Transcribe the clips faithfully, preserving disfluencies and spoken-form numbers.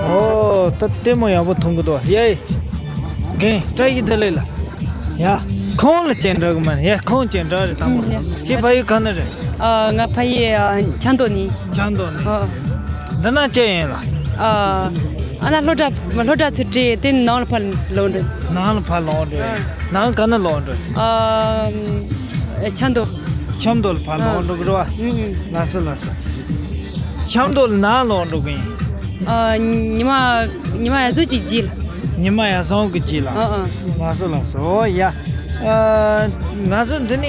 ཨོ། ད་ལྟད་མོ་ཡག་པོ་མཐོང་གི་འདུག་ཡ། རྒན་བཀྲ་ཤིས་བདེ་ལེགས་ལ། ཡ། ཁོང་ལ་ཅན་འདྲ་གི་མ་རེད། ཡ། ཁོང་ཅན་འདྲ་རེད། དང་པོ་ཁྱེད་ཕ་ཡུལ་ག་ནས་རེད། ཨ། ང་ཕ་ཡུལ་ཨ། ཆབ་མདོ་ནས། ཆབ་མདོ་ནས། ཨ། འདི་ན་ཅི་ཡིན་ལ། ཨ། ཨ་ན་སློབ་གྲྭ་སློབ་གྲྭ་ཚུར་བྲིས་དེ་ནང་ལ་ཕར་ལོག་འགྲོ། ནང་ལ་ཕར་ལོག་འགྲོ། ཨ། ནང་ག་ནས་ལོག་འགྲོ། ཨ། ཆབ་མདོ། ཆབ་མདོ་ལ་ཕར་ལོག་འགྲོ་གི་རེད་བ། ཨ། ཨུ། ལགས་སོ་ལགས་སོ། ཆབ་མདོ་ལ་ནང་ལོག་འགྲོ་གི་ཡིན། ཨ། ཉི་མ་ཉི་མ་ཡར་སོང་གི་རྗེས་ལ། ཉི་མ་ཡར་སོང་གི་རྗེས་ལ། ཨ་ཨ། ལགས་སོ་ལགས་སོ། ཨོ་ཡ། ཨ། ང་ཚོ་འདི་ནས་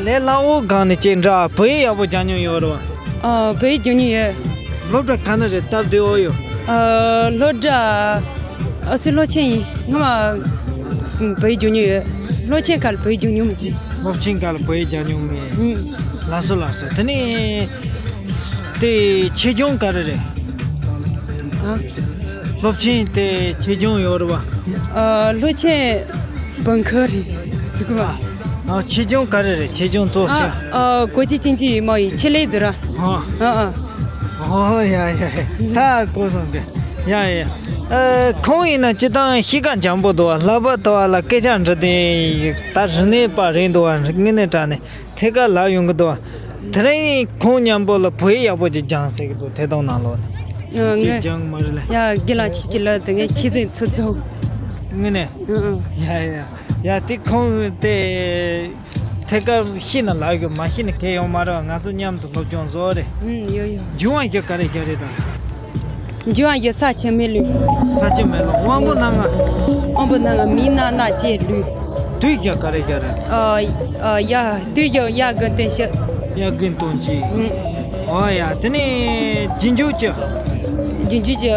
ལས་སླ་བོ་སྒང་ནས་ཅིག་འདྲ་བོད་ཡིག་ཡག་པོ་སྦྱང་མྱོང་ཡོད་རེད་བ། ཨ། བོད་ཡིག་སྦྱང་མྱོང་ཡོད། སློབ་གྲྭ་ག་ནས་རེད། སྟབས་བདེ་བོ་ཡོད། ཨ། སློབ་གྲྭ། ཨ། སུ་སློབ་ཆེན་ཡིན། སྔ་མ་བོད་ཡིག་སྦྱང་མྱོང་ཡོད། སློབ་ཆེན་སྐབས་ལ་བོད་ཡིག་སྦྱང་མྱོང་མེད། སློབ་ཆེན་སྐབས་ལ་བོད་ཡིག་སྦྱང་མྱོང་མེད། ཨུ། ལགས་སོ་ལགས་སོ། དེ་ནས་དེ་ཆེད་སྦྱོང་ག་རེ་རེད། ཨ། སློབ་ཆེན་དེ་ཆེད་སྦྱོང་ཡོད་རེད་བ། ཨ། སློབ་ཆེན་本科རེད། ཟེར་གི་བ། ཨ། ཆེད་སྦྱོང་ག་རེ་རེད། ཆེད་སྦྱོང་གཙོ་ཆེ། ཨ། ཨ། 国际经济与贸易 ཆེད་ལས་ཟེར་ར། ཨ། ཨ་ཨ། ཨོ་ཡ་ཡ་ཡ། ད་གོ་སོང་གི། ཡ་ཡ། ཨ། ཁོང་ཡིན་ན་སྤྱིར་བཏང་གཤིས་ཀ་འཇམ་པོ་འདུག་བ། ལྷག་པར་དུ་བ་ལ་སྐད་ཆ་འདྲི་དེ་ད་རིག་གནས་པ་རེད་འདུག་བ། དངོས་གནས་དྲང་གནས་ཐད་ཀར་ལབ་ཡོང་གི་འདུག་བ། དེ་རིང་ཁོང་མཉམ་པོ་ལ་བོད་ཡིག་ཡག་པོ་ཅིག་སྦྱངས་ཟེར་གི་འདུག་ཐད་གཏོང་ནང་ལོགས་ནས། ཨ། ཅིག་ངས་སྦྱངས་མ་རེད་ལ། ཡ། རྒན་ལགས་ཁྱེད་ཀྱིས་ལབ་དེ་ངས་ཁྱེད་ཚོའི་ཚོད་བཙོང་། དངོས་གནས། ཨ་ཨ། ཡ་ཡ་ཡ། དེ་ཁོང་དེ་ཐད་ཀར་ཤེས་ན་ལབ་དགོས། མ་ཤེས་ན་གལ་ཡོད་མ་རེད། ང་ཚོ་མཉམ་དུ་སློབ་སྦྱོང་བཟོ་རེད། ཨུམ། ཡོད་ཡོད། འབྱུང་བ་རྒྱུ་ག་རེ་རྒྱུ་རེད་དང་། འབྱུང་བ་རྒྱུ་ས་ཆུ་མེ་རླུང་། ས་ཆུ་མེ་རླུང་། དབང་པོ་སྣ་ལྔ། དབང་པོ་སྣ་ལྔ་མེ་སྣ་སྣ་ལྕེ་ལུས། དུས་རྒྱུ་ག་རེ་རྒྱུ་རེད། ཨ། ཨ། ཡ། དུས་རྒྱུ་ཡ་དགུ་སྟོན་བཞི། ཡ་དགུ་སྟོན་གཅིག་ཨུམ། ཨོ་ཡ། དེ་ནས་རྗེས་འཇུག་ཅི། རྗེས་འཇུག་ཅི།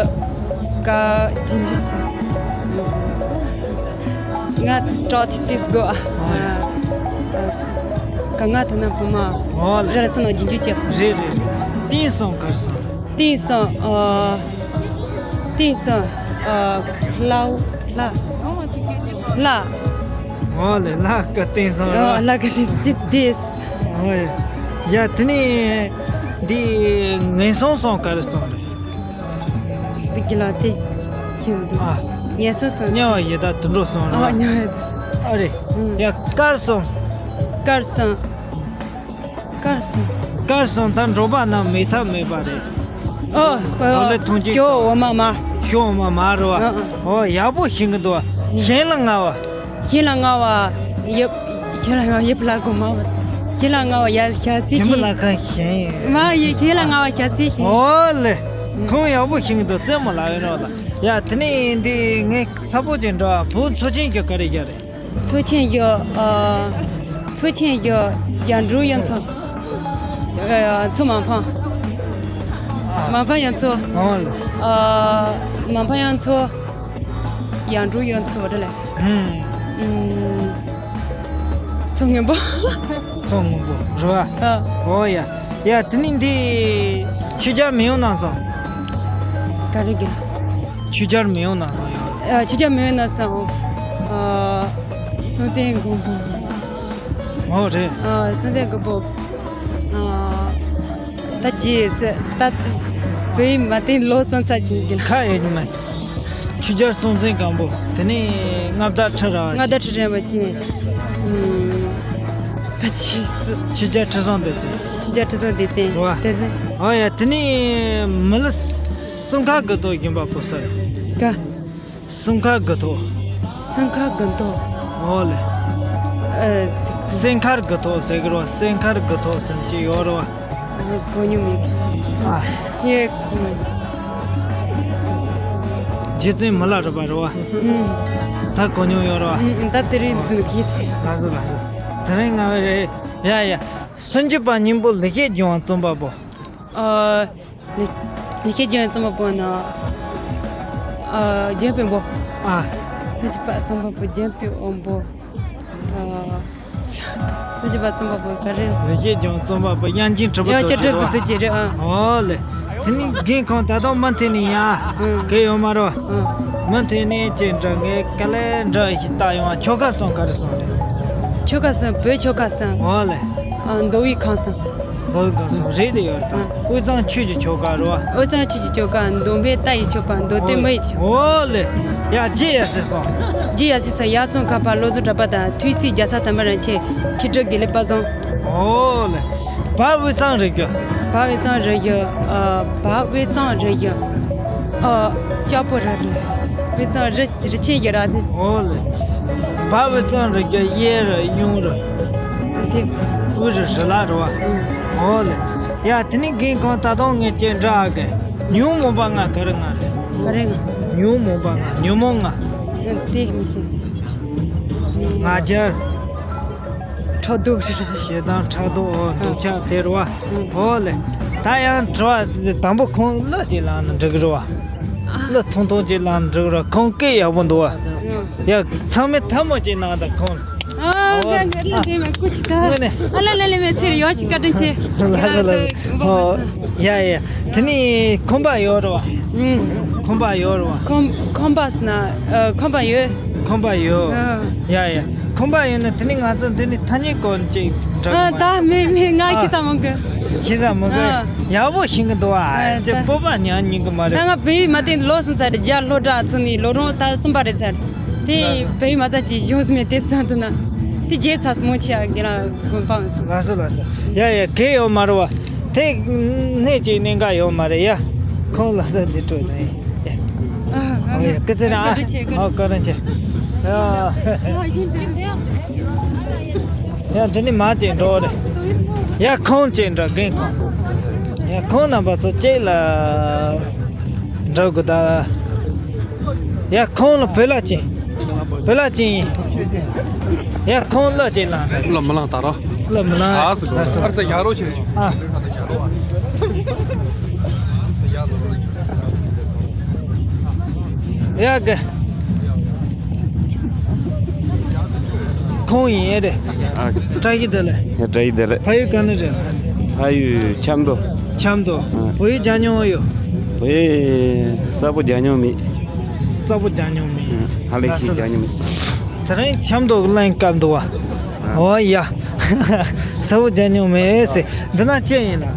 ག། རྗེས་འཇུག་ཅི། ང་དེ་སྤྲོ་དེ་དེ་སྒོ། ཨོ་ཡ། ཨ། ག་ང་དེ་ན་བུ་མ། ཨོ་ལེ། རེ་ལ་སོང་ན་རྗེས་འཇུག་ཅི། རེད་རེད་རེད། དེང་སང་གར་སོང་། དེང་སང་། ཨ། དེང་སང་། ཨ། ལྷ། ལྷ། ལྷ། ཨོ་ལེ། ལྷ་ག་དེང་སང་། ཨ། ལྷ་ག་དེང་སང་ཅི་དེས། ཨོ་ཡ། ཡ། དེ་ནས་འདི་ངན་སོང་སོང་ག་རེ་སོང་རེད། འདི་གི་ལ་དེ་ཁྱེད་འདུག་ཨ། ངན་སོང་སོང་། དམྱལ་བ་ཡི་དྭགས་དུད་འགྲོ་སོང་རེད། ཨ། དམྱལ་བ། ཨ་རེད། ཨུ། ཡ། དཀར་སོང་། དཀར་སོང་། དཀར་སོང་། དཀར་སོང་། ད་འགྲོ་བ་རྣམས་མེད་ཐབས་མེད་པ་རེད། ཨོ། ཨོ་ལེ། ཐོང་ཅིག་ཞོ་འོ་མ་མ། ཞོ་འོ་མ་མ་རེད་བ། ཨ་ཨ། ཨོ་ཡག་པོ་ཤེས་གི་འདུག་བ། གཞན་ལ་ང་བ། གཞན་ལ་ང་བ། ཡབ། གཞན་ལ་ང་ཡབ་ལ་གོ་མ་བ། གཞན་ལ་ང་བ་ཡ་ཞག་སི་ཁྱིམ་ལ་ཁ་གཞན་ཡིན། མ་ཡི་གཞན་ལ་ང་བ་ཞག་སི་ཁྱིམ། ཨོ་ལེ། ཁོང་ཡག་པོ་ཤེས་གི་འདུག་རྩེད་མོ་ལ་ཡོད་རོགས་ལ། ཡ། དེ་ནས་འདི་ངས་ཚ་པོ་ཅན་འགྲོ་བ། བུ་ཚོ་ཆེན་གྱི་ག་རེ་རྒྱ་རེད། ཚོ་ཆེན་གྱི། ཨ། ཚོ་ཆེན་གྱི་ཡར་འབྲོག་གཡུ་མཚོ། ཨ། མཚོ་མ་ཕམ། མ་ཕམ་གཡུ་མཚོ། ཨ། མ་ཕམ་གཡུ་མཚོ། ཡར་འབྲོག་གཡུ་མཚོ་རེད་ལེ། ཨུམ། མཚོ་སྔོན་པོ། མཚོ་སྔོན་པོ་རེད་བ། ཨ། ཨོ་ཡ། ཡ། དེ་ནས་འདི་ཆོས་རྒྱལ་མེས་དབོན་རྣམ་གསུམ། ག་རེ་གི། ཆོས་རྒྱལ་མེས་དབོན་རྣམ་གསུམ་ཡོད། ཨ། ཆོས་རྒྱལ་མེས་དབོན་རྣམ་གསུམ། ཨ། སྲོང་བཙན་སྒམ་པོ། ཨོ་རེད། ཨ། སྲོང་བཙན་སྒམ་པོ། ཨ། ད་ཅི་ཟེར་ད། བོད་ཡིག་མ་བསྟན་ལོ་སོང་ཚར་ཕྱིན་གྱི་ལ། ཁ་ཡོད་ཉི་མ། ཆོས་རྒྱལ་སྲོང་བཙན་སྒམ་པོ། དེ་ནས་མངའ་བདག་ཁྲི་རལ་པ། མངའ་བདག་ཁྲི་རལ་པ་ཅན། ཨུམ། ད་ཅི་ཟེར། ཆོས་རྒྱལ་ཁྲི་སྲོང་ལྡེ་བཙན། ཆོས་རྒྱལ་ཁྲི་སྲོང་ལྡེ་བཙན། རེད་བ། དེ་ནས། ཨོ་ཡ། དེ་ནས་མི་ལ་སྲུང་མཁར་དགུ་ཐོག་བཞེངས་པ་པོ་སུ་རེད། ག། སྲུང་མཁར་དགུ་ཐོག་སྲུང་མཁར་དགུ་ཐོག་ཨོ་ལེ། ཨ། སྲུང་མཁར་དགུ་ཐོག་ཟེར་གི་རེད་བ། སྲུང་མཁར་དགུ་ཐོག་ཟེར་གྱི་ཡོད་རེད་བ། གོ་མྱོང་མེད་གི། ཨ། ངས་གོ་མ། རྗེ་བཙུན་མི་ལ་རས་པ་རེད་བ། ཨུམ། ད་གོ་མྱོང་ཡོད་རེད་བ། ཨུམ། ད་དེ་རིང་འཛིན་གི། ལགས་སོ་ལགས་སོ། དེ་རིང་ང་རེད། ཡ་ཡ། སུམ་ཅུ་པ་སྙིང་པོ་ལེགས་བཤད་ལྗོན་དབང་རྩོམ་པ་པོ། ཨ། ལེགས་ལེགས་བཤད་ལྗོན་དབང་རྩོམ་པ་པོ་ན། ཨ། ལྗོན་དཔོན་པོ། ཨ། སུམ་ཅུ་པ་རྩོམ་པ་པོ་ལྗོན་དཔོན་པོ། ཨ། སུམ་ཅུ་པ་རྩོམ་པ་པོ་ག་རེ། ལེགས་བཤད་ལྗོན་དབང་རྩོམ་པ་པོ་དབྱངས་ཅན་གྲུབ་པ། དབྱངས་ཅན་གྲུབ་པ་རྡོ་རྗེ་རེད། ཨ། ཨོ་ལེ། དེ་ནི་རྒན་ཁོང་ད་དུང་མུ་མཐུད་ནས་ཡ། ཨང་། གལ་ཡོད་མ་རེད། ཨང་། མུ་མཐུད་ནས་ཅིག་འདྲ་ངས་དཀའ་ལས་འདྲ་ཞིག་བཏགས་ཡོང་བ། ཆོལ་ཁ་གསུམ་ག་རེ་གསུམ་རེད། ཆོལ་ཁ་གསུམ། བོད་ཆོལ་ཁ་གསུམ། ཨོ་ལེ། ཨ། མདོ་དབུས་ཁམས་གསུམ། ལོ་ག་སོང་རེད་དེ་ཡོད་དང་། དབུས་གཙང་ཆོས་ཀྱི་ཆོལ་ཁ་རེད་བ། དབུས་གཙང་ཆོས་ཀྱི་ཆོལ་ཁ། མདོ་སྨད་རྟ་ཡི་ཆོལ་ཁ། མདོ་སྟོད་མི་ཡི་ཆོལ་ཁ། ཨོ་ལེ། ཡ་རྗེ་ཡ་སི་སོང་། རྗེ་ཡ་སི་སོང་། ཡར་ཙོང་ཁ་པ་བློ་བཟང་གྲགས་པ་དང་། ཐུགས་སྲས་རྒྱལ་ཚ་དམ་པ་རིན་ཆེན། མཁས་གྲུབ་དགེ་ལེགས་དཔལ་བཟང་། ཨོ་ལེ། བ་དབུས་གཙང་རེད་རྒྱུ། བ་དབུས་གཙང་རེད་རྒྱུ། ཨ། བ་དབུས་གཙང་རེད་རྒྱུ། ཨ། ལྕགས་པོ་ར་རེད། དབུས་གཙང་རི་རི་ཆེན་ཡོད་ར་དེ། ཨོ་ལེ། བ་དབུས་གཙང་རེད་རྒྱུ། གཡས་རེད། གཡོན་རེད། ད་དེ། དབུས་རེད། རི་ལ་རེད་བ། ཨོ་ལེ། ཡ་དེ་ནི་རྒན་ཁོང་ད་དུང་ངས་ཅིག་འདྲི་ཨ་གི། ཉོན་མོངས་པ་ལྔ་ག་རེ་ལྔ་རེད། ག་རེ་ལྔ། ཉོན་མོངས་པ་ལྔ། ཉོན་མོངས་ལྔ། ཨ། དེ་མི་ཤེས། ང་རྒྱལ། ཕྲག་དོག་རེད། ཞེ་སྡང་ཕྲག་དོག་ཨོ་འདོད་ཆགས་དེ་རེད་བ། ཨོ་ལེ། ད་ཡང་དྲི་བ་དང་པོ་ཁོང་གླུ་ཅིག་བླངས་ན་འགྲིག་གི་རེད་བ། གླུ་ཐུང་ཐུང་ཅིག་བླངས་ན་འགྲིག་གི་རེད་བ། ཁོང་སྐད་ཡག་པོ་འདུག་བ། ཡ་ཚང་མས་ཐལ་མོ་ཅིག་གནང་དང་ཁོང་། ཨ། ཨོ་ང་ང་ལ་དེ་མ་ཀུ་ཅི་ད། དངོས་གནས། ཨ་ལ་ལ་ལ་མེ་ཚེ་རིང་ཡོད་ཅིག་བཀའ་དྲིན་ཆེ། ལགས་སོ་ལགས་སོ། ཨོ། ཡ་ཡ། དེ་ནི་ཁོམ་པ་ཡོད་རེད་བ། ཨུམ། ཁོམ་པ་ཡོད་རེད་བ། ཁོམ་ཁོམ་པ་ཟེར་ན། ཨ། ཁོམ་པ་ཡོད། ཁོམ་པ་ཡོད། ཨ། ཡ་ཡ། ཁོམ་པ་ཡོད་ན་དེ་ནི་ང་ཚོ་འདི་ནི་ཐ་སྙད་སྐོར་ཅིག་འདྲ་ཨ། གི་མ་ད་རེད། མེད་མེད། ང་ཨ། ཤེས་ས་མང་གི། ཤེས་ས་མང་གི། ཨ། ཡག་པོ་ཤེས་གི་འདུག་ཨ། ཨ། ཅེ་ད་སྤོབས་པ་ཉམས་ཉན་གི་མ་ད་རེད། ང་བོད་ཡིག་མ་བསྟན་ལོ་གསུམ་ཚར་རེད། རྒྱ་སློབ་གྲྭ་ཚུགས་ནས་ལོ་རིམ་ད་གསུམ་པ་རེད་ཚར། དེ་ལགས་སོ། བོད་ཡིག་མ་རྩ་ཅིག་གཞུང་སྨན་དེ་སང་དུ་ན། དེ་རྗེས་ཚ་སྨོན་ཆེ་ཨ་གི་ལ་དགོན་པ་མ་ཚང་། ལགས་སོ་ལགས་སོ། ཡ་ཡ། གལ་ཡོད་མ་རེད་བ། དེ་གནས་ཀྱི་གནད་འགག་ཡོད་མ་རེད་ཡ། ཁོང་ལ་ད་འདི་སྤྲོད་ན་ཡིན། ཨ། ཨ་ཡ། སྐུ་ཚེ་རིང་ཨ། བཀའ་དྲིན་ཆེ། ཨ། བཀའ་དྲིན་ཆེ། ཡ། ཡ་འདི་ནི་མ་ཅིག་འགྲོ་རེད། ཡ་ཁོང་ཅིག་འགྲོ་རྒན་ཁོང་། ཡ་ཁོང་རྣམ་པ་ཚོ་ཅིག་ལ། འགྲོ་དགོས་ད། ཡ་ཁོང་ལ་བོད་ལྭ་ཅན། བོད་ལྭ་ཅན་ཡིན། ཡ་ཁོང་གླུ་ཅིག་བླངས་ད། གླུ་མི་བླངས་ད་རོ། གླུ་མི་བླངས། ཨ་ཟེར་གོ། ལགས་སོ། ཨར་ཙི་ཡ་རོ་ཆེ། ཨ། ཡ་གི། ཁོང་ཡིན་ཨེ་རེད། ཨ། བཀྲ་ཤིས་བདེ་ལེགས། ཡ་བཀྲ་ཤིས་བདེ་ལེགས། ཕ་ཡུལ་ག་ནས་རེད། ཕ་ཡུལ་ཆབ་མདོ། ཆབ་མདོ། ཨ། བོད་ཡིག་སྦྱང་མྱོང་ཡོད། བོད་ཡིག་གསལ་པོ་སྦྱང་མྱོང་མེད། གསལ་པོ་སྦྱང་མྱོང་མེད། ཨ། ཧ་ལས་ཤིག་སྦྱང་མྱོང་མེད། དེ་རིང་ཆབ་མདོ་གི་གླེང་སྐབས་འདུག་བ། ཨ། ཨོ་ཡ། གསལ་པོ་སྦྱང་མྱོང་མེད་ཟེར། འདི་ན་ཅི་ཡིན་ལ། ཨ།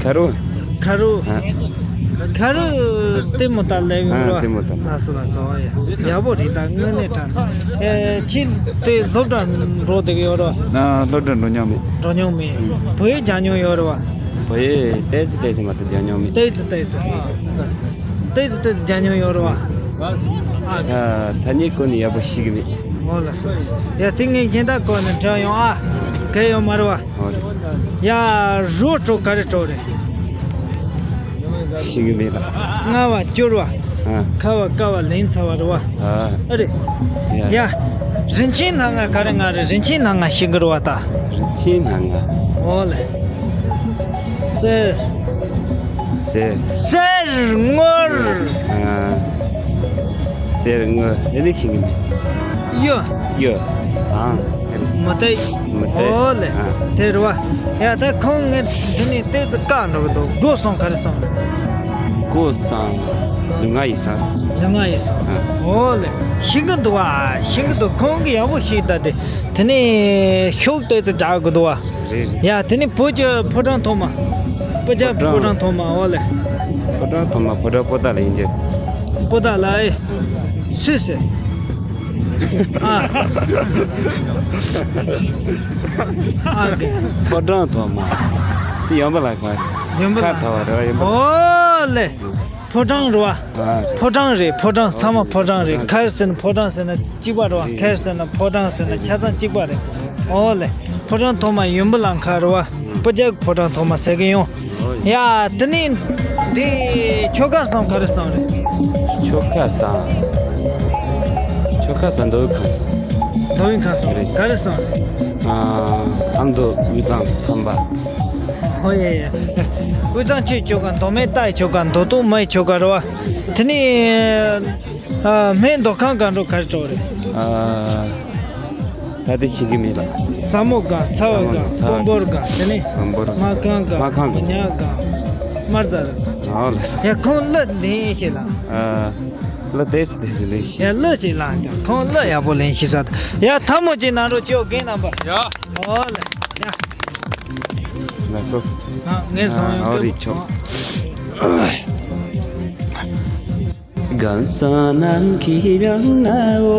ཁ་རུ། ཁ་རུ། ཨ། ཁ་རུ་ལྟད་མོ་ལྟ་སླེབས་ཡོང་རོ། ཨ། ལྟད་མོ་ལྟ། ལགས་སོ་ལགས་སོ། ཡ་ཡག་པོ་རེད། ད་དངོས་གནས་དྲང་། ཨེ། ཁྱེད་དེ་སློབ་གྲྭ་འགྲོ་བསྡད་ཀྱི་ཡོད་རོ། ཨ། སློབ་གྲྭ་འགྲོ་མྱོང་མེད། འགྲོ་མྱོང་མེད། བོད་ཡིག་སྦྱང་མྱོང་ཡོད་རེད་བ། བོད་ཡིག་ཏོག་ཙམ་ཏོག་ཙམ་མ་གཏོགས་སྦྱང་མྱོང་མེད། ཏོག་ཙམ་ཏོག་ཙམ། ཏོག་ཙམ་ཏོག་ཙམ་སྦྱང་མྱོང་ཡོད་རེད་བ། ཨ། ཨ། ཐ་སྙད་སྐོར་ནས་ཡག་པོ་ཤེས་ཀྱི་མེད། ཨོ་ལགས་སོ་ལགས་སོ། ཡ་དེ་ངས་གཞན་དག་སྐོར་ནས་འདྲི་ཡོང་ཨ། གལ་ཡོད་མ་རེད་བ། ཨོ་རེད། ཡ་རོ་བྲོ་ག་རེ་བྲོ་རེད། ཤེས་ཀྱི་མེད་ད། ལྔ་བ་སྐྱུར་བ། ཨ། ཁ་བ་ཀ་བ་ལན་ཚ་བ་རེད་བ། ཨ། ཨ་རེད། ཡ། ཡ། རིན་ཆེན་སྣ་ལྔ་ག་རེ་ལྔ་རེད། རིན་ཆེན་སྣ་ལྔ་ཤེས་ཀྱི་རེད་བ་ད། རིན་ཆེན་སྣ་ལྔ། ཨོ་ལེ། གསེར། གསེར། གསེར་དངུལ། ཨ། གསེར་དངུལ་ཨེ་ནི་ཤེས་ཀྱི་མེད། གཡུ། གཡུ། ཟངས། མུ་ཏིག་མུ་ཏིག་ཨོ་ལེ། ཨ། དེ་རེད་བ། ཡ་ད་ཁོང་ངས་འདི་ནས་ཏོག་ཙམ་བཀག་འགྲོ་གི་འདུག་སྒོ་གསུམ་ག་རེ་གསུམ་རེད། སྒོ་གསུམ། ལུས་ངག་ཡིད་གསུམ། ལུས་ངག་ཡིད་གསུམ། ཨ། ཨོ་ལེ། ཤེས་ཀྱི་འདུག་བ། ཤེས་ཀྱི་འདུག་ཁོང་གིས་ཡག་པོ་ཤེས་ད་དེ། དེ་ནས་ཤུགས་ཏོག་ཙམ་རྒྱག་དགོས་འདུག་བ། རེད་རེད། ཡ་དེ་ནི་བོད་ཀྱི་ཕོ་བྲང་ཐོག་མ། སྤུ་རྒྱལ་ཕོ་བྲང་ཐོག་མ། ཨོ་ལེ། ཕོ་བྲང་ཐོག་མ། ཕོ་བྲང་པོ་ཏཱ་ལ་ཡིན་གྱི། པོ་ཏཱ་ལ་ཨེ། སུས་ཟེར། ཨ། ཨ་གི། ཕོ་བྲང་ཐོག་མ། དེ་ཡོན་པོ་ལ་ཁ། ཡོན་པོ་ལ། ཁ་ཐོ་བ་རེད་བ། ཡོན་པོ་ལ། ཨོ་ལེ། ཕོ་བྲང་རེད་བ། ཨ་རེད། ཕོ་བྲང་རེད། ཕོ་བྲང་ཚང་མ་ཕོ་བྲང་རེད། ཨ་རེད། ཁར་ཟེར་ན་ཕོ་བྲང་ཟེར་ན་གཅིག་པ་རེད་བ། ཨེ། ཁར་ཟེར་ན་ཕོ་བྲང་ཟེར་ན་ཆ་ཚང་གཅིག་པ་རེད། ཨོ་ལེ། ཕོ་བྲང་ཐོག་མ་ཡོན་པོ་ལ་ཁ་རེད་བ། ཨ། སྤུ་རྒྱལ་ཕོ་བྲང་ཐོག་མ་ཟེར་གི་ཡོང་། ཨོ་ཡ། ཡ་དེ་ནི་འདི་ཆོལ་ཁ་གསུམ་ག་རེ་གསུམ་རེད། ཆོལ་ཁ་གསུམ། ཆོལ་ཁ་གསུམ་མདོ་དབུས་ཁམས་གསུམ། མདོ་དབུས་ཁམས་གསུམ་རེད། ག་རེ་གསུམ་རེད། ཨ། ཨ་མདོ་དབུས་གཙང་ཁམས་པ། ཨོ་ཡ་ཡ། དབུས་གཙང་ཆོས་ཀྱི་ཆོལ་ཁ། མདོ་སྨད་རྟ་ཡི་ཆོལ་ཁ། མདོ་སྟོད་མི་ཡི་ཆོལ་ཁ་རེད་བ། དེ་ནི། ཨ། སྨད་མདོ་ཁམས་སྒང་དྲུག་ག་རེ་གྲོགས་རེད། ཨ། ད་དེ་ཤེས་ཀྱི་མེད་ལ། ས་མོ་སྒང་། ཚ་བ་སྒང་། ས་མོ་སྒང་། སྤོམ་སྤོར་སྒང་། དེ་ནས་སྤོམ་སྤོར། སྨར་ཁམས་སྒང་། སྨར་ཁམས་སྒང་། མི་ཉག་སྒང་། སྨར་རྫ་རི་སྒང་། ཨོ་ལགས་སོ། ཡ་ཁོང་གླུ་ལེན་ཤེས་ལ། ཨ། གླུ་ཏོག་ཙམ་ཏོག་ཙམ་ལེན་ཤེས། ཡ་གླུ་ཅིག་བླངས་ཀྱང་ཁོང་གླུ་ཡག་པོ་ལེན་ཤེས་ས། ཡ་ཐལ་མོ་ཅིག་གནང་རོགས་བྱོས་རྒན་རྣམ་པ། ཡ། ཨོ་ལེ། ཡ། སོ། ཨ། ངས་བཟང་ཡོད། ཨ། ཨོ་རེད་ཆོག། གང་ཟག་རྣམས་ཀྱི་མིང་ན་འོ།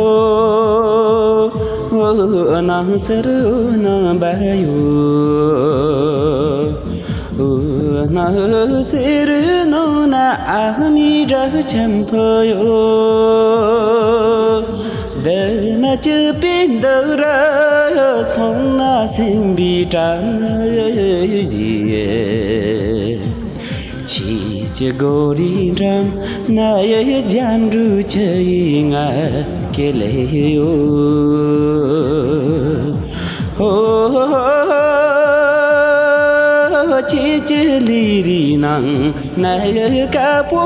འོ། སྣང་སེར་འོ། སྣང་བ་ཡོད། འོ། སྣང་སེར་ནང་ན་ཨ་མའི་སྒྲ་ཆེན་པོ་ཡོད། འདི་ན་སྐྱིད་པའི་འདུ་ར། སོང་ན་སེམས་པའི་དྲན་ཡིན། ཆོས་ཀྱི་སྒོ་རའི་འགྲམ་ན་ཡི་རྒྱན་དྲུག་ཆུ་ཡི་ང་སྐྱེ་ལེ་ཡོད། ཧོ། ཆོས་ཀྱི་ལུས་རིས་ནང་ན་ཡི་དཀར་པོ་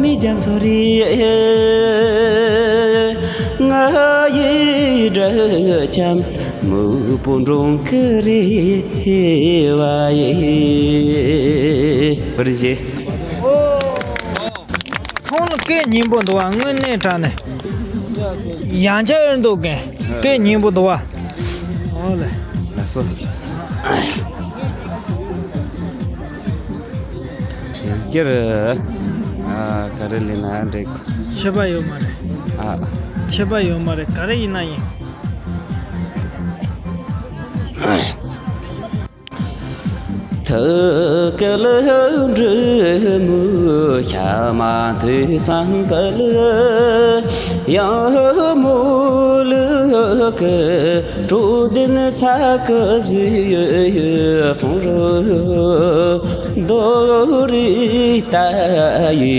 མི་རྒྱ་མཚོ་རེད། ང་ཡི་སྒྲ་འཆམ་མོས་པོ་འབྲོང་ཁུ་རེ་བ་ཡི། པར་བཞེས། ཁོང་ལ་སྐད་སྙན་པོ་འདུག་བ། དངོས་གནས་དྲང་གནས་ཡང་བསྐྱར་འདུག་གན། སྐད་སྙན་པོ་འདུག་བ། ཨོ་ལེ། ལགས་སོ། ཡང་བསྐྱར། ཨ། ག་རེ་ལེན་ན་འགྲིག། ཁྱད་པར་ཡོད་མ་རེད། ཨ། ཁྱད་པར་ཡོད་མ་རེད། ག་རེ་ཡིན་ན་ཡིན། ཐུགས་ཀྱི་ལྷུན་གྲུབ་མོས་ཤ་མ་ཐུག་བསམ་པ་ལ། ཡང་མོ་ལུག་གི་དྲོད་ལྡན་ཚ་གི་བཟོས་སོང་རུ། རྡོ་རིགས་ལྟ་ཡི་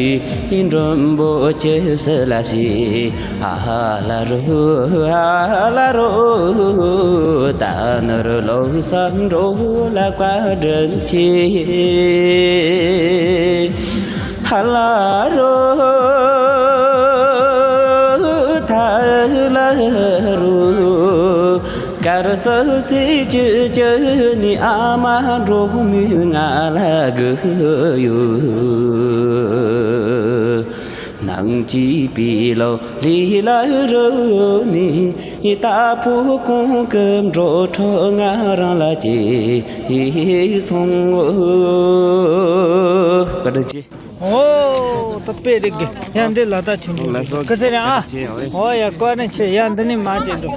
མགྲོན་པོ་ཇི་སྲིད་ལ་ཞིག་ཧ་ལ་རུ། ཧ་ལ་རུ། ད་ནོར་ལོ་བསམ་འགྲོ་ལ་བཀའ་དྲིན་ཆེ། ཧ་ལ་རུ། ཐ་ལ་རུ། གར་སོ་སི་ཅུ་ཅུ་ནི་ཨ་མ་འགྲོ་མི་ང་ལ་གུ་ཡོད། ནང་གཅིག་པའི་ལོ་ལི་ལ་རུ་ནི། ད་ཕུ་གོང་གི་འགྲོ་གྲོགས་ང་རང་ལ་སྐྱེས་སོང་ངོ་། བཀའ་དྲིན་ཆེ། ཨོ། ད་དཔེ་རིག་གི། ཡ། འདི་ལ་ད་ཆུང་ཆུང་ལ་སོ་ཁ་ཚེ་རིང་ཨ། བཀའ་དྲིན་ཆེ། ཨོ་ཡ། བཀའ་དྲིན་ཆེ། ཡ། འདི་ནི་མ་བྱེད་འགྲོ།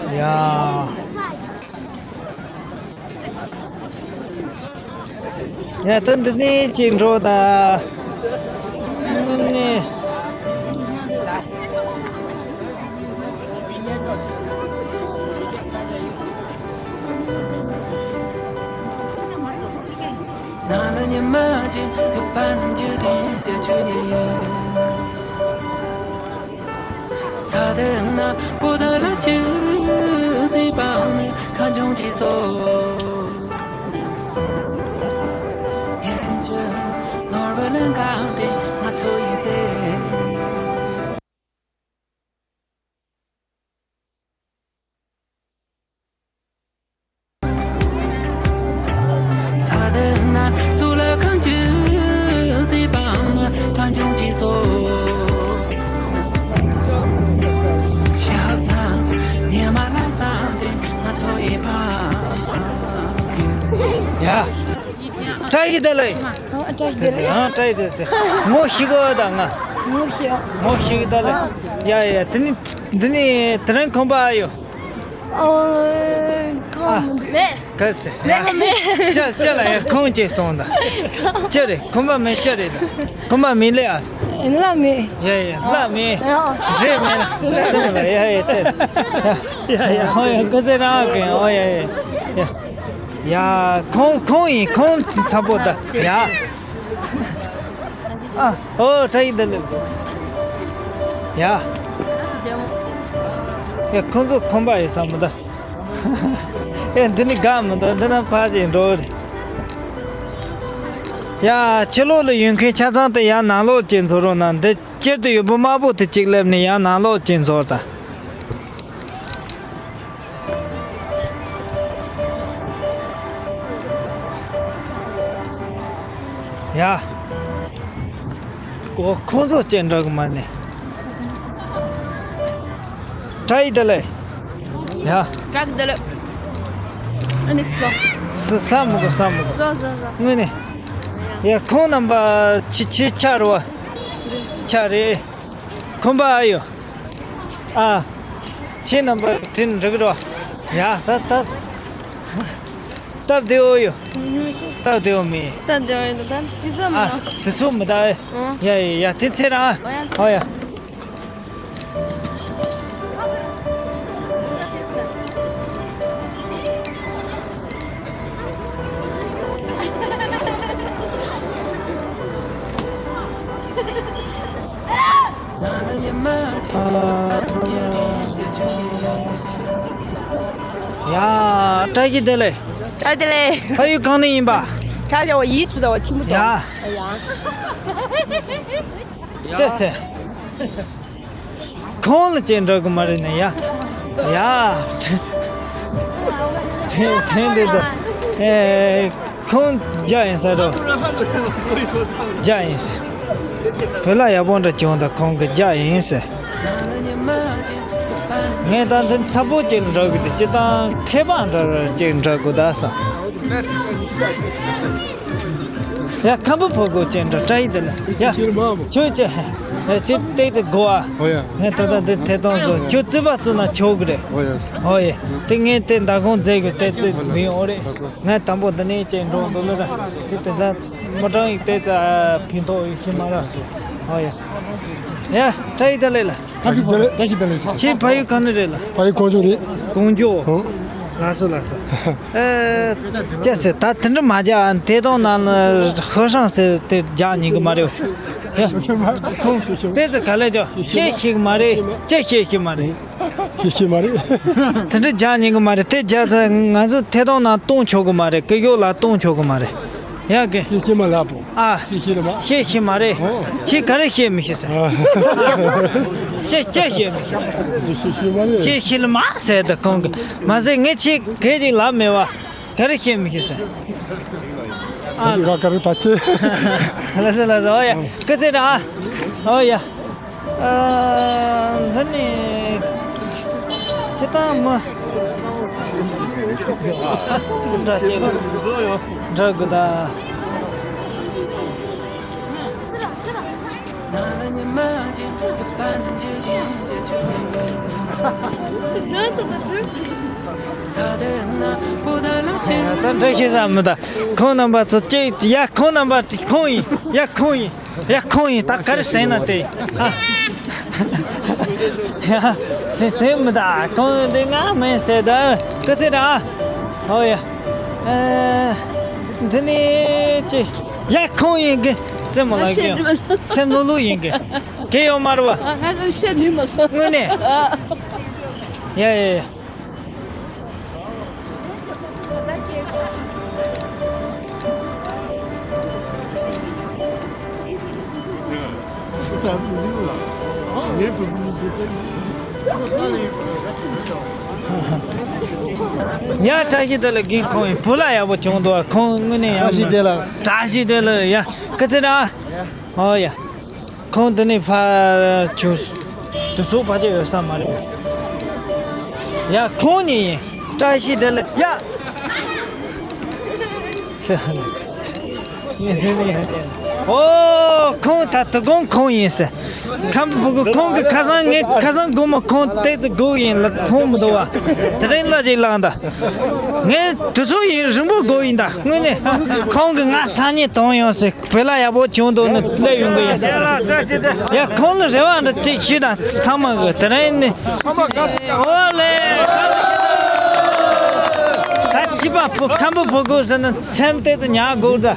ཡ། ཡ། ད་འདི་ནས་ཅིག་འགྲོ་ད། ནི། ནང་ལ་ཉི་མ་ཅིག་ཡོད་པ་ནི་འཇིག་རྟེན་གྱི་ཆོས་ཉིད་ཡིན། ས་དེ་ན་པོ་ཏ་ལ་ཅི་ཟིག་པང་ནི་ཁ་འབྱུང་ཅི་སོ། ཡན་ཅི་ནོར་བུ་ལེན་གང་དེ་ང་ཚོ་ཡི་ཚེ། ས་དེ་ན་ཚུར་ལ་གང་ཅི་ཟིག་པང་ན་གང་བྱུང་ཅི་སོ། ཤག་ས་ཉི་མ་ལ་ས་དེ་ང་ཚོ་ཡི་ཕ། ཡ། བཀྲ་ཤིས་བདེ་ལེགས། ཨ། བཀྲ་ཤིས་བདེ་ལེགས། ཨ། བཀྲ་ཤིས་བདེ་ལེགས། ངོ་ཤེས་གི་ད་ང་། ངོ་ཤེས། ངོ་ཤེས་གི་ད་ལེ། ཡ་ཡ། དེ་ནི་འདི་ནི་དེ་རིང་ཁོམ་པ་ཨ་ཡོད། ཨོ། ཁོམ་མེད། ག་རེ་ཟེར། མེད་མེད། ཅི་ཅི་ལ་ཡ། ཁོང་ཅིག་སོང་ད། ཅི་རེད། ཁོམ་པ་མེད་ཅི་རེད་ད། ཁོམ་པ་མི་ལེ་ཨ། ལ་མེད། ཡ་ཡ། ལ་མེད། ཡ། འདྲེ་མེད་ལ། ཙམ་ལ། ཡ་ཡ། ཅི། ཡ་ཡ། ཧོ་ཡ། ཁོ་ཚེ་རང་གི། ཨོ་ཡ་ཡ་ཡ། ཡ། ཁོང་ཁོང་ཡིན། ཁོང་ཚ་པོ་ད། ཡ། ཨ། ཨོ། བཀྲ་ཤིས་བདེ་ལེགས། ཡ། ཡ། ཁོང་ཚོ་ཁོམ་པ་ཡོད་ས་མི་འདུག་ཨེ། འདི་ནི་དགའ་མི་འདུག་འདི་ན་ཕར་ཅིག་འགྲོ་རེད། ཡ། ཕྱི་ལོགས་ལ་ཡོད་མཁན་ཆ་ཚང་དེ་ཡར་ནང་ལོགས་ཅིག་འཛུལ་རོགས་གནང་། འདི་དཀྱིལ་དུ་ཡོད་པོ་དམར་པོ་དེ་གཅིག་སླེབས་ནས་ཡར་ནང་ལོགས་ཅིག་འཛུལ་ད། ཡ། ཁོ་ཁོང་ཚོ་སྐྱེལ་འགྲོ་གི་མ་ནི། བཀྲ་ཤིས་བདེ་ལེགས། ཡ། བཀྲ་ཤིས་བདེ་ལེགས། ཨ་ནི་སོ། ས་ས་མི་གོ་ས་མི་གོ་སོ་སོ་སོ། དངོས་གནས། ཡ་ཁོང་རྣམ་པ་ཆི་ཆི་ཆ་རེད་བ། ཆ་རེད། ཁོམ་པ་ཨ་ཡོ། ཨ། ཁྱེད་རྣམ་པ་དྲིན་འགྲིག་རོགས། ཡ་ད་ད། སྟབས་བདེ་བོ་ཡོད། སྟབས་བདེ་བོ་མེད། སྟབས་བདེ་བོ་ཡོད་ད། དེ་ཚོ་མི་ཨ། འདུག་དེ་ཚོ་མི་འདུག་ཨེ། ཨང་། ཡ་ཡ་ཡ་དེ་ཚེ་རང་། ཨོ་ཡ། ཨོ་ཡ། ཡ། བཀྲ་ཤིས་བདེ་ལེགས། བཀྲ་ཤིས་བདེ་ལེགས། ཕ་ཡུལ་གང་ནས་ཡིན་པ། ཁྲ་ཞའོ་ཡི་ཚུ་དང་ཆི་མོ་ཡ། དང་། ཡ། ཅེས་ཟེར། ཁོང་ལ་ཅེས་འདྲ་གི་མ་རེད་ནས་ཡ། ཡ། དྲན་དྲན་དྲན་འདི་འདུག་ཨེ། ཁོང་རྒྱ་ཡིན་ས་རོ། རྒྱ་ཡིན་ས། བོད་ལྭ་ཡག་པོ་འདྲ་བྱུང་ད་ཁོང་གི་རྒྱ་ཡིན་ས། ངས་ད་འདི་འཚམ་པོ་ཅིག་འགྲོ་གི་འདུག་སྤྱིར་བཏང་མཁས་པ་འདྲ་ཅིག་འགྲོ་དགོས་ད་བསམ། ཡ་ཁམ་བུ་ཕོ་གོ་ཅན་འདྲ་བཀྲ་ཤིས་བདེ་ལེགས་ཡ། ཁྱོད་ཅི་ཨེ་ཅི་ཏེ་ཏེ་གོ་ཨ། ཨོ་ཡ། ངས་ད་ལྟ་འདི་ཐད་གཏོང་བཟོ་ཁྱོད་རྩོད་པ་རྩོད་ན་ཆོག་གི་རེད། ཨོ་ཡ། ཨོ་ཡ། དེ་ངས་དེ་མདའ་ཁོང་མཛད་གི་དེ་རྩོད་མི་ཡོང་རེད། ང་དང་པོ་འདི་ནས་ཅིག་འགྲོ་འདུག་ལ་ར། དེ་དེ་ཚ་མི་གྲངས་ཡིག་དེ་ཚ་ཕན་ཐོགས་ཡོད་ཤི་མ་ར། ཨོ་ཡ། ཡ་བཀྲ་ཤིས་བདེ་ལེགས་ལ། བཀྲ་ཤིས་བདེ་ལེགས། བཀྲ་ཤིས་བདེ་ལེགས། ཁྱེད་ཕ་ཡུལ་གང་ནས་རེད་ལ། ཕ་ཡུལ་ཀོང་ཇོ་རེད། ཀོང་ཇོ། ཨོ། ལགས་སོ་ལགས་སོ། ཨེ། ཅི་ཟེར་ད་དེ་འདྲ་མ་རྒྱག་དེ་དང་ནང་ཧི་ཧྲང་ཟེར་དེ་རྒྱག་ཉན་གི་མ་རེད། ཡ། ཁོང་དེ་ཚོ་ག་ལེ་ཅོ་ཤེས་ཤེས་གི་མ་རེད། ཅི་ཤེས་ཤེས་མ་རེད། ཤེས་ཤེས་མ་རེད། དེ་འདྲ་རྒྱག་ཉན་གི་མ་རེད། དེ་རྒྱག་ཚེ་ང་ཚོ་དེ་དང་ནང་གཏོང་ཆོག་གི་མ་རེད། སྐུ་ཞབས་ལ་གཏོང་ཆོག་གི་མ་རེད། ཡ་གི། ཤེས་ཤེས་མ་ལབ་པོ། ཨ། ཤེས་ཤེས་རེད་མ། ཤེས་ཤེས་མ་རེད། ཨོ། ཁྱེད་ག་རེ་ཤེས་མི་ཤེས་ཟེར། ཨ། ཅི་ཅི་ཤེས་མི་ཤེས། ཤེས་ཤེས་མ་རེད། ཤེས་ཤེས་ལ་མ་ཟེར་ད་ཁོང་གི་མ་ཟེར། ངས་ཁྱེད་ག་ཅིག་ལབ་མེད་བ། ག་རེ་ཤེས་མི་ཤེས་ཟེར། ཨ། ང་ག་རེ་ད་ཁྱེད། ལགས་སོ་ལགས་སོ། ཨོ་ཡ། སྐུ་ཚེ་རིང་ཨ། ཨོ་ཡ། ཨ། འདི་ནི་ཁྱེད་དང་མི་འདྲ་ཅིག་འདྲ་དགོས་ད། ད་འདྲ་ཤེས་ས་མི་ད། ཁོང་རྣམ་པ་ཚོ་ཅིག་ཡ་ཁོང་རྣམ་པ་ཁོང་ཡིན། ཡ་ཁོང་ཡིན། ཡ་ཁོང་ཡིན། ད་ག་རེ་ཟེར་ན་དེ། ཨ། ཡ། ཟེར་ཟེར་མི་ད། ཁོང་དེ་ང་མིན་ཟེར་ད། སྐུ་ཚེ་རིང་ཨ། ཨོ་ཡ། ཨེ། འདི་ནི་ཅི། ཡ་ཁོང་ཡིན་གི། རྩེད་མོ་ལ་གི། སེམས་ལྷོད་ལྷོད་ཡིན་གི། གི་ཡོད་མ་རེད་བ། ང་ཚོ་བཤད་ནུས་མ་སོང་། དངོས་གནས། ཡ་ཡ་ཡ། ཡ་བཀྲ་ཤིས་བདེ་ལེགས། གི་ཁོང་ཡིན། བུ་ལ་ཡག་པོ་བྱུང་འདུག་ཁོང་དངོས་གནས་ཡག་པོ། བཀྲ་ཤིས་བདེ་ལེགས། བཀྲ་ཤིས་བདེ་ལེགས། ཡ་སྐུ་ཚེ་རིང་ཨ། ཨོ་ཡ། ཁོང་འདི་ནས་ཕར་བྱུང་། དུས་ཚོད་ཕལ་ཆེར་ཡོད་ས་མ་རེད། ཡ་ཁོང་ནི་ཡིན། བཀྲ་ཤིས་བདེ་ལེགས་ཡ། ཨོ་ཁོང་ད་དུ་གོང་ཁོང་ཡིན་ཟེར། ཁམས་བུ་གུ་ཁོང་གི་ཁ་སང་ངས་ཁ་སང་དགོང་མོ་ཁོང་ཏོག་ཙམ་སྒུག་ཡིན་ལ་མཐོང་མི་འདུག་བ། དེ་རིང་ལ་ཅིག་ལངས་ད། ངས་དུས་ཚོད་ཡིན་རིང་པོ་སྒུག་ཡིན་ད། དངོས་གནས་ཁོང་གི་ང་སང་ཉིན་གཏོང་ཡོང་ཟེར། བོད་ལྭ་ཡག་པོ་བྱུང་འདུག་ནི་སླེབས་ཡོང་གི་ཡིན་ཟེར། ཡ་ཁོང་ལ་རེ་བ་འདྲ་ཅིག་ཞུས་དང་ཚང་མ་གི་དེ་རིང་ནི། ཨོ་ལེ། ད་ཅི་པ་བུ་ཁམས་བུ་བུ་གུ་ཟེར་ན་སེམས་ཏོག་ཙམ་ཉར་དགོས་ད།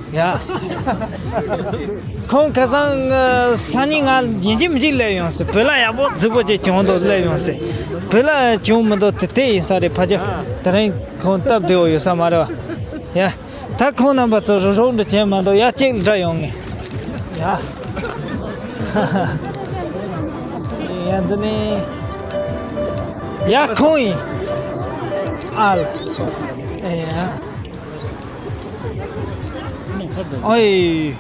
ཡ། ཁོང་ཁ་སང་སང་ཉིན་ང་ཡིན་གཅིག་མིན་གཅིག་སླེབས་ཡོང་ཟེར། བོད་ལྭ་ཡག་པོ་རྫིག་པོ་ཅིག་བྱུང་འདུག་སླེབས་ཡོང་ཟེར། བོད་ལྭ་བྱུང་མི་འདུག་དེ་དེ་ཡིན་ས་རེད་ཕ་ཅག་དེ་རིང་ཁོང་སྟབས་བདེ་བོ་ཡོད་ས་མ་རེད་བ། ཡ། ད་ཁོང་རྣམ་པ་ཚོ་རོགས་རོགས་འདྲ་བྱས་མ་གཏོགས་ཡ་གཅིག་འདྲ་ཡོང་ངེས། ཡ། ཡ་འདི་ནི། ཡ་ཁོང་ཡིན། ཨ་ལ། ཨེ་ཡ། ཨོའི།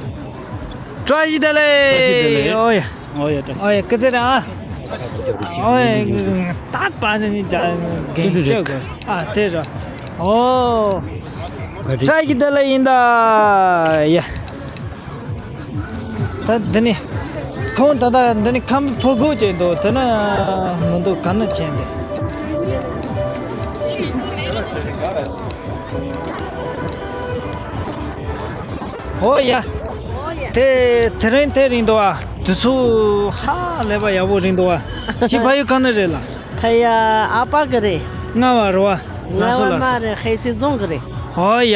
བཀྲ་ཤིས་བདེ་ལེགས། བཀྲ་ཤིས་བདེ་ལེགས། ཨོའི། ཨོའི་བཀྲ་ཤིས། ཨོའི་སྐུ་ཚེ་རིང་ཨ། ཨོ་ཡ། ད་པ་ནི་ནི་ཇ་གན་ཅི་གོ། ཨ་དེ་ར། ཨོ། བཀྲ་ཤིས་བདེ་ལེགས་ཡིན་ད། ཡ། ད་འདི་ནི། ཁོང་ད་ལྟ་འདི་ནི་ཁམས་ཕོ་རྒོད་ཅིག་འདུག་དེ་ན་མི་འདུག་ག་ན་ཆེན་ཏེ། ཨོ་ཡ། དེ་དེ་རིང་དེ་རིང་འདུག་ཨ། དུས་ཚོད་ཧ་ལས་པ་ཡག་པོ་རིང་འདུག་ཨ། ཁྱི་ཕ་ཡུལ་ག་ནས་རེད་ལ། ཕ་ཡ་ཨ་ཕ་གི་རེད། རྔ་བ་རེད་བ། ང་སོ་ལ་སོ། རྔ་བ་མ་རེད། ཧེ་སི་རྫོང་གི་རེད། ཨོ་ཡ།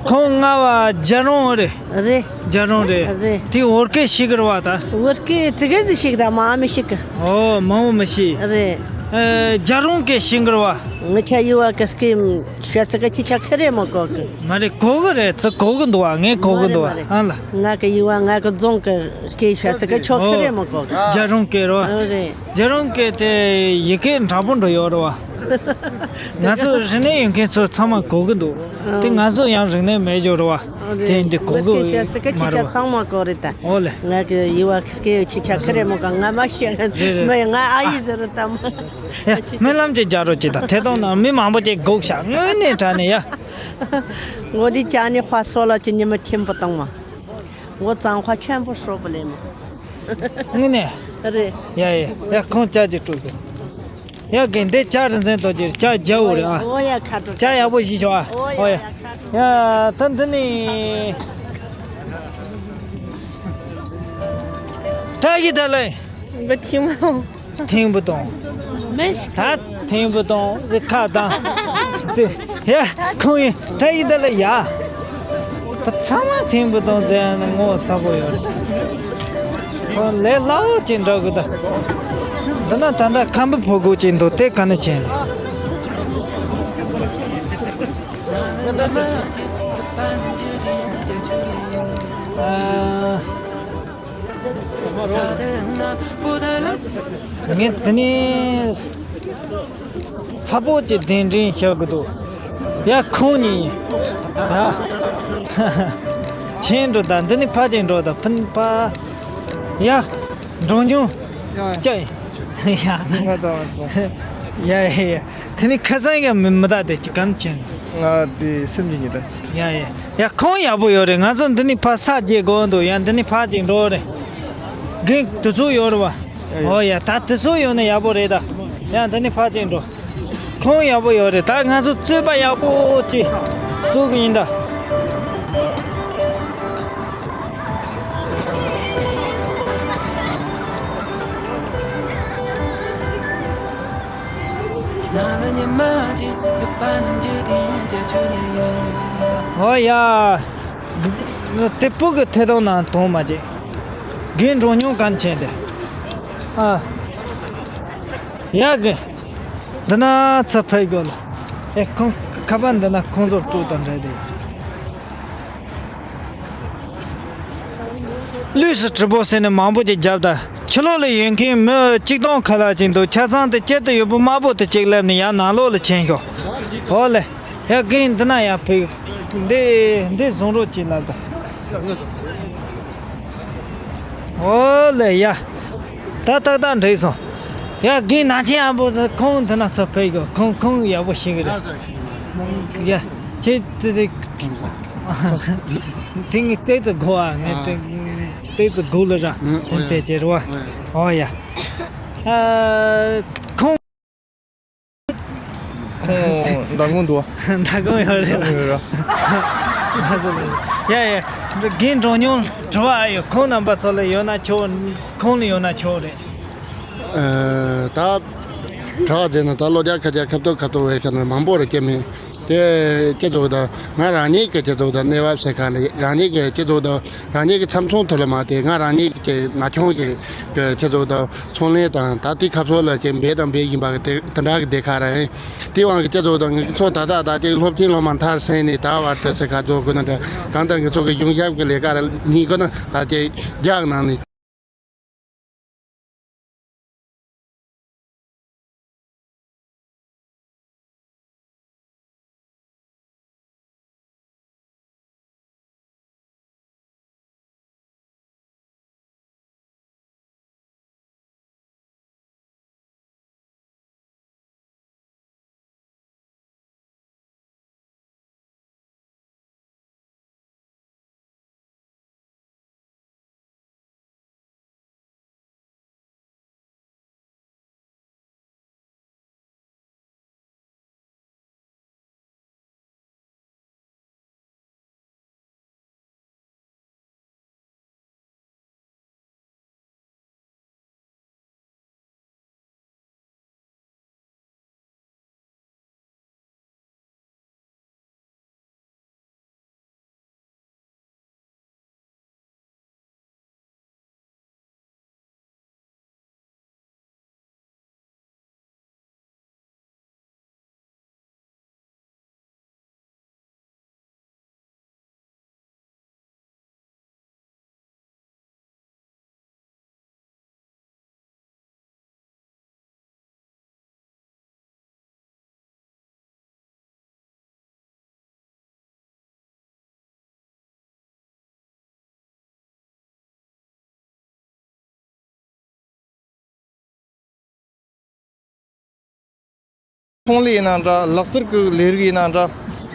ཁོང་རྔ་བ་རྒྱ་རོང་རེད། རེད། རྒྱ་རོང་རེད། རེད། དེ་བོད་སྐད་ཤེས་གི་རེད་བ་ད། བོད་སྐད་ཙི་གེ་ཙི་ཤེས་གི་ད་མང་མི་ཤེས་གི། ཨོ་མང་བོ་མི་ཤེས། རེད། ཨེ་རྒྱ་རོང་སྐད་ཤེས་གི་རེད་བ། ངི་ཆ་ཡུ་བ་གི་སྐད་ཤ་ཚ་གི་ཁྱི་ཆ་ཁི་རེད་མ་གོ་གི། མ་རེད་གོ་གི་རེད། ཙི་གོ་གི་འདུག་བ། ངས་གོ་གི་འདུག་བ། མ་རེད་མ་རེད། ཨ་ལ། ང་གི་ཡུ་བ་ང་གི་རྫོང་གི་སྐད་ཤ་ཚ་གི་ཁྱོ་ཁི་རེད་མ་གོ་གི། རྒྱ་རོང་སྐད་རེད་བ། ཨ་རེད། རྒྱ་རོང་སྐད་དེ་ཡི་གེ་འདྲ་པོ་འདྲ་ཡོད་རེད་བ། ང་ཚོ་རིག་གནས་ཡོད་མཁན་ཚོ་ཚང་མ་གོ་གི་འདུག་དེ་ང་ཚོ་ཡང་རིག་གནས་མེད་འཇོག་རེད་བ། དེ་འདི་གོ་གི་མ་རེད་བ། ཚང་མ་གོ་རེད་ད། ཨོ་ལེ། ང་གི་ཡུ་བ་ཁི་སྐད་ཡོད་ཁྱི་ཆ་ཁི་རེད་མོ་ག། ང་མ་ཤེས། རེད་རེད། མི་ང་ཨ་ཡི་ཟེར་རེད་ད་མ། ཡ་སྨོན་ལམ་ཅིག་རྒྱག་རོགས་གྱིས་ད། ཐད་གཏོང་ནང་མི་མང་པོ་ཅིག་སྒུག་ཤག་དངོས་གནས་དྲང་གནས་ཡ། ངོ་དེ་ཅག་ནི་དཔའ་སྲོ་ལ་ཅི་ཉི་མ་ཐིམ་པོ་བཏང་མ། ངོ་གཙང་དཔའ་ཆེན་པོ་སྲོ་པོ་ལེ་མ། དངོས་གནས། རེད། ཡ་ཡ་ཡ། ཁོང་ཅག་ཅིག་སྤྲོད་དགོས། ཡ་རྒན་འདི་ཇ་རིན་ཆེན་དོ་ཅིག་ཇ་རྒྱ་བོ་རེད་ཨ། ཨོ་ཡ་ཁ་དྲོ། ཇ་ཡག་པོ་ཞིག་ཤོག་ཨ། ཨོ་ཡ་ཨོ་ཡ། ཡ་ཁ་དྲོ། ཡ་ད་འདི་ནི། བཀྲ་ཤིས་བདེ་ལེགས། འབུ་ཐིང་མོ། ཐིང་བུ་དང་། མེ་ཤི། ད་ཐིང་བུ་དང་ཟི་ཁ་དང་། ཟི་ཡ་ཁོང་ཡིན་བཀྲ་ཤིས་བདེ་ལེགས་ཡ། ད་ཚང་མ་ཐིམ་པོ་དང་མཛའ་ན་ངོ་ཚ་པོ་ཡོད་རེད། ཁོ་ལས་སླ་བོ་ཅིག་འདྲ་གི་ད། འདི་ན་ད་ལྟ་ཁམས་པའི་ཕོ་རྒོད་ཅིག་འདུག་དེ་ག་ནས་ཆེན་འདུག་ཨ། ངས་དེ་ནས་ཚ་པོ་ཅིག་གདན་འདྲེན་བྱ་དགོས་འདུག་ཡ་ཁོང་གཉིས་ཡ། ཆེན་འགྲོ་ད། འདི་ནས་ཕ་ཆེན་འགྲོ་ད། ཕིན་ཕ་ཡ། འགྲོ་མྱོང་ཅི་ཡ། ཡ་ཡ་ཡ། དེ་ནས་ཁ་སང་ཡང་མི་མི་ད་དེ་ཅི་གམ་ཆེན། ང་དེ་སེམས་ཀྱི་ཉི་ད། ཡ་ཡ་ཡ། ཁོང་ཡག་པོ་ཡོད་རེད། ང་ཚོ་འདི་ནས་ཕ་ས་རྗེས་དགོས་འདུག་ཡ་འདི་ནས་ཕ་ཅིག་འགྲོ་རེད། རྒན་དུ་ཚོད་ཡོད་རེད་བ། ཨོ་ཡ་ད་དུ་ཚོད་ཡོད་ན་ཡག་པོ་རེད་ད། ཡ་འདི་ནས་ཕ་ཅིག་འགྲོ། ཁོང་ཡག་པོ་ཡོད་རེད། ད་ང་ཚོ་རྩོད་པ་ཡག་པོ་ཅིག་བཙུགས་གི་ཡིན་ད། ཨོ་ཡ། དེ་སྤུ་གི་ཐད་གཏོང་ནང་གཏོང་མ་བྱེད། རྒན་འགྲོ་མྱོང་གང་ཆེན་དེ། ཨ། ཡ་གི། འདི་ན་ཚ་ཕེ་གོ་ལ། ཨེ་ཁོང་ཁ་པར་འདི་ན་ཁོང་ཚོར་སྤྲོད་དང་འདྲ་དེ། ལུས་སུ་གྲི་པོ་ཟེར་ནས་མང་པོ་ཅིག་བརྒྱབ་ད། ཕྱི་ལོགས་ལ་ཡོད་མཁན་མི་གཅིག་སྟོང་ཁ་ལ་ཅིག་འདུག་ཆ་ཚང་དེ་དཀྱིལ་དུ་ཡོད་པོ་དམར་པོ་དེ་གཅིག་སླེབས་ནས་ཡར་ནང་ལོགས་ལ་ཕྱིན་ཤོག་ཨོ་ལེ། ཡ་རྒན་འདི་ན་ཡར་ཕེབས། འདི་འདི་བཟུང་རོགས་གྱིས་ལབ་ད། ཨོ་ལེ་ཡ། ད་ཏག་ཏག་འགྲིག་སོང་། ཡ་རྒན་ན་ཆེན་ཨ་བོ་ཁོང་འདི་ན་ཚ་ཕེབས་གོ་ཁོང་ཁོང་ཡག་པོ་ཤེས་གི་རེད། ཡ་ཁྱེད་དེ་དེ། དེ་ངས་ཏོག་ཙམ་སྒུག་ཨ། ངས་ཏོག་ཏོག་ཙམ་སྒུག་ལ་ར། ཨང་། དེ་ཨོ་ཡ། དེ་བྱེད་རོགས། ཨོ་ཡ། ཨོ་ཡ། ཨ། ཁོང་། ཁོང་མདང་དགོང་འདུག་མདང་དགོང་ཡོད་རེད། མདང་དགོང་ཡོད་རེད། ཡ་ཡ། རྒན་འགྲོ་མྱོང་དྲི་བ་ཨ་ཡོད། ཁོང་རྣམ་པ་ཚོ་ལ་ཡོད་ན་ཆོག་ཁོང་ལ་ཡོད་ན་ཆོག་རེད། ཨ། ད་དྲི་བ་དེ་ནི་ད་ལོ་བརྒྱ་ཁ་བརྒྱ་ཁ་ཐུག་ཁ་ཐུག་བས་ཤ་ན་མང་པོ་རེ་སྐྱེ་མེད། དེ་སྤྱི་ཚོགས་དང་ང་རང་ཉིད་ཀྱི་སྤྱི་ཚོགས་དང་གནས་བབ་ཟེར་ག་ནས་རང་ཉིད་ཀྱི་སྤྱི་ཚོགས་དང་རང་ཉིད་ཀྱི་ཆ་ཚང་ཐོག་ལ་མ་དེ་ང་རང་ཉིད་ཀྱི་ན་ཆུང་གི་གི་སྤྱི་ཚོགས་དང་ཚོང་ལས་དང་ད་ལྟའི་ཁ་ཕྱོགས་ལ་ཅིག་འབད་དང་འབད་བཞིན་པ་གི་དེ་དེ་འདྲ་གི་སྡེ་ཁག་རེད། དེ་དབང་གི་སྤྱི་ཚོགས་དང་ངེད་ཚོ་ད་ལྟ་ད་ཅིག་སློབ་ཆེན་སློབ་མ་མཐར་སོན་ནས་ད་བར་དུ་ཟེར་ག་ཚོ་དགོས་ན་འདྲ་གང་ལྟར་ངེད་ཚོ་གི་གཞུང་ཞབས་ཀྱི་ལས་ཀ་ར་གཉིས་དགོས་ན་ད་ཅིག་རྒྱག་གནང་ནས། ཚོང་ལས་ཡིན་ན་འདྲ། ལག་རྩལ་གྱི་ལས་རིགས་ཡིན་ན་འདྲ།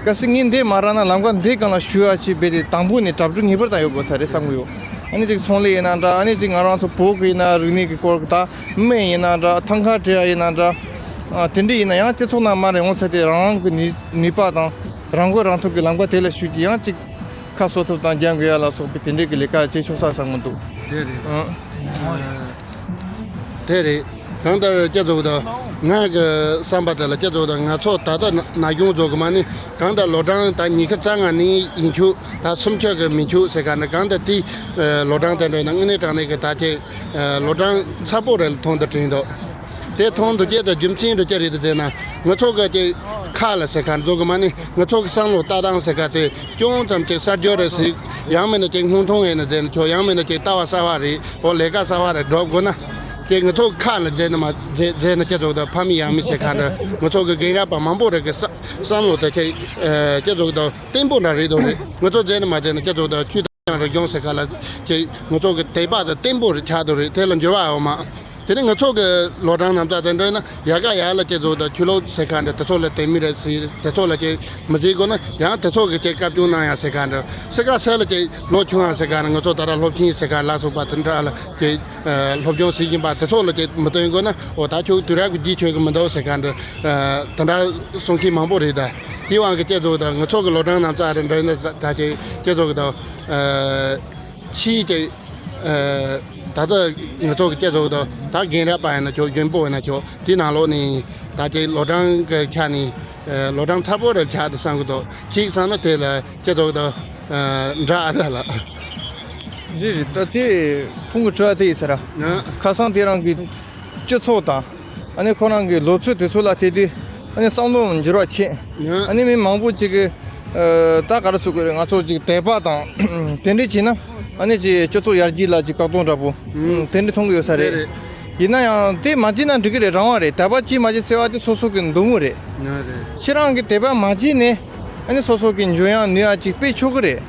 གལ་སྲིད་ངས་འདི་མ་རག་ན་ལམ་ཁ་འདི་སྒང་ལ་ཞུ་ཡ་ཅིག་རྦད་དེ་དང་པོ་ནས་གྲ་སྒྲིག་ངེས་པར་དུ་ཡོད་དགོས་ས་རེད་བསམ་གྱི་ཡོད། ཨ་ནི་ཅིག་ཚོང་ལས་ཡིན་ན་འདྲ། ཨ་ནི་ཅིག་ང་རང་ཚོ་བོད་ཀྱི་ཡིན་ན་རིག་གནས་ཀྱི་སྐོར་གྱི་ད་སྨན་ཡིན་ན་འདྲ། ཐང་ཁ་བྲི་ཡ་ཡིན་ན་འདྲ། ཨ་དེ་འདྲ་ཡིན་ན་ཡང་སྤྱི་ཚོགས་ནང་མར་ཡོང་ཚར་ཏེ་རང་རང་གི་ནུས་ནུས་པ་དང་རང་མགོ་རང་ཐོན་གྱི་ལམ་ཁ་དེ་ལ་ཞུགས་ཀྱི་ཡང་ཅིག་ཁ་གསོ་ཐབས་དང་རྒྱང་དགོས་ཡ་ལ་སོགས་པའི་དེ་འདྲའི་གི་ལས་ཀ་བྱེད་ཆོག་ས་བསམ་གྱི་འདུག། དེ་རེད། ཨང་། དེ་རེད། གང་ལྟར་སྐྱེ་ཚོགས་དང་ངའི་གི་བསམ་པ་དེ་ལ་སྐྱེ་ཚོགས་དང་ང་ཚོ་ད་ལྟ་ན་ན་གཞོན་ཚོ་གི་མ་ནི་གང་ལྟར་ལོ་གྲངས་ད་ཉི་ཤུ་རྩ་ལྔ་ནས་ཡིན་ཆོག། ད་སུམ་ཅུ་གི་མིན་ཆོག་ཟེར་ག་ནི། གང་ལྟར་དེ་ལོ་གྲངས་དེ་འདྲ་ན་དངོས་གནས་དྲང་གནས་གི་ད་ཁྱེད་ལོ་གྲངས་ཚ་པོ་རེ་ལ་མཐོང་དུ་དྲན་འདུག། དེ་མཐོང་དུ་སྐྱེ་དང་རྒྱུ་མཚན་དུ་སྐྱེ་རེད་དུ་ཟེར་ན། ང་ཚོ་གི་ཅིག་ཁ་ལ་ཟེར་མཁན་ཚོ་གི་མ་ནི་ང་ཚོ་གི་བསམ་བློ་ལྟ་སྟངས་ཟེར་མཁན་དེ་ཅུང་ཙམ་ཅིག་གསར་འགྱུར་རེ་ཟིག། ཡང་མིན་ན་ཅིག་སྔོན་ཐོན་ཡིན་ན་ཟེར་ན་ཆོག། ཡང་མིན་ན་ཅིག་ལྟ་བ་གསར་བ་རེ། འོ་ལས་ཀ་གསར་བ་རེ་སྒྲུབ་དགོས་ན། དེ་ང་ཚོ་གི་ཁ་ལ་ཟེར་ན་མ་ཟེར་ཟེར་ན་སྐྱེ་ཚོགས་དང་ཕ་མི་ཡང་མི་ཟེར་མཁན་འདྲ། ང་ཚོ་གི་རྒན་རབས་པ་མང་པོ་རེ་གི་བསམ་བསམ་བློ་དེ་ཁྱེད་སྐྱེ་ཚོགས་དང་བརྟན་པོ་འདྲ་རེད་དོ་རེད། ང་ཚོ་ཟེར་ན་མ་ཟེར་ན་སྐྱེ་ཚོགས་དང་ཆུ་དང་རིག་གཞུང་ཟེར་མཁན་ལ་ཅིག་ང་ཚོ་གི་དད་པ་དང་བརྟན་པོ་རེ་ཆགས་དོ་རེད། དེ་ལ་འགྱུར་བ་ཡོད་མ། དེ་ནས་ང་ཚོ་གི་ལོ་གྲངས་རྣམ་གྲངས་དེ་འདྲ་ན་ཡ་ག་ཡ་ལ་སྐྱེ་ཚོགས་དང་ཆོས་ལུགས་ཟེར་མཁན་འདྲ་དེ་ཚོ་ལ་དད་མོས་རེ་ཟེར། དེ་ཚོ་ལ་ཅིག་མི་ཟེར་དགོས་ན་ཡང་དེ་ཚོ་གི་ཅིག་བཀའ་བཀྱོན་གནང་ཡ་ཟེར་མཁན་འདྲ། སེ་ཀ་སེ་ལ་ཅིག་ལོ་ཆུང་ཡ་ཟེར་མཁན་འདྲ། ང་ཚོ་ད་ལྟ་སློབ་ཆེན་ཟེར་མཁན་ལ་སོགས་པ་དེ་འདྲ་ལ་ཅིག་སློབ་སྦྱོང་བྱེད་བཞིན་པ་དེ་ཚོ་ལ་ཅིག་མི་སྟོན་དགོས་ན། འོ་ད་ཁྱོད་དུས་རབས་ཀྱི་རྗེས་ཆོད་གི་མི་འདུག་ཟེར་མཁན་འདྲ། དེ་འདྲ་གསུང་མཁན་མང་པོ་རེད་ད། དེའི་དབང་གི་སྐྱེ་ཚོགས་དང་ང་ཚོ་གི་ལོ་གྲངས་རྣམ་གྲངས་རེ་འདྲ་ན་ད་ཅིག་སྐྱེ་ཚོགས་གི་དང་ཕྱིའི་ཅིག་ཨ། ད་ལྟ་ང་ཚོ་གི་སྐྱེ་ཚོགས་དང་ད་རྒན་རབས་པ་ཡིན་ན་ཆོག། རྒན་པོ་ཡིན་ན་ཆོག། དེ་ནང་ལོགས་ནས་ད་ཅིག་ལོ་གྲངས་ཀྱི་ཆ་ནས་ཨ། ལོ་གྲངས་ཚ་པོ་རེ་ཆགས་འདུག་བསམ་གི་འདུག། ཅིག་བསམ་ན་དེ་ལ་སྐྱེ་ཚོགས་དང་ཨ། འདྲ་ཨ་ད་ལ། རེད་རེད། ད་དེ་ཁོང་གི་དྲི་བ་དེ་ཡིན་ས་ར། ཨ། ཁ་སང་དེ་རང་གི་སྤྱི་ཚོགས་དང་། ཨ་ནི་ཁོ་རང་གི་ལོ་ཚོད་དེ་ཚོ་ལ་བལྟས་དུས་ཨ་ནི་བསམ་བློ་འགྱུར་བ་ཕྱིན། ཨ་ནི་མི་མང་པོ་ཅིག་གིས་ཨ། ད་ག་རེ་ཟེར་དགོས་རེད། ང་ཚོ་ཅིག་དད་པ་དང་དེ་འདྲས་བྱས་ན་ཨ་ནི་ཅིག་སྤྱི་ཚོགས་ཡར་རྒྱས་ལ་ཅིག་བཀག་སྡོམ་འདྲ་པོ་ཨ། དེ་འདྲས་མཐོང་གི་ཡོད་ས་རེད། རེད་རེད། ཡིན་ན་ཡང་དེ་མ་བྱས་ན་འགྲིག་གི་རེད། རང་དབང་རེད། དད་པ་བྱས་མ་བྱས་ཟེར་བ་དེ་སོ་སོ་གི་འདོད་མོས་རེད། ཨ་རེད། ཁྱེད་རང་གི་དད་པ་མ་བྱས་ནས་ཨ་ནི་སོ་སོ་གི་འཇོན་ཡང་ནུས་ཡང་ཅིག་སྤེལ་ཆོག་གི་རེད།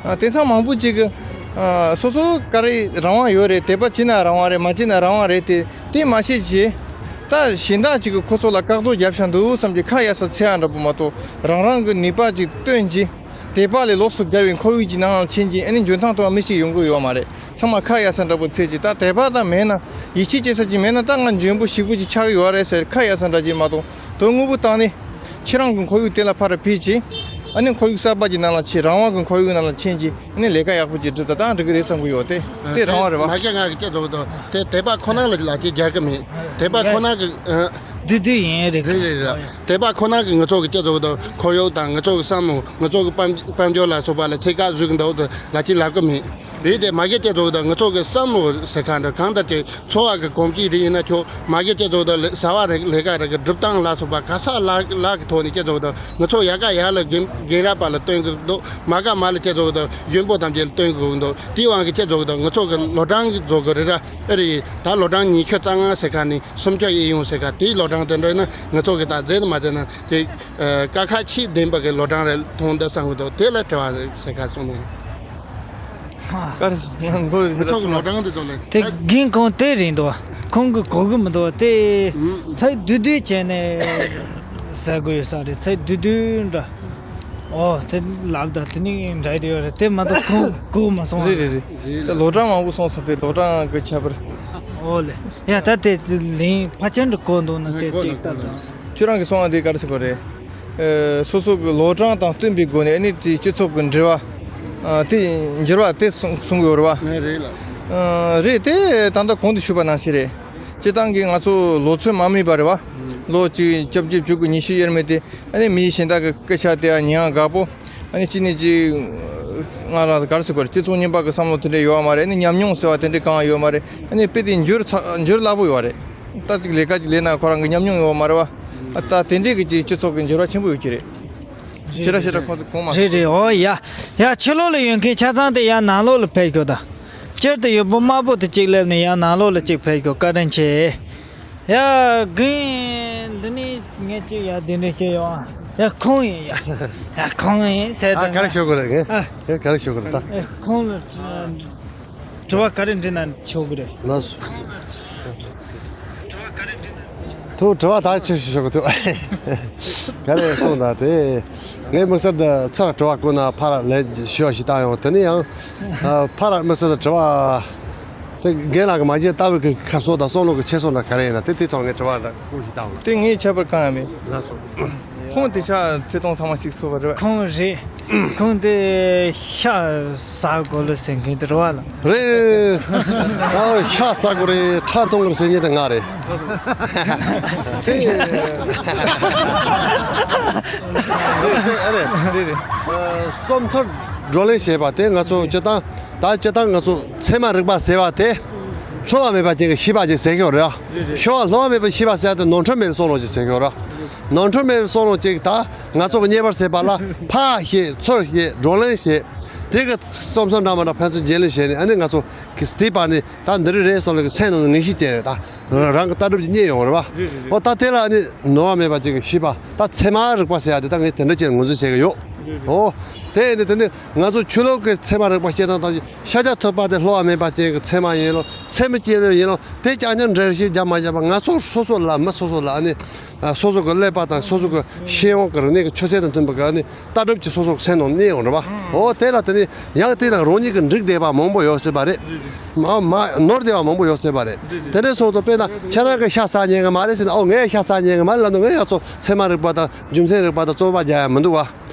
ཨ། དེང་སང་མང་པོ་ཅིག་གིས་ཨ། སོ་སོ་ག་རེ་རང་དབང་ཡོད་རེད། དད་པ་བྱས་ན་རང་དབང་རེད། མ་བྱས་ན་རང་དབང་རེད། དེ་དེ་མ་ཤེས་བྱས། ད་གཞན་དག་ཅིག་གིས་ཁོ་ཚོ་ལ་བཀག་སྡོམ་བརྒྱབ་བཞག་འདུག་བསམ་གྱི་ཁ་གཡར་ས་འཚོལ་ཡ་འདྲ་པོ་མ་གཏོགས། རང་རང་གི་ནུས་པ་ཅིག་བཏོན་གྱིས་དད་པ་ལས་ལོགས་སུ་བརྒལ་བའི་ཁོར་ཡུག་ཅིག་ནང་ལ་ཕྱིན་གྱིས་ཨ་ནི་འཇོན་ཐང་ཐོག་མི་ཞིག་ཡོང་གི་ཡོད་མ་རེད། ཚང་མ་ཁ་གཡར་ས་འདྲ་པོ་འཚོལ་གྱིས། ད་དད་པ་ད་མེད་ན། ཡིད་ཆེས་བྱེད་ས་ཅིག་མེད་ན། ད་ང་འཇོན་པོ་ཞིག་པོ་ཅིག་ཆགས་ཀྱི་ཡོད་རེད་ཟེར་ཁ་གཡར་ས་འདྲ་ཅིག་མ་གཏོགས། དོན་དངོས་པོ་བཏང་ནས་ཁྱེད་རང་གི་ཁོར་ཡུག་དེ་ལ་ཕར་ཕུད་ཅིག། ཨ་ནི་ཁོར་ཡུག་གསར་པ་ཅིག་ནང་ལ་ཕྱིན། རང་དབང་གི་ཁོར་ཡུག་ནང་ལ་ཕྱིན་ཅིག། ཨ་ནི་ལས་ཀ་ཡག་པོ་ཅིག་སྒྲུབ་ད་ད་འགྲིག་གི་རེད་བསམ་གྱི་ཡོད་དེ། དེ་རང་དབང་རེད་བ། མ་སྐྱེ་ང་གི་སྐྱེ་ཚོགས་དང་དེ་དད་པ་ཁོ་ན་ལ་ལ་ཅིག་རྒྱལ་གི་མེད། དད་པ་ཁོ་ན་གི་ཨ། བདུད་བདུད་ཡིན་རེད། རེད་རེད་རེད། དད་པ་ཁོ་ན་གི་ང་ཚོ་གི་སྐྱེ་ཚོགས་དང་ཁོར་ཡུག་དང་ང་ཚོ་གི་བསམ་བློ། ང་ཚོ་གི་དཔལ་དཔལ་འབྱོར་ལ་སོགས་པ་ལ་ཚད་བཀག་བཟོས་གི་འདུག་ལ་ཅིག་ལབ་གི་མེད། རེད་དེ་མ་གི་སྐྱེ་ཚོགས་དང་ང་ཚོ་གི་བསམ་བློ་ཟེར་མཁན་འདྲ། གང་ལྟར་ཅིག་འཚོ་བ་གི་གོམས་གཤིས་རེ་ཡིན་ན་ཆོག། མ་གི་སྐྱེ་ཚོགས་དང་ལས་བྱ་བ་རེ་ལས་ཀ་རེ་གི་སྒྲུབ་སྟངས་ལ་སོགས་པ་ག་ས་ལ་ལ་གི་ཐོག་ནས་སྐྱེ་ཚོགས་དང་ང་ཚོ་ཡ་ག་ཡ་ལ་རྒན་རྒན་རབས་པ་ལ་སྟོན་གི་འདུག། མ་ག་མ་ལ་སྐྱེ་ཚོགས་དང་གཞོན་པོ་ཐམས་ཅད་ལ་སྟོན་གི་འདུག། དེའི་དབང་གི་སྐྱེ་ཚོགས་དང་ང་ཚོ་གི་ལོ་གྲངས་ཀྱི་ཚོགས་གི་རེ་ར་ཨེ་རེད། ད་ལོ་གྲངས་ཉི་ཤུ་རྩ་ལྔ་ཟེར་མཁན་ནས་སུམ་ཅུ་ཡིན་ཡོང་ཟེར་མཁན་དེའི་ལོ་གྲངས་དེ་འདྲ་ཡིན་ན་ང་ཚོ་གི་ད་ཟེར་ན་མ་ཟེར་ན་དེ་ཀ་ཁ་ཆེས་ལྡན་པ་གི་ལོ་གྲངས་རེ་མཐོང་འདུག་བསམ་གི་འདུག། དེ་ལ་དྲི་བ་རེ་ཟེར་མཁན་སོང་ནས། ཀར་མགོ་ང་ཚོ་གི་ལོ་གྲངས་དེ་ཚོ་ལས་དེ་རྒན་ཁོང་དེ་རེད་འདུག། ཁོང་གི་གོ་གི་མི་འདུག། དེ་ཚད་བསྡུས་བསྡུས་བྱས་ནས་ཟེར་དགོས་ཡོད་ས་རེད། ཚད་བསྡུས་བསྡུས་འདྲ། ཨོ་དེ་ལབ་ད་དེ་ནི་འདྲ་ཡོད་རེད། དེ་མ་གཏོགས་ཁོང་གོ་མ་སོང་། རེད་རེད་རེད། དེ་ལོ་གྲངས་མང་པོ་སོང་ས་དེ་ལོ་གྲངས་གི་ཁྱད་པར། ཨོ་ལེ། ཡ་ད་དེ་ལན་ཕལ་ཆེར་འདྲ་གོ་འདུག་ན་དེ་ཅིག་ལྟ་དང་། ཁྱོད་རང་གི་སོང་བ་དེ་ག་རེ་ཟེར་དགོས་རེད། ཨ། སོ་སོ་གི་ལོ་གྲངས་དང་བསྟུན་པའི་སྒོ་ནས་ཨ་ནི་དེ་སྤྱི་ཚོགས་ཀྱི་འབྲེལ་བ། ཨ། དེ་འགྱུར་བ་དེ་གསུང་གསུང་གི་ཡོད་རེད་བ། ངས་རེད་ལ། ཨ། རེད་དེ་ད་ལྟ་གོང་དུ་ཞུས་པ་ནང་བཞིན་རེད། སྤྱིར་བཏང་གི་ང་ཚོ་ལོ་ཚོད་མ་སྨིན་པ་རེད་བ། ལོ་གཅིག་བཅོ་བརྒྱད་བཅུ་དགུ་ཉི་ཤུ་དབྱེར་མེད་དེ་ཨ་ནི་མི་གཞན་དག་གི་སྐད་ཆ་དེ་ཡང་ཉན་ཡང་དགའ་པོ། ཨ་ནི་གཅིག་ནས་གཅིག་ང་རང་ག་རེ་ཟེར་དགོས་རེད། སྤྱི་ཚོགས་རྙིང་པ་གི་བསམ་བློ་དེ་འདྲ་ཡོད་བ་མ་རེད། ཨ་ནི་ཉམས་མྱོང་ཟེར་བ་དེ་འདྲ་གང་ཡང་ཡོད་མ་རེད། ཨ་ནི་དཔེ་དེ་འགྱུར་ཚ་འགྱུར་སླ་པོ་ཡོད་རེད། ད་ཅིག་ལས་ཀ་ཅིག་ལས་ན་ཁོ་རང་གི་ཉམས་མྱོང་ཡོད་མ་རེད་བ། ཨ་ད་དེ་འདྲས་ཀྱི་ཅིག་སྤྱི་ཚོགས་ཀྱི་འགྱུར་བ་ཆེན་པོ་ཡོད་ཀྱི་རེད། ཞེ་དྲག་ཞེ་དྲག་ཁོང་ཚོ་གོང་མ། རེད་རེད། འོ་ཡ། ཡ་ཕྱི་ལོགས་ལ་ཡོད་མཁན་ཆ་ཚང་དེ་ཡ་ནང་ལོགས་ལ་ཕེབས་ཤོག་ད། སྤྱིར་དུ་ཡུལ་པོ་དམར་པོ་དེ་གཅིག་སླེབས་ནས་ཡ་ནང་ལོགས་ལ་གཅིག་ཕེབས་ཤོག། བཀའ་དྲིན་ཆེ། ཡ་རྒན་འདི་ནས་ངས་གཅིག་ཡ་དེ་འདྲས་བཤད་ཡོང་། ཡ་ཁོང་ཡིན་ཡ། ཡ་ཁོང་ཡིན་ཟེར་ཨ་དང་ག་རེ་ཞུ་དགོས་རེད་ངས། ཨ་ཡ་ག་རེ་ཞུ་དགོས་རེད་ད། ཨེ་ཁོང་ལ། དྲི་བ་ག་རེ་འདྲི་ན་ཆོག་གི་རེད། ལགས་སོ། ཐུགས་དྲི་བ་ད་ཆེ་ཞུ་ཞུ་གི་ཐུག་ག་རེ་གསུངས་དང་དེ། ངས་དམིགས་བསལ་དུ་ཚར་དྲི་བ་བཀོད་ན་ཕར་ལན་ཞུ་བ་ཞིག་བཏང་ཡོང་། དེ་ནས་ཡང་ཕར་དམིགས་བསལ་དུ་དྲི་བ་དེ་རྒན་ལགས་ཀྱི་མ་གཞི་ལྟ་བའི་གི་ཁ་གསོ་དང་བསམ་བློ་གི་འཁྱེར་སོ་འདྲ་ག་རེ་ཡིན་ན་དེ་དེ་ཐོག་ངས་དྲི་བ་འདྲ་བཀོད་ཞིག་བཏང་ཡོང་། དེ་ངས་ཁྱད་པར་གང་ཡང་མེད། ལགས་སོ། ཁོང་དེ་ཆ་ཐད་གཏོང་ཚང་མ་གཅིག་སོ་བ་རེད་བ། ཁོང་རེད། ཁོང་དེ་ཤ་ཟ་དགོས་ལོ་ཟེར་མཁན་དེ་རེད་བ་ལ། རེད། ཨ་ཤ་ཟ་དགོས་རེད། ཁྲག་འཐུང་དགོས་ཟེར་མཁན་དེ་ང་རེད། དེ་རེད། རེད་རེད། བསམ་ཚུལ་བགྲོ་གླེང་བྱས་པ་དེ་ང་ཚོ་སྤྱིར་བཏང་ད་སྤྱིར་བཏང་ང་ཚོ་ཚད་མ་རིག་པ་ཟེར་བ་དེ་བསླུ་བ་མེད་པ་ཅན་གྱི་ཤེས་པ་ཅིག་ཟེར་གྱི་ཡོད་རེད། ཤོག་བསླུ་བ་མེད་པའི་ཤེས་པ་ཟེར་བ་དེ་ནོར་འཁྲུལ་མེད་པའི་བསམ་བློ་ཅིག་ཟེར་གྱི་ཡོད་རེད། ནོར་འཁྲུལ་མེད་པའི་བསམ་བློ་ཅིག་ད་ང་ཚོ་གི་རྙེད་པར་ཟད་པ་ལ་ཕར་བཤད་ཚུར་བཤད་བགྲོ་གླེང་བྱས། དེ་གི་རྩོམ་སོ་འདྲ་མ་འདྲ་ཕན་ཚུན་བརྗེ་ལེན་བྱས་ནས་ཨ་ནི་ང་ཚོ་གི་སྡིག་པ་ནི་ད་འདི་རིགས་རེད་བསམ་ལ་གི་སེམས་ནང་ངེས་ཤེས་སྐྱེས་རེད། ད་རང་གི་ལྟ་གྲུབ་ཀྱི་རྙེད་ཡོང་རེད་བ། ཨོ་ད་དེ་ལ་ཨ་ནི་ནོར་བ་མེད་པ་ཅིག་གི་ཤེས་པ་ད་ཚད་མ་རིག་པ་ཟེར་ཡ་དེ་ད་ངས་དེ་འདྲ་ཅིག་ངོས་འཛིན་བྱེད་ཀྱི་ཡོད། ཨོ་དེ་ཡིན་དུས་དེ་ནི་ང་ཚོ་ཆོས་ལུགས་ཀྱི་ཚད་མ་རིག་པ་སྐྱེ་སྟངས་དང་ཤཱཀྱ་ཐུབ་པ་དེ་བསླུ་བ་མེད་པ་ཅན་གྱི་ཚད་མ་ཡིན་ལོ་ཚད་མ་སྐྱེ་ལོ་ཡིན་ལོ་དེ་ཀྱང་ཀྱང་འགྲེལ་བཤད་རྒྱབ་མ་བརྒྱབ་པ་ང་ཚོ་སོ་སོ་ལ་མི་སོ་སོ་ལ་ཨ་ནི། ཨ་སོ་སོ་གི་ཀླད་པ་དང་སོ་སོ་གི་ཤེས་ཡོན་གྱི་རིག་གནས་ཀྱི་ཆུ་ཚད་དང་མཐུན་པ་གི་ཨ་ནི་ལྟ་གྲུབ་ཀྱི་སོ་སོ་གི་སེམས་ནང་གནས་ཡོང་རེད་བ། ཨོ་དེ་ལ་དེ་ནི་ཡང་དེ་ལ་རང་ཉིད་ཀྱི་འགྲིག་བསྡད་པ་མང་པོ་ཡོད་སྲིད་པ་རེད། མ་མ་ནོར་བསྡད་པ་མང་པོ་ཡོད་སྲིད་པ་རེད། དེ་འདྲའི་སོང་ཙང་དཔེར་ན་ཁྱེད་རང་གི་ཤ་ཟ་ཉན་གི་མ་རེད་ཟེར་ན་ཨོ་ངས་ཤ་ཟ་ཉན་གི་མ་རེད་ལབ་ན་ངས་ཡང་ཚོ་ཚད་མ་རིག་པ་དང་རྒྱུ་མཚན་རིག་པ་དང་རྩོད་པ་རྒྱག་ཡ་མི་འདུག་བ།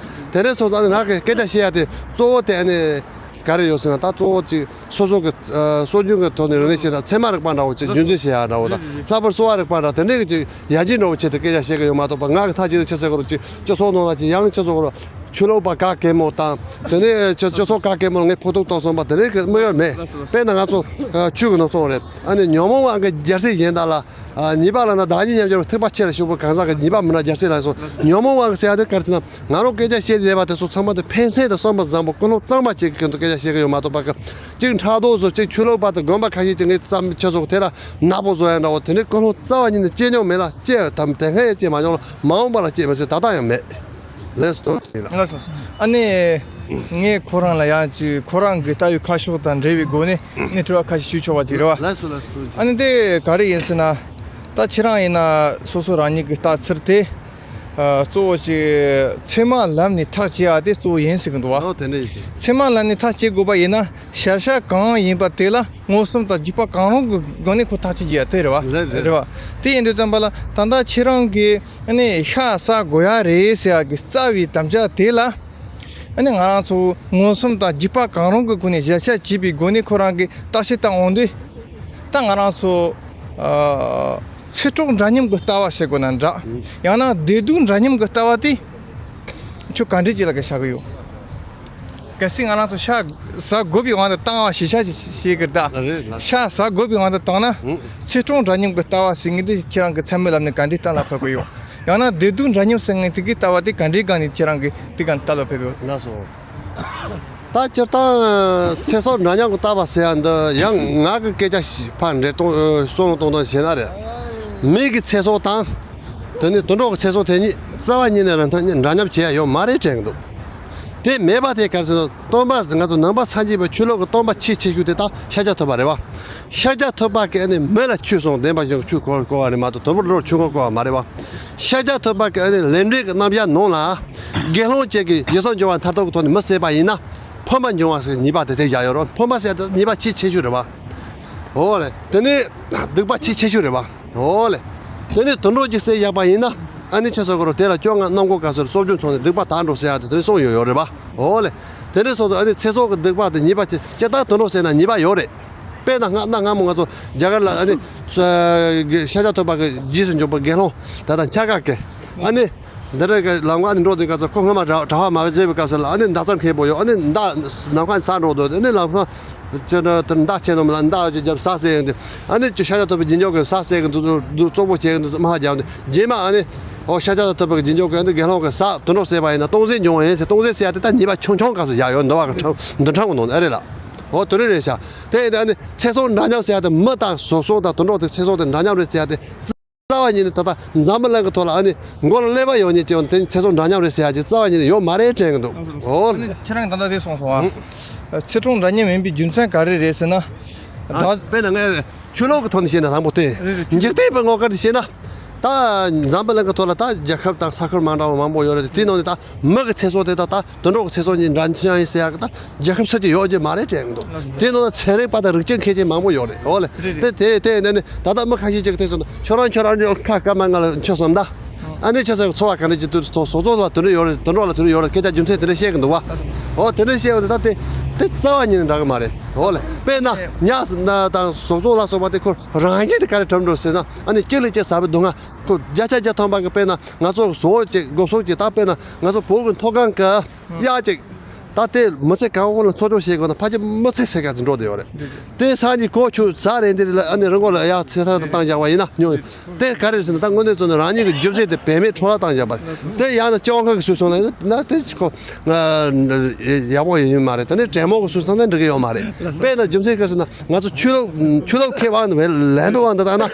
དེ་འདྲའི་སོང་ཙང་ང་གི་སྐད་ཆ་བཤད་ཡ་དེ་གཙོ་བོ་དེ་ཨ་ནི་ག་རེ་ཡོད་ཟེར་ན་ད་གཙོ་བོ་ཅིག་སོ་སོ་གི་ཨ་སྲོལ་རྒྱུན་གྱི་ཐོག་ནས་རིག་གནས་ཤེས་དང་ཚད་མ་རིག་པ་འདྲ་བོ་ཅིག་རྒྱུན་འཛིན་བྱེད་ཡ་འདྲ་བོ་དང་ལྷག་པར་གསོ་བ་རིག་པ་འདྲ་དེ་འདྲའི་གི་ཅིག་ཡར་རྒྱས་འདྲ་བོ་ཆེད་དུ་སྐད་ཆ་བཤད་ཀྱི་ཡོད་མ་གཏོགས་པ་ང་གི་མཐའ་གཅིག་ཏུ་ཆེ་ཚད་སྐོར་ཅིག་སྤྱི་ཚོགས་ནང་ལ་ཅིག་ཡང་ཆེ་ཚོགས་སྐོར་ཆོས་ལུགས་པ་ག་གེ་མོ་དང་དེ་ནས་སྤྱི་སྤྱི་ཚོགས་ག་གེ་མོ་ལ་ངས་ཕོག་ཐུག་གཏོང་སོང་པ་དེ་འདྲའི་གི་དམིགས་ཡུལ་མེད། དཔེར་ན་ང་ཚོ་ཨ་ཆོས་ཀྱི་ནང་སོང་རེད། ཨ་ནི་ཉོན་མོངས་པ་གི་རྒྱལ་སྲིད་གཞན་དག་ལ་ཨ་ཉེས་པ་ལ་ན་བདག་ཉིད་མཉམ་སྦྱོར་ཐེག་པ་ཆེ་ལ་ཞུགས་པའི་གང་ཟག་གི་ཉེས་པ་མི་འདྲ་རྒྱལ་སྲིད་ལ་སོང་ཉོན་མོངས་པ་གི་ཟེར་ཡ་དེ་ག་རེ་ཟེར་ན། ང་རང་སྐད་ཆ་བཤད་བསྡད་པ་དེ་ཚོ་ཚང་མ་དེ་ཕན་སེམས་དང་བསམ་པ་བཟང་པོ་ཀུན་སློང་གཙང་མ་ཅིག་གི་སྐད་དུ་སྐད་ཆ་བཤད་གི་ཡོད་མ་གཏོགས་པ་གི་གཅིག་ཕྲག་དོག་བཟོ་གཅིག་ཆོས་ལུགས་པ་དང་དགོན་པ་ཁ་ཤས་ཀྱི་ངས་བསམ་ཆེ་ཚོགས་དེ་ལ་ནག་པོ་བཟོ་ཡ་འདྲ་བོ་དེ་འདྲའི་ཀུན་སློང་རྩ་བ་ཉིད་ནས་སྐྱེས་མྱོང་མེད་ལ་སྐྱེས་དམ་དེ་སྔ་ཡང་སྐྱེས་མ་མྱོང་ལ་མ་འོངས་པ་ལ་སྐྱེས་མི་སྲིད་ད་ལྟ་ཡང་མེད། ལགས་སོ་ཡིན་ལ། ལགས་སོ། ཨ་ནི་ངས་ཁོ་རང་ལ་ཡང་ཅིག་ཁོ་རང་གི་ལྟ་བའི་ཁ་ཕྱོགས་དང་འབྲེལ་བའི་སྒོ་ནས་ངས་དྲི་བ་ཁ་ཤས་ཞུ་ཆོག་པ་ཅིག་རེད་བ། ལགས་སོ་ལགས་སོ། ཨ་ནི་དེ་ག་རེ་ཡིན་ཟེར་ན། ད་ཁྱེད་རང་ཡིན་ན་སོ་སོ་རང་ཉིད་ཀྱི་ལྟ་ཚུལ་དེ། ཨ་གཙོ་བོ་ཅིག་ཚད་མ་ལམ་ནས་ཐག་བཅད་ཡ་དེ་གཙོ་བོ་ཡིན་ཟེར་གི་འདུག་བ། ཨོ་དེ་འདྲ་ཡིན་ཅིང་། ཚད་མ་ལམ་ནས་ཐག་བཅད་དགོས་པ་ཡིན་ན་བྱ་བྱ་གང་ཡིན་པ་དེ་ལ་མངོན་སུམ་དང་རྒྱུད་པ་གང་རུང་གི་སྒོ་ནས་ཁོ་ཐག་གཅོད་བྱེད་ཡ་དེ་རེད་བ། རེད་རེད། རེད་བ། དེ་ཡིན་དུས་ཙམ་པ་ལ་ད་ལྟ་ཁྱེད་རང་གིས་ཨ་ནི་ཤ་ཟ་དགོས་ཡ་རེད་ཟེར་ཡ་གི་རྩ་བའི་དམ་བཅའ་དེ་ལ་ཨ་ནི་ང་རང་ཚོ་མངོན་སུམ་དང་རྒྱུད་པ་གང་རུང་གི་སྒོ་ནས་གཞལ་བྱ་བྱེད་པའི་སྒོ་ནས་ཁོ་རང་གིས་བརྟག་དཔྱད་བཏང་འོང་དུས། ད་ང་རང་ཚོ་ཨ་ཚེ་སྲོག་འདྲ་མཉམ་གྱི་ལྟ་བ་ཟེར་དགོས་ན་འདྲ། ཨང་། ཡང་ན་བདེ་སྡུག་འདྲ་མཉམ་གྱི་ལྟ་བ་དེ་ཁྱོད་ག་འདྲས་ཅིག་ལ་ག་བཞག་གི་ཡོད། གལ་སྲིད་ང་རང་ཚོ་ཤ་ཟ་དགོས་པའི་དབང་དུ་བཏང་བ་ཞིག་ཤ་ཞིག་ཞིག་གི་ད། རེད་ལགས། ཤ་ཟ་དགོས་པའི་དབང་དུ་བཏང་ན། ཨང་། ཚེ་སྲོག་འདྲ་མཉམ་གྱི་ལྟ་བ་ཟེར་མཁན་དེ་ཁྱེད་རང་གི་ཚད་མའི་ལམ་ནས་ག་འདྲས་གཏན་ལ་ཕབ་གི་ཡོད། ཡང་ན་བདེ་སྡུག་འདྲ་མཉམ་ཟེར་མཁན་དེ་གི་ལྟ་བ་དེ་ག་འདྲས་སྒང་ནས་ཁྱེད་རང་གི་དེ་ག་གཏན་ལ་ཕབ་ཡོད། ལགས་སོ། ད་སྤྱིར་བཏང་ཚེ་སྲོག་འདྲ་མཉམ་གྱི་ལྟ་བ་ཟེར་ཡ་འདི་ཡང་ང་གི་སྐད་ཆ་ཞིག་ཕར་འགྲེལ་གཏོང་ཨ་གསུང་གཏོང་སྟངས་བྱས་ན་རེད། མི་གི་ཚེ་སྲོག་དང་། དེ་ནས་དུད་འགྲོ་གི་ཚེ་སྲོག་དེ་གཉིས་རྩ་བ་ཉིད་ནས་རང་ཐག་ཉིད་འདྲ་མཉམ་བྱེད་ཡ་ཡོད་མ་རེད་དྲན་གི་འདུག་དེ་མེད་པ་དེ་ག་རེ་ཟེར་ན་སྟོན་པ་ང་ཚོ་ནང་པ་སངས་རྒྱས་པའི་ཆོས་ལུགས་ཀྱི་སྟོན་པ་ཆེས་ཆེ་ཤོས་དེ་ད་ཤཱཀྱ་ཐུབ་པ་རེད་བ། ཤཱཀྱ་ཐུབ་པ་གིས་ཨ་ནི་མི་ལ་ཆོས་གསུངས་བདེན་པ་བཞིན་གྱི་ཆོས་སྐོར་བསྐོར་བ་རེད་མ་གཏོགས་དུད་འགྲོར་ཆོས་འཁོར་བསྐོར་བ་མ་རེད་བ། ཤཱཀྱ་ཐུབ་པ་གིས་ཨ་ནི་ལས་འབྲས་ཀྱི་རྣམ་གཞག་ནང་ལ་དགེ་སློང་བཅས་ཀྱིས་ཡིད་བཟང་སྦྱོང་བ་མཐར་ཐུག་གི་ཐོག་ནས་མི་བསད་པ་ཡིན་ན་ཕུང་པོ་འབྱུང་བ་ཟེར་ཉེས་པ་དེ་དེ་བཞག་ཡོད་རེད། ཕུང་པོ་ཟེར་དེ་ཉེས་པ་ཆེས་ཆེ་ཤོས་རེད་བ། འོ་ལེ། དེ་ནས་སྡིག་པ་ཆེས་ཆེ་ཤོས་རེད་བ། འོ་ལེ། དེ་ནས་དུད་འགྲོ་གཅིག་བསད་བཞག་པ་ཡིན་ན་ཨ་ནི་ཁྱེད་ཚོ་གོ་རོ་དེ་ལ་བཅོ་ལྔ་གནམ་སྒོ་ག་ཚོད་སྲོག་གཅོད་ཚོགས་ནས་སྡིག་པ་དག་འགྲོ་ཟེར་ཡ་དེ་དེ་རིང་གསུངས་ཡོད་ཡོད་རེད་བ། འོ་ལེ། དེ་འདྲའི་སོང་ཙང་ཨ་ནི་ཚེ་སྲོག་གི་སྡིག་པ་དེ་ཉེས་པ་ཆེ་སྤྱིར་བཏང་དུད་འགྲོ་ཟེར་ན་ཉེས་པ་ཡོད་རེད། དཔེར་ན་སྔ་གནའ་སྔ་མོ་ང་ཚོ་རྒྱ་གར་ལ་ཨ་ནི་ཤཱཀྱ་ཐུབ་པ་གི་རྗེས་སུ་འཇུག་པ་དགེ་སློང་ད་ལྟ་འཆར་ཀ་གི་ཨ་ནི་འདི་འདྲ་གི་ལམ་ཁ་ཨ་ནི་འགྲོ་དུས་སྐབས་སུ་ཁོ་སྔོན་མ་གྲྭ་གྲྭ་པ་མ་བྱས་པའི་སྐབས་སུ་ལ་ཨ་ནི་མདའ་རྩེད་མཁན་པོ་ཡོད། ཨ་ནི་མདའ་ནམ་མཁའ་ནས་ས་འགྲོ་འདུག་ཨ་ནི་ལམ་ཁ་ཅི་འདྲ་དེ་མདའ་ཆེ་ནོ་མ་ལ་མདའ་ཅིག་བརྒྱབ་ས་བསད་ཡོང་དུས་ཨ་ནི་ཅི་ཤཱཀྱ་ཐུབ་པའི་རྗེས་འཇུག་གི་ས་བསད་གི་འདུག་འདུག་བཙོག་པོ་བྱས་གི་འདུག་མ་ཧ་རྒྱབ་འདུག་རྗེས་མ་ཨ་ནི་ཨོ་ཤཱཀྱ་ཐུབ་པའི་རྗེས་འཇུག་གི་ཨ་ནི་དགེ་སློང་གི་ས་དུད་འགྲོ་བསད་པ་ཡིན་ན་སྟོང་ཟད་འབྱུང་བ་ཡིན་ཟེར། སྟོང་ཟད་ཟེར་ཡ་དེ་ད་ཉེས་པ་ཆུང་ཆུང་སྐབས་སུ་བཞག་ཡོད་འདུལ་བ་གི་འདུལ་ཁྲིམས་གི་ནང་ཨེ་རེད་ལ། འོ་དེ་རེད་རེད་ཤག་དེ་ཡིན་དུས་ཨ་ནི་ཚེ་སྲོག་འདྲ་མཉམ་ཟེར་ཡ་དེ་མི་དང་སོ་སོ་དང་དུད་འགྲོ་དེ་ཚེ་སྲོག་དེ་འདྲ་མཉམ་རེད་ཟེར་ཡ་དེ་རྩ་བ་ཉིད་ནས་ད་ལྟ་འཛམ་བུ་གླིང་གི་ཐོག་ལ་ཨ་ནི་མགོ་ལ་ཀླད་པ་ཡོད་མཁན་ཅིག་ཡོང་དེ་ཚེ་སྲོག་འདྲ་མཉམ་རེད་ཟེར་ཡ་ཅིག་རྩ་བ་ཉིད་ནས་ཡོད་མ་རེད་དྲན་གི་འདུག་འོ། ཨ་ནི་ཁྱེད་རང་གིས་ད་ལྟ་དེ་གསུངས་སོང་ཨ། ཚེ་སྲོག་འདྲ་མཉམ་ཡིན་པའི་རྒྱུ་མཚན་ག་རེ་རེད་ཟེར་ན། ད་དཔེར་ན་ངས་ཆོས་ལུགས་ཀྱི་ཐོག་ནས་བཤད་ན་དང་པོ་དེ། རེད་རེད། འཇིག་རྟེན་པའི་ངོ་སྐལ་དུ་བཤད་ན། ད་འཛམ་བུ་གླིང་གི་ཐོག་ལ་ད་རྒྱལ་ཁབ་དང་ས་ཁུལ་མ་འདྲ་བ་མང་པོ་ཡོད་རེད། དེའི་ནང་ནས་ད་མི་གི་ཚེ་སྲོག་དེ་དག་ད་དུད་འགྲོ་གི་ཚེ་སྲོག་གཉིས་འདྲ་མཚུངས་ཡིན་ཟེར་ཡག་གི་ད་རྒྱལ་ཁབ་སུ་གཅིག་ཡོད་ཀྱི་མ་རེད་དྲན་གི་འདུག་དེའི་ནང་ལ་ཚན་རིག་པ་དང་རིགས་གཅིག་མཁས་ཅན་མང་པོ་ཡོད་རེད། འོ་ལེ། རེད་རེད། དེ་དེ་དེ་ནས་ནི་ད་ལྟ་མི་ཁ་ཤས་ཅིག་དེ་སོང་ན་ཁྱོད་རང་ཁྱོད་རང་ཁ་སྐར་མ་ལྔ་ལ་མཆོད་སོང་ད། ཨ་ནི་ཁྱེད་ཚོའི་འཚོ་བ་ག་འདྲ་ཅིག་དུས་ཐོག་སོག་ཚོགས་ལ་དུད་འགྲོ་ཡོད་རེད། དུད་འགྲོ་ལ་དུད་འགྲོ་ཡོད་རེད། སྐད་ཆ་རྒྱུ་མཚན་དེ་འདྲ་བཤད་གི་འདུག་བ། འོ་དེ་འདྲ་བཤད་ཡོང་དུས་ད་དེ་དེ་རྩ་བ་ཉིད་ནས་འདྲ་གི་མ་རེད། འོ་ལེ། དཔེར་ན་ཉ་དང་སོག་ཚོགས་ལ་སོགས་པ་དེ་ཁོ་རང་བཞིན་དེ་ག་རེ་གྲུབ་འགྲོ་ཟེར་ན། ཨ་ནི་སྐྱིད་ལ་སྐྱིད་ཟ་བའི་སྡུག་བསྔལ་ཁོ་བརྒྱ་ཆ་བརྒྱ་ཐམ་པ་གི། དཔེར་ན་ང་ཚོ་བཟོ་བོ་ཅིག་སྒོ་ཕྱུགས་ཅིག་ད་དཔེར་ན་ང་ཚོ་བོད་ཀྱི་མཐོ་སྒང་གི་གཡག་ཅིག་ད་ལྟའི་མི་ཚེ་གང་བོ་ལ་འཚོ་སྐྱོང་བྱེད་དགོས་ན་ཕལ་ཆེར་མི་ཚེ་ཟད་ཀྱང་འགྲོ་བསྡད་ཡོད་རེད། དེ་སང་ཉིན་གོ་ཆུ་ཟ་རེད་འདི་རེད་ལ། ཨ་ནི་རི་མགོ་ལ་གཡག་ཚེ་ཐར་དུ་བཏང་བཞག་པ་ཡིན་ན་ཉོ། དེ་ག་རེ་ཟེར་ན་ད་དངོས་གནས་བཙོག་ན་རང་ཉིད་ཀྱི་རྒྱུ་མཚན་དེ་བེད་མེད་འཕྲོ་བརླག་བཏང་བཞག་པ་རེད། དེ་ཡང་ན་སྤྱི་བ་ཁ་གི་སུ་སོང་ལ་ན་དེ་ཁོ་ང་ཡག་པོ་ཡིན་མ་རེད། དེ་ནས་དྲེད་མོང་གི་སུ་སོང་ན་འགྲིག་གི་ཡོད་མ་རེད། དཔེར་ན་རྒྱུ་མཚན་ག་ཟེར་ན་ང་ཚོ་ཆུ་ལོག་ཆུ་ལོག་ཁེ་བ་ནི་བས་ལན་པོ་བ་འདི་ད་ན་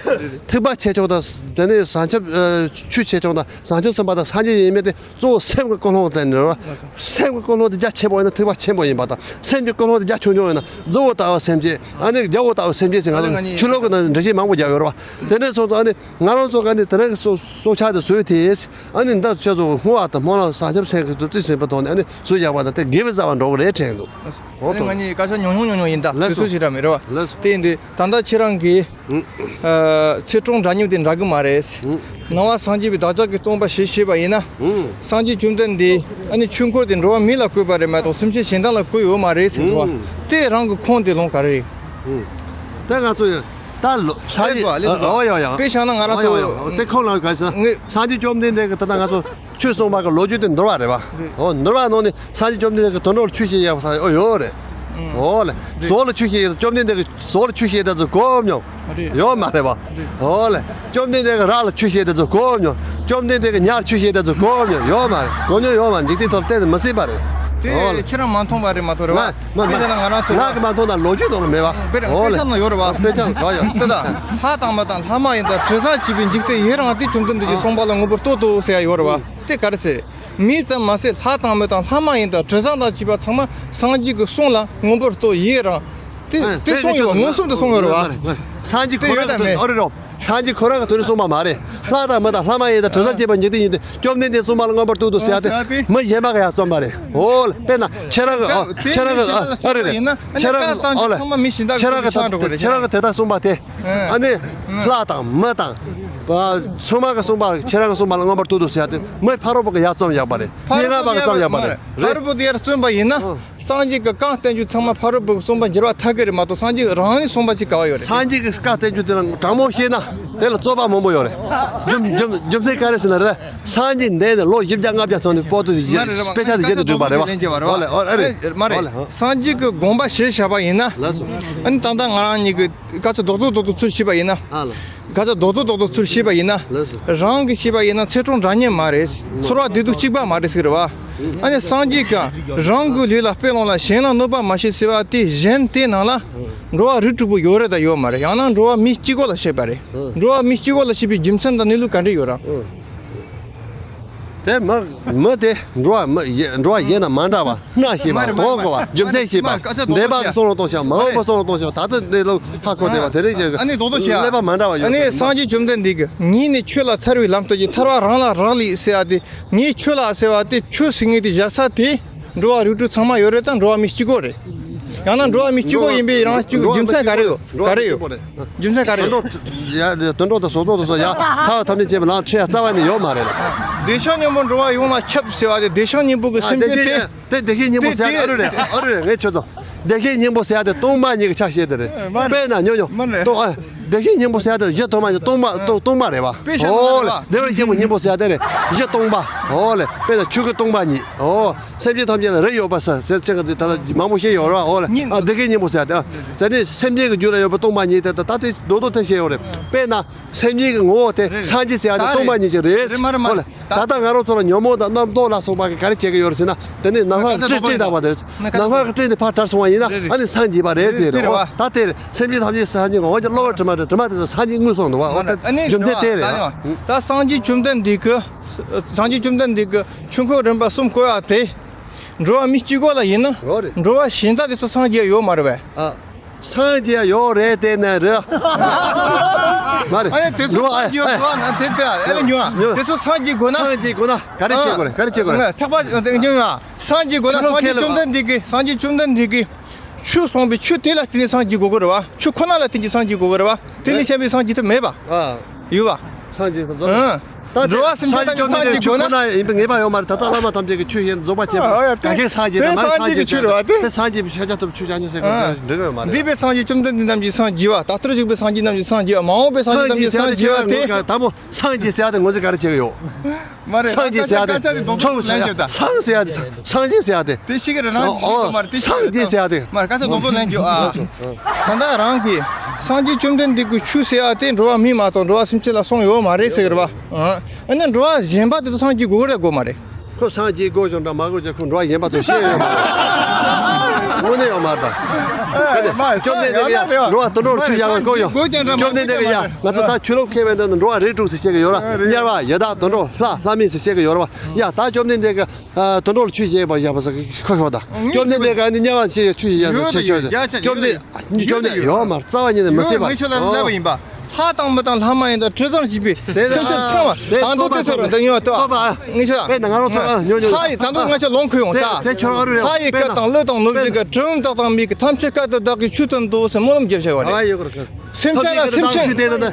ཐིགས་པ་ཆེ་ཆུང་དང་དེ་ནས་བྱང་ཆུབ་ཆུ་ཆེ་ཆུང་དང་བྱང་ཆུབ་སེམས་དཔའ་དང་སངས་རྒྱས་ཡིན་མིན་དེ། གཙོ་བོ་སེམས་ཀྱི་ཀུན་སློང་དེ་ནི་རེད་བ། སེམས་ཀྱི་ཀུན་སློང་དེ་རྒྱ་ཆེན་པོ་ཡིན་ན་ཐིགས་པ་ཆེན་པོ་ཡིན་པ་དང་། སེམས་ཀྱི་ཀུན་སློང་དེ་རྒྱ་ཆུང་ཆུང་ཡིན་ན་རྫི་བོ་ལྟ་བུ་སེམས་བསྐྱེད། ཨ་ནི་རྒྱལ་པོ་ལྟ་བུ་སེམས་བསྐྱེད་ཟེར་ང་ཚོ་ཆོས་ལུགས་ཀྱི་ནང་འགྲེལ་བཤད་མང་པོ་རྒྱག་ཡོད་རེད་བ། དེ་འདྲའི་སོང་ཙང་ཨ་ནི་ང་རང་ཚོ་ག་ནི་དེ་རིང་གི་སྲོག་སྲོག་ཆགས་དེ་བཟོས་དེས། ཨ་ནི་འདི་ཚོ་ཚོ་བསྔོ་བ་དང་སྨོན་ལམ་བྱང་ཆུབ་སེམས་ཀྱི་བདུད་རྩི་ཟིན་པའི་ཐོག་ནས་ཨ་ནི་བཟོས་བཞག་པ་དང་དེ་དགེ་བའི་རྩ་བ་འགྲོ་གི་རེད་དྲན་འདུག་འོ་ཨ་ནི་ང་གཉིས་སྐད་ཆ་ཉུང་ཉུང་ཉུང་ཉུང་ཡིན་ད། ལགས་དུས་སོ། ཚོད་ཞིག་ར་མེད་རེད་བ། ལགས་སོ། དེ་ཡིན་དུས་ད་ལྟ་ཁྱེད་རང་གིས། ཨ། ཚེ་སྲོག་འདྲ་མཉམ་དེ་འདྲ་གི་མ་རེད། ཨ། ནང་པ་སངས་རྒྱས་པའི་བདག་ཅག་གི་སྟོན་པ་ཞེས་བཤད་པ་ཡིན་ན། ཨ། སངས་རྒྱས་བཅོམ་ལྡན་འདས་ཨ་ནི་ཆོས་འཁོར་དེ་འགྲོ་བ་མི་ལ་བཀོད་པ་རེད་མ་གཏོགས་སེམས་ཅན་གཞན་དག་ལ་བཀོད་ཡོད་མ་རེད་ཟེར་འདུག་བ། ཨ། དེ་རང་གི་ཁུངས་དེ་ལོང་ག་རེ་རེད། ཨ། ད་ང་ཚོ་ཡང་ད་ལོ་སངས་རྒྱས། ཨ། ཨོ་ཡོ་ཡོ། དཔེ་བཞག་ན་ང་རང་ཚོ་ཡོ་ཡོ། དེ་ཁོང་ལ་ག་ས་ངས་སངས་རྒྱས་བཅོམ་ལྡན་འདས་ཀྱི་ད་ལྟ་ང་ཚོ། ཆོས་གསུངས་པ་གི་ལོ་རྒྱུས་དེ་འདུལ་བ་རེད་བ། རེད། འོ་འདུལ་བ་ནང་ནས་སངས་རྒྱས་བཅོམ་ལྡན་འདས་ཀྱི་དུད་འགྲོ་ལ་ཆོས་བཤད་ཡག་ས་ཨོ་ཡོད་རེད། ཨང་། འོ་ལེ། རེད། ཟོག་ལ་ཆོས་བཤད་ཡག་བཅོམ་ལྡན་འདས་ཀྱི་ཟོག་ལ་ཆོས་བཤད་ཡག་དེ་ཚོ་གོ་མྱོང་། རེད། ཡོད་མ་རེད་བ། རེད། འོ་ལེ། བཅོམ་ལྡན་འདས་ཀྱི་ར་ལ་ཆོས་བཤད་ཡག་དེ་ཚོ་གོ་མྱོང་། བཅོམ་ལྡན་འདས་ཀྱི་ཉ་ལ་ཆོས་བཤད་ཡག་དེ་ཚོ་གོ་མྱོང་། ཡོད་མ་རེད། གོ་མྱོང་ཡོད་མ་རེད། འཇིག་རྟེན་ཐོག་གཏན་ནས་མི་སྲིད་པ་རེད། དེ། འོ་ལེ། ཁྱེད་རང་མ་མཐོང་བ་རེད་མ་གཏོགས་རེད་བ། ང་མ་དཔེ་བྱས་ན་ང་རང་ཚོ་ང་གི་མ་མཐོང་ན་ལོ་རྒྱུས་དང་ལ་མེད་བ། དཔེ་རང་འོ་ལེ། དཔེ་ཆ་ན་ཡོད་རེད་བ། དཔེ་ཆ་ག་ཡོད། དེ་ད་ལྷ་དང་མི་དང་ལྷ་མ་ཡིན་དང་དྲི་ཟ་བྱེད་པའི་འཇིག་རྟེན་ཡི་རང་དེ་བཅོམ་ལྡན་འདས་ཀྱིས་གསུངས་པ་ལ་མངོན་པར་བསྟོད་དོ་ཟེར་ཡ་ཡོད་རེད་བ། དེ་ག་རེ་ཟེར། མིས་ཙམ་མ་ཟད་ལྷ་དང་མི་དང་ལྷ་མ་ཡིན་དང་དྲི་ཟ་དང་བཅས་པ་ཚང་མ་སངས་རྒྱས་ཀྱི་གསུང་ལ་མངོན་པར་བསྟོད་ཡི་རང་། དེ་དེ་གསུངས་ཡོད་བ། མངོན་སུམ་དུ་གསུངས་ཡོད་རེད་བ། སངས་རྒྱས་ཁོ་རང་གི་དོན་ཨོ་རེད་རོ། སངས་རྒྱས་ཁོ་རང་གི་དོན་གསུངས་པ་མ་རེད། ལྷ་དང་མི་དང་ལྷ་མ་ཡིན་དང་དྲི་ཟ་བཅས་པ་འཇིག་རྟེན་ཡིན་ཏེ། བཅོམ་ལྡན་འདས་གསུངས་པ་ལ་མངོན་པར་བསྟོད་དོ་ཟེར་ཡ་དེ་མི་གཞན་པ་ག་ཡ་རྩོམ་པ་རེད། འོ་ལེ། དཔེར་ན་ཁྱེད་རང་གི་ཨ་ཁྱེད་རང་གི་ཨ་ཨ་རེད་རེད། ཁྱེད་རང་གི་ཨོ་ལེ། ཁྱེད་རང་གི་ཁྱེད་རང་གི་དེ་དག་གསུངས་པ་དེ། ཨ་ནི་ལྷ་དང་མི་དང་། ཚང་མ་གི་གསུངས་པ་ཁྱེད་རང་གི་གསུངས་པ་ལ་མངོན་པར་བསྟོད་དོ་ཟེར་ཡ་དེ་མི་ཕ་རོལ་པོ་གི་ཡ་རྩོམ་བཞག་པ་རེད། སྙན་ངག་པ་གི་རྩོམ་བཞག་པ་རེད། ཕ་རོལ་པོ་དེ་ཡར་བརྩམས་པ་ཡིན་ན། སངས་རྒྱས་ཀྱི་བཀའ་བསྟན་བཅོས་ཚང་མ་ཕ་རོལ་པོ་གི་གསུངས་པ་འགྱུར་བ་ཐལ་གི་རེད་མ་གཏོགས་སངས་རྒྱས་རང་ནས་གསུངས་པ་ཅིག་ག་བ་ཡོད་རེད། སངས་རྒྱས་ཀྱི་བཀའ་བསྟན་བཅོས་དེ་ལ་དྲང་མོ་བཤད་ན་དེ་ལ་རྩོད་པ་མང་པོ་ཡོད་རེད། རྒྱུ་རྒྱུ་རྒྱུ་མཚན་ག་རེ་ཟེར་ན་རེད། སངས་རྒྱས་འདས་ནས་ལོ་བཞི་བརྒྱ་ལྔ་བརྒྱ་ཙམ་ནས་པོ་ཏི་དེ་དཔེ་ཆ་དེ་བཞིན་དུ་བསྒྲིགས་པ་རེད་བ། ཨོ་ལེ་ཨོ་ལེ་ཨ་རེད། མ་རེད། ཨོ་ལེ་ཨ། སངས་རྒྱས་ཀྱི་དགོངས་པ་བཞེས་བཞག་པ་ཡིན་ན། ལགས་སོ། ཨ་ནི་ད་ལྟ་ང་རང་གཉིས་ཀྱི་སྐད་ཆ་རྡོག་རྡོག་རྡོག་རྡོག་ཚུར་བཤད་པ་ཡིན་ན། ཨ་ལ། སྐད་ཆ་རྡོག་རྡོག་རྡོག་རྡོག་ཚུར་བཤད་པ་ཡིན་ན། ལགས་སོ། རང་གིས་བཤད་པ་ཡིན་ན་ཚེ་སྲོག་འདྲ་མཉམ་མ་རེད། ཚོར་བ་བདེ་སྡུག་གཅིག་པ་མ་རེད་ཟེར་གི་རེད་བ། ཨ་ནི་སངས་རྒྱས་ཀྱིས་རང་གི་ལུས་ལ་དཔེ་བླངས་ལ་གཞན་ལ་གནོད་པ་མ་བྱེད་ཟེར་བ་དེ་གཞན་དེ་ནང་ལ་འགྲོ་བ་རིགས་དྲུག་པོ་ཡོད་རེད་དང་ཡོད་མ་རེད། ཡང་ན་འགྲོ་བ་མི་གཅིག་པོ་ལ་བཤད་པ་རེད། འགྲོ་བ་མི་གཅིག་པོ་ལ་བཤད་པའི་རྒྱུ་མཚན་དང་གནས་ལུགས་ག་འདྲ་ཡོད་ར། དེ་མི་མི་དེ་འགྲོ་བ་མི་ཡེ་འགྲོ་བ་ཡེ་ན་མ་འདྲ་བ་སྣ་ཤེས་པ། མ་རེད། དོགས་གོ་བ། རྒྱུ་མཚན་ཤེས་པ། མ་རེད། སྐད་ཆ་རྡོག་རྡོག་བཤད། འདས་པ་གི་གསུང་རོགས་གཏོང་ཤག་མ་འོངས་པ་གསུང་རོགས་གཏོང་ཤག་ད་ལྟ་འདི་ལོ་ཧ་གོ་བསྡད་པ་དེ་རིང་ཞིག་ཨ་ནི་རྡོག་རྡོག་བཤད་ཨ། ཀླད་པ་མ་འདྲ་བ་ཡོད། ཨ་ནི་སངས་རྒྱས་བཅོམ་ལྡན་འདས་ཀྱིས་ངས་ནི་ཁྱོད་ལ་ཐར་བའི་ལམ་སྟོན་གྱི། ཐར་བ་རང་ལ་རག་ལས་ཟེར་བ་དེ། ངས་ཁྱོད་ལ་ཟེར་བ་དེ་ཁྱོད་ཟེར་ངེས་དེ་བཞག་ས་དེ། འགྲོ་བ་རིགས་དྲུག་ཚང་མ་ཡོད་རེད་དང་འགྲོ་བ་མི་གཅིག་པོ་རེད། ཡང་ན་འགྲོ་བ་མི་གཅིག་པོ་ཡིན་པའི་རང་གཅིག་རྒྱུ་མཚན་ག་རེ་ཡོད། ག་རེ་ཡོད། རྒྱུ་མཚན་ག་རེ་ཡོད། དུད་འགྲོ་ཡ་དུད་འགྲོ་དང་སོག་ཚོགས་དང་སོགས་ཡ་ཐ་བ་ཐམས་ཅད་མཁྱེན་པའི་ལམ་ཁྲིད་ཡ་རྩ་བ་ནས་ཡོད་མ་རེད། བདེ་གཤེགས་སྙིང་པོ་འགྲོ་བ་ཡོངས་ལ་ཁྱབ་ཟེར་བ་དེ་བདེ་གཤེགས་སྙིང་པོ་གི་སེམས་ཅན་དེ། དེ་བདེ་གཤེགས་སྙིང་པོ་ཟེར་ཡ་དེ་ཨ་རུ་རེད། ཨ་རུ་རེད། ངས་ཁྱོད་ཚོ་བདེ་གཤེགས་སྙིང་པོ་ཟེར་ཡ་དེ་སྟོང་པ་ཉིད་ཀྱི་ཆ་ཤས་དེ་རེད། དཔེར་ན་ཉོ་ཉོ། སྟོང་ཨ། བདེ་གཤེགས་སྙིང་པོ་ཟེར་ཡ་དེ་གཞི་སྟོང་པ་ཉིད་སྟོང་པ་སྟོང་སྟོང་པ་རེད་བ། དཔེ་བཞག་ན་ཨོ་ལེ། རེད་བ། བདེ་བར་གཤེགས་པའི་སྙིང་པོ་ཟེར་ཡ་དེ་རེད། གཞི་སྟོང་པ། ཨོ་ལེ། དཔེར་ན་ཆོས་སྐུ་སྟོང་པ་ཉིད། ཨོ། སེམས་ཅན་ཐམས་ཅད་ལ་རེ་ཡོད་པ་ཟེར་ཟེར་ཅན་གྱི་ད་ལྟ་མང་པོ་བཤད་ཡོད་རེད་བ། ཨོ་ལེ། ཨ། བདེ་གཤེགས་སྙིང་པོ་ཟེར་ཡ་དེ། དེ་ནས་སེམས་ཅན་གྱི་རྒྱུད་ལ་ཡོད་པ་སྟོང་པ་ཉིད་དེ་ད་ལྟ་དེ་རྡོག་རྡོག་དེ་བཤད་ཡོད་རེད། དཔེར་ན། སེམས་ཅན་གྱི་ངོ་བོ་དེ་སངས་རྒྱས་ཟེར་ཡ་དེ་སྟོང་པ་ཉིད་ཅིག་རེད། ཨོ་ལེ། ད་ལྟ་ང་རང་ཚོ་ལ་ཉོན་མོངས་དང་རྣམ་རྟོག་ལ་སོགས་པ་གིས་ག་རེ་བྱེད་ཀྱི་ཡོད་རེད་ཟེར་ན། དེ་ནི་ནམ་མཁའ་གི་སྤྲིན་སྤྲིན་ལྟ་བུ་རེད། ནམ་མཁའ་གི་སྤྲིན་དེ་ཕར་བྲལ་སོང་བ་ཡིན་ན་ཨ་ནི་སངས་རྒྱས་པ་རེད་ཟེར་རེད། ཨོ་ད་དེ་རེད། སེམས་ཅན་ཐམས་ཅད་སངས་རྒྱས་ངོ་བོ་ཉིད་གློ་བུར་དྲི་མ་རེད། དྲི་མ་དེ་ཚོ་སངས་རྒྱས་དངོས་སུ་འདུག་བ། ཨོ་ད་རྒྱུ་མཚན་དེ་རེད། ད་སངས་རྒྱས་བཅོམ་ལྡན་འདས་ཀྱི། སངས་རྒྱས་བཅོམ་ལྡན་འདས་ཀྱི་ཆོས་འཁོར་རིམ་པ་གསུམ་བསྐོར་བ་དེ། འགྲོ་བ་མི་གཅིག་པོ་ལ་ཡིན་ན། འགྲོ་བ་གཞན་དག་དེ་ཚོ་སངས་རྒྱས་ཡོད་མ་རེད་པས། ཨ། སངས་རྒྱས་ཡོད་རེད་དེ་ནས་རེད། མ་རེད། ཨ་ཡ་དེ་ཚོ་འགྲོ་ཨ་སངས་རྒྱས་ཡོད་འགྲོ་ཨ་ན་དེ་དེ་ཨ་ལ་ཉོ་ཨ་ཉོ། དེ་ཚོ་སངས་རྒྱས་དགོས་ན། སངས་རྒྱས་དགོས་ན་ག་རེ་བྱེད་དགོས་རེད། ག་རེ་བྱེད་དགོས་རེད། ཐག་པ་ཉོ་ཨ། སངས་རྒྱས་དགོས་ན་ཆུ་ལོག་སངས་རྒྱས་ཁས་ལེན་བཅོམ་ལྡན་འདས་ཀྱིས་སངས་རྒྱས་བཅོམ་ལྡན་འདས་ཀྱིས་ཆུ་གསུངས་པའི་ཆུ་དེ་ལ་བརྟེན་ནས་སངས་རྒྱས་དགོས་ཀྱི་རེད་བ། ཆུ་ཁོ་ན་ལ་བརྟེན་ནས་སངས་རྒྱས་དགོས་ཀྱི་རེད་བ། དེ་ལས་གཞན་པའི་སངས་རྒྱས་ཐབས་མེད་པ། ཨ། ཡོད་པ། སངས་རྒྱས་ཐབས་རྫོགས། ཨ། ད་འགྲོ་བ་སེམས་ཅན་ཐམས་ཅད་སངས་རྒྱས་དགོས་ན། ཆུ་ཁོ་ན་ཡིན་པའི་ངེས་པ་ཡོད་མ་རེད། ད་ལྟ་བླ་མ་ཐམས་ཅད་ཀྱིས་ཆུ་ཡིན་རྫོགས་པ་བྱེད་པ། ཨ་ཡ་ག་གེ་སངས་རྒྱས་དེ་མ་རེད། སངས་རྒྱས་ཀྱི་ཆུ་རེད་བ་དེ། དེ་སངས་རྒྱས་པའི་ཤཱཀྱ་ཐུབ་ཆུ་བྱ་ཉུང་ཟེར་དགོས་འགྲིག་གི་ཡོད་མ་རེད། འདས་པའི་སངས་རྒྱས་བཅོམ་ལྡན་འདས་རྣམས་ཀྱི་སངས་རྒྱས་པ། ད་ལྟར་བཞུགས་པའི་སངས་རྒྱས་རྣམས་ཀྱི་སངས་རྒྱས་པ། མ་འོངས་པའི་སངས་རྒྱས་རྣམས་ཀྱི་སངས་རྒྱས་པ་དེ། ད་མོ་སངས་རྒྱས་ཟེར་ཡ་དེ་ངོ་ཚ་ག་རེ་བྱེད་ཀྱི་ཡོད། མ་རེད། སངས་རྒྱས་ཟེར་ཡ་དེ་ཆོག་ཟེར་ཡ་དེ་སངས་ཟེར་ཡ་དེ་སངས་རྒྱས་ཟེར་ཡ་དེ། དེ་ཤི་གི་རེད་རང་ཨོ་ཨོ་སངས་རྒྱས་ཟེར་ཡ་དེ། མ་རེད། ཁ་ཚ་རྡོག་རྡོག་ལེན་རྒྱུ་ཨ། ད་ལྟ་རང་གིས་སངས་རྒྱས་བཅོམ་ལྡན་འདས་ཀྱི་ཆོས་ཟེར་ཡ་དེ་འགྲོ་བ་མི་མ་གཏོགས་འགྲོ་བ་སེམས་ཅན་ལ་གསུངས་ཡོད་མ་རེད་ཟེར་གི་རེད་བ། ཨ་ནི་འགྲོ་བ་གཞན་པ་དེ་ཚོ་སངས་རྒྱས་དགོས་རེད་དགོས་མ་རེད། ཁོ་སངས་རྒྱས་དགོས་ཀྱང་འདྲ་མ་དགོས་ཀྱང་ཁོ་འགྲོ་བ་གཞན་པ་ཚོ་ཤེས་ཡོད་མ་རེད། དངོས་གནས་ཡོད་མ་རེད་ད། མ་བཅོམ་ལྡན་འདས་ཀྱིས་ཡ་འགྲོ་བ་དུད་འགྲོ་ལ་ཆོས་བྱ་བར་བསྐུལ་ཡང་། བཅོམ་ལྡན་འདས་ཀྱིས་ཡ་ང་ཚོ་ད་ཆོས་ལུགས་ཁེ་བའི་འདི་ནི་འགྲོ་བ་རིགས་དྲུག་ཟེར་བཤད་ཀྱི་ཡོད་ར། དམྱལ་བ་ཡི་དྭགས་དུད་འགྲོ་ལྷ་ལྷ་མིན་ཟེར་བཤད་ཀྱི་ཡོད་ར་བ། ཡ་ད་བཅོམ་ལྡན་འདས་ཀྱིས་ཨ་དུད་འགྲོ་ལ་ཆོས་བྱེད་པར་བཞག་པ་ཟེར་ཁ་ཤོར་ད། བཅོམ་ལྡན་འདས་ཀྱིས་ཨ་ནི་དམྱལ་བ་ཆོས་ཆོས་བྱེད་ཡ་ཟེར་ཆོས་ཆོས་ཟེར། བཅོམ་ལྡན་བཅོམ་ལྡན་ཡོད་མ་རྩ་བ་ཉིད་ནས་མི་སྲིད་པ། ངས་ཁྱོད་ལ་ལབ་པ་ཡིན་པ། ལྷ་དང་མི་དང་ལྷ་མ་ཡིན་དང་དྲི་ཟར་བཅས་པའི་དེ་སེམས་ཅན་ཚང་བ་དེ་དང་དུ་དེ་ཚོ་རང་དེ་ཉོ་ལྟ་བ། ངས་ཁྱོད་དཔེར་ན་ང་རང་ཚོ་ཨ་ཉོ་ཉོ་ལྷ་ཡི་དང་དུ་ང་ཁྱོད་ལོང་ཁུ་ཡོང་ད། དེ་ཁྱོད་རང་རུ་ལྷ་ཡི་སྐད་དང་ཀླུ་དང་ནུབ་ཀྱི་སྐད། གྲུལ་བུམ་དག་དང་མིག་གི་ཐམས་ཅད་སྐད་དུ་བདག་གིས་ཆོས་དོན་དུ་ཟེར་སྨོན་ལམ་རྒྱབ་བྱ་བ་རེད། ཨ་ཡོད་གོ་རེད། སེམས་ཅན་ལ་སེམས་ཅན།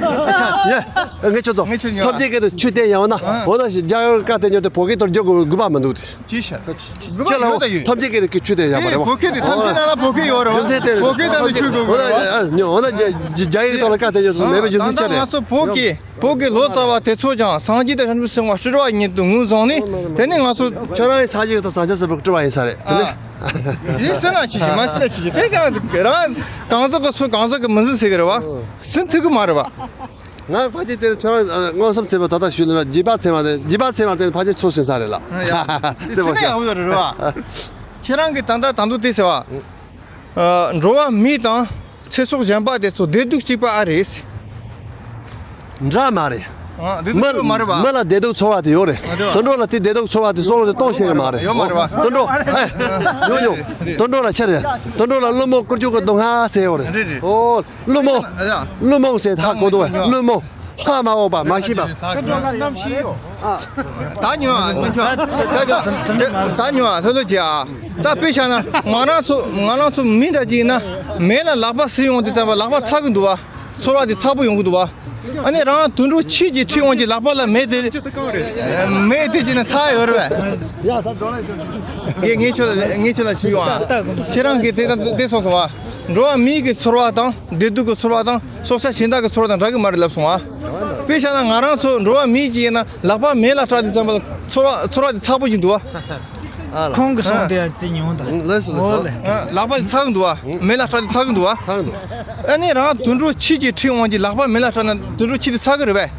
ངས་ཁྱོད་ཚོ་ངས་ཁྱོད་ཐབས་ཅིག་གིས་ཆོས་དེ་ཡང་ན་འོ་ན་ཞིག་རྒྱ་གར་སྐད་དེ་ཉོ་དེ་བོད་སྐད་དུ་རྒྱག་དགོས་དགོས་པ་མི་འདུག་དེ། ཅི་ཤ། དགོས་པ་ཡོད་ད་ཡོད། ཐམས་ཅད་ཀྱི་གི་ཆོས་དེ་ཡག་པ་རེད་བ། བོད་སྐད་དེ་ཐམས་ཅད་ནང་ལ་བོད་སྐད་ཡོད་རེད་བ། རྒྱུ་མཚན་དེ་རེད། བོད་སྐད་དང་ནི་ཆོས་དགོས་དགོས་རེད་བ། ཨ་ཉོ་འོ་ན་རྒྱ་རྒྱ་ཡིག་ཐོག་ལ་བཀའ་དེ་ཉོ་ཚོ་མེད་པའི་རྒྱུ་མཚན་ཆ་རེད། ད་ལྟ་ང་ཚོ་བོད་ཀྱི་བོད་ཀྱི་ལོ་ཙཱ་བ་དེ་ཚོ་ཀྱང་སངས་རྒྱས་དང་བྱང་ཆུབ་སེམས་དཔའ་སྤྲུལ་བ་ཉིད་དུ་ངོས་བཟུང་ནས་དེ་ནས་ང་ཚོ་ཁྱོད་རང་ཡི་ས་གཞི་དང་ས་ཆ་ཟེར་བ་སྤྲུལ་བ་ཡིན་ས་རེད་དེ་ནས། ཡིན་ཟེར་ན་ཅི་ཞིག་མ་ཟེར་ན་ཅི་ཞིག་དེ་ཀྱང་རང་གང་ཟག་གི་ཚོད་གང་ཟག་གི་མི་ཟིན་ཟེར་གི་རེད་བ། ཟིན་ཐུབ་གི་མ་རེད་བ། ང་ཕལ་ཆེར་དེར་ཁྱོད་རང་མངོན་སུམ་ཚད་མ་ད་ལྟ་ཞུས་ལ་རྗེས་པ་ཚད་མ་དེ་རྗེས་པ་ཚད་མ་དེ་ཕལ་ཆེར་ཚོད་ཟིན་ས་རེད་ལ། ཡ། ཙེ་བོ་ཤ། ཁྱེད་རང་གི་ད་ལྟ་དང་དུ་དེ་ཟེར་བ། འགྲོ་བ་མི་དང་ཚེ་སྲོག་གཞན་པ་དེ་ཚོ་བདེ་སྡུག་གཅིག་པ་ཨ་རེད། འདྲ་མ་རེད། བདེ་སྡུག་མི་མ་རེད་བ། མི་ལ་བདེ་སྡུག་ཚོར་བ་དེ་ཡོད་རེད། དུད་འགྲོ་ལ་དེ་བདེ་སྡུག་ཚོར་བ་དེ་བསམ་བློ་དེ་གཏོང་ཤེས་ཀྱི་མ་རེད། ཡོད་མ་རེད་བ། དུད་འགྲོ་ཨེ། ཉོ་ཉོ། དུད་འགྲོ་ལ་ཆ་རེད། དུད་འགྲོ་ལ་ཀླུ་མོ་དཀོན་མཆོག་གི་སྡུག་བསྔལ་ཟེར་ཡོད་རེད། རེད་རེད། ཨོ། ཀླུ་མོ། ཀླུ་མོ་ཟེར་ཧ་གོ་འདུག་བས། ཀླུ་མོ། ལྷ་མ་འོངས་པ་མ་ཤི་བ། ད་ཉོ་ཨ་ཉོ་ཆོག་ད་ཉོ་ཨ་ལྷོད་ལྷོད་བྱེད་ཨ། ད་དཔེ་བཞག་ན་ང་རང་ཚོ་ང་རང་ཚོ་མི་འདྲ་ཅིག་ཡིན་ན་མེ་ལ་ལག་པ་བསིལ་ཡོང་དུས་ཙམ་པ་ལག་པ་ཚ་གི་འདུག་བ། ཚོར་བ་དེ་ཚ་པོ་ཡོང་གི་འདུག་བ། ཨ་ནི་རང་དུད་འགྲོ་ཁྱི་གཅིག་ཁྲིད་འོང་གི་ལག་པ་ལ་མེ་དེ་མེ་དེ་ཅིག་ན་ཚ་ཡོད་རེད་བས། ངས་ངས་ཁྱོད་ལ་ངས་ཁྱོད་ལ་ཞུས་ཡོང་ཨ། ཁྱེད་རང་གིས་དེ་དེ་སོང་སོང་བ། འགྲོ་བ་མིའི་གི་ཚོར་བ་དང་བདེ་སྡུག་གི་ཚོར་བ་དང་སྲོག་ཆགས་གཞན་དག་གི་ཚོར་བ་དང་འདྲ་གི་མ་རེད་ལབ་སོང་ཨ། དཔེ་བཞག་ན་ང་རང་ཚོ་འགྲོ་བ་མི་གཅིག་ཡིན་ན་ལག་པ་མེ་ལ་སྲེག་དུས་ཙམ་པ་ལ་ཚོར་བ་ཚོར་བ་དེ་ཚ་པོ་ཞིག་འདུག་ཨ། ཁོང་གི་གསུང་དེ་ཡང་ཅི་ཉུང་དང་། ལགས་སོ་ལགས་སོ། ལག་པ་དེ་ཚ་གི་འདུག་ཨ། མེ་ལ་སྲེག་དེ་ཚ་གི་འདུག་ཨ། ཚ་གི་འདུག་ཨ་ནི་རང་དུད་འགྲོ་ཁྱི་གཅིག་ཁྲིད་འོང་གི་ལག་པ་མེ་ལ་སྲེག་ན་དུད་འགྲོ་ཁྱི་དེ་ཚ་གི་རེད་པས།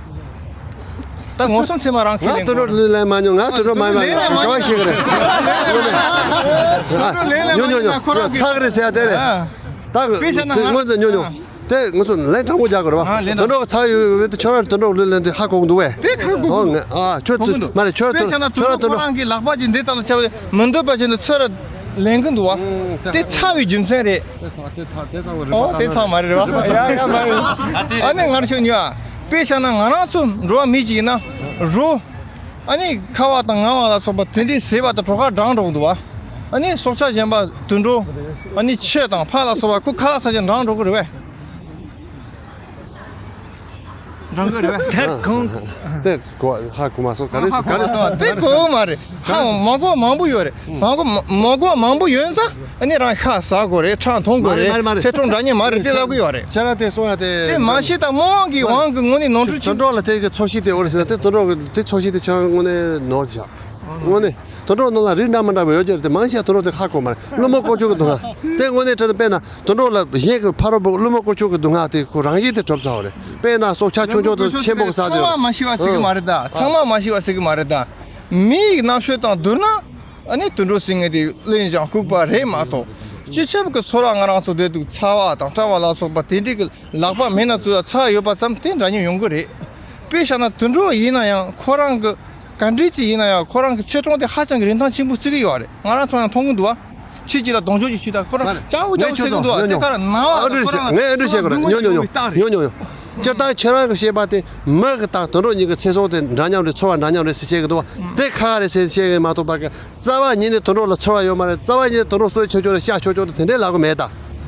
ད་མངོན་སུམ་ཚད་མ་རང་ཁས་ལེན་དགོས། ང་དུད་འགྲོ་ལུས་ལེན་མ་མྱོང་། ང་དུད་འགྲོ་མ་ཡིན་པ་ག་བ་ཤེས་གི་རེད། ཉོ་ཉོ་ཉོ་ཚ་གི་རེད་ཟེར་ཡ་དེ་རེད། ད་དཔེ་བཞག་ན་ང་སྔོན་ཚེ་ཉོ་ཉོ་དེ་ངོ་སོ་ལན་དྲང་པོ་རྒྱག་དགོས་རེད་བ། དུད་འགྲོ་ཚ་ཡོད་ཡོད་དུ་ཁྱོད་རང་དུད་འགྲོ་ལུས་ལེན་དེ་ཧ་གོ་གི་འདུག་བས། དེ་ཁ་གོ་གི་འདུག་ཨ་ཁྱོད་དུ་མ་རེད་ཁྱོད་དཔེ་བཞག་ན་དུད་འགྲོ་ཁོ་རང་གི་ལག་པ་ཅིག་འདི་ལྟ་ལ་ཆ་བས་མི་འདོད་པ་ཅན་དུ་ཚུར་ལེན་གི་འདུག་བ། དེ་ཚ་བའི་རྒྱུ་མཚན་རེད། དེ་ཚ་དེ་ཚ་དེ་ཚ་བ་རེད་ཨོ་པ། དེ་ཚ་མ་རེད་རེད་བ། ཡ་ཡ་མ་རེད། ཨ་ནི་ང་རང་ཁྱོད་ཉོ་ཨ། དཔེ་བཞག་ན་ང་རང་ཚོ་འགྲོ་བ་མི་ཅིག་ཡིན་ན་རོ། ཨ་ནི་ཁ་བ་དང་ངལ་བ་ལ་སོགས་པ་དེ་འདྲའི་ཟས་པ་དང་གྲོགས་ཁ་འགྲངས་འགྲོ་གི་འདུག་བ། ཨ་ནི་སྲོག་ཆགས་གཞན་པ་དུད་འགྲོ། ཨ་ནི་ཁྱི་དང་ཕག་ལ་སོགས་པ་ཁོ་ཁ་ལག་ཟ་ཅིག་འགྲངས་འགྲོ་གི་རེད་བས། འགྲངས་གི་རེད་བས། དེ་ཁོང་དེ་གོ་ཧ་གོ་མ་སོང་ག་རེ་ཧ་གོ་མ་སོང་། དེ་གོ་གི་མ་རེད། ཧ་མ་གོ་མང་པོ་ཡོད་རེད། མང་པོ་མ་མ་གོ་མང་པོ་ཡོད་ཙང་ཨ་ནི་རང་ཤ་ཟ་དགོས་རེད། ཁྲག་འཐུང་དགོས་རེད། མ་རེད་མ་རེད། ཚེ་ཐུང་འདྲ་མཉམ་མ་རེད་དེ་ལབ་གི་ཡོད་རེད། ཁྱེད་རང་དེ་གསུང་ཡ་དེ། དེ་མ་ཤེས་དང་རྨོངས་དབང་གི་དབང་གི་ངོ་ནས་ནོར་འཁྲུལ་ཅིག་དུད་འགྲོ་ལ་དེ་གི་ཚོར་ཤེས་དེ་འོ་རེད་ཟེར་ན་དེ་དུད་འགྲོ་གི་དེ་ཚོར་ཤེས་དེ་ཁྱེད་རང་དངོས་གནས་ནོར་བཞག་དངོས་གནས་དུད་འགྲོ་ནང་ལ་རིགས་འདྲ་མི་འདྲ་བ་ཡོད་ཀྱི་རེད་དེ་མང་ཆེ་བ་དུད་འགྲོ་དེ་ཧ་གོ་མ་རེད། ཀླུ་མོ་དཀོན་མཆོག་གི་སྡུག་བསྔལ་དེ་དངོས་གནས་དྲན་དཔེར་ན་དུད་འགྲོ་ལ་གཞན་གྱི་ཕ་རོལ་པོ་ཀླུ་མོ་དཀོན་མཆོག་གི་སྡུག་བསྔལ་དེ་ཁོ་རང་བཞིན་དེ་གྲུབ་ཚར་བ་རེད། དཔེར་ན་སྲོག་ཆགས་ཆུང་ཆུང་དང་ཆེན་པོ་གི་ས་དེ་ཚང་མ་མ་ཤི་བ་ཟེར་གི་མ་རེད་ད། ཚང་མ་མ་ཤི་བ་ཟེར་གི་མ་རེད་ད། མིའི་རྣམ་དཔྱོད་དང་བསྡུར་ན། ཨ་ནི་དུད་འགྲོ་ཟེར་མཁན་དེ་གླེན་ཞིང་ལྐུགས་པ་རེད་མ་གཏོགས། སྤྱི་ཁྱབ་ཀྱི་ཚོར་བ་ང་རང་ཚོ་བདེ་སྡུག་ཚ་བ་དང་སྐྲག་པ་ལ་སོགས་པ་དེ་འདྲའི་གི་ལག་པ་མེད་ན་ཚུར་ཚ་ཡོད་པ་ཙམ་དེ་འདྲ་མཉམ་ཡོང་གི་རེད། དཔེ་བཞག་ན་དུད་འགྲོ་ཡིན་ན་ཡང་ཁོ་རང་གི་ག་འདྲས་ཅིག་ཡིན་ན་ཡང་ཁོ་རང་གི་ཚེ་གྲོང་དེ་ཧ་ཅང་གི་རིན་ཐང་ཆེན་པོ་བརྩི་གི་ཡོད་རེད། ང་རང་ཚོ་ཡང་མཐོང་གི་འདུག་བ། ཁྱེད་ཀྱིས་ལ་གདོང་ཕྱོགས་ཀྱི་ཞུས་དང་ཁོ་རང་ཅའུ་ཅའུ་ཟེར་གི་འདུག་བ། དེ་ག་ར་ནང་བ་ཨ་ཁོ་རང་ཨ་འདྲ་ཞིག་ཁོ་རང་ངས་ཨ་འདྲ་ཞིག་ཁོ་རང་ཉོ་ཉོ་ཉོ་ཉོ་ཉོ། སྤྱིར་བཏང་ཁྱེད་རང་གི་བཤད་པ་དེ་མི་གི་དང་དུད་འགྲོ་གཉིས་ཀྱི་ཚེ་སྲོག་དེ་འདྲ་མཉམ་རེད། འཚོ་བ་འདྲ་མཉམ་རེད་ཟེར་བཤད་གི་འདུག་བ། དེ་ཁ་ཁ་རེད་ཟེར་བཤད་གི་མ་གཏོགས་པ་གི་རྩ་བ་ཉིད་ནས་དུད་འགྲོ་ལ་འཚོ་བ་ཡོད་མ་རེད། རྩ་བ་ཉིད་ནས་དུད་འགྲོ་གསོད་ཆོག་ཆོག་རེད། བཤའ་ཆོག་ཆོག་རེད། དེ་འདྲའི་ལབ་གི་མེད་ད།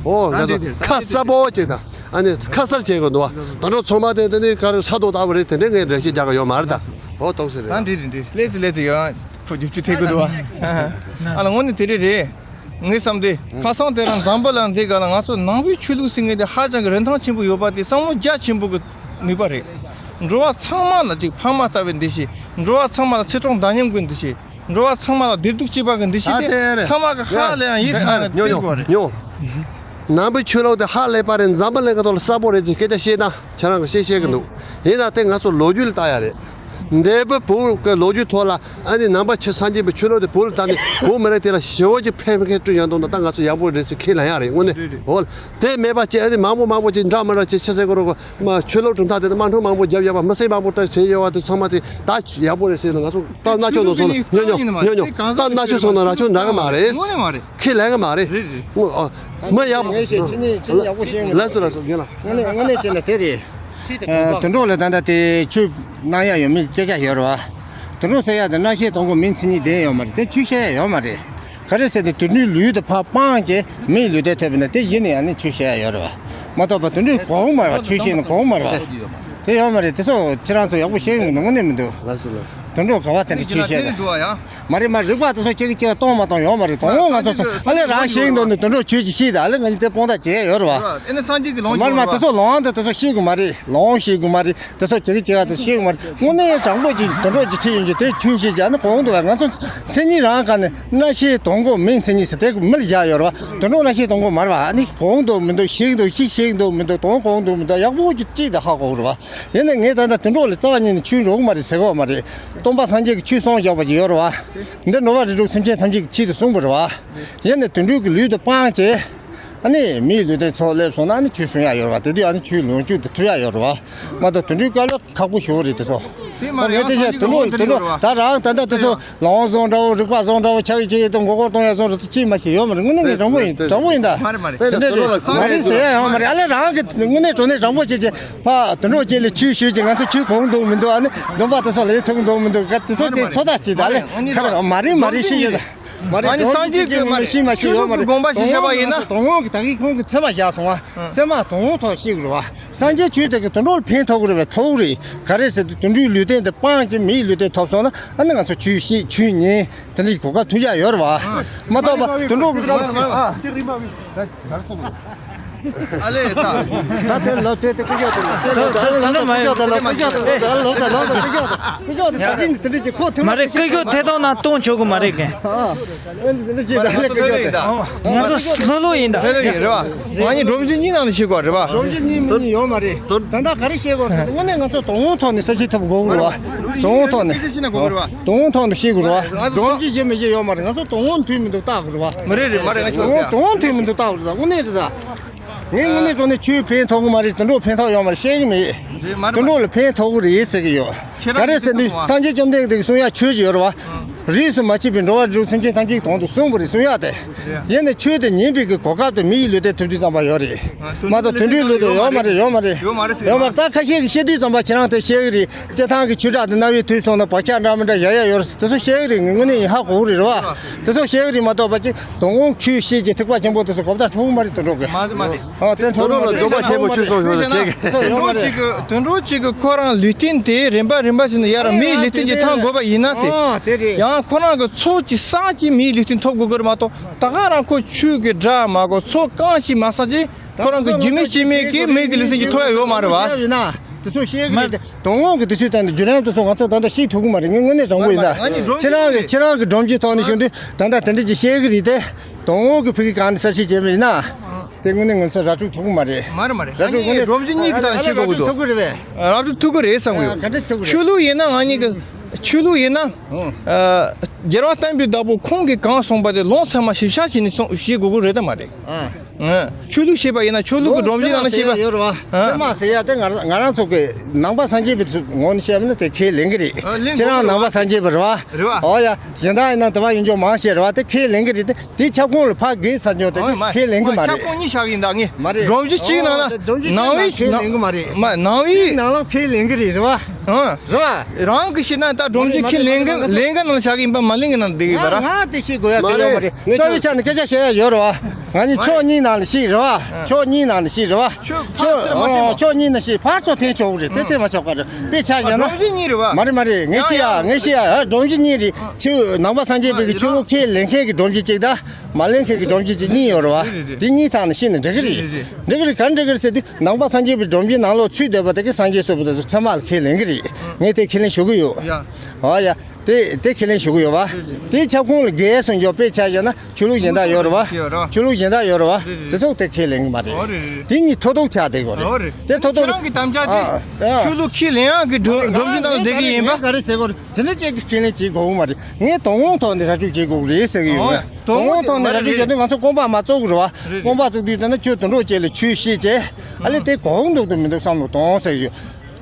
ཨོ་ང་ཚོ་ཁ་གསལ་པོ་ཅིག་དང་ཨ་ནི་ཁ་གསལ་བྱེད་དགོས་འདུག་བ། དུད་འགྲོ་ཚང་མ་དེ་དེ་ནི་ག་རེ་ས་རྡོ་ལྟ་བུ་རེད། དེ་འདྲའི་ངས་འགྲེལ་བཤད་རྒྱག་གི་ཡོད་མ་རེད་ད། ཨོ་ཏོག་ཙམ་རེད། ད་འདྲི་རེད་འདྲི་ལས་ཚེ་ལས་ཚེ་ཡོད་ཁོ་རྒྱུ་ཆུ་ཐེག་གི་འདུག་བ། ཨ་ལ་དངོས་གནས་དེ་འདྲས་རེད། ངའི་བསམ་དེ་ཁ་སང་དེ་རིང་འཛམ་བུ་གླིང་འདི་ག་ལ་ང་ཚོ་ནང་པའི་ཆོས་ལུགས་ཟེར་མཁན་དེ་ཧ་ཅང་གི་རིན་ཐང་ཆེན་པོ་ཡོད་པ་དེ་བསམ་བློ་རྒྱ་ཆེན་པོ་གི་ནུས་པ་རེད། འགྲོ་བ་ཚང་མ་ལ་ཅིག་ཕ་མ་ལྟ་བུའི་འདུ་ཤེས། འགྲོ་བ་ཚང་མ་ལ་ཚེ་སྲོག་འདྲ་མཉམ་གི་འདུ་ཤེས། འགྲོ་བ་ཚང་མ་ལ་བདེ་སྡུག་གཅིག་པ་གི་འདུ་ཤེས་དེ་ཚང་མ་གི་ཧ་ལས་ཡང་ཡིད་ཚ་ནས་ཉོ་ཉོ་ཉོ། ནང་པའི་ཆོས་ལུགས་དེ་ཧ་ལས་པ་རེད། འཛམ་བུ་གླིང་གི་ཐོག་ལ་གསལ་པོ་རེད་ཅེས་སྐད་ཆ་བཤད་ན་ཁྱེད་རང་གི་བཤད་བཤད་གི་འདུག་ཡིན་ན་དེ་ང་ཚོ་ལོ་རྒྱུས་ལ་ལྟ་ཡ་རེད། འདས་པའི་བོད་ཀྱི་ལོ་རྒྱུས་ཐོག་ལ་ཨ་ནི་ནང་པ་ཆོས་སངས་རྒྱས་པའི་ཆོས་ལུགས་དེ་བོད་ལ་བཏང་ནས་བོད་མི་རིགས་དེ་ལ་ཞི་བ་ཅིག་ཕན་མཁན་བསྐྲུན་ཡོང་དོན་དང་ད་ང་ཚོ་ཡག་པོ་རེད་ཟེར་ཁས་ལེན་ཡ་རེད། དངོས་གནས་འོ་དེ་མེད་པ་ཅིག་ཨ་ནི་མང་པོ་མང་པོ་ཅིག་འདྲ་མི་འདྲ་ཅིག་ཆི་ཟེར་གི་རོ་གོ་མ་ཆོས་ལུགས་གྲུབ་མཐའ་དེ་དང་དམག་འཁྲུག་མང་པོ་བརྒྱབ་ཡོད་པ་མི་སེར་མང་པོ་ད་བྱེད་ཡོད་པ་དེ་ཚང་མ་དེ་ད་ཡག་པོ་རེད་ཟེར་ན་ང་ཚོ་སྟབས་མནར་གཅོད་དུ་སོང་ལ་ཉོ་ཉོ་ཉོ་ཉོ་སྟབས་མནར་གཅོད་སོང་ན་ར་ཆུང་འདྲ་གི་མ་རེད། དངོས་གནས་མ་རེད། ཁས་ལེན་གི་མ་རེད། རེད་རེད། དངོས་ཨ་མི་ཡག་པོ། ངས་བཤད་ཁྱེད་གཉིས་ཁྱེད་གཉིས་ཡག་པོ་བཤད་ངེས། ལགས་སོ་ལགས་སོ་རྒན་ལགས། དངོས་གནས་དངོས་གནས་བྱས་ན་དེ་རེད། ཨ་དུད་འགྲོ་ལ་ད་ལྟ་དེ་ཆོས་གནང་ཡ་ཡོད་མེད་སྐད་ཆ་ཡོད་རེད་བ། དུད་འགྲོ་ཟེར་ཡ་དེ་སྣང་ཤས་དང་པོ་མིའི་མཚན་ཉིད་ལྡན་ཡོད་མ་རེད། དེ་ཆོས་བཤད་ཡ་ཡོད་མ་རེད། ག་རེ་ཟེར་ན་དུད་འགྲོའི་ལུས་དེ་ཕར་སྤངས་བྱས་མིའི་ལུས་རྟེན་ཐོབ་པ་ན་དེ་གཞི་ནས་ཡང་ནི་ཆོས་བཤད་ཡ་ཡོད་རེད་བ། མ་གཏོགས་པ་དུད་འགྲོའི་གོ་གི་མ་རེད་བ། ཆོས་བཤད་ན་གོ་གི་མ་རེད་བ། དེ་ཡོད་མ་རེད། དེ་ཚོ་ཁྱེད་རང་ཚོ་ཡག་པོ་ཤེས་ཡོང་གི་འདུག་དངོས་གནས་མི་འདུག་ལགས་སོ་ལགས་སོ། དུད་འགྲོ་ག་བ་དེ་འདྲ་ཆོས་བཤད་ན། མ་རེད་མ་རེད། རིག་པ་དེ་ཚོ་གཅིག་གིས་གཅིག་གཏོང་མ་གཏོང་ཡོད་མ་རེད། དང་པོ་ང་ཚོ་ཚོ་ཨ་ལས་རང་ཤེས་ཀྱི་འདུག་ནི་དུད་འགྲོ་ཆོས་ཀྱི་ཤེས་ད་ཨ་ལས་ང་ཚོ་དེ་དཔང་རྟགས་བྱས་ཡོད་རེད་བ། མ་རེད་མ་རེད། དེ་ཚོ་ལོང་དེ་དེ་ཚོ་ཤེས་དགོས་མ་རེད། ལོང་ཤེས་དགོས་མ་རེད། དེ་ཚོ་གཅིག་གིས་གཅིག་དེ་ཤེས་དགོས་མ་རེད། དངོས་གནས་དྲང་པོ་ཅིག་དུད་འགྲོ་གཅིག་ཆེ་ཡིན་གྱི་དེ་ཆོས་ཤེས་ཀྱི་ཨ་ནི་གོང་དུ་བ་ང་ཚོ་མཚན་ཉིད་རང་ག་ནས་སྣང་ཤས་དང་པོ་མིའི་མཚན་ཉིད་ཟེར་དེ་མི་ལ་བཞག་ཡོད་རེད་བ། དུད་འགྲོ་སྣང་ཤས་དང་པོ་མ་རེད་བ། ཨ་ནི་གོང་དུ་མི་འདུག་ཤེས་འདུག་ཤེས་ཤེས་འདུག་མི་འདུག་དང་གོང་དུ་མི་འདུག་ཡག་པོ་ཅིག་ཅིག་དེ་ཧ་གོ་རེད་བ། ཡིན་ནའི་ངས་ད་ལྟ་དུད་འགྲོ་ལ་རྩ་བ་ཉིད་ནས་ཆོས་འགྲོ་གི་མ་རེད་ཟེར་གི་ཡོད་མ་རེད། སྟོན་པ་སངས་རྒྱས་ཀྱིས་ཆོས་གསུངས་བཞག་པ་ཅིག་ཡོད་རེད་བ། འདི་འགྲོ་བ་རིགས་དྲུག་སེམས་ཅན་ཐམས་ཅད་ཀྱི་ཆེད་དུ་གསུངས་པ་རེད་བ། ཡིན་ནའི་དུད་འགྲོའི་གི་ལུས་དེ་སྤངས་བྱས། ཨ་ནི་མིའི་ལུས་རྟེན་ཚོ་སླེབས་སོང་ན་ཨ་ནི་ཆོས་གསུང་ཡ་ཡོད་རེད་བ། དེ་དུས་ཨ་ནི་ཆོས་ལོངས་སྤྱོད་དུ་ཐུབ་ཡ་ཡོད་རེད་བ། མ་གཏོགས་དུད་འགྲོའི་དཀའ་ལས་ཁག་པོ་ཞེ་པོ་རེད་དེ་ཚོ། དེ་མ་རེད། ངས་དེ་བཤད་དུད་འགྲོ་དུད་འགྲོ་ད་རང་ད་ལྟ་དེ་ཚོ་ལོང་བཟོ་འདྲ་བོ་རིག་པ་བཟོ་འདྲ་བོ་ཆགས་ཀྱི་ཆེ་ཡི་དང་མགོ་སྐོར་གཏོང་ཡ་བཟོ་འདྲ་ཚོ་ཅིས་མ་ཤེས་ཡོད་མ་རེད། དངོས་གནས་ངས་དྲང་པོ་ཡིན་དྲང་པོ་ཡིན་ད། དེ་འདྲ་རེད། མ་རེད་ཟེར་ཡ་ཡོད་མ་རེད། ཨ་ལས་རང་གི་དངོས་གནས་དྲང་གནས་དྲང་པོ་བྱེད་ཀྱི་ཕ་དུད་འགྲོ་ཅིག་ལ་ཆོས་ཞུས་ཀྱི་ང་ཚོ་ཆོས་གོ་འདུག་མི་འདུག་ཨ་ནི་སྡོམ་པ་དེ་ཚོ་ལ་ཡིན་ཐུབ་འདུག་མི་འདུག་ག་དེ་ཚོ་དེ་ཚོ་ད་ཅིག་ད་ལས་ཁ་ར་མ་རེད་མ་རེད་ཤེས་ཡོད་ད། མ་རེད། ཨ་ནི་སངས་རྒྱས་ཀྱི་མ་རེད། ཤེས་མ་ཤེས་ཡོད་མ་རེད། དགོངས་པ་ཞིག་བཞག་པ་ཡིན་ན། དང་པོ་གི་ད་གིན་ཁོང་གི་ཚད་མ་བཞག་སོང་བ། ཚད་མ་དང་པོ་ཐོག་ཤེས་དགོས་རེད་བ། སངས་རྒྱས་ཆོས་དེ་གི་དུད་འགྲོ་ལ་ཕན་ཐོགས་ཀྱི་རེད་བས། ཐོགས་རེད། ག་རེ་ཟེར་དུས་དུད་འགྲོའི་ལུས་རྟེན་དེ་སྤངས་ཀྱི་མིའི་ལུས་རྟེན་ཐོབ་སོང་ན་ཨ་ནི་ང་ཚོ་ཆོས་ཤེས་ཆོས་ཉན་དེ་འདྲའི་གོ་སྐབས་ཐོན་ཡ་ཡོད་རེད་བ། མ་གཏོགས་པ་དུད་འགྲོ་གི་སྐབས་ཨ། ཨ་ལས་ད། ད་དེ་ལོ་དེ་དེ་ཀུ་ཅོ་དེ་ལོ་དེ་ལོ་དེ་ལོ་ཀུ་ཅོ་དེ་ལོ་ཀུ་ཅོ་དེ་ལོ་ལོ་དེ་ལོ་དེ་ཀུ་ཅོ་དེ་ཀུ་ཅོ་དེ་ད་གིན་དེ་འདྲ་ཅིག་ཁོ་ཐུ་མ་མ་རེད། ཀུ་ཅོ་དེ་དང་ན་གཏོང་ཆོག་གི་མ་རེད་གན། ཨ་ཨ་འདི་ཅིག་ད་ལེ་ཀུ་ཅོ་དེ། ང་ཚོ་ལྷོད་ལྷོད་ཡིན་ད། ལྷོད་ལྷོད་ཡིན་རེད་བ། ང་གཉིས་སྒྲོམ་གཞི་གཉིས་ནང་ནས་ཤེས་དགོས་རེད་བ། སྒྲོམ་གཞི་གཉིས་མི་གཉིས་ཡོད་མ་རེད། ད་ལྟ་ག་རེ་ཤེས་དགོས་རེད། དངོས་གནས་ང་ཚོ་དང་པོའི་ཐོག་ནས་ས་ཆ་ཐུབ་དགོས་རེད་བ། དང་པོའི་ཐོག་ནས། ཤེས་ན་དགོས་རེད་བ། དང་པོའི་ཐོག་ནས་ཤེས་དགོས་རེད་བ། སྒྲོམ་གཞི་ཡོད་མི་ཡོད་ཡོད་མ་རེད། ང་ཚོ་དང་པོ་མཐུན་མི་འདུག་བལྟ་དགོས་རེད་བ། མི་རེད་རེད་མ་རེད། ང་ཆོག་ཟེར། དང་པོ་མཐུན་མི་འདུག་བལྟ་དགོས་རེད་བ། དངོས་གནས་རེད་ད། ངས་དངོས་གནས་དྲང་གནས་ཆོས་ཕན་ཐོགས་གི་མ་རེད། དུད་འགྲོ་ཕན་ཐོགས་ཡོད་མ་རེད་བཤད་གི་མེད། རེད་མ་རེད། དུད་འགྲོ་ལ་ཕན་ཐོགས་གི་རེད་ཟེར་གི་ཡོད། ཁྱེད་རང་ག་རེ་ཟེར་ན་སངས་རྒྱས་བཅོམ་ལྡན་འདས་ཀྱིས་གསུང་ཡ་ཆོས་ཅིག་ཡོད་རེད་བ། རིས་སུ་མ་ཆད་པའི་འགྲོ་བ་རིགས་དྲུག་སེམས་ཅན་ཐམས་ཅད་ཀྱི་དོན་དུ་གསུངས་པ་རེད། གསུང་ཡ་དེ། ཡིན་ནའི་ཆོས་དེ་ཉན་པའི་གི་གོ་སྐབས་དེ་མི་ཡི་ལུས་རྟེན་ཐོབ་དུས་ཙམ་པ་ཡོད་རེད། མ་གཏོགས་དུད་འགྲོའི་ལུས་རྟེན་ཡོད་མ་རེད། ཡོད་མ་རེད། ཡོད་མ་རེད། ད་ཁ་ཤས་ཀྱིས་བཤད་དུས་ཙམ་པ་ཁྱེད་རང་དེ་བཤད་གི་རེད། སྤྱིར་བཏང་གི་ཆོས་གྲགས་དེ་རྣ་བའི་དུས་སོང་ན་བག་ཆགས་འདྲ་མི་འདྲ་ཡ་ཡ་ཡོད་རེད། དེ་ཚོ་བཤད་གི་རེད། ངས་དངོས་གནས་ཡིན་ཧ་གོ་གི་རེད་རེད་བ། དེ་ཚོ་བཤད་གི་རེད་མ་གཏོགས་པ་ཅིག་དང་པོ་ཆོས་བཤད་ཀྱི་ཐེག་པ་ཆེན་པོ་དེ་ཚོ་གོ་བརྡ་འཕྲོད་གི་མ་རེད། དུད་འགྲོ་གི། མ་རེད་མ་རེད། ཨ་དེ་འཕྲོད་གི་མ་རེད། དུད་འགྲོ་ལ་སྡོམ་པ་ཆེན་པོ་ཆོས་གསུངས་ཤོག་ཟེར་བྱེད་གི། དུད་འགྲོ་གཅིག་གི་དུད་འགྲོ་གཅིག་གི་ཁོ་རང་ལུས་རྟེན་དེ་རིམ་པ་རིམ་པ་བྱས་ནས་ཡར་མིའི་ལུས་རྟེན་གྱི་ཐང་དགོས་པ་ཡིན་ན་ཟེར། ཨ་དེ་རེད། ཡང་ཁོ་རང་གི་ཚོགས་ཀྱི་བསགས་ཀྱི་མིའི་ལུས་རྟེན་ཐོབ་དགོས་གི་རེད་མ་གཏོགས་ད་ག་རང་ཁོ་ཆོས་ཀྱི་སྒྲ་མ་གོ་ཚོགས་གང་ཞིག་མ་བསགས་ཀྱི་ཁོ་རང་གི་རྒྱུས་མེད་རྐྱེན་མེད་ཀྱི་མིའི་གི་ལུས་རྟེན་གྱི་ཐོབ་ཡ་ཡོད་མ་རེད་བ། དེ་ཚོ་བཤད་གི་རེད་དེ། དང་པོ་གི་དེ་ཚོའི་སྟེང་དུ་བརྒྱུད་རིམ་དེ་ཚོ་ང་ཚོ་ད་ལྟ་ཤེས་ཐུབ་གི་མ་རེད། ངས་དངོས་གནས་དྲང་པོ་ཡིན་ད། ཁྱེད་རང་གི་ཁྱེད་རང་གི་སྒྲོམ་གཞིའི་ཐོག་ནས་ཞུ་དུས་ད་ལྟ་དེ་འདྲ་ཅིག་བཤད་གི་རེད་དེ། དང་པོ་གི་ཕ་གི་གང་ནས་གསལ་བཤད་བྱས་པ་ཡིན་ན། དེ་དངོས་གནས་ང་ཚོ་ར་སྤྲོད་ཐུབ་གི་མ་རེད། མ་རེད་མ་རེད། ར་སྤྲོད་དངོས་གནས་སྒྲོམ་གཞི་གཉིས་ཀྱི་སྟེང་ནས་ཤེས་དགོས་ཀྱི་འདུག་ཐུབ་གི་རེད་པས། ར་སྤྲོད་ཐུབ་གི་རེད་བསམ་གི་ཡོད། ག་འདྲ་ཐུབ་གི་རེད། ཆོས་ལུགས་ཡིན་ན་ང་གཉིས་ཀྱི་ཆོས་ལུགས་ཡིན་ན། ཨ་རྒྱལ་བ་བསྟན་པའི་བདག་པོ་ཁོང་གིས་གང་གསུངས་པ་དེ་ལུང་ཚད་མ་ཞིབ་ཆ་བྱས་ནས་གསུང་ཤེས་དགོས་ཀྱི་རེད་དམ་མ་རེད། ཨ། ཨ། ཆོས་ལུགས་ཤེས་པ་ཡིན་ན་ཆོས་ལུགས་ཀྱི་སྒྲོམ་གཞི་ནང་ལ་ཤེས་པ། ཡོད་རེད་བ། ཨ། ཚད་མ་ཟེར་ཡ་དེ་ང་ང་རང་ཚོ་གི་ནང་པ་སངས་རྒྱས་པའི་ངོས་ནས་བཤད་ན་དེ་ཁས་ལེན་གི་རེད། ཨ། ལེན་ཁྱེད་རང་དགོས་ནང་པ་སངས་རྒྱས་པ་རེད་བ། རེད་བ། ཨོ་ཡ། གཞན་དག་ཡིན་ན་དེ་བ་ཡིན་ཆོག་མང་ཆེ་རེད་བ། དེ་ཁས་ལེན་གི་རེད། དེ་དེའི་ཁྱབ་ཁོངས་ལ་ཕར་བརྒལ་ཚར་ཆོག་དེ་ཨོ་མ། ཁས་ལེན་གི་མ་ཁྱབ་རེད། ཁོངས་གཉིས་བཞག་གི་ཡིན་ད་ངས། མ་རེད། སྒྲོམ་གཞི་གཅིག་ནང་ལ། ཨོ། སྒྲོམ་གཞི་ནང་པའི་གཅིག་ནང་ཁས་ལེན་གི་མ་རེད། མ་ནང་པའི་ནང་ལ་ཁས་ལེན་གི་རེད། རེད་བ། ཨ། རེད་བ། རང་གི་ཤེས་ན་ད་སྒྲོམ་གཞི་ཁས་ལེན་གི་ལེན་གི་ནང་བཞག་གི་ཡིན་པ་མ་ལེན་གི་ནང་བསྡད་གི་ཡོད་པ་ར། ང་ང་དེ་ཤེས་དགོས་ཡ་མ་གི་ཡོད་མ་རེད། རེད། རྩ་བའི་ཆ་ནས་སྐད་ཆ་བཤད་ཡ་ཡོད་རེད་བ། ང་གཉིས་མ་ཕྱོགས་གཉིས་ནང་ལ་ཞིག་རེད་བ། ཕྱོགས་གཉིས་ནང་ལ་ཞིག་རེད་བ། ཕྱོགས་ཕར་ཕྱོགས་ཚུར་མ་ཕྱོགས་ཕྱོགས་གཉིས་ནང་ཞིག་ཕར་ཚུར་འཐེན་ཆོག་གི་རེད། དེ་འཐེན་མ་ཆོག་ག་རེད། དཔེ་ཆ་ཡིན་ན། སྒྲོམ་གཞི་གཉིས་རེད་བ། མ་རེད་མ་རེད། ངས་ཤེས་ཡ་ངས་ཤེས་ཡ། ཨ། སྒྲོམ་གཞི་གཉིས་རེད། ཆོས་ནང་པ་སངས་རྒྱས་པའི་གི་ཆོས་ལུགས་ཁས་ལེན་མཁན་གྱི་སྒྲོམ་གཞི་གཅིག་དང་། མ་ལེན་མཁན་གྱི་སྒྲོམ་གཞི་གཅིག་གཉིས་ཡོད་རེད་བ། རེད་རེད་རེད། དེ་གཉིས་ཐང་ནས་ཤེས་ནས་འགྲིག་གི་རེད། རེད་རེད་རེད། འགྲིག་གི་རེད། ག་འགྲིག་གི་རེད་ཟེར་དུས་ནང་པ་སངས་རྒྱས་པའི་སྒྲོམ་གཞི་ནང་ལོགས་ཚུད་བསྡད་པ་དེ་གི་སངས་རྒྱས་སོགས་པ་དེ་ཚོ་ཚད་མ་ལ་ཁས་ལེན་གི་རེད། ངས་དེ་ཁས་ལེན་ཞུ་གི་ཡོད། ཡ། ཨོ་ཡ། དེ་དེ་ཁས་ལེན་ཞུ་གི་ཡོད་བ། རེད་རེད། དེའི་ཁྱབ་ཁོངས་ལ་བརྒལ་སོང་ཀྱང་དཔེ་ཆ་བཞག་ན་ཆོས་ལུགས་གཞན་དག་ཡོད་རེད་བ། ཡོད་རེད། ཆོས་ལུགས་གཞན་དག་ཡོད་རེད་བ། རེད་རེད། དེ་ཚོ་དེ་ཁས་ལེན་གི་མ་རེད། ཨོ་རེད་རེད། དེ་གཉིས་ཐོ་ཐོག་ཆགས་བསྡད་ཡོད་རེད། ཨོ་རེད། དེ་ཐོ་ཐོག་ཁྱེད་རང་གི་དམ་བཅའ་དེ། ཨ། ཨ། ཆོས་ལུགས་ཁས་ལེན་ཡག་གི་སྒྲོམ་སྒྲོམ་གཞི་ནང་ལ་བསྡད་ཀྱི་ཡིན་པ། ག་རེ་ཟེར་དགོས་རེད། དེ་འདྲ་ཅིག་གི་ཁས་ལེན་བྱེད་དགོས་མ་རེད། ངས་དོན་དངོས་ཐོག་ནས་ར་སྤྲོད་བྱེད་དགོས་རེད་ཟེར་གི་ཡོད། ཨོ། དོན་དངོས་ཐོག་ནས་ར་སྤྲོད་བྱེད་དུས་ང་ཚོ་རྐང་པ་མ་བཙུགས་རེད་བ། རེད་རེད། རྐང་པ་བཙུགས་དུས་ད་ནི་ཁྱོད་དུད་འགྲོ་ཅིག་ལ་ཆོས་བཤད་བྱས། ཨ་ལས་དེ་གོ་འདུག་ཏུ་མི་འདུག་བསམ་བློ་གཏོང་ཟེར་གི་ཡོད།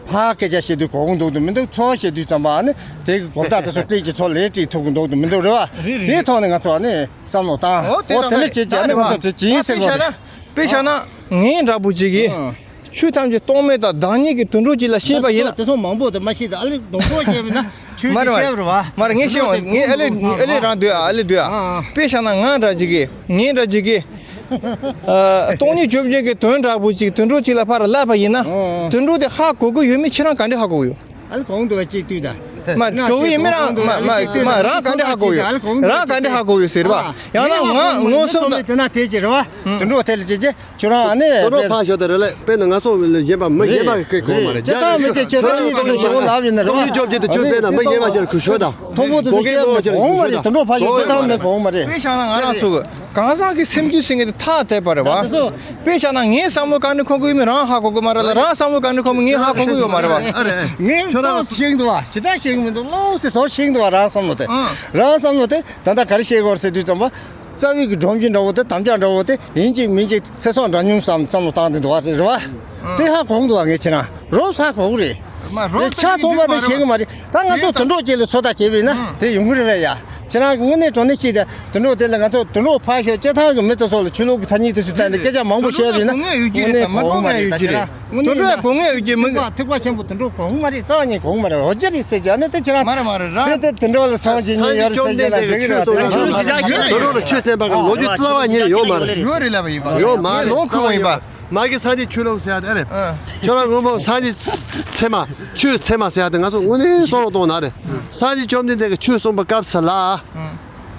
ཕར་སྐད་ཆ་བཤད་དུས་གོ་འདུག་ཏུ་མི་འདུག་ཚུར་བཤད་དུས་ཙམ་པ་ཨ་ནི་དེ་གི་གོ་བརྡ་དེ་ཚོ་སྤྲད་ཀྱི་ཚོ་ལས་སྤྲད་ཐུབ་གི་འདུག་ཏུ་མི་འདུག་རེད་བ། རེད་རེད། དེའི་ཐོག་ནས་ང་ཚོ་ཨ་ནི་བསམ་བློ་བཏང་། ཨོ་དེ་ཨོ་དེ་ལས་བྱེད་ཀྱི་ཨ་ནི་ང་ཚོ་དེ་བྱིན་ཟེར་གི་ཡོད་རེད། དཔེ་བཞག་ན་ངའི་འདྲ་པོ་ཅིག་གིས། ཨ། ཆོས་ཐམས་ཅད་རྟོག་མེད་དང་བདག་ཉིད་ཀྱི་དུད་འགྲོ་གཅིག་ལ་ཤེས་པ་ཡིན་ན། དེ་ཚོ་མང་པོ་དེ་མ་ཤེས་དང་ཨ་ལས་རྡོག་རྡོག་བྱས་པ་ཡིན་ན་ཆོས་མ་རེད་ཀྱི་བ། ཤེས་རེད་བ། མ་རེད། ངས་ཤེས་འོང་། ངས་ཨ་ལས་ཨ་ལས་རང་སྡོད་ཨ། ཨ་ལས་སྡོད་ཨ། ཨ། དཔེ་བཞག་ན་ང་འདྲ་ཅིག་གིས། ངའི་འདྲ་ཅིག་གིས། ཨ། སྟོང་ཉིད་བཅོམ་ལྡན་གྱི་དོན་འདྲ་པོ་ཅིག་དུད་འགྲོ་གཅིག་ལ་ཕར་བསླབ་པ་ཡིན་ན། ཨ། དུད་འགྲོ་དེ་ཧ་གོ་གི་ཡོད་མེད་ཁྱེད་རང་ག་འདྲས་ཧ་གོ་གི་ཡོད། ཨ་ལས་གོང་དུ་བ་གཅིག་ལྟོས་དང་། མ་གོ་གི་ཡོད་མེད་རང་མ་མ་མ་རང་ག་འདྲས་ཧ་གོ་གི་ཡོད། རང་ག་འདྲས་ཧ་གོ་གི་ཡོད་ཟེར་བ། ཡང་ན་ང་མངོན་སུམ་དུ། དེ་ན་དེ་ཅི་རེད་བ། དུད་འགྲོ་དེ་ལ་ཅི་ཅི། ཁྱོད་རང་ཨ་ནི་དུད་འགྲོ་ཕར་ཞོག་དེ་རེད་ལེ། དཔེར་ན་ང་ཚོ་གཞན་པ་མི་གཞན་པ་གི་སྐད་གོ་མ་རེད། ཅི་ལྟར་མི་ཅི་ཁྱོད་རང་ཉིད་དུ་ཞོག་ལབ་ཡིན་ན་རེད་བ། སྟོང་ཉིད་བཅོ་བརྒྱད་དུ་ཁྱོད་དཔེར་ན་མི་གཞན་པ་ཅིག་ལ་གུས་ཞོག་དང་། མཐོང་པོ་དེ་ཚོ་སྐད་མ་ཅིག་ལ་གུས་ཞོག་དང་། གོང་མ་རེད། དུད་འགྲོ་ཕར་ཞོག་ཅི་ལྟར་མི་གོང་མ་རེད། དཔེ་བཞག་ན་ང་རང་ཚོ་གི་གང་ཟག་གི་སེམས་རྒྱུད་ཟེར་མཁན་དེ་ཐ་དད་པ་རེད་བ། དཔེ་བཞག་ན་ངའི་བསམ་བློ་ག་འདྲ་འཁོར་གི་ཡོད་མེད་རང་ཧ་གོ་གི་མ་རེད་ལ། རང་བསམ་བློ་ག་འདྲ་འཁོར་མེད་ངས་ཧ་གོ་གི་ཡོད་མ་རེད་བ། ངས་ཏོག་ཙམ་ཤེས་འདུག་བ། ཞེ་དྲག་ཤེས་གི་མི་འདུག་ལོགས་སུ་ཟོར་ཤེས་འདུག་བ། རང་བསམ་བློ་དེ། རང་བསམ་བློ་དེ་ད་ལྟ་ག་རེ་བཤད་དགོས་རེད་ཟེར་དུས་ཙམ་པ། རྩ་བའི་གི་སྒྲོམ་གཞི་འདྲ་བོ་དེ། དམ་བཅའ་འདྲ་བོ་དེ་ཡིན་གཅིག་མིན་གཅིག་ཚེ་སྲོག་འདྲ་མཉམ་བསམ་བསམ་བློ་བཏང་དེ་འདུག་བ་རེད་བ། དེ་ཧ་གོ་གི་འདུག་བ། ངས་ཁྱེད་རང་རོབ་ཧ་གོ་གི་རེད། དེ་ཆ་ཚང་བ་དེ་ཤེས་གི་མ་རེད། ད་ང་ཚོ་དུད་འགྲོ་ཅིག་ལ་ཚོད་ལྟ་བྱས་པ་ཡིན་ན་དེ་ཡོང་གི་རེད་བས་ཡ། ཁྱེད་རང་གི་དངོས་གནས་དྲང་གནས་ཤེས་ཏེ་དུད་འགྲོ་དེ་ལ་ང་ཚོ་དུད་འགྲོ་ཕར་ཞོག་སྤྱིར་བཏང་གི་མི་དེ་ཚོ་ལ་ཆོས་ལུགས་ཀྱི་ཐ་སྙད་དེ་ཚོ་བསྟན་ཏེ་སྐད་ཆ་མང་པོ་བཤད་པ་ཡིན་ན་དངོས་གནས་དེ་ཧ་གོ་གི་མ་རེད། ད་ཁྱེད་རང་དངོས་གནས་དུད་འགྲོ་ཡ་གོ་ངེས་ཡོད་ཀྱི་མི། ཐེག་པ་ཆེན་པོ་དུད་འགྲོ་གོ་གི་མ་རེད། རྩ་བ་ཉིད་གོ་གི་མ་རེད། འོ་ཅི་རེད་ཟེར་རྒྱ་ནི་དེ་ཁྱེད་རང་མ་རེད་མ་རེད། རང་དེ་དེ་དུད་འགྲོ་ལ་སངས་རྒྱས་ཉིད་ཡོད་རེད་ཟེར་རྒྱ་ལ་འགྲིག་གི་རེད། དུད་འགྲོ་ལ་ཆོས་གསན་པ་གི་ལོ་རྒྱུས་རྩ་བ་ཉིད་ཡོད་མ་རེད། ཡོད་རེད་ལབ་པ་ཡིན་པ། ཡོད་མ་རེད། ལོང་ཁུ་བ་ཡིན་པ། མ་གི་སངས་རྒྱས་ཆོས་ལུགས་ཟེར་ཡ་དེ་ཨ་རེད། ཨ། ཁྱོད་རང་ངོ་མ་སངས་རྒྱས་ཚད་མ་ཆོས་ཚད་མ་ཟེར་ཡ་དེ་ང་ཚོ་དངོས་གནས་བསམ་བློ་གཏོང་ན་རེད། སངས་རྒྱས་བཅོམ་ལྡན་འདས་ཀྱིས་ཆོས་གསུངས་པའི་སྐབས་སུ་ལ།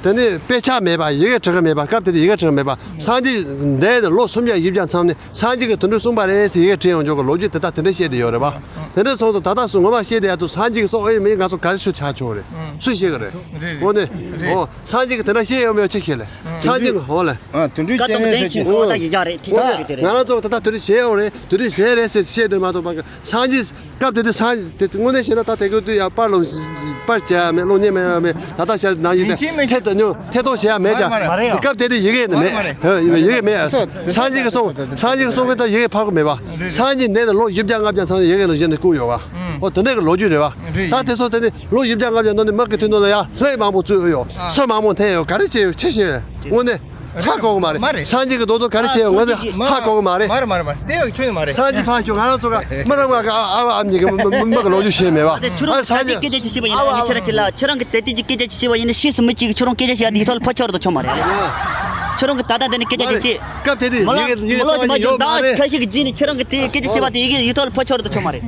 དེ་ནས་དཔེ་ཆ་མེད་པ། ཡི་གེ་འབྲི་གི་མེད་པ། སྐབས་དེ་དུས་ཡི་གེ་འབྲི་གི་མེད་པ། སངས་རྒྱས་འདས་ནས་ལོ་སུམ་བརྒྱ་བཞི་བརྒྱ་མཚམས་ནས་སངས་རྒྱས་ཀྱིས་དེ་འདྲ་གསུངས་པ་རེད་ཟེར་ཡི་གེ་བྲིས་ཡོང་ཆོག་གི་ལོ་རྒྱུས་དེ་དག་དེ་འདྲ་བཤད་དེ་ཡོད་རེད་པ། དེ་འདྲ་སོང་ཙང་ད་ལྟ་སུ་ངོ་མ་བཤད་དེ་ཡ་དུ་སངས་རྒྱས་ཀྱིས་གསུངས་ཨེ་མིན་ང་ཚོ་ག་རེ་ཤོད་ཆ་ཆོག་རེད། སུས་ཤེས་གི་རེད། འོ་ནས། འོ་སངས་རྒྱས་ཀྱིས་དེ་འདྲ་བཤད་ཡོད་མེད་ཅི་ཤེས་ལེ། སངས་རྒྱས་ཀྱིས་འོ་ལེ། ཨ། དུད་འགྲོའི་སྐྱེ་གནས་ཟེར་གྱི། ཨོ་ད་ཡིན་ཀྱང་རེད། དེ་ང་རང་ཚོ་ད་ལྟ་དུད་འགྲོའི་ཞལ་ཡོང་རེད། དུད་འགྲོའི་ཞལ་རེད་ཟེར་བཤད་དེ་མ་གཏོགས་པ་སངས་རྒྱས་སྐབས་དེ་དུས་སངས་དེ་དངོས་གནས་བཤད་ན་ད་དེ་གོ་དུས་ཡང་པར་ལོ་པར་བྱས་ཡ་མེད། གློག་བརྙན་མེད་ཡ་མེད། ད་ལྟ་བཤད་ནང་ཡིན་ན་ཐད་དུ་ཉོ་ཐད་གཏོང་བྱས་ཡ་མེད་ཀྱང་། དེ་སྐབས་དེ་དུས་ཡི་གེ་ནི་མེད། ཡི་གེ་མེད། སངས་རྒྱས་ཀྱིས་གསུངས། སངས་རྒྱས་ཀྱིས་གསུངས་གི་ད་ཡི་གེ་ཕར་གི་མེད་པ། སངས་རྒྱས་འདས་ནས་ལོ་བཞི་བརྒྱ་ལྔ་བརྒྱ་མཚམས་ཡི་གེ་ནང་བཞིན་དུ་བཀོད་ཡོད་པ། ཨོ་དེ་འདྲ་གི་ལོ་རྒྱུས་རེད་པ། ད་དེ་ཚོ་དེ་ནི་ལོ་བཞི་བརྒྱ་ལྔ་བརྒྱ་ནང་ནས་མི་གི་དུས་ནང་ལ་ཡ་ལྷ་མང་པོ་བཙུགས་ཡོད། ས་མང་པོ་འཐེན་ཡོད། ག་རེ་བྱས་ཡོད་ཅི་ཤེས། དངོས་གནས། ཧ་གོ་གི་མ་རེད། མ་རེད། སངས་རྒྱས་ཀྱིས་རྡོག་རྡོག་ག་རེ་བྱས་ཡོད་ང་ཚོས་ཧ་གོ་གི་མ་རེད། མ་རེད་མ་རེད་མ་རེད། དེ་ཡང་ཁྱོད་ནི་མ་རེད། སངས་རྒྱས་ཕར་ཞོག་ང་རང་ཚོ་ག་མི་རང་བ་ག་ཨ་བ་ཨ་མྱེས་ཀྱི་མི་མི་མི་གི་ལོ་རྒྱུས་ཤེས་མེད་བ། ཁྱེད་རང་གི་ད་ལྟའི་སྐད་ཆ་ཅིག་བཤད་པ་ཡིན་ན་ཁྱེད་རང་གི་ད་ལྟའི་སྐད་ཆ་ཅིག་བཤད་པ་ཡིན་ན་ཕྱིས་སུ་མི་གཅིག་གིས་ཁྱོད་རང་སྐད་ཆ་བཤད་ཡ་དེ་ཡིག་ཐོག་ལ་ཕབ་ཆོག་རེད་དོ་ཆོག་མ་རེད། ཁྱེད་རང་གི་ད་ལྟ་འདི་ནས་སྐད་ཆ་ཅིག་བཤད། སྐབས་དེ་དུས་ཡི་གེ་ཡི་གེ་རྩ་བ་ཉིད་ཡོད་མ་རེད། ཁ་ཤས་ཀྱི་རྗེས་ནས་ཁྱེད་རང་གི་དེ་སྐད་ཆ་བཤད་པ་དེ་ཡི་གེ་ཡིག་ཐོག་ལ་ཕབ་ཆོག་རེད་དོ་ཆོག་མ་རེད།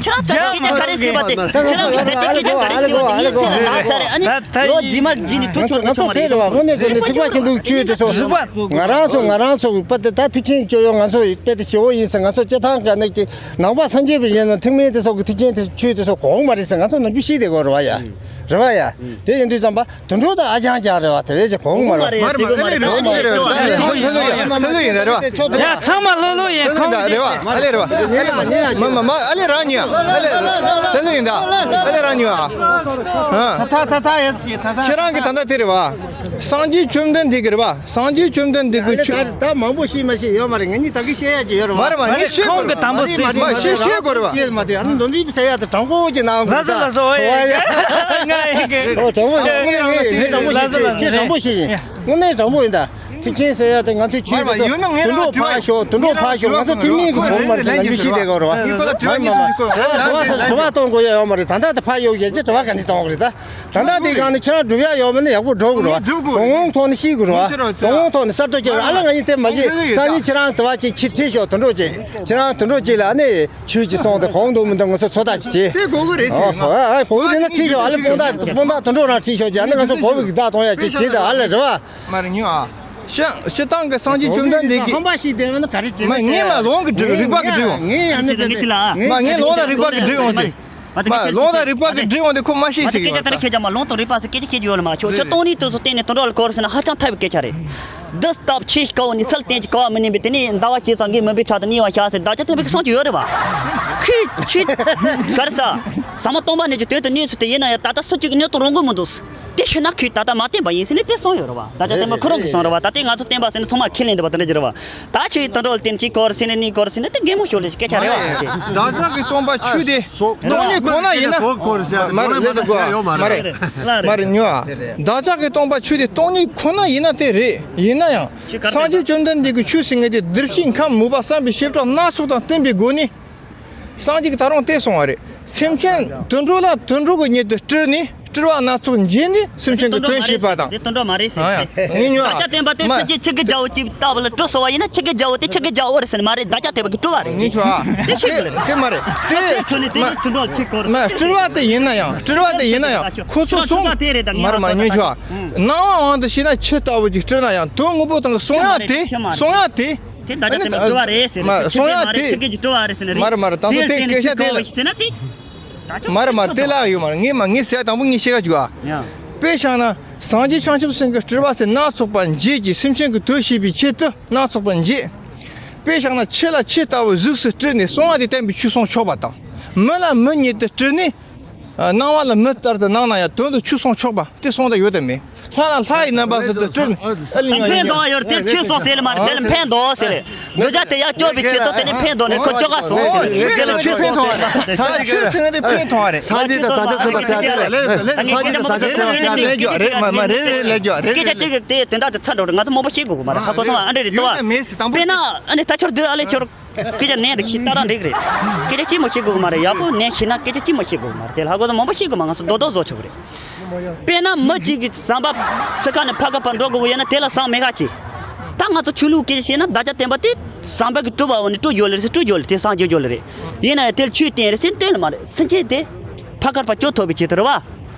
ཁྱེད་རང་ད་ལྟ་སྐད་ཆ་ག་རེ་བཤད་པ་དེ་ཁྱེད་རང་གི་ད་ལྟ་སྐད་ཆ་ག་རེ་བཤད་པ་དེ་ཡིན་ཟེར་ལ་ཚར་རེད། ཨ་ནི་ལོ་རྗེས་མ་རྗེས་ནས་ཐུག་ཆོག་ཐུག་ཆོག་མ་རེད། ང་ཚོ་ཐེ་རེད་བ། དངོས་གནས་དྲང་གནས་ཐེག་པ་ཆེན་པོའི་ཆོས་དེ་ཚོ་ང་རང་ཚོ་ང་རང་ཚོ་དཔེ་དེ་ད་ཐེག་ཆེན་སྤྱོད་ཡོང་ང་ཚོ་དཔེ་དེ་ཞེ་བོ་ཡིན་ཟེར། ང་ཚོ་སྤྱིར་བཏང་ག་ནས་ཀྱི་ནང་པ་སངས་རྒྱས་པའི་ཡིན་ན་ཐེག་དམན་དེ་ཚོ་གི་ཐེག་ཆེན་དེ་ཆོས་དེ་ཚོ་གོ་མ་རེད་ཟེར་ང་ཚོ་ནམ་རྒྱུན་བཤད་བསྡད་དགོས་རེད་བ་ཡ། རེད་བ་ཡ། དེ་ཡིན་དུས་ཙམ་པ། དུད་འགྲོ་དང་ཨ་ཅང་ཅང་རེད་བ། དེ་བས་ཀྱི་གོང་མ་རེད། མ་རེད་མ་རེད། ཨ་ལེ་རེད་བ། ཨ་ལེ་རེད་བ། ལྷོད་ལྷོད་ཡིན་རེད་བ། ཡ་ཚང་མ་ལྷོད་ལྷོད་ཡིན། ཁོང་རེད་བ། ཨ་ལེ་རེད་བ། མ་མ་མ་ཨ་ལེ་རང་ཉིད་ ཨ་ལེ། དེ་ལེ་ཡིན་ད། ཨ་ལེ་རང་ཉོ་ཨ། ཨ། ད་ད་ད་ཡེ་ད་ད། ཁྱེད་རང་གི་ད་ད་དེ་རེད་བ། སངས་རྒྱས་བཅོམ་ལྡན་འདས་ཀྱི་རེད་བ། སངས་རྒྱས་བཅོམ་ལྡན་འདས་ཀྱི་ཆོས། ད་མང་པོ་ཤེས་མ་ཤེས་ཡོད་མ་རེད། ང་གཉིས་ད་གི་བཤད་ཡ་ཅིག་ཡོད་རེད་བ། མ་རེད་མ་རེད། ངས་ཤེས་དགོས་རེད། ཁོང་གི་དང་པོ་ཤེས་མ་ཤེས་ཤེས་དགོས་རེད་བ། ཤེས་མ་དེ་ཨ་ནི་མདོ་འཛིན་ཟེར་ཡ་དེ་དྲང་པོ་ཅིག་ནང་ལགས་སོ་ལགས་སོ། ཨོ་ཡ། ང་ཡིན་གི། ཨོ་དྲང་པོ་ངས་ངས་དྲང་པོ་ཤེས་ཤེས་དྲང་པོ་ཤེས་ཤེས། དངོས་གནས་དྲང་པོ་ཡིན་ད། ཐེག་ཆེན་ཟེར་ཡ་དེ་ང་ཚོའི་ཆོས་དེ་ཚོ་དུད་འགྲོ་ཕར་ཞོག་དུད་འགྲོ་ཕར་ཞོག་ང་ཚོ་དེ་མིན་གྱི་གོ་མ་རེད། ལབ་རྒྱུ་ཤེས་བསྡད་གོ་རེད་བ། མ་མ་མ། དྲི་བ་གཏོང་དགོས་ཡ་ཡོད་མ་རེད། ད་ལྟ་དེ་ཕར་ཡོད་ཡ་ཅི་དྲི་བ་ག་ནས་གཏོང་དགོས་རེད་ད། ད་ལྟ་དེ་གང་ནས་ཁྱེད་རང་སྒྲུབ་ཡ་ཡོད་མ་ནི་ཡག་པོ་འགྲོ་དགོས་རེད་བ། དོན་དངོས་ཐོག་ནས་ཤེས་དགོས་རེད་བ། དོན་དངོས་ཐོག་ནས་གསར་གཏོད་བྱེད་དགོས་རེད། ཨ་ལ་ང་གཉིས་དེ་མ་བྱེད། སང་ཉིན་ཁྱེད་རང་དུ་བ་ཅིག་ཁྱི་ཁྲིད་ཤོག་དུད་འགྲོ་ཅིག་ཁྱེད་རང་དུད་འགྲོ་ཅིག་ལ་ཨ་ནི་ཆོས་ཅིག་གསུངས་ཏེ་གོང་འདུག་མི་འདུག་ང་ཚོ་ཚོད་ལྟ་ཅིག་བྱེད། དེ་དགོས་གི་རེད་ཟེར། ཨོ་ཧོ། ཨ་ཨ་བོད་དེ་ན་ཁྲིད་ཤོག་ཨ་ལ་དཔུང་རྟགས་དཔུང་རྟགས་དུད་འགྲོ་རང་ཁྲིད་ཤོག་ཅིག་ཨ་ནི་ང་ཚོ་བོད་ཀྱི་བདག་གཏོང་ཡ་ཅིག་བྱེད་དེ་ཨ་ལ་རེད་བ། མ་རེད་ཉོ་ཨ། ཤ་ཤི་སྟངས་ཀྱི་སངས་རྒྱས་བཅོམ་ལྡན་འདས་ཀྱིས། ཧམ་པ་ཞིག་བསྡད་ན་ག་རེ་བྱེད་མ་ངས་མ་ལོང་གི་སྒྲུབ་རིགས་པ་གི་སྒྲུབ་ཡོང་། ངས་ཡང་ནི་དཔེ་མ་ངས་ལོང་དང་རིགས་པ་གི་སྒྲུབ་ཡོང་ཟེར། མ་ལོང་དང་རིགས་པ་གི་སྒྲུབ་ཡོང་དེ་ཁོ་མ་ཤེས་ཟེར་གི་ཡོད་ད། སྐད་ཆ་མ་ལོང་དང་རིགས་པ་ཟེར་སྐད་ཆ་བཤད་རྒྱུ་ཡོད་ལ་མ་ཆོག་ཁྱོད་སྟོང་ཉིད་དུ་སུ་བསྟན་ནས་དུད་འགྲོ་ལ་གོ་ར་ཟེར་ན་ཧ་ཅང་ཐབས་སྐད་ཆ་རེད། འདི་སྟབས་ཆེས་དཀའ་བོ་ནི་སལ་བསྟན་གྱི་གོ་བ་མི་ཉན་པའི་དེ་ནི་ཟླ་བ་བྱས་ཙང་གི་མུན་པའི་ཁྲག་ཏུ་གནས་པ་ཤ་ཟེར་བདག་ཅག་དེ་བས་ཀྱི་སོང་རྒྱུ་ཡོད་རེད་བ། ཁྱོད་ཁྱོད་ག་རེ་ཟ། ཟ་མ་སྟོང་པ་ནས་ཀྱི་དོན་དུ་གནས་ཚུལ་དེ་ཡིན་ན་ཡང་ད་ལྟ་སུ་གཅིག་གི་གནས་དུ་རུང་གི་མི་འདུག་དེ་ཤི་ན་ཁོས་ད་ལྟ་མ་བསྟན་པ་ཡིན་ཟེར་ནས་དེ་གསུངས་ཡོད་རེད་བ། ད་ཆ་བསྟན་པ་ཁོ་རང་གིས་གསུངས་རེད་བ། ད་ལྟའི་ང་ཚོ་བསྟན་པ་ཟེར་ནས་ཚང་མ་ཁས་ལེན་འདུག་བ། དེ་འདྲ་ཅིག་རེད་བ། ད་ཁྱོད་ཀྱིས་དུད་འགྲོ་ལ་བརྟེན་གཅིག་གོ་ར་ཟེར་ནས་གཉིས་གོ་ར་ཟེར་ནས་དེ་གད་མོ་ཤོར་ལེ་ཞིག་སྐད་ཆ་རེད་བ། དེ་བདག་ཅག་གི་སྟོང་པ་ཆོས་དེ་སྟོང་ཉིད་ཁོ་ན་ཡིན་ན། མ་རེད་མ་རེད་མ་རེད་མ་རེད་ཉོ་ཨ། བདག་ཅག་གི་སྟོང་པ་ཆོས་དེ་སྟོང་ཉིད་ཁོ་ན་ཡིན་ན་དེ་རེད། ཡིན་ན་ཡང་སངས་རྒྱས་བཅོམ་ལྡན་འདས་ཀྱི་ཆོས་ཟེར་མཁན་དེ་གདུལ་བྱའི་ཁམས་མོས་པ་བསམ་པའི་བྱེ་བྲག་སྣ་ཚོགས་དང་བསྟུན་པའི་སྒོ་ནས། སངས་རྒྱས་ཀྱིས་ད་རུང་དེ་གསུངས་པ་རེད། སེམས་ཅན་དུད་འགྲོ་ལ་དུད་འགྲོ་གི་ཉིད་དུ་སྤྲུལ་ནས་སྤྲུལ་པ་སྣ་ཚོགས་འབྱེད་ནས་སེམས་ཅན་གྱི་དོན་བྱེད་པ་དང་། དེ་དུད་འགྲོ་མ་རེད་ཟེར། ཨ་ཡ། ངས་ཉོ་ཨ། བདག་ཅག་བསྟན་པ་དེ་མ་སེམས་ཅན་ཆུ་གི་རྒྱལ་པོ་གཅིག་ལྟ་བུ་ལ་སྤྲུལ་སོང་བ་ཡིན་ན་ཆུ་གི་རྒྱལ་པོ་དེ་ཆུ་གི་རྒྱལ་པོ་རེད་ཟེར་ནི་མ་རེད། བདག་ཅག་བསྟན་པ་གིས་སྤྲུལ་བ་རེད། ངས་ཉོ་ཨ། དེ་ཤེས་དགོས་རེད། དེ་དེ་མ་རེད། དེ་ཁྲོད་ནས་དེ་ནས་དུད་འགྲོ་ཆུ་སྐོར་མ་སྤྲུལ་པ་དེ་ཡིན་ན་ཡང་སྤྲུལ་པ་དེ་ཡིན་ན་ཡང་ཁོ་ཚོ་གསུང་། དེ་རེད། ད་མ་རེད་མ་ཉོ་ཆོག་ཨ། སྣང་བ་དབང་དུ་བྱས་ན་ཆུ་ལྟ་བུ་ཅིག་སྤྲུལ་ན་ཡང་དོན་དངོས་པོ་དང་གསུང་ཡ་དེ་གསུང་ཡ་དེ། དེ་བདག་ཅག་བསྟན་པས་སྤྲུལ་པ་རེད་ཟེར་ནས། མ་ཆུ་སྐྱེས་སོང་ཡ་མ་རེད། དེ་ཆུ་སྐྱེས་ཀྱི་སྤྲུལ་པ་རེད་ཟེར་ནས་རེད། མ་རེད་མ་རེད། ད་དེ་དེ་ལྟས་ནས་སྐད་ཆ་ཆུ་དེ་ལ་ཡོད་མ་རེད། ངས་མ་ངས་ཟེར་དང་པོ་ངས་བཤད་ག་བཅུག་ཨ། དཔེ་བཞག་ན་སངས་རྒྱས་བྱང་ཆུབ་སེམས་ཀྱི་སྤྲུལ་པ་ཟེར་སྣ་ཚོགས་པ་འབྱེད་ཀྱི་སེམས་ཅན་གྱི་དོན་བྱེད་པའི་ཆེད་དུ་སྣ་ཚོགས་པ་འབྱེད། དཔེ་བཞག་ན་ཆུ་ལ་ཆུ་ལྟ་བུ་གཟུགས་སུ་སྤྲུལ་ནས་གསུང་བ་དེ་བསྟན་པའི་ཆོས་གསུང་ཆོག་པ་དང་། མི་ལ་མི་ཉིད་དུ་སྤྲུལ་ནས། སྣང་བ་ལ་མི་ལྟར་དུ་སྣང་ན་ཡང་དོན་དུ་ཆོས་གསུང་ཆོག་པ་དེ་གསུང་ད་ཡོད་དམ་མེད། ལྷ་ལ་ལྷ་ཡི་རྣམ་པ་ཟེར་དུ་སྤྲུལ་ནས་ཨ་ལ་ཉོ་ཕན་ཡ་ཐོགས་ཡོད་དེ་ཆོས་གསུང་ཟེར་ལ་མ་རེད། དེ་ལ་ཕན་ཐོགས་ཟེར་ལེ། འདོད་ཆགས་དེ་ཡར་སྐྱོབ་པའི་ཆེད་དུ་དེ་ནི་ཕན་ཐོགས་ནས་ཁོ་ཅོག་ག་སོང་ཟེར་ལེ། དེ་ལ་ཆོས་གསུང་ཟེར་ལེ། ཆོས་གསུང་དེ་ཕན་ཐོགས་རེད། སངས་རྒྱས་དང་བདག་ཅག་ཟེར་བ་ཆ་དེ་ལ་ལེ། སངས་རྒྱས་དང་བདག་ཅག་ཟེར་བ་ཆ་དེ་ལ་ལེ། རེད་མ་མ་རེད་རེད་ལེ་རྒྱུ་རེད། སྐད་ཆ་གཅིག་གིས་དེ་དོན་དག་དེ་ཚར་འགྲོ་རེད། ང་ཚོ་མང་པོ་ཤེས་དགོས་གི་མ་རེད། ཧ་གོ་སོང་བ། ཨ་འདྲ་རེད་དོ། དཔེར་ན་ཨ་ནི་ད་ཁྱོད་སྡོད་ཨ་ལེ་ཁྱོད། སྐད་ཆ་ནན་དུ་ཤེས་ཏག་ཏག་འགྲིག་རེད། སྐད་ཆ་ཅི་མ་ཤེས་དགོས་མ་རེད། ཡག་པོ་ནན་ཤེས་ན་སྐད་ཆ་ཅི་མ་ཤེས་དགོས་མ་རེད། དེ་ལ་ཧ་གོ་ས་མང་པོ་ཤེས་དགོས་མ། ང་ཚོ་རྡོག་རྡོག་བཟོ་ཆོག་གི་རེད། དཔེར་ན་མི་གཅིག་གིས་ཟམ་པ་ཚུར་ཁ་ནས་ཕར་ཁ་བར་འགྲོ་དགོས་ཀྱི་ཡོད་ན་དེ་ལ་ཟམ་མེད་ག་ཅི། ད་ང་ཚོ་ཆོས་ལུགས་སྐད་ཆ་བཤད་ན་བདག་ཅག་བསྟན་པ་དེ་ཟམ་པ་གི་སྤྲུལ་པ་འོ་ནི་སྤྲུལ་ཡོད་ལེ་རེད་ཟེར་སྤྲུལ་ཡོད་ལེ་དེ་སངས་རྒྱས་ཡོད་ལེ་རེད། ཡིན་ན་ཡང་དེ་ལ་ཆོས་བསྟན་རེད་ཟེར་བསྟན་ལེ་མ་རེད། སེམས་ཅན་དེ་ཕར་ཁ་བར་སྐྱོབ་ཐུབ་པའི་ཆེད་དུ་རེད་བ།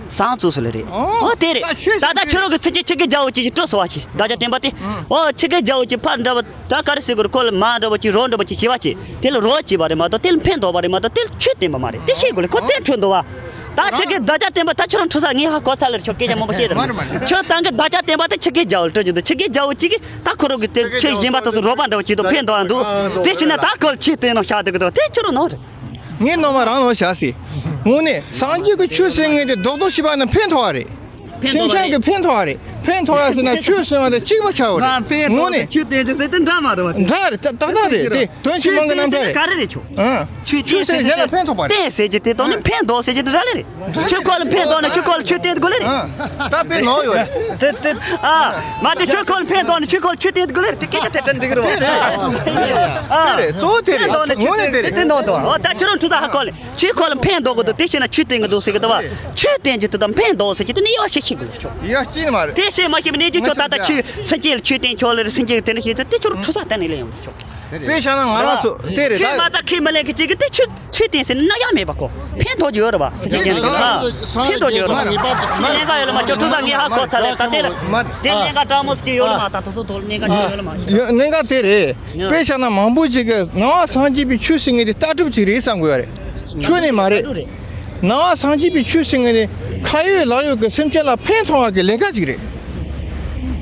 ཟམ་བཙུགས་སོ་ལེ་རེད། ཨོ་དེ་རེད། ད་ལྟ་ཁྱོད་རང་གི་སེམས་ཅན་ཆུ་སྐྱེས་རྒྱལ་པོ་ཅིག་གིས་སྤྲུལ་སོང་བ་ཞིག་བདག་ཅག་བསྟན་པ་དེ། ཨོ་ཆུ་སྐྱེས་རྒྱལ་པོ་ཅིག་ཕར་འདྲ་བ། ད་ག་རེ་ཟེར་དགོས་རེད། ཁོ་ལ་མ་འདྲ་བ་ཅིག་རོ་འདྲ་བ་ཅིག་བྱེད་པ་ཅིག་དེ་ལ་རོ་བྱེད་པ་རེད་མ་གཏོགས་དེ་ལ་ཕན་ཐོགས་པ་རེད་མ་གཏོགས་དེ་ལ་ཆོས་བསྟན་པ་མ་རེད། དེ་ཤེས་དགོས་ལེ། ཁོ་དེ་འཕྲོད་འདུག་བ། ད་ཁྱེད་ཀྱིས་བདག་ཅག་བསྟན་པ་ད་ཁྱོད་རང་འཁྲུལ་ས། ངས་ཧ་གོ་ཚར་ལེ། ཁྱོད་སྐད་ཆ་མང་པོ་བཤད་དང་། ཁྱོད་ད་གི་བདག་ཅག་བསྟན་པ་ད་ཆུ་སྐྱེས་རྒྱལ་པོ་ལ་སྤྲུལ་རྒྱུ་འདུག་ཆུ་སྐྱེས་རྒྱལ་པོ་གཅིག་གིས་ད་ཁོ་རང་གི་དེ་ཆོས་གཞན་པ་དེ་ཚོ་རོགས་པ་འདྲ་བ་བྱེད་དུ་ཕན་ཐོགས་ཡ་འདུག་དེ་བྱས་ན་ད་ཁོ་ལ་ཆོས་བསྟན་ནོ་བཞག་འདུག་གི་འདུག་དེ་ཁྱོད་རང་ནོར་རེད། ངས་སྣང་བ་རང་ལ་བཞག་སྲིད། དངོས་གནས་སངས་རྒྱས་ཀྱི་ཆོས་ཟེར་མཁན་དེ་རྡོག་རྡོག་བྱས་པ་ན་ཕན་ཐོགས་པ་རེད། སེམས་ཅན་གྱི་ཕན་ཐོགས་པ་རེད། ཕན་ཐོགས་ཡ་ཟེར་ན་ཆོས་ཟེར་བ་དང་གཅིག་པ་ཆགས་པ་རེད། དངོས་གནས། ཆོས་བསྟན་ཅིག་ཟེར་དེ་འདྲ་མ་རེད་བ། འདྲ་རེད། ཏག་ཏག་རེད་དེ། དོན་ཆེན་མང་གི་རྣམ་གྲངས་རེད། ག་རེ་རེད་ཁྱོད། ཨང་། ཆོས་བསྟན་ཟེར་ན་ཕན་ཐོགས་པ་རེད། བསྟན་ཟེར་གྱི་དེ་དང་ནི་ཕན་འདོགས་ཟེར་གྱི་དེ་འདྲ་ལེ་རེད། ཆོས་ཁོ་ལ་ཕན་འདོགས་ན་ཆོས་ཁོ་ལ་ཆོས་བསྟན་དགོས་ལེ་རེད། ཨང་། ད་དཔེ་ནོར་ཡོད་རེད། དེ་དེ། ཨ། མ་དེ་ཆོས་ཁོ་ལ་ཕན་འདོགས་ན་ཆོས་ཁོ་ལ་ཆོས་བསྟན་དགོས་ལེ་རེད། དེ་སྐད་ཆ་དེ་དྲན་འགྲིག་གི་རེད། དེ་རེད། ཨ། དེ་རེད། གཙོ་བོ་དེ་རེད། ཕན་འདོགས་ན་ཆོས་བསྟན་དེ་འདོགས་འདུག་ཨོ་ད་ཁྱོད་རང་འཁྲུལ་ས་ཧ་གོ་ལེ། ཆོས་ཁོ་ལ་ཕན་འདོགས་གི་འདུག་དེ་བྱས་ན་ཆོས་བསྟན་གི་འདུག་ཟེར་གི་འདུག་བ། ཆོས་བསྟན་གྱི་དེ་དང་ཕན་འདོགས་ཟེར་གྱི་དེ་ནི་དབྱེ་བ་ཞིག་ཤེས་དགོས་ལེ་ཁྱོད། ཡ་གཅིག་ནི་མ་རེད། དེ་བཤད་མ་ཤེས་པ་ནས་ཀྱི་ཁྱོད་ད་ལྟ་ཆོས་སེམས་ཅན་ལ་ཆོས་བསྟན་ཁྱོད་ལ་སེམས་ཅན་གྱི་དེ་འདྲ་བཤད་ཚེ་དེ་ཁྱོད་འཁྲུལ་ས་གཏན་ནས་ལེན་ཡོང་ལེ་ཁྱོད། དཔེ་བཞག་ན་ང་རང་ཚོ་དེ་རེད་ད། ཆོས་མ་ད་ཁས་མི་ལེན་གི་ཅིག་གི་དེ་ཆོས་ཆོས་བསྟན་ཟེར་ན་ཡ་མེད་པ་ཁོ། ཕན་ཐོགས་ཀྱི་ཡོད་རེད་བ་སེམས་ཅན་གྱི་ལ། ཕན་ཐོགས་ཀྱི་ཡོད་རེད་བ། ཆོས་གནད་འགག་ཡོད་ལ་མ་ཁྱོད་འཁྲུལ་ས་ངས་ཧ་གོ་ཚར་ལེ་ད་དེ་ལ། དེ་གནད་འགག་སྤྲང་མོ་ཟེར་གྱི་ཡོད་ལ་མ་ད་དེ་ཚོ་ཐོག་ལ་གནད་འགག་ཅིག་ཡོད་ལ་མ། གནད་འགག་དེ་རེད། དཔེ་བཞག་ན་མང་པོ་ཅིག་གིས་ནང་པ་སངས་རྒྱས་པའི་ཆོས་ཟེར་མཁན་དེ་ལྟ་གྲུབ་ཅིག་རེད་བསམ་གི་ཡོད་རེད། ཆོས་ནི་མ་རེད། ལྟ་གྲུབ་རེད། ནང་པ་སངས་རྒྱས་པའི་ཆོས་ཟེར་མཁན་དེ་ཁ་ཡོད་ལག་ཡོད་ཀྱི་སེམས་ཅན་ལ་ཕན་ཐོགས་པ་གི་ལས་ཀ་ཅིག་རེད།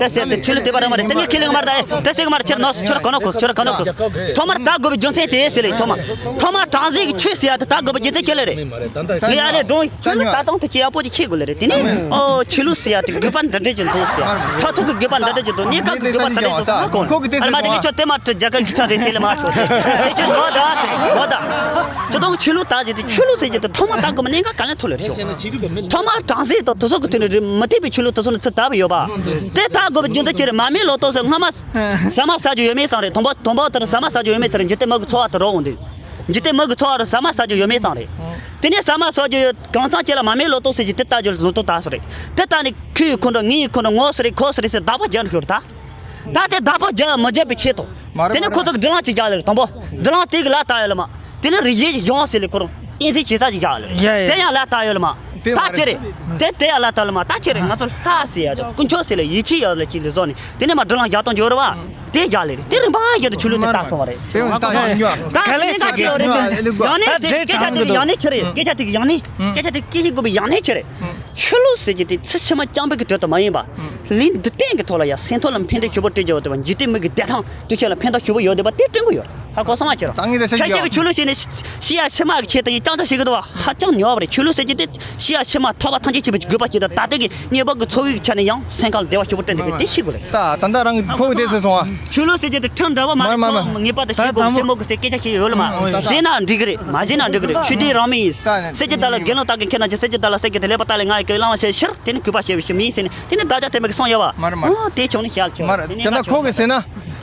ད་ཟེར་ཏེ་ཆོས་ལུགས་དད་པ་རང་མ་རེད། དེ་ངས་ཁས་ལེན་མ་རེད། ད་ཟེར་གི་མ་རེད། ཁྱེད་ནོར་ཁྱོད་ར་ག་ནོར་གོ་ཁྱོད་ར་ག་ནོར་གོ་ཐོག་མར་ད་དགོས་པའི་རྒྱུ་མཚན་དེ་ཟེར་ལེ། ཐོག་མར་ཐོག་མར་གྲངས་ཟིག་གི་ཆོས་ཟེར་ཡ་དེ་ད་དགོས་པའི་རྒྱུ་མཚན་ཁྱེད་ལེ་རེད། ངས་ཡ་ལེ་འགྲོ། ཁྱོད་ལ་ད་དུང་དེ་ཅི་ཡག་པོ་ཅིག་ཤེས་དགོས་ལེ་རེད། དེ་ནས་ཨོ་ཆོས་ལུགས་ཟེར་ཡ་དེ་དགོས་པ་འདི་འདྲ་ཅིག་འདུག་ཟེར། མཐར་ཐུག་གི་དགོས་པ་འདི་འདྲ་ཅིག་འདུག་གནས་སྐབས་ཀྱི་དགོས་པ་འདི་འདྲ་ཅིག་འདུག་ཟེར་ཧ་གོ་ནས། ཨ་མ་དེ་ངས་ཁྱོད་དེ་མ་དྲི་རྒྱ་གར་གི་ཆ་རེད་ཟེར་ལེ་མ་ཁྱོད་དེ་ཁྱོད་ནོར་ད་ཟེར་ནོར་ད། ཁྱོད་དང་ཆོས་ལུགས་ད་ཟེར་དེ་ཆོས་ལུགས་ཟེར་གྱི་དེ་ཐོག་མ་ད་དགོས་མ་གནད་འགག་ག་ལེ་ཐུག་ལེ་རེད། ཐོག་མ་གྲངས་ཟིག་དང་དེ་ཚོ་གི་དེ་ནས་རེད་མི་འཐད་པའི་ཆོས་ལུགས་དེ་ཚོ་ནས་ཚུར་དར་བ་ཡོད་པ། དེ་ད་དགོས་པའི་རྒྱུ་མཚན་ཅི་རེད། མར་མེ་ལོ་ཏོག་ཟེར་སྔ་མ་ཟ་མ་ཟ་རྒྱུ་ཡོད་མེད་ཙང་རེད། དང་པོ་དང་པོ་དེར་ཟ་མ་ཟ་རྒྱུ་ཡོད་མེད་དེར་འཇིག་རྟེན་མི་གི་འཚོ་བ་དེ་རོལ་འོང་དུས། འཇིག་རྟེན་མི་གི་འཚོ་བ་རུ་ཟ་མ་ཟ་རྒྱུ་ཡོད་མེད་ཙང་རེད། དེ་ནས་ཟ་མ་ཟ་རྒྱུ་ཡོད་གང་ཚང་ཅི་ལ་མར་མེ་ལོ་ཏོག་ཟེར་གྱི་དེ་ལྟ་རྒྱུ་ལོ་ཏོག་ལྟ་སོ་རེད། དེ་ལྟ་ནས་ཁོས་ཁོ་འདྲ་ངའི་ཁོ་འདྲ་ངོ་སོ་རེད་ཁོ་སོ་རེད་ཟེར་བདག་པོ་རྒྱག་འགྲོ་ཤོར་ད། ད་དེ་བདག་པོ་རྒྱག་མི་རྒྱག་པའི་ཆེད་དུ། དེ་ནས་ཁོ་ཚོ་གི་སྒྲིག་ལམ་ཅིག་རྒྱག་ལེ་རེད། དང་པོ་སྒྲིག་ལམ་དེ་གི་ལ་ལྟ་ཡོད་ལ་མ། དེ་ནས་རིགས་ཡེ་ཡོང་ཟེར་ལེ་ཁོ་རང་གཏན་ཚིགས་བྱེད་ས་ཅིག་བཞག་ལེ། ཡ་ཡ། དེ་ཡང་ལ་ལྟ་ཡོད་ལ་མ། དེ་ད་མ་ཅི་རེད། རེད། དེ་དེ་ཡང་ལ་ལྟ་ལ་མ་ད་ཅི་རེད། ང་ཚོ་ལྷ་ཟེར་ཡ་དང་དཀོན་མཆོག་ཟེར་ལེ་ཡིད་ཆེས་ཡོད་ལེ་ཅིག་ལེ་བཟོ་ནས་དེ་ནས་མ་སྒྲིག་ལམ་བཞག་སྟངས་ཅིག་ཡོད་རེད་བ། དེ་བཞག་ལེ་རེད། དེ་རིམ་པ་བཞིན་དུ་ཆོས་ལུགས་དེ་ལྟ་སོང་བ་རེད། དེ་ཡང་ད་ཡང་ཉོ། ད་གལ་ལེ་སྐད་ཆ་ཅིག་ཡོད་རེད་ཟེར་ཡང་ནི་ཆི་རེད། སྐད་ཆ་དེ་གི་ཡང་ནི་སྐད་ཆ་དེ་སྐད་ཆ་དགོས་པའི་ཡང་ནི་ཆི་རེད། ཆོས་ལུགས་ཟེར་གྱི་དེ་ཚེ་ཕྱི་མ་རྐྱང་པའི་གི་དོན་དུ་མ་ཡིན་པ། ལུས་འདི་སྟེང་གི་ཐོག་ལ་ཡང་སེམས་ཐོག་ལ་ཕན་བདེ་ཞེ་པོ་སྤྲད་རྒྱུ་ཡོད་དེ་བ། འཇིག་རྟེན་མི་གི་བདེ་ཐང་དུས་ཆེན་ལ་ཕན་ཐོགས་ཞེ་པོ་ཡོད་དེ་བ་དེ་སྤྲད་དགོས་ཡོད། ཧ་གོ་སོང་ང་ཁྱེད་རང་། ད་ངས་དེ་ཟེར་ཁ་ཤས་ཀྱི་ཆོས་ལུགས་ཟེར་ནས་ཤི་ཡ་ཕྱི་མ་གི་ཆེད་དུ་ཡིན་རྐྱང་རྐྱང་ཞིག་གི་འདུག་བ། ཧ་ཅང་ཉོ་བ་རེད། ཆོས་ལུགས་ཟེར་གྱི་དེ་ཤི་ཡ་ཕྱི་མ་ཐར་པ་ཐམས་ཅད་ཆེད་དུ་དགོས་པ་ཞིག་དང་ད་ལྟའི་གི་གཉེན་པོ་གི་འཚོ་བའི་ཆ་ནས་ཡང་སེམས་ཁམས་ལ་བདེ་བ་ཞེ་པོ་སྤྲད་འདུག་གི་དེ་ཤེས་དགོས་རེད། ད་ད་ལྟ་རང་གི་ཁོང་གི་དེ་ཟེར་སོང་བ། ཆོས་ལུགས་ཟེར་གྱི་དེ་ཁྲིམས་འདྲ་བོ་མ་རེད། མ་རེད་མ་རེད། ཁྲིམས་ངེས་པར་དུ་ད་ཞེ་པོ་དང་པོ་ཞེ་མོ་གི་ཟེར་སྐད་ཆ་ཞིག་ཡོད་ལ་མ། ད་ཟེར་ན་འགྲིག་གི་རེད། མ་ཟེར་ན་འགྲིག་གི་རེད། ཆོས་དད་རང་མོས་ཡིན། ད་ཟེར་གྱི་ད་ལ་དགེ་སློང་ལྟ་གི་མཁན་ན་ཅི་ཟེར་གྱི་ད་ལ་ཟེར་གྱི་དེ་ལེགས་པ་ལྟ་ལས་ང་ཡི་གི་བླང་བ་བྱས་ཕྱིར་དེ་ནི་གུས་པ་བྱས་པའི་ཕྱིར་མིན་ཟེར་ནས་དེ་ནི་བདག་ཅག་དེ་མི་གི་སོང་ཡོད་བ། མ་རེད་མ་རེད། ཨོ་དེ་ཕྱོགས་ནི་ཤར་ཆོག་མ་རེད། དེ་ནི་དེ་ན་ཁོ་གི་ཟེར་ན།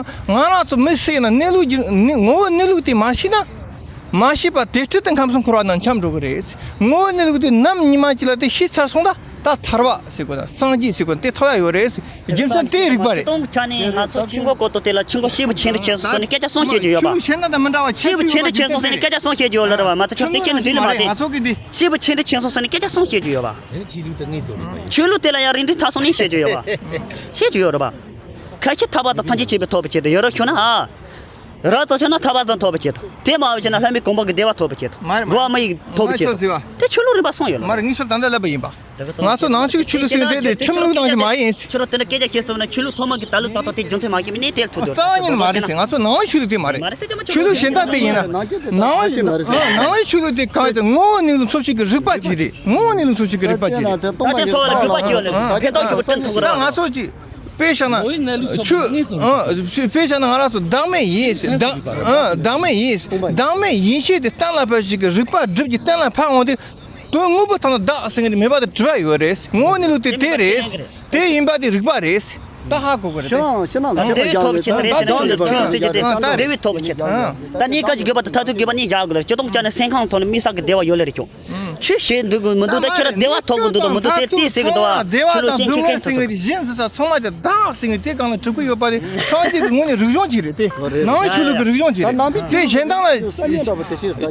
ཀྱང་ང་རང་ཚོ་མི་སུ་ཡིན་ན་གནས་ལུགས་ཀྱི་ངོ་བོ་གནས་ལུགས་དེ་མ་ཤེས་ན། མ་ཤེས་པ་དེ་སྲིད་དུ་ཁམས་གསུམ་འཁོར་བ་ནང་འཁྱམས་འགྲོ་གི་རེད། ངོ་བོ་གནས་ལུགས་དེ་ནམ་ཉི་མ་གཅིག་ལ་དེ་ཤེས་ཚར་སོང་ད། ད་ཐར་བ་ཟེར་དགོས་ན་སངས་རྒྱས་ཟེར་དགོས་ན་དེ་ཐོབ་ཡ་ཡོད་རེད། རྒྱུ་མཚན་དེ་རིག་པ་རེད། སྟོང་ཆ་ནས་ང་ཚོ་ཆོས་འཁོར་སྐོར་ཐོག་དེ་ལ་ཆོས་འཁོར་སྐྱེས་བུ་ཆེ་འབྲིང་ཆུང་གསུམ་ཟེར་ནས་སྐད་ཆ་གསུམ་བཤད་རྒྱུ་ཡོད་པ། ཆོས་ལུགས་གཞན་དག་དང་མི་འདྲ་བ་ཆོས་ཆོས་ལུགས་ཆེ་འབྲིང་ཆུང་གསུམ་ཟེར་ནས་སྐད་ཆ་གསུམ་བཤད་རྒྱུ་ཡོད་ལ་རེད་བ། མ་ཚད་ཆོས་ལུགས་དེ་སྐད་ནི་འདི་ནི་མ་རེད། ང་ཚོ་གི་འདི། སྐྱེས་བུ་ཆེ་འབྲིང་ཆུང་གསུམ་ཟེར་ནས་སྐད་ཆ་གསུམ་བཤད་རྒྱུ་ཡོད་པ། ཆོས་ལུགས་དེ་ལ་ཡང་རིགས་མཐུན་ཐ་སོང་ནས་བཤད་རྒྱུ་ཡོད་པ། བཤད་རྒྱུ་ཡོད་རེད་པ། ཁ་ཤས་ཐར་པ་དང་ཐམས་ཅད་མཁྱེན་པའི་ཐོབ་པའི་ཆེད་དུ་ཡོད་རབས་ཞུ་ན་ཨ། རབ་ཙམ་ཞུ་ན་ཐར་པ་ཙམ་ཐོབ་པའི་ཆེད་དུ། དེ་མ་ཡོད་ཕྱིན་ན་ལྷ་མིའི་གོ་འཕང་གི་བདེ་བ་ཐོབ་པའི་ཆེད་དུ། མ་རེད་མ་རེད། འགྲོ་བ་མི་ཡི་ཐོབ་པའི་ཆེད་དུ། དེ་ཆོས་ལུགས་རིམ་པ་གསུམ་ཡོད་ལ། མ་རེད་ངས་ཆོས་ད་ལྟ་ལབ་པ་ཡིན་པ། ང་ཚོ་ནང་ཆོས་ཀྱི་ཆོས་ལུགས་ཟེར་དེ་དེ་ཁྲིམས་ལུགས་ནང་བཞིན་མ་ཡིན། ཁྱོད་རང་དེ་འདྲ་སྐད་ཆ་བཤད་སོང་ན་ཆོས་ལུགས་ཐོག་མ་གི་ད་ལུགས་ད་ལྟ་དེ་རྒྱུ་མཚན་མ་ཤེས་པའི་གནས་དེར་ཐུག་འདུག་རྩ་བ་ཉིད་ནས་མ་རེད་ཟེར། ང་ཚོ་ནང་པའི་ཆོས་ལུགས་དེ་མ་རེད། མ་རེད་ཟེར་ཆོས་ལུགས་གཞན་དག་དེ་ཡིན་ན། ནང་ཆོས་དེ་མ་རེད་ཟེར། ནང་པའི་ཆོས་ལུགས་ནང་པའི་ཆོས་ལུགས་དེ་གང་ཡིན་ཟེར་ངོ་བོ་གནས་ལུགས་འཚོ་བྱེད་ཀྱི་རིག་པ་ཅིག་རེད། ངོ་བོ་གནས་ལུགས་འཚོ་བྱེད་ཀྱི་རིག་པ་ཅིག་རེད། ད་དེ་འཚོ་བ་ལ་དགོས་པ་ཅིག་ཡོད་ལ་ཕན་ཐོགས་ཀྱི་བུ་སྤྲིན་ཐོག་ར། ང་ཚོ་ཅིག་དཔེ་བཞག་ན། ཆོས་ཨ་དཔེ་བཞག་ན་ང་རང་ཚོ་བདག་མེད་ཡིན་ཟེར། བདག་ཨ་བདག་མེད་ཡིན་ཟེར། བདག་མེད་ཡིན་ཤེས་དེ་གཏན་ལ་ཕབ་ཞིག་གི་རིག་པ་སྒྲིབ་ཀྱི་གཏན་ལ་ཕབ་འོང་དུས། དོན་དངོས་པོ་ཐོག་ན་བདག་ཟེར་མཁན་དེ་མེད་པ་དེ་གྲུབ་པ་ཡོད་རེད། ངོ་བོ་གནས་ལུགས་དེ་དེ་རེད། དེ་ཡིན་པ་དེ་རིག་པ་རེད། ད་ཧ་གོ་གི་རེད། ཤེས་ནའང་ཤེས་ནའང་ད་བདེ་བའི་ཐོབ་པའི་ཆེད་དུ་རེད་ཟེར་ན་ཆོས་ལུགས་ཆོས་ལུགས་ཟེར་རྒྱུ་དེ་བདེ་བའི་ཐོབ་པའི་ཆེད་དུ། ད་གནས་སྐབས་ཀྱི་དགོས་པ་དང་མཐར་ཐུག་དགོས་པ་གཉིས་བཞག་དགོས་ལ། སྤྱིར་བཏང་བྱས་ན་སེམས་ཁམས་ཐོག་ནས་དམིགས་བསལ་གྱི་བདེ་བ་ཡོད་ལེ་རེད་ཁྱོད། ཆོས་བྱེད་འདུག་གི་མི་འདུག་ད་ཁྱོད་རང་བདེ་བ་ཐོབ་གི་འདུག་དང་མི་འདུག་དེ་ལྟོས་ཟེར་གི་འདུག་བ། བདེ་བ་ཆོས་ལུགས་དང་ཤེས་མཁན་སྡུག་བསྔལ་ཟེར་མཁན་དེ་གཞན་ཟེར་ས་ཚང་མ་དེ་བདག་ཟེར་མཁན་དེ་གང་ལ་གྲུབ་ཀྱི་ཡོད་པ་རེད། སངས་རྒྱས་ཀྱི་ངོས་ནས་རིག་གཞུང་ཅིག་རེད་དེ། ནང་ཆོས་ལུགས་ཀྱི་རིག་གཞུང་ཅིག་རེད། དེ་གཞན་དག་ལ་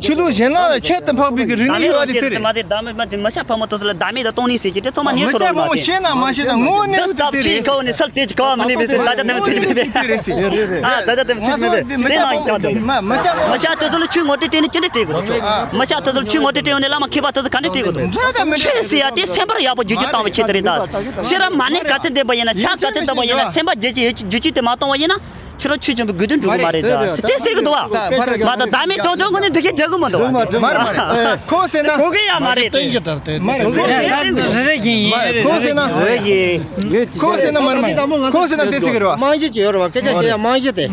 ཆོས་ལུགས་གཞན་དག་ལ་ཁྱད་དུ་འཕགས་པའི་གི་རིག་གནས་ཡོད་པ་དེ་དེ་རེད། མ་དེ་བདག་མེད་མ་དེ་མི་ཤ་ཕག་མོ་དེ་ཚོ་ལ་བདག་མེད་དང་སྟོང་ཉིད་ཟེར་གྱི་དེ་ཚང་མ་ཉན་ཐུབ་རོགས་མ་དེ། ཤེས་ན་མ་ཤེས་ན་ངོ་བོ་གནས་ལུགས་དེ་དེ་རེད། ཁ་བ་ནས་སལ་དེ་ཅི་ཁ་བ་མི་ནི་མི་ཟེར་ད་ཆ་དེ་མི་ཚེ་མི་དེ་རེད་ཟེར། ཨ་ད་ཆ་དེ་མི་ཚེ་མི་དེ་དེ་ནང་ཡིན་ཀྱང་དེ། མི་ཤ་དེ་ཚོ་ལ་ཆོས་ངོ་སྤྲོད་སྤྲད་ནས་ཅི་འདྲ་སྤྲད་དགོས་འདུག་མི་ཤ་དེ་ཚོ་ལ་ཆོས་ངོ་སྤྲོད་སྤྲད་ཡོང་ནས་བླ་མ་མཁས་པ་དེ་ཚོ་ག་འདྲ་སྤྲད་དགོས་འདུག་ཆོས་ཟེར་ཡ་དེ་སེམས་པར་ཡག་པོ་རྒྱུ་རྒྱུ་བཏང་བའི་ཆེད་དུ་རེད་ད། ཕྱི་ར་མ་ཎི་ག་ཚད་འདོན་པ་ཡིན་ན་ཕྱག་ག་ཚད་འདོན་པ་ཡིན་ན་སེམས་པ་བརྗེད་ཀྱི་ཡོད་རྒྱུ་རྒྱུ་དེ་མ་གཏོང་བ་ཡིན་ན། ཕྱི་ར་ཆོས་སྐྱོང་བའི་དགོས་དོན་འགྲུབ་ཀྱི་མ་རེད་ད་ཟེར་དེ་ཟེར་གི་འདུག་བ། མ་ད་བདག་མེད་རྐྱང་རྐྱང་ཁོ་ནས་འགྲིག་གི་རྒྱག་གི་མི་འདུག་བ། མ་རེད་མ་རེད། ཁོང་ཟེར་ན་གོ་གི་ཡ་མ་རེད་དེ། མ་རེད་ཁོང་ཟེར་ན་རེ་རེ་བཞིན་ཡིན། ཁོང་ཟེར་ན་རེ་བཞིན་ཁོང་ཟེར་ན་མ་རེད་མ་རེད། ཁོང་ཟེར་ན་དེ་ཟེར་གི་རེད་བ། རྨང་གཞི་ཅིག་ཡོད་རེད་བ། སྐད་ཆ་བཤད་ཡ་རྨང་གཞི་དེ།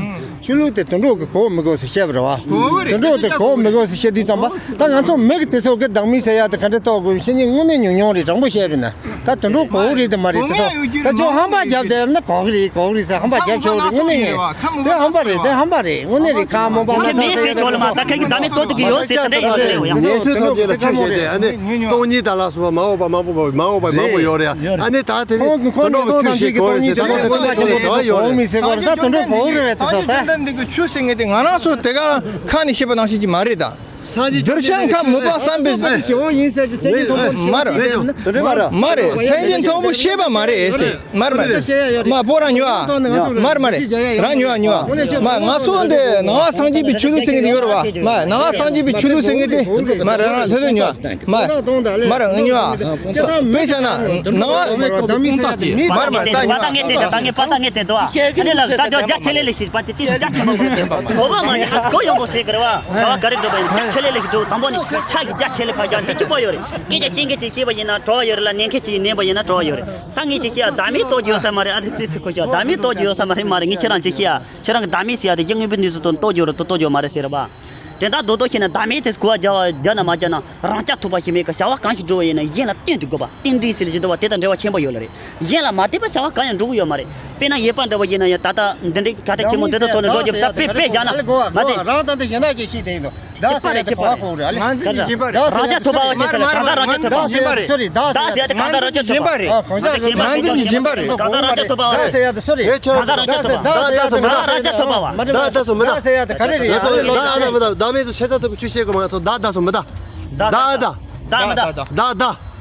ཆོས་ལུགས་དེ་དུད་འགྲོ་གི་གོ་མི་དགོས་ཟེར་བཤད་པ་རེད་བ། དུད་འགྲོ་དེ་གོ་མི་དགོས་ཟེར་བཤད་དུས་ཙམ་པ་ད་ང་ཚོ་མི་གི་དེ་ཚོ་གི་བདག་མེད་ཟེར་ཡ་དེ་ག་འདྲ་རྟོགས་དགོས་བཤད་ཉིན་དངོས་གནས་ཉུང་ཉུང་རེད། དྲང་པོ་བཤད་པ་ཡིན་ན། ད་དུད་འགྲོ་གོ་གི་རེད་དེ་མ་རེད་དེ་ཚོ་ད་ཁྱོད་ཧམ་པ་བརྒྱབ་བསྡད་ན་གོ་གི་རེད་གོ་གི་རེད་ཟེར་ཧམ་པ་བརྒྱབ་ཆོག་གི་རེད། དངོས་གནས་ངས་དེ་ཧམ་པ་རེད་དེ་ཧམ་པ་རེད། དངོས་གནས་རེད། ཁ་མོ་པ་ཁྱེད་མེད་ཟེར་ཆོག་ལ་མ་ད་ཁ་གི་བདག་མེད་རྟོགས་ཐུབ་ཀྱི་ཡོད་ཟེར་དེ་འདྲ་ཡོད་ཟེར་ཡོད་ཡང་། ཉན་ཐོས་ཐམས་ཅད་ལ་ཆོས་བཤད་དེ་ཨ་ནི་སྟོང་ཉིད་དང་ལ་སོགས་པ་མ་འོངས་པ་མང་པོ་མ་འོངས་པ་མང་པོ་ཡོད་རེད་ཡ། ཨ་ནི་ད་དེ་ནི་དུད་འགྲོ་གི་ཆོས་བཤད་གོ་རེད་ཟེར་ད་དུད་འགྲོ་གོ་རེད་ད་དུད་འགྲོ་གོ་རེད་ད་དུད་འགྲོ་གོ་རེད་ད་ད། འདི་གི་ཆོས་ཟེར་མཁན་དེ་ང་རང་ཚོ་དེ་ག་ཁ་ནས་བཤད་པ་ནང་བཞིན་གྱི་མ་རེད་ད། སྡེར་ཤང་ཁ་མོ་པ་བསམ་པའི་ཞི་བ་ཡིན་ཟེར་གྱི་མཚན་ཉིད་མཐོན་པོ་མ་རེད། མ་རེད། མཚན་ཉིད་མཐོན་པོ་ཤེས་པ་མ་རེད་ཨེ་ཟེར། མ་རེད་མ་རེད། མ་པོ་རང་ཉོ་ཨ། མ་རེད་མ་རེད། རང་ཉོ་ཨ་ཉོ་ཨ། མ་ང་ཚོ་འདི་ནང་པ་སངས་རྒྱས་པའི་ཆོས་ལུགས་ཟེར་མཁན་དེ་ཡོད་རེད་བ། མ་ནང་པ་སངས་རྒྱས་པའི་ཆོས་ལུགས་ཟེར་མཁན་དེ་མ་རང་རང་ལྷོད་ལྷོད་ཉོ་ཨ། མ་མ་རེད་ང་ཉོ་ཨ། དཔེ་བཞག་ན་ནང་པ་མ་རེད་མ་རེད་ད་ཉོ་ཨ། པ་ཏང་ངེ་དེ་དང་ད་ངེ་པ་ཏང་ངེ་དེ་དོ་ཨ། ཨ་ནི་ལ་ད་དོ་རྒྱ་ཆེ་ལེ་ལེ་ཞིག་པ་དེ་དེ་རྒྱ་ཆེ་མ་གོ་དེ་འོ་བ་མ་ཉོ་ཨ་གོ་ཡོང་གོ་ཟེར་གི་རེད་བ། བྱ་བ་ག་རེ་འགྲོ་བ་ཡིན་རྒྱ་ཆེ་ལེ་ལེ་ཞིག་འདུག་དང་པོ་ནི་ཆ་གི་རྒྱ་ཆེ་ལེ་ཕ་རྒྱ་འདི་གཅིག་པོ་ཡོད་རེད། སྐད་ཆ་ཤེས་མཁན་ཅིག་ཤེས་པ་ཡིན་ན་གྲོགས་ཡོད་རེད་ལ་ཉན་མཁན་ཅིག་ཉན་པ་ཡིན་ན་གྲོགས་ཡོད་རེད། ད་ངས་ཅིག་ཤེས་ཨ་བདག་མེད་རྟོགས་རྒྱུ་ཡོད་ས་མ་རེད། ཨ་དེ་ཚེ་ཚེ་ཁོ་ཤེས་ཨ་བདག་མེད་རྟོགས་རྒྱུ་ཡོད་ས་མ་རེད། མ་རེད་ངས་ཁྱེད་རང་ཅིག་ཤེས་ཨ་ཁྱེད་རང་གི་བདག་མེད་ཟེར་ཡ་དེ་ཡིད་དངོས་པོའི་གནས་ཚུལ་དང་རྟོགས་རྒྱུ་རེད་དོ་རྟོགས་རྒྱུ་མ་རེད་ཟེར་ར་བ། དེ་ལྟར་རྡོག་རྡོག་བྱས་ན་བདག་མེད་དེ་གོ་བ་རྒྱག་བ་རྒྱག་ན་མ་རྒྱག་ན་རང་རྐྱ་ཐུབ་པ་ཞིག་མེད་ཀ་བྱ་བ་གང་ཞིག་འགྲོ་བ་ཡིན་ན་གཞན་ལ་བརྟེན་དུ་དགོས་པ་རྟེན་འབྲེལ་ཟེར་ལ་ཞིག་འདུག་བ་དེ་དང་འབྲེལ་བ་ཆེན་པོ་ཡོད་ལ་རེད། གཞན་ལ་མ་བརྟེན་པ་བྱ་བ་གང་ཡང་འགྲོ་གི་ཡོད་མ་རེད། དཔེར་ན་ཡོད་པ་འདྲ་བ་ཡིན་ན་ཡང་ད་ལྟ་འདི་འདྲའི་ག་ད་ཆེན་མོ་འདི་ད་ཐོག་ནས་འགྲོ་རྒྱུ་ད་དཔེ་དཔེ་བཞག་ན་མ་དེ། རང་དང་དེ་གཞན་དག་ཅིག་ཤེས་དེ་ཡིན་ནོ། ཅི་པ་རེད་ཅི་པ་རེད། ང་ཚོ་རང་རྐྱ་ཐུབ་པ་བ་ཅི་ཟེར་ལ་གང་ཟག་རང་རྐྱ་ཐུབ་པ། བདག་ཟེར་ཡ་དེ་གང་ཟག་རང་རྐྱ་ཐུབ་པ། གང་ཟག་རང་རྐྱ་ཐུབ་པ། བདག་ཟེར་ཡ་དེ་སོ་རེད། གང་ཟག་རང་རྐྱ་ཐུབ་པ། བདག་ཟེར་ཡ་དེ་སོ་རེད། གང་ཟག་རང་རྐྱ་ཐུབ་པ། བདག་ཟེར་ཡ་དེ་སོ་རེད། གང་ཟག་རང་རྐྱ་ཐུབ་པ། བདག་ཟེར་ཡ་དེ་སོ་རེད། གང་ཟག་རང་རྐྱ་ཐུབ་པ་བ། བདག་བདག་སོ་མི་བདག། བདག་ཟེར་ཡ་དེ་ག་རེ་རེད། ང་ཚོ་བདག་ཨ་བདག་མི་བདག་བདག་མེད་དུ་ཤེས་ཐབས་ཐུབ་པའི་ཆོས་བཤད་དགོས་མ་ང་ཚོ་བདག་བདག་སོ་མི་བདག། བདག་བདག་བདག་མི་བདག། བདག་བདག།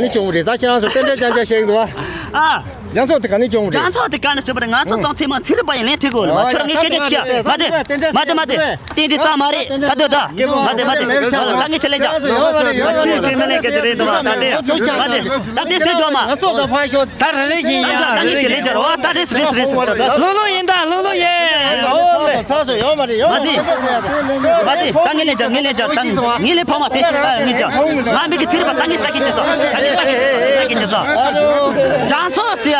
ག་ནས་བྱུང་བ་རེད། ད་ཁྱེད་རང་ཚོ་རྟེན་འབྲེལ་རྐྱང་རྐྱང་བཤད་ཀྱི་འདུག་ཨ། ཨ། རྒྱ་མཚོ་དེ་ག་ནས་བྱུང་བ་རེད། རྒྱ་མཚོ་དེ་ག་ནས་བྱུང་བ་རེད། ང་ཚོ་ཨ། ཚང་ཐེངས་མ་ཚིག་རིག་པ་ཡིན་ལན་དེ་གོ་ལ་མ་ཁྱོད་རང་ངས་སྐད་ཆ་ཤོད། མ་དེ་མ་དེ་མ་དེ་མ་དེ། རྟེན་འབྲེལ་རྩ་མ་རེད། ད་འདོད་ད། མ་དེ་མ་དེ། ད་ངས་ཆེད་ལས་རྒྱག་ང་ཚོ་ཡོད་མ་རེད། ཡོད་མ་རེད། ཁྱེད་ཀྱིས་མི་ལེན་སྐད་ཆ་རེད་འདུག་ད་དེ་མ་དེ། ད་དེ་སེ་འཇོག་མ། ང་ཚོ་ད་ཕ་ཤོད། ད་རེ་རེ་བཞིན་ཡ། ད་ངས་ཆེད་ལས་རྒྱག་འོ་ད་རེད་རེད་རེད། ལོ་ལོ་ཡིན་ད་ལོ་ལོ་ཡིན། ཨོ་ལེ། ཚ་སོ་ཡོད་མ་རེད། ཡོད་མ་དེ། མ་དེ། ད་ངས་ལེན་རྒྱག་ངས་ལེན་རྒྱག་ད་ངས་ལེན་ཕོག་མ་དེ། ད་ངས་རྒྱག་ང་མི་གི་ཚིག་རིག་པ་ད་ངས་ས་ཁྱི་དེ་ཚོ། ད་ངས་ས་ཁྱི་དེ་ཚོ། རྒྱ་མཚོ་ཟེར།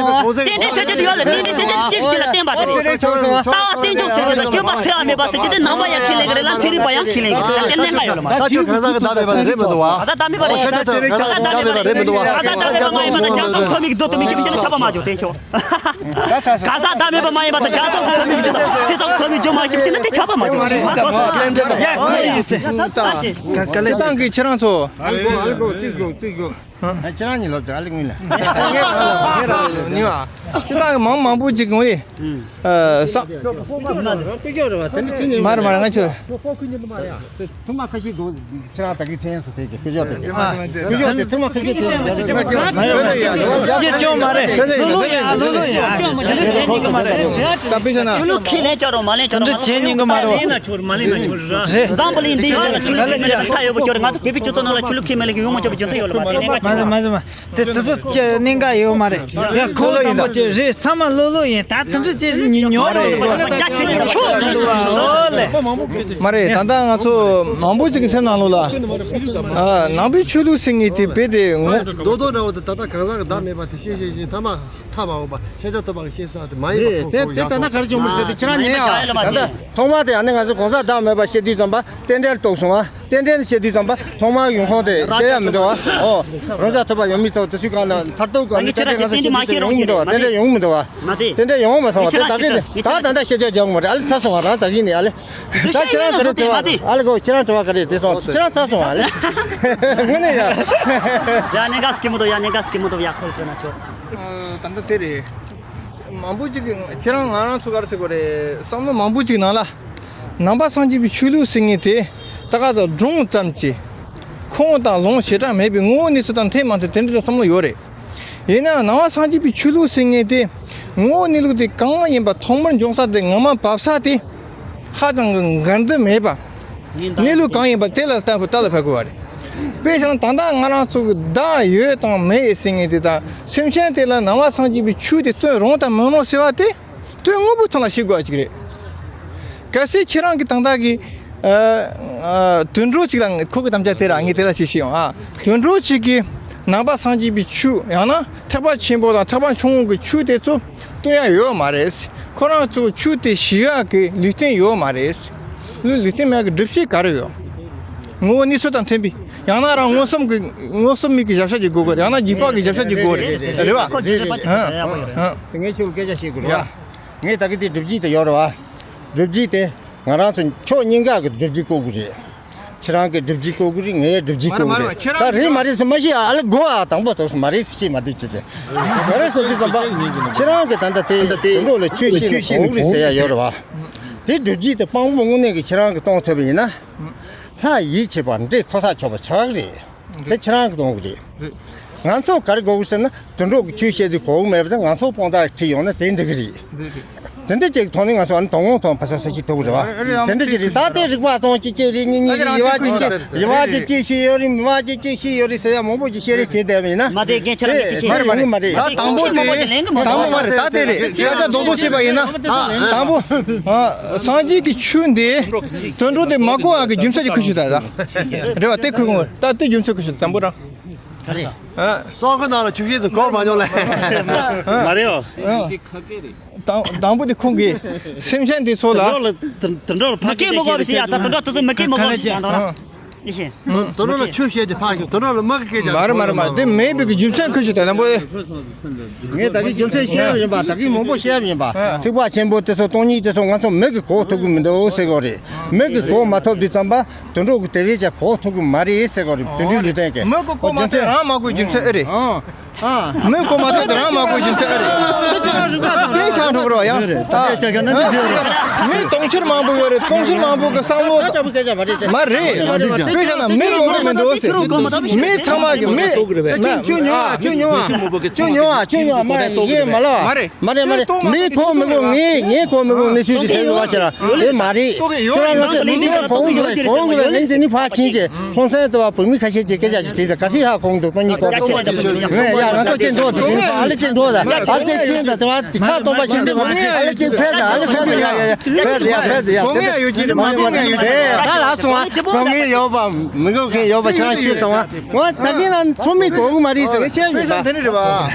རྟེན་འབྲེལ་ཟེར་རྒྱུ་དེ་ཡོད་ལ། རྟེན་འབྲེལ་ཟེར་རྒྱུ་དེ་གཅིག་གཅིག་ལ་བརྟེན་པ་དེ་རེད། ལྟ་བ་རྟེན་འཇོག་ཟེར་རྒྱུ་ལ་སྤྱོད་པ་འཚེ་བ་མེད་པ་ཟེར་རྒྱུ་དེ་ནང་པ་ཡང་ཁས་ལེན་གི་རེད་ལ། ཚན་རིག་པ་ཡང་ཁས་ལེན་གི་རེད་ལ། དེ་གནད་འགག་ཡོད་ལ་མ། ད་ཁྱོད་གང་ཟག་གི་བདག་མེད་པ་དེ་རེད་མི་འདུག་བ། གང་ཟག་བདག་མེད་པ་རེད། ཨོ་ཤ་ད་ད་གང་ཟག་བདག་མེད་པ་རེད་མི་འདུག་བ། གང་ཟག་བདག་མེད་པ་མ་ཡིན་པ་དང་རྒྱ་མཚོ་མཐོ་མིག་རྡོ་མཐོ་མིག་ཤེས་པ་ཆགས་པ་མ་བྱུང་དེ་ཁྱོད། གང་ཟག་བདག་མེད་པ་མ་ཡིན་པ་དང་རྒྱ་མཚོ་མཐོ་མིག་རྡོ་ཚེ་སྲོག་མཐོ་མིག་རྒྱུ་མ་ཤེས་ན་དེ་ཆགས་པ་མ་བྱུང་། ཡ་ཁོ་ཡིན་ཟེར། ད་ཁྱེད་རང་གིས་ཁྱེད་རང་ཚོ། ཨ་ལི་གོ་ཨ་ལི་གོ་ཙིག་གོ་ཙིག་གོ། ཁྱེད་རང་གཉིས་ལོབས་ཀྱི་ཨ་ལི་ངུས་ལ། ནི་བ། ཁྱེད་རང་མང་མང་པོ་ཅིག་ངུས། ཨ་ས། མ་རེད་མ་རེད་ང་ཚོ། ཐུག་མ་ཁ་ཤས་གོ་ཁྱེད་རང་ད་གི་ཐེན་སུ་དེ་གི་སྐུ་ཞབས་དེ་གི་སྐུ་ཞབས་དེ་ཐུག་མ་ཁ་ཤས་དེ་ཡོད་ཅེས་ཅོ་མ་རེད། ལོ་ལོ་ཡ་ལོ་ལོ་ཡ་ཅོ་མ་དེ་འདྲ་བྱེད་ཉན་གི་མ་རེད། ད་དཔེ་བྱས་ན་ཆུ་ལུག་ཁས་ལེན་ཅོ་རོགས་མ་ལེན་ཅོ་རོགས་དེ་འདྲ་བྱེད་ཉན་གི་མ་རེད། ལེན་ན་ཆོག་མ་ལེན་ན་ཆོག་ར། རེད། འཛམ་བུ་གླིང་འདི་ཡོད་ན་ཆུ་ལུག་ཁས་མེད་ལ་མཐའ་ཡས་པོ་ཅོ་རེད། ང་ཚོ་བོད་པའི་སྤྱི་ཚོགས་ནང་ལ་ཆུ་ལུག་ཁས་མེད་ལ་གི་ཡོད་མ་ཅོ་བའི་རྒྱུ་མཚན་ཡོད་ལ་མ་དེ་གནད་འགག་ཆེ། མ་ཟེར་མ་ཟེར་མ། དེ་དེ་ཚོ་ཅི་གནད་འགག་ཡོད་མ་རེད། ཡ་ཁོ་ལོ་ཡིན་ད། རེད་ཚང་མ་ལོ་ལོ་ཡིན། ད་དེ་འདྲ་ཅི་ཉོ་རོགས་རེད། ཆོག་འདུག་ཨོ་ལེ། མ་རེད། ད་ལྟ་ང་ཚོ་མང་པོ་ཅིག་གི་སེམས་ནང་ལོགས་ལ་ཨ་ནང་པའི་ཆོས་ལུགས་ཟེར་མཁན་དེ་རྦད་དེ་ངོ་རྡོག་རྡོག་འདྲ་བོ་དེ་ད་ལྟ་གང་ཟག་གི་བདག་མེད་པ་དེ་ཤེས་ཤེས་ཤེས་ཐ་མ་ཐ་མ་འོངས་པ་ཤེས་བྱ་ཐོབ་པ་གི་ཤེས་ས་དེ་མ་ཡིན་པ་རེད། དེ་དེ་ད་ལྟ་ག་རེ་བྱུང་མི་སྲིད་དེ་ཁྱེད་རང་ཉན་ཡ། ད་ལྟ་ཐོག་མ་དེ་ཡང་ནི་ང་ཚོ་གང་ཟག་བདག་མེད་པ་ཤེས་དུས་ཙམ་པ་རྟེན་འབྲེལ་རྟོགས་སོང་ཨ། རྟེན་འབྲེལ་བཤད་དུས་ཙམ་པ་ཐོག་མར་ཡོང་ཁུངས་དེ་བཤད་ཡ་མི་འདུག་བ། ཨོ། རང་ཅག་ཐོབ་པ་ཡོད་མི་ཐོབ་དེ་ཚོའི་སྒང་ལ་མཐར་ཐུག་ག་ནི་རྟེན་འབྲེལ་ང་ཚོ་ཡོང་མི་འདུག་བ། རྟེན་འབྲེལ་ཡོང་མི་འདུག་བ། རྟེན་འབྲེལ་ཡོང་མ་སོང་བ་དེ་ད་གིན་ད་ད་ལྟ་བཤད་རྒྱུ་རྒྱག་མ་རེད། ཨ་ལེ་ཚར་སོང་བ། རང་ད་གིན་ནས་ཨ་ལེ། ད་ཁྱེད་རང་ག་རེ་དྲི་བ་ཨ་ལེ་གོ། ཁྱེད་རང་དྲི་བ་ག་རེ་དེ་སོང་ཁྱེད་རང་ཚར་སོང་ཨ་ལེ། དངོས་གནས་ཡ། ཡ་གནད་འགག་སྐྱིད་མོ་དོ། ཡ་གནད་འགག་སྐྱིད་མོ་དོ། ཡ་ཁོལ་ཁྱོད་ན་ཁྱོད། ད་ལྟ་དེ་རེད། མང་པོ་ཅིག་གིས་ཁྱེད་རང་ང་རང་ཚོ་ག་རེ་ཟེར་དགོས་རེད། བསམ་བློ་མང་པོ་ཅིག་ནང་ལ། ནང་པ་སངས་རྒྱས་པའི་ཆོས་ལུགས་ཟེར་མཁན་དེ་ད་ག་ཚོད་སྒྲུང་ཙམ་གྱི་ཁུངས་དང་ལུང་ཞེ་དྲག་མེད་པའི་ངོ་བོ་གནས་ཚུལ་དང་མཐུན་མ་མཐུན་དེ་འདྲ་བསམ་བློ་ཡོད་རེད། ཡིན་ནའང་ནང་པ་སངས་རྒྱས་པའི་ཆོས་ལུགས་ཟེར་མཁན་དེ་ངོ་བོ་གནས་ལུགས་དེ་གང་ཡིན་པ་ཐོག་མར་འབྱུང་ས་དེ་ངོ་མ་བབས་ས་དེ་ཧ་ཅང་གི་འགལ་འདུ་མེད་པ། གནས་ལུགས་གང་ཡིན་པ་དེ་ལ་ལྟ་བུ་ལྟ་ལ་ཕེབས་དགོས་པ་རེད། དཔེ་བཞག་ན་ད་ལྟ་ང་རང་ཚོ་གི་བདག་ཡོད་དང་མེད་ཟེར་མཁན་དེ་དང་སེམས་ཅན་དེ་ལ་ནང་པ་སངས་རྒྱས་པའི་ཆོས་དེ་བརྩོན་རུང་དང་མི་རུང་ཟེར་བ་དེ། དོན་དངོས་པོའི་ཐོག་ལ་ཤེས་དགོས་པ་ཅིག་རེད། གལ་སྲིད་ཁྱེད་རང་གིས་ད་ལྟ་གི་ཨ་ཨ་དུད་འགྲོ་ཅིག་ལ་ཁོ་གི་དམ་བཅའ་དེ་ར་ངས་དེ་ལ་ཅིག་བཤད་ཡོང་ཨ། དུད་འགྲོ་ཅིག་གིས་ནང་པ་སངས་རྒྱས་པའི་ཆོས་ཡང་ན་ཐེག་པ་ཆེན་པོ་དང་ཐེག་པ་ཆུང་ངུ་གི་ཆོས་དེ་ཚོ་སྟོན་ཡ་ཡོད་མ་རེད། ཁོ་རང་ཚོ་ཆོས་དེ་ཞི་ཡ་གི་ལུས་རྟེན་ཡོད་མ་རེད། ལུས་ལུས་རྟེན་མེད་གི་སྒྲུབ་བྱེད་ག་རེ་ཡོད། ངོ་བོ་གནས་ཚུལ་དང་མཐུན་པའི། ཡང་ན་རང་མངོན་སུམ་གྱི་མངོན་སུམ་མིག་གི་ཞིབ་ཆ་ཅིག་དགོས་གི་རེད། ཡང་ན་རྗེས་དཔག་གི་ཞིབ་ཆ་ཅིག་དགོས་རེད། རེད་བ། ཁོ་ཅི་ཟེར་པ་ཅི་ཟེར་ཡ་བ་ཡོད་རེད། དེ་ངས་ཁྱོད་སྐད་ཆ་བཤད་དགོས་རེད་བ། ངས་ད་གི་དེ་སྒྲུབ་བྱེད་དེ་ཡོད་རེད་བ། སྒྲུབ་བྱེད་དེ་ང་རང་ཚོ་ཕྱོགས་གཉིས་ཀ་གི་སྒྲུབ་བྱེད་བཀོད་དགོས་རེད། ཁྱེད་རང་གི་སྒྲུབ་བྱེད་བཀོད་དགོས་རེད། ངའི་སྒྲུབ་བྱེད་བཀོད་དགོས་རེད། ད་རེད་མ་རེད་ཟེར་མ་ཤེས་ཨ་ལེ་གོ་ཨ། དང་པོ་དོགས་མ་རེད་ཟེར་ཤེས་མ་འདུག་ཅེས་ཟེར། མ་རེད་ཟེར་དུས་ཙམ་པ་ཁྱེད་རང་གི་ད་ལྟ་དེ་དུད་འགྲོ་ལ་ཆོས་བཤད་ནས་གོ་གི་རེད་ཟེར་ཡ་ཡོད་རེད་བ། དེ་སྒྲུབ་བྱེད་དེ་དཔང་པོ་དངོས་གནས་ཀྱི་ཁྱེད་རང་གི་གཏོང་ཐུབ་པ་ཡིན་ན། ལྷ་ཡིད་ཆེས་པ་འདྲེ་ཁོ་ཐག་ཆོད་པ་ཆགས་ཀྱི་རེད། དེ་ཁྱེད་རང་གི་གཏོང་གི་རེད། ང་ཚོ་ག་རེ་དགོས་ཀྱི་ཟེར་ན་དུད་འགྲོ་གི་ཆོས་བཤད་དུས་གོ་གི་མེད་པ་དེ་ང་ཚོ་དཔང་རྟགས་ཁྲིད་ཡོང་ན་དེ་འགྲིག་གི་རེད། དེ་འདྲ་ཅིག་ཐོག་ནས་ང་ཚོ་ཨ་ནི་དོ་དགོང་ཐོག་ཕ་ས་ས་ཅིག་ཐུག་རེད་བ། དེ་འདྲ་ཅིག་རེད། ད་དེ་རིག་པ་སྟོང་གཅིག་གཅིག་རེད། གཉིས་གཉིས་རེད། ཡི་བ་གཅིག་གཅིག་ཡི་བ་གཅིག་གཅིག་ཤེས་ཡོད་རེད། མི་བ་གཅིག་གཅིག་ཤེས་ཡོད་རེད་ཟེར་ཡ་མང་པོ་ཅིག་བཤད་རེས་བྱེད་བསྡད་པ་ཡིན་ན། མ་དེ་རྒན་ཁྱེད་རང་གཉིས་ཅིག་ཤེས་ཡོད་རེད། ཡོང་གི་མ་རེད། ད་དང་པོ་དེ་དང་པོ་མ་རེད། ད་དེ་རེད། སྐད་ཆ་རྡོག་རྡོག་བཤད་པ་ཡིན་ན། དང་པོ་སངས་རྒྱས་ཀྱི་ཆོས་འདི་དུད་འགྲོ་དེ་མ་གོ་བ་གི་རྒྱུ་མཚན་ཅིག་ཁུར་ཞིག་ད་ད། རེད་བ། དེ་ཁུར་གོ། ད་དེ་རྒྱུ་མཚན་ཁུར་ཞིག་དང་པོ་རང་། ག་རེ། ཨ། སོག་པོའི་ནང་ལ་ཆུ་ཤེལ་དུ་གོ་མ་མྱོང་ལེ། མ་རེད་ཨོ། དང་དང་པོ་དེ་ཁོང་གིས་སེམས་ཅན་དེ་ཚོ་ལ། དུད་འགྲོ་ལ་དུད་འགྲོ་ལ་ཕ་སྐད་མི་གོ་བ་ཞིག་ཡ། ད་དུད་འགྲོ་དེ་ཚོ་མི་སྐད་མི་གོ་བ་ཞིག་ཡ། ད་ཨ། ཡེ་ཤེས། དུད་འགྲོ་ལ་ཆོས་བཤད་ཀྱི་ཕ་ཞིག་དུད་འགྲོ་ལ་མ་གི་སྐད་ཀྱང་མ་རེད་མ་རེད་མ་རེད། དེ་མེད་པའི་གི་རྒྱུ་མཚན་ཁུར་ཞིག་ད་དང་པོ། ངས་ད་གི་རྒྱུ་མཚན་བཤད་ཡ་ཡིན་པ། ད་གི་མང་པོ་བཤད་ཡ་ཡིན་པ། ཐེག་པ་ཆེན་པོ་དེ་ཚོ་སྟོང་ཉིད་དེ་ཚོ་ང་ཚོ་མིག་གིས་གོ་ཐུབ་གི་མི་འདུག་ཟེར་གོ་རེད། མིག་གིས་གོ་མ་ཐུབ་དུས་ཙམ་པ། དུད་འགྲོ་གི་དེ་བས་ཀྱང་གོ་ཐུབ་གི་མ་རེད་ཟེར་གོ་རེད། དུད་འགྲོའི་ལུས་རྟེན་གྱི། མི་གོ་གོ་མ་ཐུབ་རང་མ་གོའི་རྒྱུ་མཚན་ཨེ་རེད། ཨ། ཨ། མི་གོ་མ་ཐུབ་དེ་རང་མ་གོའི་རྒྱུ་མཚན་ཨེ་རེད། དེ་ཆགས་འགྲོ་གི་རེད་བ་ཡ། ད་མི་དུང་ཕྱུར་མང་པོ་ཡོད་རེད། དུང་ཕྱུར་མང་པོ་གི་བསམ་བློ་མ་རེད། དཔེ་བཞག་ན་མི་ལོག་གི་མི་འདུག་ཟེར། མི་ཚང་མ་གི་མི། ཁྱོད་ཉོ་ཨ། ཁྱོད་ཉོ་ཨ། ཁྱོད་ཉོ་ཨ། ཁྱོད་ཉོ་ཨ། ཁྱོད་ཉོ་ཨ། མ་རེད། ཡེ་མ་ལ། མ་རེད། མ་རེད། མ་རེད། མི་ཁོ་མི་གོ། ངའི་ངའི་ཁོ་མི་གོ། གནས་ཚུལ་དེ་གསལ་བ་ཆེ་ར། དེ་མ་རེད། ཁྱོད་རང་ང་ཚོ་ནི་ཁྱོད་གོང་གི་བས་གོང་གི་བས་ལན་ཅི་ནི་ཕ་ཆིན་ཅེ་ཁྲོང་སན་དུ་བ་བུད་མི་ཁ་ཤས་ཀྱི་སྐད་ཆ་ཅིག་དྲིས་ད་ག་སི་ཧ་གོང་འདུག་ཏོ་ཉི་གོ་ག་སི་ཧ་གོང་འདུག་ནས་ཡ་ང་ཚོ་ཅེ་འགྲོ་དེ་ནི་ཨ་ལེ་ཅེ་འགྲོ་ད་ཨ་ཅེ་ཅེ་ད་དེ་བ་དེ་ཁ་སྟོང་པ་ཆིན་དེ་བ་ཨ་ལེ་ཅེ་ཕེ་ད་ཨ་ལེ་ཕེ་ད་ཡ་ཡ་ཡ་ཕེ་ད་ཡ་ཕེ་ད་ཡ་ཕེ་ད་ཡ་ད་ལ་སོང་བ་གོང་གི་ཡོད་པ་མི་གོ་མཁན་ཡོད་པ་ཆ་ཅེ་སོང་བ། ང་ད་གིན་ན་ཚོ་མི་གོ་གི་མ་རེད་ཟེར་གི་བཤད་མི་ད། དེ་རེད་བ།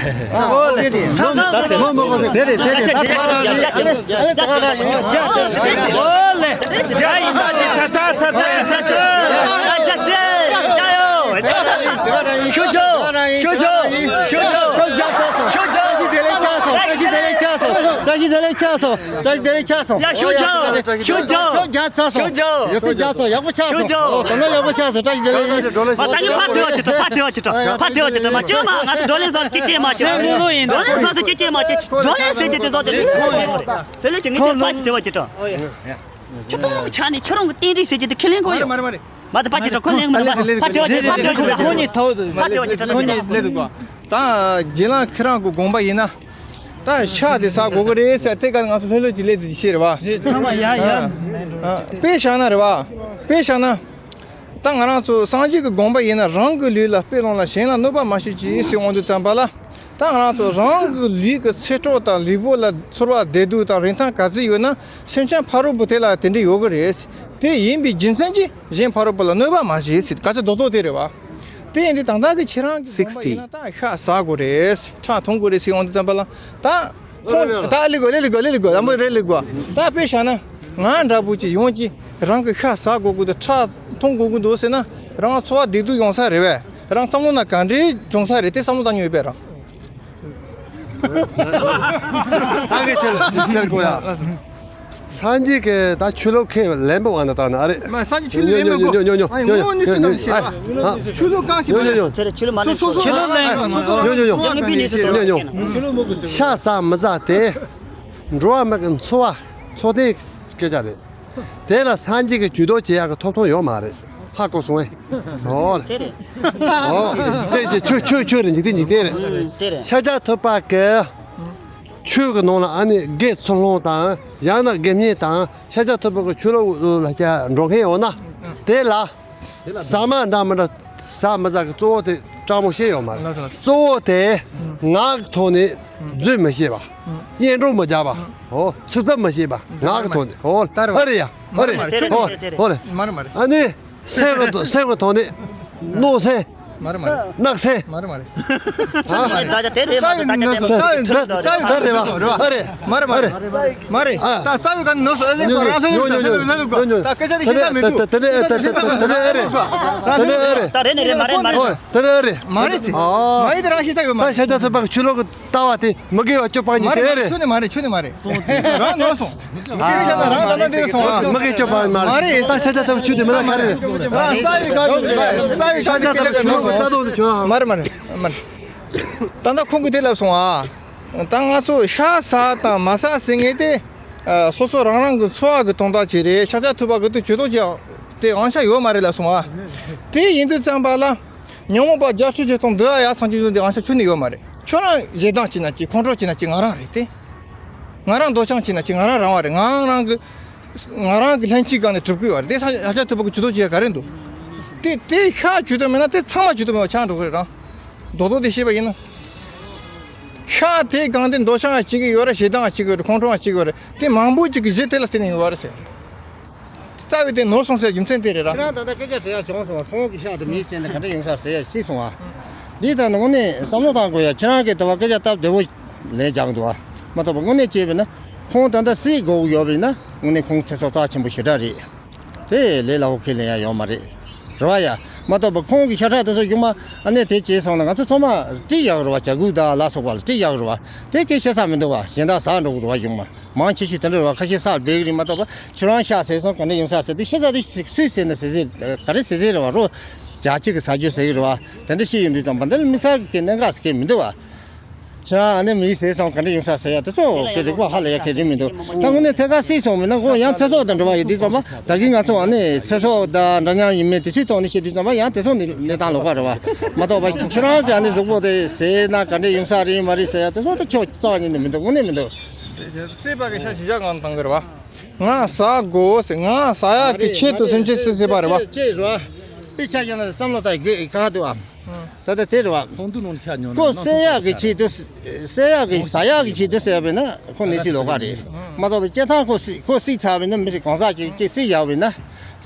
ཨོ་དེ་རེད། ས་ས་ས་དེ་མོ་མོ་གོ་དེ་རེད། དེ་རེད། ད་ད་ར་རེད། ཨ་ད་ར་རེད། ཨོ་ལེ། ཡ་ཡི་ད་ཅི་ད་ད་ད་ད་ད་ཅི། ཨ་ཅག་ཅེ། ཅ་ཡོ། ཤུ་ཅོ། ཤུ་ཅོ། ཤུ་ཅོ། ཤུ་ཅོ། བཀྲ་ཤིས་བདེ་ལེགས་ཆགས་སོང་། བཀྲ་ཤིས་བདེ་ལེགས་ཆགས་སོང་། བཀྲ་ཤིས་བདེ་ལེགས་ཆགས་སོང་། བཀྲ་ཤིས་བདེ་ལེགས་ཆགས་སོང་། ཡ་ཤུ་ཅོ། ཤུ་ཅོ། ཤུ་ཅོ། ཡག་པོ་ཆགས་སོང་། ཤུ་ཅོ། ཨོ་ད་ནོ་ཡག་པོ་ཆགས་སོང་། ཤུ་ཅོ། ཨོ་ད་ནོ་ཡག་པོ་ཆགས་སོང་། བཀྲ་ཤིས་བདེ་ལེགས། ཨ་ད་ནི་ཕར་ཐོས་བ་ཅིག་ཏོ། ཕར་ཐོས་བ་ཅིག་ཏོ། ཕར་ཐོས་བ་ཅིག་ཏོ། མ་བཅོས་མ་ང་ཚོ་བགྲོ་གླེང་བཟོ་ཅིག་ཅེས་མ་བཅོས། བགྲོ་གླེང་བཟོ་ཅིག་ཅེས་མ་བཅོས། བགྲོ་གླེང་ཟེར་གྱི་དེ་ཚོ་དེ་རེད། བགྲོ་གླེང་ཟེར་གྱི་དེ་ཕར་ཅིག་དྲི་བ་ཅིག་ཏོ། ཁྱོད་ཐོག་མ་ཆགས་ནས་ཁྱོད་རང་གི་རྟེན་འབྲེལ་ཟེར་གྱི་དེ་ཁས་ལེན་དགོས་ཡོད། མ་རེད་མ་རེད། མ་དེ་ཕར་ཅིག་ཏོ། ཁོ་ལེན་མི་འདུག་ཕར་ཐོས་བ་ཅིག་ཕར་ཐོས་བ་ཅིག་ཕར་ཐོས་བ་ཅིག་ཕར་ཐོས་བ་ཅིག་ད་རྗེ་ལགས་ཁྱེད་རང་གི་དགོངས་པ་ཡིན་ན། ད་ཤ་དེ་ཟ་དགོས་ཀྱི་རེད་ཟེར་དེ་ག་ང་ཚོ་ལྷོད་ལྷོད་ཀྱི་ལས་ཟིག་བཤད་རེད་བ། རེད་ཚང་མ་ཡ་ཡ། དཔེ་བཞག་ན་རེད་བ། དཔེ་བཞག་ན། ད་ང་རང་ཚོ་སངས་རྒྱས་ཀྱི་དགོངས་པ་ཡིན་ན་རང་གི་ལུས་ལ་དཔེ་ལོངས་ལ་གཞན་ལ་གནོད་པ་མ་བྱེད་ཅིག་ཟེར་འོང་དུས་ཙམ་པ་ལ། ད་ང་རང་ཚོ་རང་གི་ལུས་ཀྱི་ཚེ་སྲོག་དང་ལུས་པོ་ལ་ཚོར་བ་བདེ་སྡུག་དང་རིན་ཐང་ག་ཚོད་ཡོད་ན་སེམས་ཅན་ཕ་རོལ་པོ་དེ་ལ་དེ་འདྲ་ཡོད་ཀྱི་རེད། དེ་ཡིན་པའི་རྒྱུ་མཚན་གྱིས་གཞན་ཕ་རོལ་པོ་ལ་གནོད་པ་མ་བྱེད་ཟེར་ག་ཚོད་རྡོག་རྡོག་དེ་རེད་བ། དེ་ཡིན་དུས་ད་ལྟ་གི་ཁྱེད་རང་གི་དགོངས་པ་ཡིན་ན་ད་ཤ་ཟ་དགོས་རེད། ཁྲག་འཐུང་དགོས་རེད་ཟེར་འོང་དུས་ཙམ་པ་ལ་ད། ཁོང་ད་ལི་གོ་ལི་ལི་གོ་ལི་ལི་གོ་ལ་མོ་རེ་ལི་གོ། ད་དཔེ་བཞག་ན་ང་འདྲ་པོ་ཅིག་ཡོང་གི་རང་གི་ཤ་ཟ་དགོས་ཀྱི་འདུག་ཁྲག་འཐུང་དགོས་ཀྱི་འདུག་ཟེར་ན་རང་འཚོ་བ་བདེ་སྡུག་ཡོང་ས་རེད་བས། རང་བསམ་བློ་ན་ག་འདྲའི་བྱུང་ས་རེད་དེ་བསམ་བློ་བཏང་མྱོང་ཡོད་པས་རང་། ཨ་གེ་ཆེ་ལ་ཆེ་ཆེ་གོ་ཡ། སངས་རྒྱས་ཀྱི་ད་ཆོས་ལུགས་ཁས་ལེན་པ་བ་ན་ད་ན་ཨ་རེད། མ་སངས་རྒྱས་ཆོས་ལུགས་ལེན་མི་དགོས། ཉོ་ཉོ་ཉོ་ཨ་ངོ་ཉོ་ནི་ཉོ་སུ་ཉོ་དང་ཤེས་ཨ་པ། ཨ་ཆོས་ལུགས་གང་ཞིག་ཉོ་ཉོ་ཉོ། ཆོས་ལུགས་མ་ལེན། ཉོ་ཉོ་ཉོ། ཉོ་ཉོ། ཤ་ཟ་མི་ཟ་དེ་འགྲོ་བ་མི་གི་འཚོ་བ་འཚོ་རྟེན་སྐད་ཆ་རེད། དེ་ལ་སངས་རྒྱས་ཀྱི་ཇུས་གཏོགས་བྱེད་ཡག་གི་ཐོབ་ཐང་ཡོད་མ་རེད། ཧ་གོ་སོང་ངས། ཨོ། དེ་རེད། ཨོ། དེ་དེ་ཆོས་ཆོས་ཆོས་རེད། འཇིག་རྟེན་འཇིག་རྟེན་རེད། ཨུམ་དེ་རེད། ཤཱཀྱ་ཐུབ་པ་གི་ཆོས་ཀྱི་ནང་ལ་ཨ་ནི་དགེ་ཚུལ་སློང་དང་ཡང་ན་དགེ་བསྙེན་དང་ཤཱཀྱ་ཐུབ་པ་གི་ཆོས་ལུགས་ལ་ཀྱང་འགྲོ་མཁན་ཡོད་ན་དེ་ལ་ཟ་མ་འདྲ་མི་འདྲ་ཟ་མི་ཟ་གི་གཙོ་བོ་དེ་དྲང་མོ་བཤད་ཡོད་མ་རེད། གཙོ་བོ་དེ་ངག་གི་ཐོག་ནས་རྫུན་མི་བཤད་པ། གཡེང་འགྲོ་མི་རྒྱག་པ། ཨོ་ཚིག་རྩུབ་མི་བཤད་པ། ངག་གི་ཐོག་ནས་ཨོ་ཨ་རེད་ཡ་ཨ་རེད་ཨོ་ཨོ་རེད། མ་རེད་མ་རེད། ཨ་ནི། སེམས་ཀྱི་སེམས་ཀྱི་ཐོག་ནས་མནོ་སེམས། མ་རེད་མ་རེད། གནག་སེམས། མ་རེད་མ་རེད། ཨ། ད་ད་དེ་རེད་མ་རྩ་བའི་གནོད་སོང་། རྩ་བའི་གནོད་སོང་། རྩ་བའི་རེད་བ། ཨ་རེད། མ་རེད་མ་རེད། མ་རེད། ཨ། ད་རྩ་བའི་གནོད་སོང་། ཨ་ལེ་ཉོ་ཉོ་ཉོ་ཉོ་ཉོ། ད་སྐད་ཆ་དེ་ཤེས་ས་མི་འདུག་དེ་ནས་དེ་ནས་ཨ་རེད། ད་རེད་ནས་རེད་མ་རེད་མ་རེད། ཨོ་དེ་ནས་ཨ་རེད། མ་ཡིན་དེ་རང་ཤེས་ས་ཡོད་མ་རེད། ད་ཤ་ཚ་ཚ་བག་ཆུ་ལོག་གི་ལྟ་བ་དེ་མི་དགེ་བ་བཅུ་སྤང་གི་དེ་རེད། ཁྱོད་ནི་མ་རེད། ཁྱོད་ནི་མ་རེད། རང་ནོར་སོང་། ཁྱེད་རང་ཤ་ཚ་རང་ད་ལྟ་འདིར་སོང་ཨ། མི་དགེ་བཅུ་སྤང་མ་རེད། མ་རེད། ད་ཤ་ཚ་ཚ་བག་ཆུ་དེ་མི་ལ་ག་རེ་རེད། རང་རྩ་བའི་ག་རེ་རེད། རྩ་བའི་ཤ་ཚ་ཚ་བག་ཆུ་ལོག་ལྟ་དོག་དེ་ཁྱོད་མ་རེད་མ་རེད་མ་རེད། ད་ལྟ་ཁོང་གིས་དེ་ལབ་སོང་ཨ། ད་ང་ཚོ་ཤ་ཟ་དང་མ་ཟ་ཟེར་མཁན་དེ་སོ་སོ་རང་རང་གི་འཚོ་བ་གི་དོན་དག་ཅིག་རེད། ཤཱཀྱ་ཐུབ་པ་གི་དུ་ཇུས་གཏོགས་ཀྱི་དེ་དབང་ཆ་ཡོད་མ་རེད་ལབ་སོང་ཨ། དེ་ཡིན་དུས་ཙམ་པ་ལ། ཉོན་མོངས་པ་བརྒྱ་ཆོད་ཅེས་དང་འདོད་ཡ་ཡ་སངས་རྒྱས་བཟུང་དེ་ཨང་ཤ་ཁྱོན་ནས་ཡོད་མ་རེད། ཁྱོད་རང་ཞེ་སྡང་བྱེད་ན་ཅི་ཁོང་ཁྲོ་བྱེད་ན་ཅི་ང་རང་རེད་དེ། ང་རང་འདོད་ཆགས་བྱེད་ན་ཅི་ང་རང་རང་བ་རེད། ང་རང་གི་ང་རང་གི་ལྷན་སྐྱེས་སྒང་ནས་གྲུབ་ཀྱི་ཡོད་རེད་དེ། ཤཱཀྱ་ཐུབ་པ་གི་ཇུས་གཏོགས་བྱེད་ཡ་ག་རེ་འདུག་དེ་དེ་ཤ་ཇུས་གཏོགས་མེད་ན་དེ་ཚང་མ་ཇུས་གཏོགས་མེད་པ་ཆགས་འགྲོ་གི་རེད་རང་། རྡོག་རྡོག་དེ་ཤེས་པ་ཡིན་ན། ཤ་དེ་སྒང་དེ་འདོད་ཆགས་བྱེད་ཀྱི་ཡོད་རེད། ཞེ་སྡང་བྱེད་ཀྱི་ཡོད་རེད། ཁོང་ཁྲོ་བྱེད་ཀྱི་ཡོད་རེད། དེ་མང་པོ་ཅིག་གི་གཞི་དེ་ལ་བརྟེན་ནས་ཡོད་རེད་ཟེར། རྩ་བའི་དེ་ནོར་སོང་ཟེར་རྒྱུ་མཚན་དེ་རེད་ར། ཁྱེད་རང་ད་ལྟ་སྐད་ཆ་དྲི་ཡ་བྱུང་སོང་བ། ཁོང་གི་ཤག་དེ་མིའི་སེམས་ནས་ག་འདྲ་ཡོང་ས་ཟེར་ཡ་ཤེས་སོང་བ། འདི་ལྟར་ནང་ནས་བསམ་བློ་བཏང་དགོས་ཡ། ཁྱེད་རང་གིས་ད་བར་སྐད་ཆ་སྟབས་བདེ་བོ་ལན་རྒྱག་འདུག་བ། མ་གཏོགས་པ་དངོས་གནས་བྱས་པས་ན་ཁོང་ད་ལྟ་སྲིད་དགོས་ཀྱི་ཡོད་པས་ན་དངོས་གནས་ཁོང་ཚེ་སྲོག་རྩ་ཆེན་པོ་ཞེ་དྲག་རེད། དེ་ལས་སླ་བོ་ཁས་ལེན་ཡ་ཡོད་མ་རེད། རེད་བ་ཡ། མ་གཏོགས་པ་ཁོང་གི་ཤ་ཁྲག་དེ་ཚོ་གཞུག་མ་ཨ་ནེ་དེ་བྱས་སོང་ན་ང་ཚོ་ཚང་མ་སྤྲད་ཡག་རེད་བ། བྱ་འགུལ་དང་ལ་སོགས་པ་ལ་སྤྲད་ཡག་རེད་བ། དེ་སྐད་བཤད་ས་མི་འདུག་བ། གཞན་དག་ཟ་འགྲོ་གི་རེད་བ་གཞུག་མ། མང་ཆེ་ཤོས་དེ་འདྲ་རེད་བ། ཁ་ཤས་ས་སྦས་གི་རེད། མ་གཏོགས་པ་ཁྱོད་རང་ཤ་ཟས་སོང་ག་འདྲ་ཡོང་ས་ཟེར་དུས་ཤ་ཟ་དུས་སུས་ཟེར་ན་ཟེར་ཟེར་ག་རེ་ཟེར་ཟེར་རེད་བ། རོ་རྒྱ་ཆེ་གི་ཟ་རྒྱུ་ཟེར་གི་རེད་བ། དེ་འདྲ་ཤེས་ཡོང་དུས་ཙམ་པ་འདི་ལ་མི་ཟ་གི་གནད་འགག་ཟེར་མཁན་མི་འདུག་བ། ཁྱེད་རང་ཨ་ནི་མི་ཟས་སོང་ག་འདྲ་ཡོང་ས་ཟེར་ཡ་དེ་ཚོ་གི་རིག་པ་ཧ་ལས་ཡ་གལ་ཆེན་མི་འདུག་ད་དངོས་གནས་ཐད་ཀར་སྲིད་སོང་མིན་ན་ཁོ་ཡང་ཚེ་སྲོག་དང་འབྲེལ་བ་ཡོད་དུས་ཙམ་པ་ད་གིན་ང་ཚོ་ཨ་ནི་ཚེ་སྲོག་དང་འདྲ་མཉམ་ཡིན་མིན་དེ་ཚོའི་ཐོག་ནས་བཤད་དུས་ཙམ་པ་ཡང་དེ་ཚོ་ནི་གནས་སྟངས་ལོགས་ཀ་རེད་བ། མ་གཏོགས་པ་ཁྱེད་རང་གི་ཨ་ནི་གཟུགས་པོ་དེ་ཟས་ན་ག་འདྲ་ཡོང་ས་རེད་མ་རེད་ཟེར་ཡ་དེ་ཚོ་ད་ཁྱོད་རྩ་བ་ཉིད་ནས་མི་འདུག་དངོས་གནས་མི་འདུག་སྲིད་པ་གི་ཤ་ཞིག་བཞག་གང་བཏང་གི་རེད་བ། ང་ཟ་དགོས་ཟེར། ང་ཟ་ཡག་གི་ཆེད་དུ་སེམས་ཅན་སྲིད་ཟེར་བ་རེད་བ། ཅེས་རེད་བ། དཔེ་ཆ་བཞག་ན་བསམ་བློ་བཏང་དགོས་ཁག་འདུག་ཨ། ད་ལྟ་དེ་རེད་བ། ཚོགས་འདུ་ནང་ཤ་ཉོ་ན་ཁོ་བསད་ཡག་གི་ཆེད་དུ། བསད་ཡག་གི་ཟ་ཡག་གི་ཆེད་དུ་བསད་པས་ན་ཁོ་གནས་ཚུལ་ལོགས་ཀ་རེད། མ་གཏོགས་པའི་སྐྱེ་ཐང་ཁོ་སྲིད་ཁོ་སྲིད་ཚར་བས་ན་མི་ཞིག་གང་ཟག་ཅིག་ཅིག་སྲིད་བཞག་པས་ན།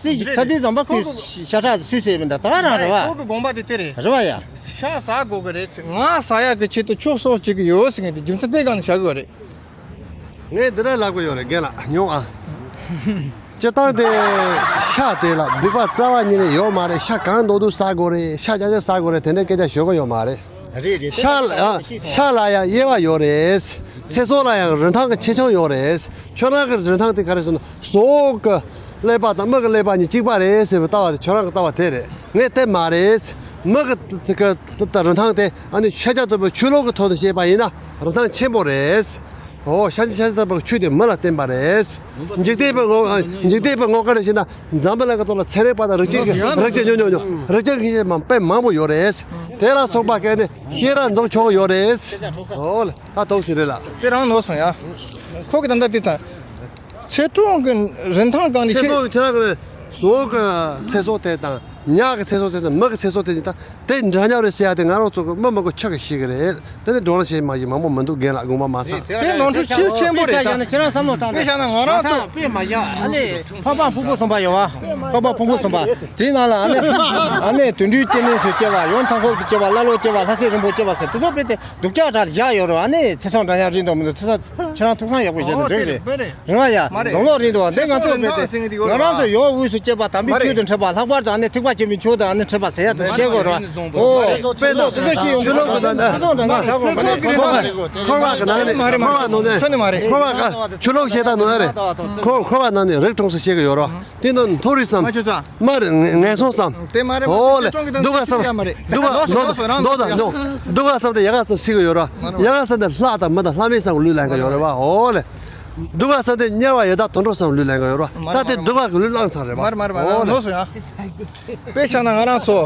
སྲིད་ཚར་དུས་ཙམ་པ་ཁོའི་ཤ་ཁྲག་སུས་བསད་པས་ན་ད་ག་རང་རེད་བ། ཁོ་གི་དགོངས་པ་དེ་དེ་རེད། རེད་བ་ཡ། ཤ་ཟ་དགོས་གི་རེད། ང་ཟ་ཡག་གི་ཆེད་དུ་ཁྱོད་སྲོག་བཅད་གི་ཡོད་ཟེར་མཁན་དེ་རྒྱུ་མཚན་དེ་སྒང་ནས་བཞག་གི་ཡོད་རེད། ངས་འདི་འདྲ་ལབ་གི་ཡོད་རེད། རྒན་ལགས་མྱོང་ཨ། སྤྱིར་བཏང་དེ་ཤ་དེ་ལ་སྡིག་པ་རྩ་བ་ཉིད་ནས་ཡོད་མ་རེད། ཤ་གང་མདོག་མདོག་ཟ་དགོས་རེད། ཤ་རྐྱང་རྐྱང་ཟ་དགོས་རེད། དེ་འདྲའི་སྐད་ཆ་ཤོད་གི་ཡོད་མ་རེད། རེད་རེད། ཤ་ལ་ཨ། ཤ་ལ་ཡང་དབྱེ་བ་ཡོད་རེད། ཚེ་སྲོག་ལ་ཡང་རིན་ཐང་གི་ཆེ་ཆུང་ཡོད་རེད། ཁྱོད་རང་གི་རིན་ཐང་དེ་ག་རེ་ཟེར་ན་ཟོག་གི་ཀླད་པ་དང་མི་གི་ཀླད་པ་གཉིས་གཅིག་པ་རེད་ཟེར་བའི་ལྟ་བ་དེ་ཁྱོད་རང་གི་ལྟ་བ་དེ་རེད། ངས་དེ་མ་རེད། མི་གི་དེ་གི་དེ་ལྟ་རིན་ཐང་དེ་ཨ་ནི་ཤཱཀྱ་ཐུབ་པའི་ཆོས་ལུགས་ཀྱི་ཐོག་ནས་བཤད་པ་ཡིན་ན་རིན་ཐང་ཆེན་པོ་རེད། འོ་ཤཱཀྱ་ཤཱཀྱ་ཐུབ་པའི་ཆོས་དེ་མི་ལ་བསྟན་པ་རེད། འཇིག་རྟེན་པའི་ངོ་འཇིག་རྟེན་པའི་ངོ་སྐལ་ཞིག་ན་འཛམ་བུ་གླིང་གི་ཐོག་ལ་ཚན་རིག་པ་དང་རིག་བྱེད་ཀྱི་རིག་བྱེད་ཉོ་ཉོ་ཉོ་རིག་བྱེད་ཀྱི་མ་དཔེ་མང་པོ་ཡོད་རེད། དེ་ལ་སོགས་པ་གལ་ཏེ་ཤེས་རབ་འཛོམས་ཆོག་ཡོད་རེད། འོ་ལ་ད་ཐོག་ཟིན་རེད་ལ། དེ་རང་ནོར་སོང་ཡ། ཁོ་གི་ད་ལྟ་དེ་ཚ། ཚེ་སྲོག་གི་རིན་ཐང་གང་ནས་ཆེ། ཚེ་སྲོག་ཁྱེད་རང་གི་ཟོག་གི་ཚེ་སྲོག་དེ་དང་ཉ་གི་ཚེ་སྲོག་དེ་དང་མི་གི་ཚེ་སྲོག་དེ་གཉིས་ད་དེ་འདྲ་མཉམ་རེད་ཟེར་ཡ་དེ་ང་རང་ཚོ་གི་མི་མང་པོ་ཆགས་ཀྱི་ཤེས་ཀྱི་རེད། དེ་ནི་འགྲོ་ལ་བྱེད་མ་ཡིན་མང་པོ་མི་འདུག་རྒན་ལགས་དགོངས་པ་མ་ཚོམས། དཔེ་བཞག་ན་ཁྱེད་རང་བསམ་བློ་བཏང་དཔེ་བཞག་ན་ང་རང་ཚོ་དཔེ་མ་བཞག་ཨ་ནི་འཕགས་པ་ཕུང་པོ་གསུམ་པ་ཡོད་བ། འཕགས་པ་ཕུང་པོ་གསུམ་པ་དེའི་ནང་ལ་ཨ་ནི་ཨ་ནི་དུད་འགྲོའི་སྐྱེ་གནས་སུ་སྐྱེ་བ། ཡང་མཐའ་འཁོར་དུ་སྐྱེ་བ། ཀླ་ཀློ་སྐྱེ་བ། ལྷ་སྲིན་རིན་པོ་སྐྱེ་བ་ཟེར་དེ་ཚོ་དཔེ་དེ། སྡུག་ཅག་དྲག་བཞག་ཡོད་རེད། ཨ་ནི་ཚེ་སྲོག་འདྲ་མཉམ་རེད་འདུག་མི་འདུག་ཚེ་སྲོག་ཁྱེད་རང་ཐུགས་བསམ་ཡག་པོ་བཞེས་ན་འགྲིག་རེད། རེད་བ་ཡ། མ་རེད། ལོང་ལོང་རེད་འདུག་དེ་ང་ཚོ་མེད་དེ། ང་རང་ཚོ་ཡོ་དབུས་སུ་སྐྱེས་པ་དམ་པའི་ཆོས་དང་འཕྲད་པ། ལྷག་པར་དུ་ཨ་ནི་ཐེག་པ་ཆེན་པོའི་ཆོས་དང་ཨ་ནི་འཕྲད་པ་ཟེར་ཡ་དེ་བཤད་དགོས་རེད་བ། ཨོ། དཔེ་ན་ཆོས་ལུགས་ཀྱི་ནང་ནས་འཁོར་བ་གི་ནང་ནས་འཁོར་བ་ནང་ནས་ཆོས་ལུགས་བཤད་སྟངས་ནང་ནས་རེད། འཁོར་འཁོར་བ་ནང་ནས་རིགས་གྲོངས་སུ་བཤད་གི་ཡོད་རེད་བ། དེ་ནང་མཐོ་རིས་སམ། མ་རེད། ངན་སོང་སམ། དེ་མ་རེད། ཨོ་ལེ། སྡུག་ག་སམ། སྡུག་ག་ནོ་ནོ་སྡུག་ག་སམ་དེ་ཡག་ག་སམ་ཤེས་གི་ཡོད་ར། ཡག་ག་སམ་དེ་ལྷ་དང་མི་དང་ལྷ་མིན་སམ་ལུས་ལེན་གི་ཡོད་རེད་བ། ཨོ་ལེ། སྡུག་ག་སམ་དེ་དམྱལ་བ་ཡི་དྭགས་དུད་འགྲོ་སམ་ལུས་ལེན་གི་ཡོད་ར། ད་དེ་སྡུག་ག་གི་ལུས་བླངས་ཚར་རེད་བ། མ་རེད་མ་རེད་མ་རེད། ཨོ་ལེ། ནོ་སོ་ཡ། དཔེ་བཞག་ན་ང་རང་ཚོ་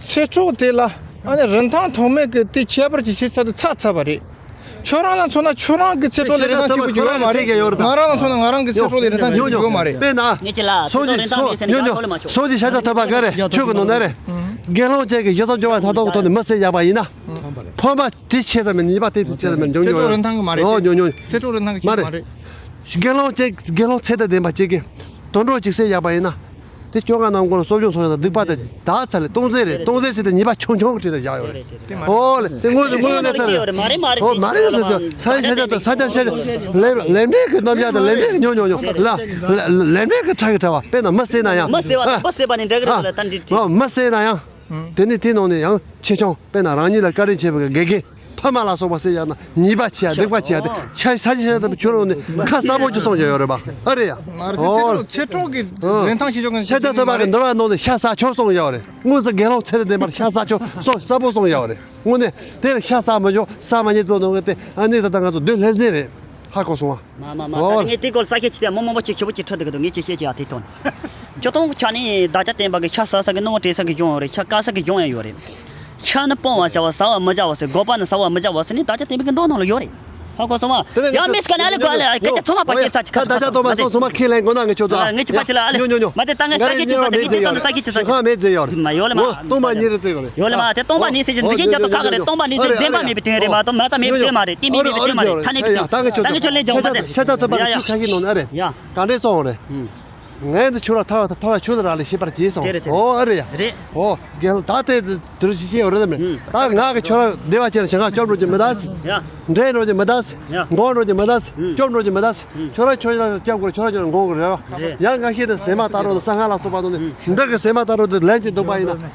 ཚེ་སྲོག་དེ་ལ་ཨ་ནི་རིན་ཐང་ཐོགས་མེད་ཀྱི་དེ་ཁྱད་པར་གྱི་ཤེས་ཚད་དུ་ཚ་ཚ་བ་རེད། ཁྱོད་རང་ལ་མཚོན་ན་ཁྱོད་རང་གི་ཚེ་སྲོག་ལ་རིན་ཐང་ཆེན་པོ་ཅིག་ཡོད་མ་རེད། ང་རང་ལ་མཚོན་ན་ང་རང་གི་ཚེ་སྲོག་ལ་རིན་ཐང་ཆེན་པོ་ཅིག་ཡོད་མ་རེད། དཔེར་ན། ངེད་ཀྱི་ལ་ཚེ་སྲོག་རིན་ཐང་མེད་ཟེར་ནས་ཉོ་ཉོ་ཁོ་ལ་མ་ཆོག་སོང་ཅི་ཤ་ཚ་ཐབས་པ་ག་རེ་ཆོས་ཀྱི་ནང་ན་རེད། དགེ་སློང་ཅན་གྱི་ཡོ་བསྲང་སྦྱོར་བ་སྣ་ཚོགས་ཀྱི་ཐོག་ནས་མི་བསད་ཡག་པ་ཡིན་ན། ཕོ་མ་དེ་ཆེ་ཙམ་མིན་ཉེས་པ་དེ་ཆེ་ཙམ་མིན་ཉོ་ཉོ་ཡོད། ཚེ་སྲོག་རིན་ཐང་གི་མ་རེད། ཨོ་ཉོ་ཉོ། ཚེ་སྲོག་རིན་ཐང་གི་ཆེ་མ་རེད། དགེ་སློང་ཅན་དགེ་སློང་ཚད་དང་ལྡན་པ་ཅིག་གིས་དུད་འགྲོ་ཅིག་བསད་ཡག་པ་ཡིན་ན། དེ་སྐྱོ་ང་ནང་ཁོ་ལ་གསོ་སྦྱོང་སོང་ཡང་སྡིག་པ་དེ་དག་ཚར་ལས་སྟོང་ཟད་རེད། སྟོང་ཟད་ཟེར་ཏེ་ཉེས་པ་ཆུང་ཆུང་གི་གྲས་ལ་བཞག་ཡོད་རེད། ཨོ་ལེ་དེ་དངོས་སུ་དངོས་ཡོད་གནས་ཚུལ་རེད། མ་རེད་མ་རེད་ཨོ་མ་རེད་ཟེར་ཟེར་ས་ཡི་ཤ་ཆ་དང་ས་ཆ་ཤ་ཆ་ལས་ལས་འབྲས་ཀྱི་རྣམ་གཞག་དང་ལས་འབྲས་ཀྱི་ཉོ་ཉོ་ཉོ་ལ་ལས་འབྲས་ཀྱི་ཁྲག་གི་ཕྲ་བ་དཔེར་ན་མི་བསད་ན་ཡང་མི་བསད་པ་དང་མི་བསད་པ་ནི་འདྲ་གི་རེད་ལ་ད་འདི་མི་བསད་ན་ཡང་དེ་ནི་དེའི་ནང་ནས་ཡང་ཆེ་ཆུང་དཔེར་ན་རང་ཉིད་ལ་བཀའ་དྲིན་ཆེ་བའི་དགེ་རྒན། ཕ་མ་ལ་སོགས་པ་ཟེར་ཡག་ན་ཉེས་པ་ཆེ་ཡ་སྡིག་པ་ཆེ་ཡ་དེ་ཤ་ས་ཆ་ཤ་ཐུབ་ཆུ་རོང་ནས་ཁ་གསལ་པོ་ཅིག་གསུངས་ཡོད་རེད་པ། ཨ་རེད་ཡ། མ་རེད། ཚེ་སྲོག་ཚེ་སྲོག་གི་རིན་ཐང་ཆེ་ཆུང་གི་ཤ་ཆ་ཐུབ་པ་གི་འདོད་པ་ནང་ནས་ཤ་ཟ་ཆོག་གསུངས་ཡོད་རེད། དངོས་སུ་དགེ་སློང་ཚད་ལྡན་པར་ཤ་ཟ་ཆོག་གསུངས་གསལ་པོ་གསུངས་ཡོད་རེད། དངོས་གནས་དེར་ཤ་ཟ་མི་ཆོག་ཟ་མ་ཉེས་ཚོ་གནང་གི་དེ་ཨ་ནི་ད་ལྟ་ང་ཚོ་སྡོད་སླེབས་ཟིན་རེད། ཧ་གོ་སོང་ཨ། མ་མ་མ་ད་ཨོ་ལེ། ངས་དེ་སྐོར་ས་ཁྱད་ཆེ་ཆེ་མོ་མོ་མོ་ཅིག་ཞུ་བོ་ཅིག་ཁྲིད་འདུག་གི་འདུག་ངས་ཅིག་བཤད་ཅིག་ཨ་དེ་དོན། ཁྱོད་སྟོང་ཆ་ནས་བདག་ཅག་བསྟན་པ་གི་ཤ་ཟ་ས་གི་སྣང་བ་སྤྲད་ས་གི་གཞུང་ཡང་ཡོད་རེད། ཤ་ཀ་ས་གི་གཞུང་ཡང་ཡོད་རེད། ཤ་ནི་སྤོང་བར་བྱ་བ་ཟ་བར་མི་བྱ་བ་ཟེར་དགོས་པ་ནི་ཟ་བར་མི་བྱ་བ་ཟེར་ནི་བདག་ཅག་བསྟན་པའི་གི་མདོ་ནང་ལ་ཡོད་རེད། ཧ་གོ་སོང་ཨ། དེ་ནས་ཡང་ང་མི་སྐད་ན་ཨ་ལེ་གོ་ཨ་ལེ་སྐད་ཆ་ཚང་མ་པ་སྐད་ཆ་ཅིག་ཁ་ད་ད་ཅག་སྟོང་པ་སོང་སོང་མ་ཁས་ལེན་དགོས་ན་ངས་ཁྱོད་ཚོ་ཨ། ངས་ཅིག་པ་ཅིག་ལ་ཨ་ལེ། ཉོ་ཉོ་ཉོ། མ་དེ་ད་ངས་ས་ཁྱད་ཆེ་ཚ་ཅིག་ངས་ཅིག་ད་ངས་ས་ཁྱད་ཆེ་ཚ་ཅིག་ཁ་མེད་ཟེར་ཡོད་རེད། མ་ཡོད་ལེ་མ། སྟོང་པ་ཉིད་རེད་ཟེར་ཡོད་རེད། ཡོད་ལེ་མ་དེ་སྟོང་པ་ཉིད་ཟེར་གྱི་འདུག་ཅན་ཅན་དུ་ཁག་གི་རེད། སྟོང་པ་ཉིད་ཟེར་བདེན་པ་མེད་པའི་དོན་རེད་མ་གཏོགས་མ་རྩ་མེད་པའི་དོན་མ་རེད། དེ་མེད་པའི་དོན་མ་རེད། ད་ནས་ཀྱི་ཅན་ད་ངས་ཁྱོད་ལན་ཅན་མ་དེ་ཤ་ད་ཐོབ་པ་ཆུ་ཁ་ཤས་ནོ་ན་རེད། ཡ། ག་འདྲས་སོང་རེད། ངས་འདི་ཆུ་ལ་ཐ་ཐ་ཆུ་ལ་རག་ལས་ཤེས་པར་བྱས་སོང་། དེ་རེད་དེ་རེད། ཨོ་ཨ་རེད་ཡ། རེད། ཨོ་རྒན་ད་དེ་དུ་རུ་ཞིག་ཤེས་ཡོད་རེད་མེད། ད་ང་གི་ཁྱོད་རང་བདེ་བ་ཅན་ཞིང་ཁ་སྐྱོབ་འགྲོ་རྒྱུ་མི་ད་ཟེར། ཡ། འདྲེན་འགྲོ་རྒྱུ་མི་ད་ཟེར། ཡ། འགོག་འགྲོ་རྒྱུ་མི་ད་ཟེར། ཡ། སྐྱོབ་འགྲོ་རྒྱུ་མི་ད་ཟེར། ཁྱོད་རང་ཁྱོད་རང་སྐྱབས་དགོས་ཁྱོད་རང་ཁྱོད་རང་འགོག་དགོས་རེད་བ། རེད། ཡང་ང་ཤེས་དང་ཟས་མ་ལྟ་རོགས་དང་གསང་སྔགས་ལ་སོགས་པ་དང་ནི་འདི་གི་ཟས་མ་ལྟ་རོགས་དང་ལན་གཅིག་འདུག་པ་ཡིན་ན།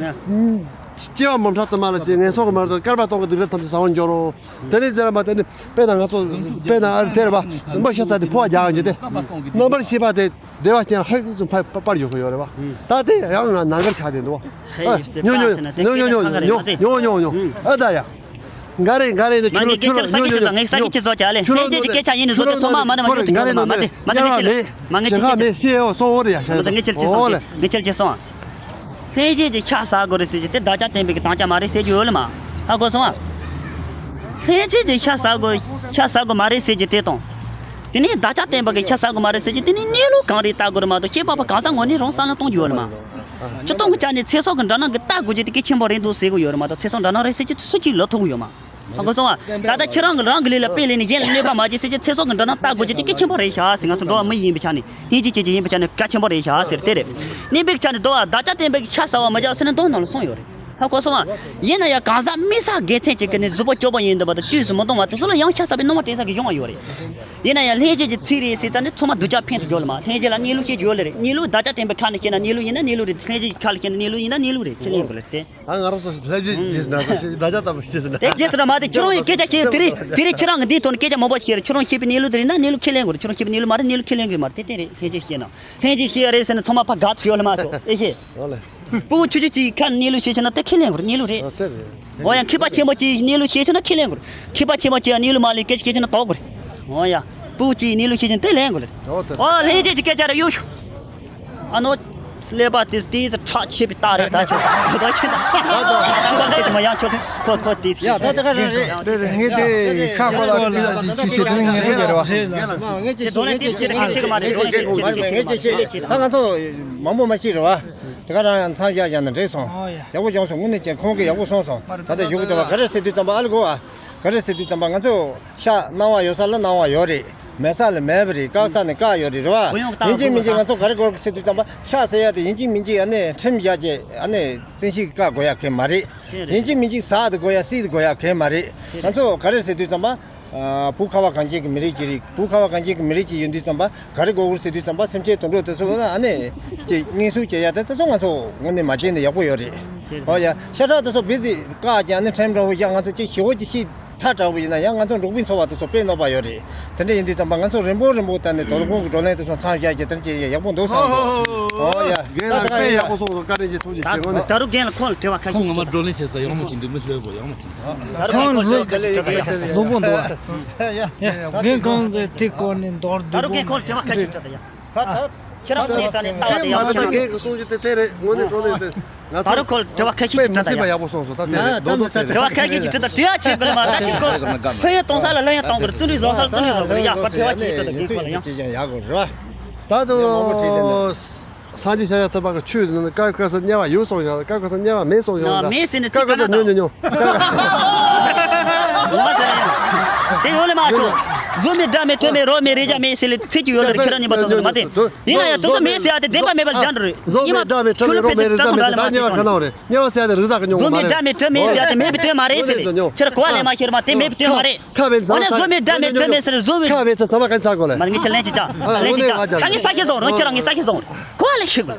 ཡ། སྐྱེ་བ་མམ་ཕྲག་ཏུ་མ་ལ་ཅེས་ངན་སོང་གི་མ་རེད་དཀར་པ་གཏོང་གི་སྡིག་སྒྲིབ་ཐམས་ཅད་ཟ་བར་འགྱུར་རོ། དེ་ནས་ཟེར་བ་དེ་ནི་དཔེར་ན་ང་ཚོ་དཔེར་ན་ཨ་རི་དེར་བ་མི་ཤ་ཚ་དེ་ཕོ་བ་རྒྱག་འཇུ་དེ། རྣམ་པར་ཤེས་པ་དེ་བདེ་བ་ཅན་ཧེ་ཙམ་ཕར་པར་ཡོད་གི་ཡོད་རེད་བ། ད་དེ་ཡང་ན་ནང་གར་ཆགས་དེ་འདུག་བ། ཉོ་ཉོ་ཉོ་ཉོ་ཉོ་ཉོ་ཉོ་ཨ་ད་ཡ། འགའ་རེ་འགའ་རེ་ནི་ཆུ་ལོག་ཆུ་ལོག་ཉོ་ཉོ་ཉོ། ངས་ས་ཀྱི་ཅི་བཟོ་ཅི་ཨ་ལེ། ལྷན་རྒྱས་ཀྱི་སྐད་ཆ་ཡིན་ནི་བཟོ་དུ་ཚང་མ་མ་ནི་མ་ཉོ་དུ་ཉོ་ལ་མ་མ་དེ་མ་དེ་ངས་ཆེ་ལེ། མ་ངས་ཆེ་ལེ་ཆེ་ལེ། ཤེས་ཡོད་སོང་འོ་རེ་ཡ་ཤ་ཡོད། ངས་ཆེ་ལེ་ཆེ་སོང་། ལྷན་རྒྱས་ཀྱི་ཤ་ཟ་དགོས་རེད་ཟེར་གྱི་དེ་བདག་ཅག་བསྟན་པའི་གི་དམ་བཅའ་མ་རེད་ཟེར་གྱི་ཡོད་ལ་མ། ཧ་གོ་སོང་ཨ། ལྷན་རྒྱས་ཀྱི་ཤ་ཟ་དགོས་ཤ་ཟ་དགོས་མ་རེད་ཟེར་གྱི་དེ་དང་། དེ་ནས་བདག་ཅག་བསྟན་པ་གི་ཤ་ཟ་དགོས་མ་རེད་ཟེར་གྱི་དེ་ནས་གནས་ལུགས་གང་རེད་ལྟ་དགོས་རེད་མ་གཏོགས་བཤད་པ་པ་གང་ཟག་ངོ་ནས་རང་བསམ་བློ་གཏོང་རྒྱུ་ཡོད་ལ་མ། སྤྱི་སྟོང་གི་ཆ་ནས་ཚེ་སྲོག་གི་འདྲ་སྣང་གི་ལྟ་དགོས་རྒྱུ་དེ་གལ་ཆེན་པོ་རེད་འདུག་ཟེར་གི་ཡོད་རེད་མ་གཏོགས་ཚེ་སྲོག་འདྲ་སྣང་རེད་ཟེར་གྱི་སུ་གཅིག་ལབ་ཐུབ་གི་ཡོད་མ། ཧ་གོ་སོང་ཨ། ད་ལྟ་ཁྱེད་རང་གི་རང་གི་ལས་ལ་དཔེ་ལེན་ནས་གཞན་ལ་གནོད་པ་མ་བྱེད་ཟེར་གྱི་ཚེ་སྲོག་གི་འདྲ་སྣང་ལྟ་དགོས་རྒྱུ་དེ་གལ་ཆེན་པོ་རེད་ཤག་ཟེར། ང་ཚོ་འགྲོ་བ་མི་ཡིན་པའི་ཆ་ནས་ལྷན་རྒྱས་ཀྱི་ཅིག་ཡིན་པའི་ཆ་ནས་གལ་ཆེན་པོ་རེད་ཤག་ཟེར་དེ་རེད། གནས་པའི་ཆ་ནས་འདུག་བ་བདག་ཅག་བསྟན་པའི་གི་ཤ་ཟ་བ་མི་བྱ་ཟེར་ནས་མདོ་ནང་ལ་གསུངས་ཡོད་རེད། ཧ་གོ་སོང་ཨ། ཡིན་ན་ཡང་གང་ཟག་མི་ཟ་དགེ་མཚན་ཅིག་གི་ནི་གཟུགས་པོ་སྐྱོ་པོ་ཡིན་འདུག་བ་དང་བཅོས་སུ་མི་གཏོང་བ་དེ་ཚོ་ལ་ཡང་ཤ་ཟ་བའི་སྣང་བ་སྤྲད་ས་གི་གཞུང་བ་ཡོད་རེད། ཡིན་ན་ཡང་ལྷན་རྒྱས་ཀྱི་ཚིག་རེད་ཟེར་ཙང་ནི་ཚང་མ་སྡུག་ཅག་ཕན་དུ་འཇོག་ལ་མ། ལྷན་རྒྱས་ལ་གནས་ལུགས་བཤད་རྒྱུ་ཡོད་ལེ་རེད། གནས་ལུགས་བདག་ཅག་བསྟན་པའི་ཁ་ནས་བཤད་ན་གནས་ལུགས་ཡིན་ན་གནས་ལུགས་རེད། ལྷན་རྒྱས་ཀྱི་ཁ་ལ་བཤད་ན་གནས་ལུགས་ཡིན་ན་གནས་ལུགས་རེད། ཁས་ལེན་དགོས་ལེ་རེད་དེ། ཨ་ང་རང་ཚོ་ལྷན་རྒྱས་རྗེས་སུ་ན་ཚོ་ཞེས་བདག་ཅག་ལྟ་བུ་ཞེས་ཟེར་ན། དེ་རྗེས་སུ་ན་མ་དེ་ཁྱོད་རང་ཡི་སྐད་ཆ་བཤད་དེ་རེད་དེ་རེད། ཁྱེད་རང་གི་འདིའི་ཐོག་ནས་སྐད་ཆ་མང་པོ་བཤད་རེད། ཁྱོད་རང་བཤད་པའི་གནས་ལུགས་དེ་རེད་ན་གནས་ལུགས་ཁས་ལེན་དགོས་རེད། ཁྱོད་རང་བཤད་པའི་གནས་ལུགས་མ་རེད་གནས་ལུགས་ཁས་ལེན་དགོས་མ་རེད། དེ་དེ་རེད། ལྷན་རྒྱས་བཤད་ན་ཚོ་ལྷན་རྒྱས་བཤད་རེད་ཟེར་ན་ཚང་མ་ཕ་ག་ཚོད་ཡོད་ལ་མ་ཚོ་ཨེ་ཤེས། ཨོ་ལེ། སྤུ་གུ་ཆུང་ཆུང་གཅིག་ཁ་གནས་ལུགས་བཤད་ཤེས་ན་དེ་ཁས་ལེན་དགོས་རེད། གནས་ལུགས་རེད། ཨོ་དེ་རེད། ཨོ་ཡ་མཁས་པ་ཆེན་པོ་གཅིག་གནས་ལུགས་བཤད་ཤེས་ན་ཁས་ལེན་དགོས་རེད། མཁས་པ་ཆེན་པོ་གཅིག་གནས་ལུགས་མ་ལས་སྐད་ཆ་བཤད་ཤེས་ན་དོགས་དགོས་རེད། ཨོ་ཡ། སྤུ་གུ་གཅིག་གནས་ལུགས་བཤད་ཤེས་ན་དེ་ལེན་དགོས་རེད། ཨོ་དེ་རེད། ཨོ་ལྷན་རྒྱས་ཀྱི་སྐད་ཆ་རེད་ཡོ་ཡོ། ཨ་ནོ། ཀླད་པ་དེ་དེ་ཚོ་ཁྲག་ཆད་པའི་རྟགས་རེད་ད་ཆོ། ད་ཆོ་ད། ད་ད་ད་ད་ད་མ་ཡང་ཆོ་ཁོ་ཁོ་དེ་ཡ་ད་ད་ག་རེད་རེད་རེད་རེད། ངས་དེ་ཁ་ཁོ་ལ་དེ་ལ་ཅིག་ཅིག་བྱེད་དེ་ངས་ཚོ་རྒྱལ་བ། དེ་དོ་ལན་དེ་ཅི་རེད་ཁ་ཆེ་གི་མ་རེད། དོ་ལན་དེ་ཅི་རེད་ཅི་རེད་ཅི་རེད་ཅི་རེད། ད་ང་ཚོ་མང་པོ་མ་ཤེས་རེད་བ། དེ་ག་རང་ཡང་མཚམས་བཞག་བཞག་ན་འགྲིག་སོང་། ཨོ་ཡ། ཡག་པོ་བྱུང་སོང་། དངོས་གནས་ཀྱང་ཁོང་གིས་ཡག་པོ་གསུངས་སོང་། ད་ལྟ་ཞུ་གི་འདུག་བ་ག་རེ་ཟེར་དུས་ཙམ་པ་ཨ་ལ་གོ་བ། ག་རེ་ཟེར་དུས་ཙམ་པ་ང་ཚོ་ཤ་སྣང་བ་ཡོད་ས་ལ་སྣང་བ་ཡོད་རེད། མེད་ས་ལ་མེད་པ་རེད། བཀག་ས་ནས་བཀག་ཡོད་རེད་རེད་བ། ཡིན་གཅིག་མིན་གཅིག་ང་ཚོ་ག་རེ་དགོས་ཟེར་དུས་ཙམ་པ་ཤ་ཟེར་ཡ་དེ་ཡིན་གཅིག་མིན་གཅིག་ཨ་ནི་ཁྲིམས་བཞག་བྱས་ཨ་ནི་བཙན་ཤེད་བཀག་དགོས་ཡ་གང་ཡང་མ་རེད། ཡིན་གཅིག་མིན་གཅིག་ཟ་དགོས་ཡ་བསད་དགོས་ཡ་གང་ཡང་མ་རེད། ང་ཚོ་ག་རེ་ཟེར་དུས་ཙམ་པ། ཨ། བོད་ཁ་བ་གངས་ཅན་གྱི་མི་རིགས་ཅིག་རེད། བོད་ཁ་བ་གངས་ཅན་གྱི་མི་རིགས་ཅིག་ཡིན་དུས་ཙམ་པ་ག་རེ་དགོས་ཀྱི་རེད་ཟེར་དུས་ཙམ་པ་སེམས་ཅན་དུད་འགྲོ་དེ་ཚོ་ལ་ཨ་ནི་ཅིག་སྙིང་སུན་སྐྱེལ་ཡ་དེ་དེ་ཚོ་ང་ཚོ་དངོས་གནས་མ་བྱས་ན་ཡག་པོ་ཡོད་རེད། ཨོ་ཡ། ཤ་ཁྲག་དེ་ཚོ་བེད་དེ་བཀག་ཀྱང་ཨ་ནི་ཁྲིམས་འདྲ་བོ་ཡ་ང་ཚོ་ཅིག་ཞི་བོ་ཅིག་ཤི་ཐག་དྲག་པོ་ཡིན་ན་ཡང་ང་ཚོ་འབྲོག་པའི་འཚོ་བ་དེ་ཚོ་དཔེ་གནོད་པ་ཡོད་རེད། དེ་འདྲ་ཡིན་དུས་ཙམ་པ་ང་ཚོ་རིང་པོ་རིང་པོ་བལྟས་ནས་དོ་དགོང་གི་བགྲོ་གླེང་དེ་ཚོ་མཚམས་བཞག་རྒྱུ་དེ་འདྲ་ཅིག་ཡག་པོ་འདུག་བསམ་འདུག་ཨོ་ཡ། རྒན་ལགས་དཔེ་ཡག་པོ་གསུངས་སོང་། བཀའ་དྲིན་ཆེ། ཐུགས་རྗེ་ཆེ། དངོས་གནས། ད་རུང་རྒན་ལ་ཁོང་ལ་དྲི་བ་ཁ་ཤས་ཤིག་ད་ལྟ་ང་མ་བགྲོ་གླེང་བྱེད་ས་ཡག་མོ་ཅིག་འདུག་མི་ལྷོད་གོ་ཡག་མོ་ཅིག་འདུག་ད་རུང་ཁོང་ལ་དྲི་བ་ཁ་ཤས་ཤིག་དྲི་ད་ཡ། ལྷུག་པོ་འདུག་ཨ། རྒན་གང་གི་དེ་སྐོར་ནས་མདོར་བསྡུས་པོ། ད་རུང་རྒན་ཁོང་ལ་དྲི་བ་ཁ་ཤས་དྲི་ད་ཡ། ད་ད་ཁྱེད་རང་ཚོ་ནས་ད་ནས་ལྟ་བ་དེ་ཡག་པོ་ཆགས་རྒན་གྱི་གསུང་རྒྱུ་དེ་དེ་རེད། དངོས་གནས་དྲང་གནས་དེ་ང་ད་ཚོ་རུང་ཁོང་ལ་དྲི་བ་ཁ་ཤས་ཤིག་དཔེ་དྲི་མི་ད་སྲིད་པ་ཡ། ཡག་པོ་གསུངས་སོང་། ད་དེ་རེད། མདོར་བསྡུས་དེ་རེད། དྲི་བ་ཁ་ཤས་ཤིག་དྲི་ད་དྲི་ཡ་ཆེད་དགོས་ལ་མ་རེད། དེ་ཁོ་ལྷོད་ཡོད་གཏོང་ས་ལ་ལྷོད་ཡོད་གཏོང་དགོས་རེད། བརྩོན་འགྲུས་བཟོ་ས་ལ་བརྩོན་འགྲུས་བཟོ་དགོས་རེད། ཡག་པ་དྲི་བ་ཆེད་དྲི་ད་རྒན་ཁོང་ལ་ཡང་། ད་དུང་། སངས་རྒྱས་ཤཱཀྱ་ཐུབ་པ་གི་ཆོས་ནི་སྐབས་སྐབས་སུ་དམྱལ་བ་ཡོད་གསུངས་ཤག་སྐབས་སྐབས་སུ་དམྱལ་བ་མེད་གསུངས་ཤག་མེད་ཟེར་ནས་སྐབས་སྐབས་སུ་ཉོ་ཉོ་ཉོ། ངོ་མ་ཟེར་ཡང་། དེ་ཡོད་ལེ་མ་ཆོག་གཟུགས་མེད་སྒྲ་མེད་དྲི་མེད་རོ་མེད་རེག་བྱ་མེད་ཟེར་ལེ་ཚིག་ཅིག་ཡོད་ལེ། ཁྱེད་རང་གཉིས་པ་ཚོ་མ་དེ་ཡིན་ན་ཡང་དེ་ཚོ་མེད་ཟེར་ཡ་དེ་བདེན་པ་མེད་པ་ལ་སྦྱར་འགྲོ་རེད། གཟུགས་མེད་སྒྲ་མེད་དྲི་མེད་རོ་མེད་རེག་བྱ་མེད་ཟེར་ད་དམྱལ་བ་ག་ན་རེད། དམྱལ་བ་ཟེར་ཡ་དེ་རིག་གསར་གི་ཉོ་གཟུགས་མེད་སྒྲ་མེད་དྲི་མེད་ཟེར་ཡ་དེ་མེད་པའི་དོན་མ་རེད་ཟེར་ལེ། ཁྱེད་རང་གོ་བ་ལེན་མ་ཤེས་རེད་མ། དེ་མེད་པའི་དོན་མ་རེད། ཁ་བེད་ཙམ་ཨོ་ན་ཟོ་མེད་སྒྲ་མེད་དྲི་མེད་ཟེར་ཟོ་བའི། ཁ་བེད་ཙམ་ཟ་མ་ག་ཚ་གོ་ལ། མ་ངེས་ཁྱེད་ལན་ཅིག་ཅག་ལན་ཅིག་ཅག་ད་ངས་ས་ཁྱེར་བཟུང་རོགས། ཁྱེད་རང་ངས་ས་ཁྱེར་བཟུང་རོགས། གོ་ལ་ཤིག་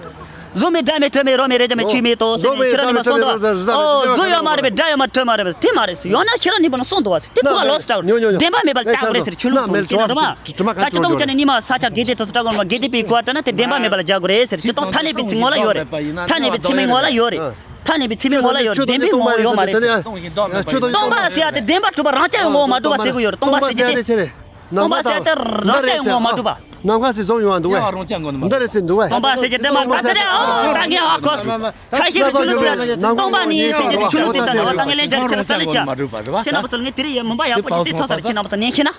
ཟོ་མེད་སྒྲ་མེད་དྲི་མེད་རོ་མེད་རེག་བྱ་མེད་ཆོས་མེད་དོ་ཟེར་ནས་ཁྱེད་རང་གཉིས་མ་གསུངས་དོ། ཨོ་ཟོ་ཡོད་མ་རེད་པས་སྒྲ་ཡོད་མ་དྲི་མ་རེད་པས་དེ་མ་རེད་ཟེར། ཡང་ན་ཁྱེད་རང་གཉིས་པ་ན་གསུངས་འདུག་བ་ཟེར། དེ་གོ་ལ་ལོག་སི་ཏྲ་གོ་བདེན་པ་མེད་པ་ལ་ལྟ་དགོས་རེད་ཟེར། ཆོས་ལུགས་དང་ཁྱེད་རང་ཚོ་མ་ད་ཁྱེད་ཚོ་ཅག་ནས་གཉིས་མ་ས་ཆ་དགེ་སྡིག་དོ་ཟེར་ལྟ་དགོས་མ་དགེ་སྡིག་པའི་གོ་བ་ལྟ་ན་དེ་བདེན་པ་མེད་པ་ལ་སྦྱར་དགོས་རེད་ཟེར། ཁྱེད་ཚོ་ཐ་སྙད་པའི་ཚིག་ངོ་ལ་ཡོད་རེད། ཐ་སྙད་པའི་ཚིག་མའི་ངོ་ལ་ཡོད་རེད། ཐ་སྙད་པའི་ཚིག་མའི་ངོ་ལ་ཡོད་རེད། བདེན་པའི་ངོ་བོ་ཡོད་མ་རེད་ཟེར། སྟོང་པ་ཟེར་ཡ་དེ་བདེན་པ་གྲུབ་པ་རང་རྐྱ་ཡང་ངོ་བོ་མ་གྲུབ་པ་ཟེར་གི་ཡོད་རེད། སྟོང་པ་ཟེར་གྱི་དེ། སྣང་བ་ཟེར་ཡ་དེ་རང་རྐྱ་ཡང་ངོ་བོ་མ་གྲུབ་པ། ནམ་མཁའ་ཟེར་བཟུང་ཡོང་བ་འདུག་བས། འདི་རེད་ཟེར་འདུག་བས། སྟོང་པ་ཟེར་གྱི་དེ་མ་གྲུབ་པ་ཟེར་རེད། ཨོ་ད་ངས་ཧ་གོ་སོང་། ཁ་ཤས་ཀྱི་ཆོས་ལུགས་ཟེར་སྟོང་པ་ཉིད་ཟེར་གྱི་དེ་ཆོས་ལུགས་དེ་ལྟ་འདུག་བ། ད་ངས་ལན་རྒྱག་ཁྱེད་རང་ས་ལེ་ཆ། ཁྱེད་རྣམ་པ་ཚོ་ངས་དེ་རིང་ཡ་མུན་པ་ཡག་པོ་ཞིག་བསྲེགས་ཐུབ་ས་རེད། ཁྱེད་རྣམ་པ་ཚོ་ཉན་ཤེས་ན།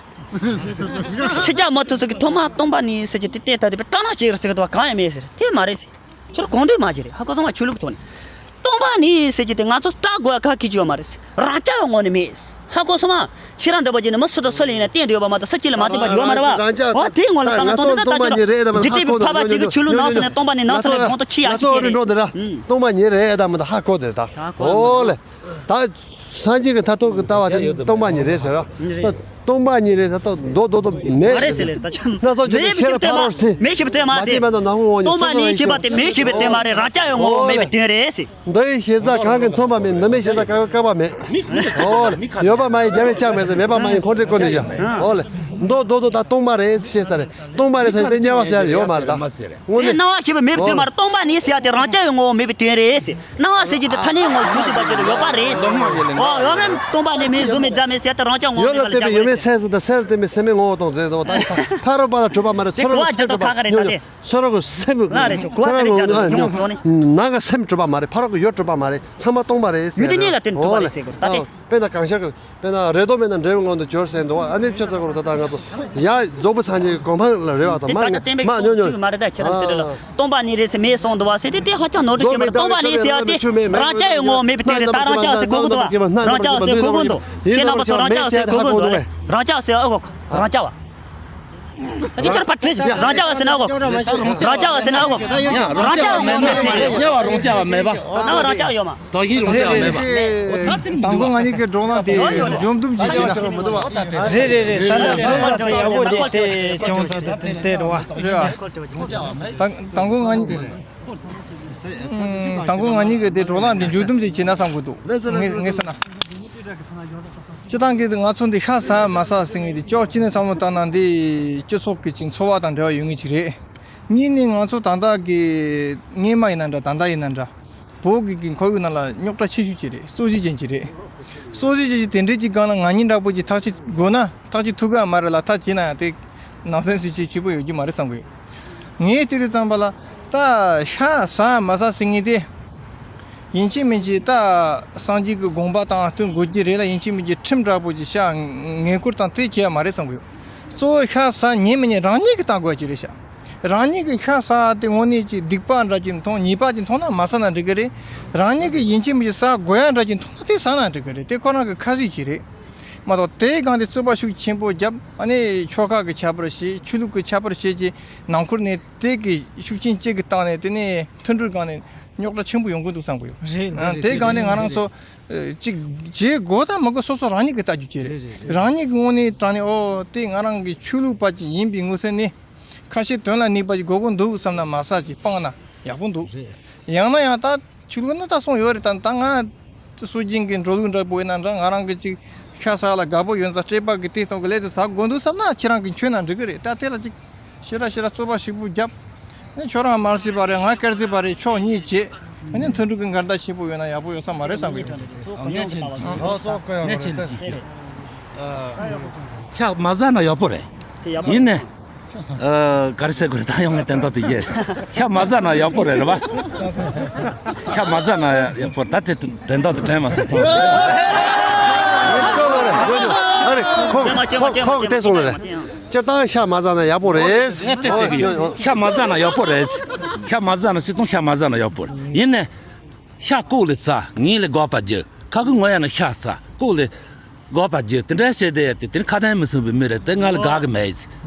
ཕྱི་རྒྱལ་མི་ཚོ་ཚོ་གི་ཐོག་མ་སྟོང་པ་ཉིད་ཟེར་གྱི་དེ་བལྟས་ད་དེ་བས་སྐྲག་སྣང་ཞིག་རེད་ཟེར་གི་འདུག་བ། གང་ཡང་མེད་ཟེར། དེ་མ་རེད་ཟེར། ཁྱོད་གོང་འདྲིས་མ་བྱེད་རེད། ཧ་གོ་སོང་བ། ཆོས་ལུགས་ཐོག་ནས་སྟོང་པ་ཉིད་ཟེར་གྱི་དེ་ང་ཚོ་སྐྲག་དགོས་ཁ་སྐྱེ་རྒྱུ་ཡོད་མ་རེད་ཟེར། རང་རྐྱ་ཡང་ངོ་ནས་མེད་ཟེར། ཧ་གོ་སོང་བ། ཁྱེད་རང་འདྲ་པོ་བྱས་ནས་མི་སུ་དང་སུ་ལ་ཡིན་ན་བསྟན་འདོད་ཡོད་པ་མ་གཏོགས་ས་གཅིག་ལ་མ་བསྟན་པ་ཡོད་མ་རེད་བ། ཨོ་དེའི་ངོ་ལ་ད་ང་ཚོ་སྟོང་པ་ཉིད་རེད་ད་མ་ད་ཧ་གོ་འདུག་འཇིག་རྟེན་པའི་འཕགས་པ་གཅིག་གི་ཆོས་ལུགས་ནང་སོང་ནས་སྟོང་པ་ཉིད་ནང་སོང་ནས་གོང་དུ་ཁྱེར་ཡག་ཅིག་རེད། སྟོང་པ་ཉིད་རེད་ད་མི་ད་ཧ་གོ་འདུག་ད། ཨོ་ལེ། ད། སངས་རྒྱས་ཀྱི་མཐར་ཐུག་གི་ལྟ་བ་དེ་སྟོང་པ་ཉིད་རེད་ཟེར་རོ། སྟོང་པ་ཉིད་རེད་ཟེར་ཏོ་རྡོག་རྡོག་རྡོག་མེད། མ་རེད་ཟེར་ལེ་ད་ཆ། སྣ་ཚོགས་བརྗོད་པའི་ཤེས་རབ་ཕ་རོལ་ཕྱིན། མེད་ཞེས་པའི་དོན་མ་དེ། མ་ཤེས་པ་དང་ནང་ཧོང་ངོ་ཉིད་སྟོང་པ་ཉིད་ཞེས་པ་དེ་མེད་ཞེས་པའི་དོན་མ་རེད། རང་རྐྱ་ཡང་ངོ་བོ་མེད་པའི་དོན་རེད་ཟེར། འདི་ཡི་ཞེ་ས་གང་གིས་མཚོན་པ་མེད། འདི་མེད་ཞེ་ས་གང་གིས་བཀག་པ་མེད། ཨོ་ལེ། ཡོད་པ་མ་ཡིན་རྒྱལ་བས་ཀྱང་མེད་ཟེར། མེད་པ་མ་ཡིན་ཁོང་ཁྲོས་ཀུན་ནས་བཞག་ཨོ་ལེ། མདོ་མདོ་མདོ་ད་སྟོང་པ་རེད་ཟེར་ས་རེད། སྟོང་པ་རེད་ཟེར་ཏེ་དམྱལ་བ་ཟེར་ཡ་ཡོད་མ་རེད་ད། དངོས་གནས་སྣང་བ་ཤེས་པ་མེད་པའི་དོན་མ་རེད། སྟོང་པ་ཉིད་ཟེར་ཡ་དེ་རང་རྐྱ་ཡི་ངོ་བོ་མེད་པའི་དོན་རེད་ཟེར། སྣང་བ་ཟེར་གྱི་དེ་ཐ་སྙད་ངོ་བོ་གྱུར་ཏེ་བ་ཅིག་ཡོད་པ་རེད་ཟེར། ཨོ་ཡོད་མེད་སྟོང་པ་ཉིད་མེད་གཟུགས་མེད་སྒྲ་མེད་ཟེར་ཡ་དེ་རང་རྐྱ་ངོ་བོ་ཡོད་མེད་ལ་ལ་བལྟས་པའི་ཡོད་མེད་སེམས་ཟེར་ད་སེམས་ལ་བལྟས་པའི་སེམས་མེད་ངོ་བོ་དང་འཛིན་དང་ད་ཕ་རོལ་པ་ལ་གྲུབ་པ་མ་རེད། ཚུར་རོལ་གྱི་སེམས་གྲུབ་པ་ཉོ་ཉོ། ཚུར་རོལ་གྱི་སེམས་ཚུར་རོལ་གྱི་ནང་གི་སེམས་གྲུབ་པ་མ་རེད། ཕ་རོལ་གྱི་ཡོད་གྲུབ་པ་མ་རེད། ཚང་མ་སྟོང་པ་རེད། ཡུལ་དེ་གཉིས་ལ་བརྟེན་གྲུབ་པ་རེད་ཟེར་དགོས་ད་དེ། དཔེར་ན་གང་ཤར་གྱི་དཔེར་ན་རེ་དོགས་མེད་ན་འབྲས་བུ་མངོན་དུ་གྱུར་ཟེར་འདུག་ཨ་ནི་ཆ་ཚང་གོ་རུ་ད་ལྟ་ང་ཚོ་ཡ་རྫོགས་པའི་སངས་རྒྱས་ཀྱི་གོ་འཕང་ལ་རེ་བ་དང་དེ་མ་ད་ཆ་བསྟན་པའི་མ་ཉོ་ཉོ་ཅིག་མ་རེད་ད་ཁྱེད་རང་དེ་རེད་ལ། སྟོང་པ་ཉིད་རེད་ཟེར་མེད་གསུངས་འདུག་བ་ཟེར་དེ་དེ་ཧ་ཅང་ནོར་འཁྲུལ་ཆེན་པོ་རེད། སྟོང་པ་ཉིད་ཟེར་ཡ་དེ་རང་རྐྱ་ཡི་ངོ་བོ་མེད་པའི་དོན་རེད། ད་རང་རྐྱ་ཟེར་གོ་གི་འདུག་བ། རང་རྐྱ་ཟེར་གོ་གི་འདུག་ཤེས་ན་པ་ཚོ་རང་རྐྱ་ཟེར་གོ་གི་འདུག་རང་རྐྱ་ཟེར་ཨ་གོ་རང་རྐྱ་བ། ད་གི་ཁྱེད་རང་ཕར་དྲིས་རང་རྐྱ་བ་ཟེར་ན་ཨ་གོ་རང་རྐྱ་བ་ཟེར་ན་ཨ་གོ་རང་རྐྱ་བ་ངོ་མེད་དེ་རེད། དམྱལ་བ་རང་རྐྱ་བ་མེད་པ། ནང་རང་རྐྱ་བ་ཡོད་མ། དག་ཡིག་རང་རྐྱ་བ་མེད་པ། ད་ལྟ་དང་པོ་ང་གཉིས་ཀྱི་བགྲོ་གླེང་དེ་མཇུག་བསྡོམས་ཅིག་བྱས་ན། རེད་རེད་རེད། ད་ལྟ་བགྲོ་གླེང་ཅུང་ཡག་པོ་ཅིག་དེ་བྱུང་ཚར་འདུག་དེ་རེད་བ། རེད་བ། ད་དང་པོ་ང་གཉིས་དང་པོ་ང་གཉིས་ཀྱི་དེ་བགྲོ་གླེང་འདི་མཇུག་བསྡོམས་ཅིག་བྱས་ན་བསམ་གྱི་འདུག་ངས་ངས་ཟེར་ན། སྤྱི་བཏང་གི་ང་ཚོ་འདི་ཤ་ཟ་མ་ཟ་ཟེར་མཁན་འདི་ཅོག་གཅིག་ནས་བསམ་བློ་བཏང་ན་འདི་སྤྱི་ཚོགས་ཀྱི་ཅིག་འཚོ་བ་དང་འབྲེལ་བ་ཡོད་མཁན་ཅིག་རེད། གཉིས་ནས་ང་ཚོ་ད་ལྟ་གི་སྔོན་མ་ཡིན་ན་འདྲ་ད་ལྟ་ཡིན་ན་འདྲ། བོད་ཀྱི་གི་ཁོར་ཡུག་ནང་ལ་རྙོག་དྲ་ཆེ་ཤོས་ཅིག་རེད། རྩོད་གཞི་ཅན་ཅིག་རེད། རྩོད་གཞི་ཅན་ཅིག་དེ་འདྲའི་ཅིག་སྒང་ལ་ང་གཉིས་འདྲ་པོ་ཅིག་ཐག་གཅོད་དགོས་ན་ཐག་གཅོད་ཐུབ་གི་མ་རེད་ལ། ཐག་བཅད་ན་ཡང་དེ་ནང་སེམས་སུ་ཅིག་སྐྱིད་པོ་ཡོད་རྒྱུ་མ་རེད་བསམ་གི་ཡོད། ངས་དེ་དུས་ཙམ་པ་ལ་ད་ཤ་ཟ་མ་ཟ་ཟེར་མཁན་དེ་ཡིན་གཅིག་མིན་གཅིག་ད་སངས་རྒྱས་ཀྱི་དགོངས་པ་དང་བསྟུན་དགོས་ཀྱི་རེད་ལ། ཡིན་གཅིག་མིན་གཅིག་ཁྲིམས་འདྲ་པོ་ཅིག་བཞག་ངེས་སྐོར་དང་དེ་བྱས་མ་རེད་བསམ་གི་ཡོད། གཙོ་བོ་ཤ་ཟ་ཉན་མི་ཉན་རང་ཉིད་ཀྱིས་བལྟ་དགོས་ཀྱི་རེད་ཤག་རང་ཉིད་ཀྱིས་ཤ་ཟ་དེ་དངོས་གནས་ཀྱི་སྡིག་པ་འདྲ་ཅིག་མཐོང་ཉེས་པ་ཅིག་མཐོང་ན་མ་ཟ་ན་འགྲིག་གི་རེད། རང་ཉིད་ཀྱིས་ཡིན་གཅིག་མིན་གཅིག་ཟ་དགོས་ཡ་འདྲ་ཅིག་མཐོང་ན་དེ་ཟ་ན་འགྲིག་གི་རེད། དེ་ཁོ་རང་གི་ཁ་ཟས་ཅིག་རེད་མ་གཏོགས། དེའི་སྒང་དེ་རྩོད་པ་ཤུགས་ཆེན་པོ་བརྒྱབ་ཨ་ནི་ཆོལ་ཁ་གི་ཁྱད་པར་བྱས་ཆོས་ལུགས་ཀྱི་ཁྱད་པར་བྱས་ཀྱི་ནང་ཁུལ་ནས་དེ་གི་ཤུགས་རྐྱེན་གཅིག་གི་སྟེང་ནས་དེ་ནས་མཐུན་སྒྲིལ་སྒང་ནས་རྙོག་དྲ་ཆེན་པོ་ཡོང་གི་འདུག་བསམ་གི་ཡོད། རེད། ཨ་རེད། དེའི་སྒང་ནས་ང་རང་ཚོ་ཨ་ཅིག་བྱེད་དགོས་དང་མི་དགོས་སོ་སོ་རང་ཉིད་ཀྱིས་ལྟ་རྒྱུ་བྱེད། རེད་རེད་རེད། རང་ཉིད་ཀྱི་ངོས་ནས་དྲང་ནས་ཨོ་དེ་ང་རང་གི་ཆོས་ལུགས་པ་ཅིག་ཡིན་པའི་ངོས་ཟིན་ནས། ཁ་ཤས་དོན་ལ་གནས་པ་ཞིག་དགོས་ཀྱི་འདུག་བསམ་ན་མ་ཟ་ཅིག་སྤངས་ན་ཡག་པོ་འདུག་རེད། ཡང་ན་ཡང་ད་ཆོས་ལུགས་ནི་ད་གསུངས་ཡོད་རེད། ད་ད་ང་སྲོལ་རྒྱུན་གྱི་འགྲོ་ལུགས་འདྲ་པོ་ཡིན་ན་འདྲ་ང་རང་གི་ཅིག་ཤ་ཟ་ལ་དགའ་པོ་ཡོད་ཙང་སྤྲད་པ་གི་དེ་སྟོང་གི་ལས་དེ་ཟ་དགོས་འདུག་བསམ་ན་ཁྱེད་རང་གི་མཆོད་ན་འགྲིག་གི་རེད། ད་དེ་ལ་ཅིག་ཞེ་དྲག་ཞེ་དྲག་རྩོད་པ་ཞིག་པོ་བརྒྱབ་ནས་ཁྱོད་རང་དམར་རྩིས་པ་རེད་ང་དཀར་རྩིས་པ་རེད་ཕྱོགས་གཉིས་བྱེད་ནས་མཐུན་སྒྲིལ་གྱི་འགལ་ཟླ་ཆེན་པོ་ཡོད་ན་ཡག་པོ་ཡོད་ས་མ་རེད་བསམ་གི་ཡོད། ཤ་མ་ཟ་ན་ཡག་པོ་རེད། ཡིན་ནས། ཨ། ག་རེ་ཟེར་དགོས་རེད། ད་ཡོང་ངས་དོན་དག་དེ་ཡས། ཤ་མ་ཟ་ན་ཡག་པོ་རེད་རེད་བ། ཤ་མ་ཟ་ན་ཡག་པོ་ད་དེ་དོན་དག་དེ་དྲན་མ་སོང་། ཨ་རེ་ཁོང་ཁོང་ཁོང་གིས་དེ་གསུངས་ནི་རེད། སྤྱིར་བཏང་ཤ་མ་ཟ་ན་ཡག་པོ་རེད། ངས་དེ་ཟེར་གི་ཡོད། ཤ་མ་ཟ་ན་ཡག་པོ་རེད། ཤ་མ་ཟ་ན་སྤྱིར་བཏང་ཤ་མ་ཟ་ན་ཡག་པོ་རེད། ཡིན་ནས། ཤ་ལྐོག་ལས་ཟ་ངན་ལས་འགག་པར་འགྱུར། ཁ་ཁུ་ངོ་ཡ་ན་ཤ་ཟ་ལྐོག་ལས། འགོག་པར་བརྗོད་དེ་འདྲ་བྱས་ཏེ་ཡ་དེ་དེ་ནི་ཁ་ཏོན་མི་སྲུན་པའི་མི་རེད་དེ་ང་ལ་དགའ་གི་མེད།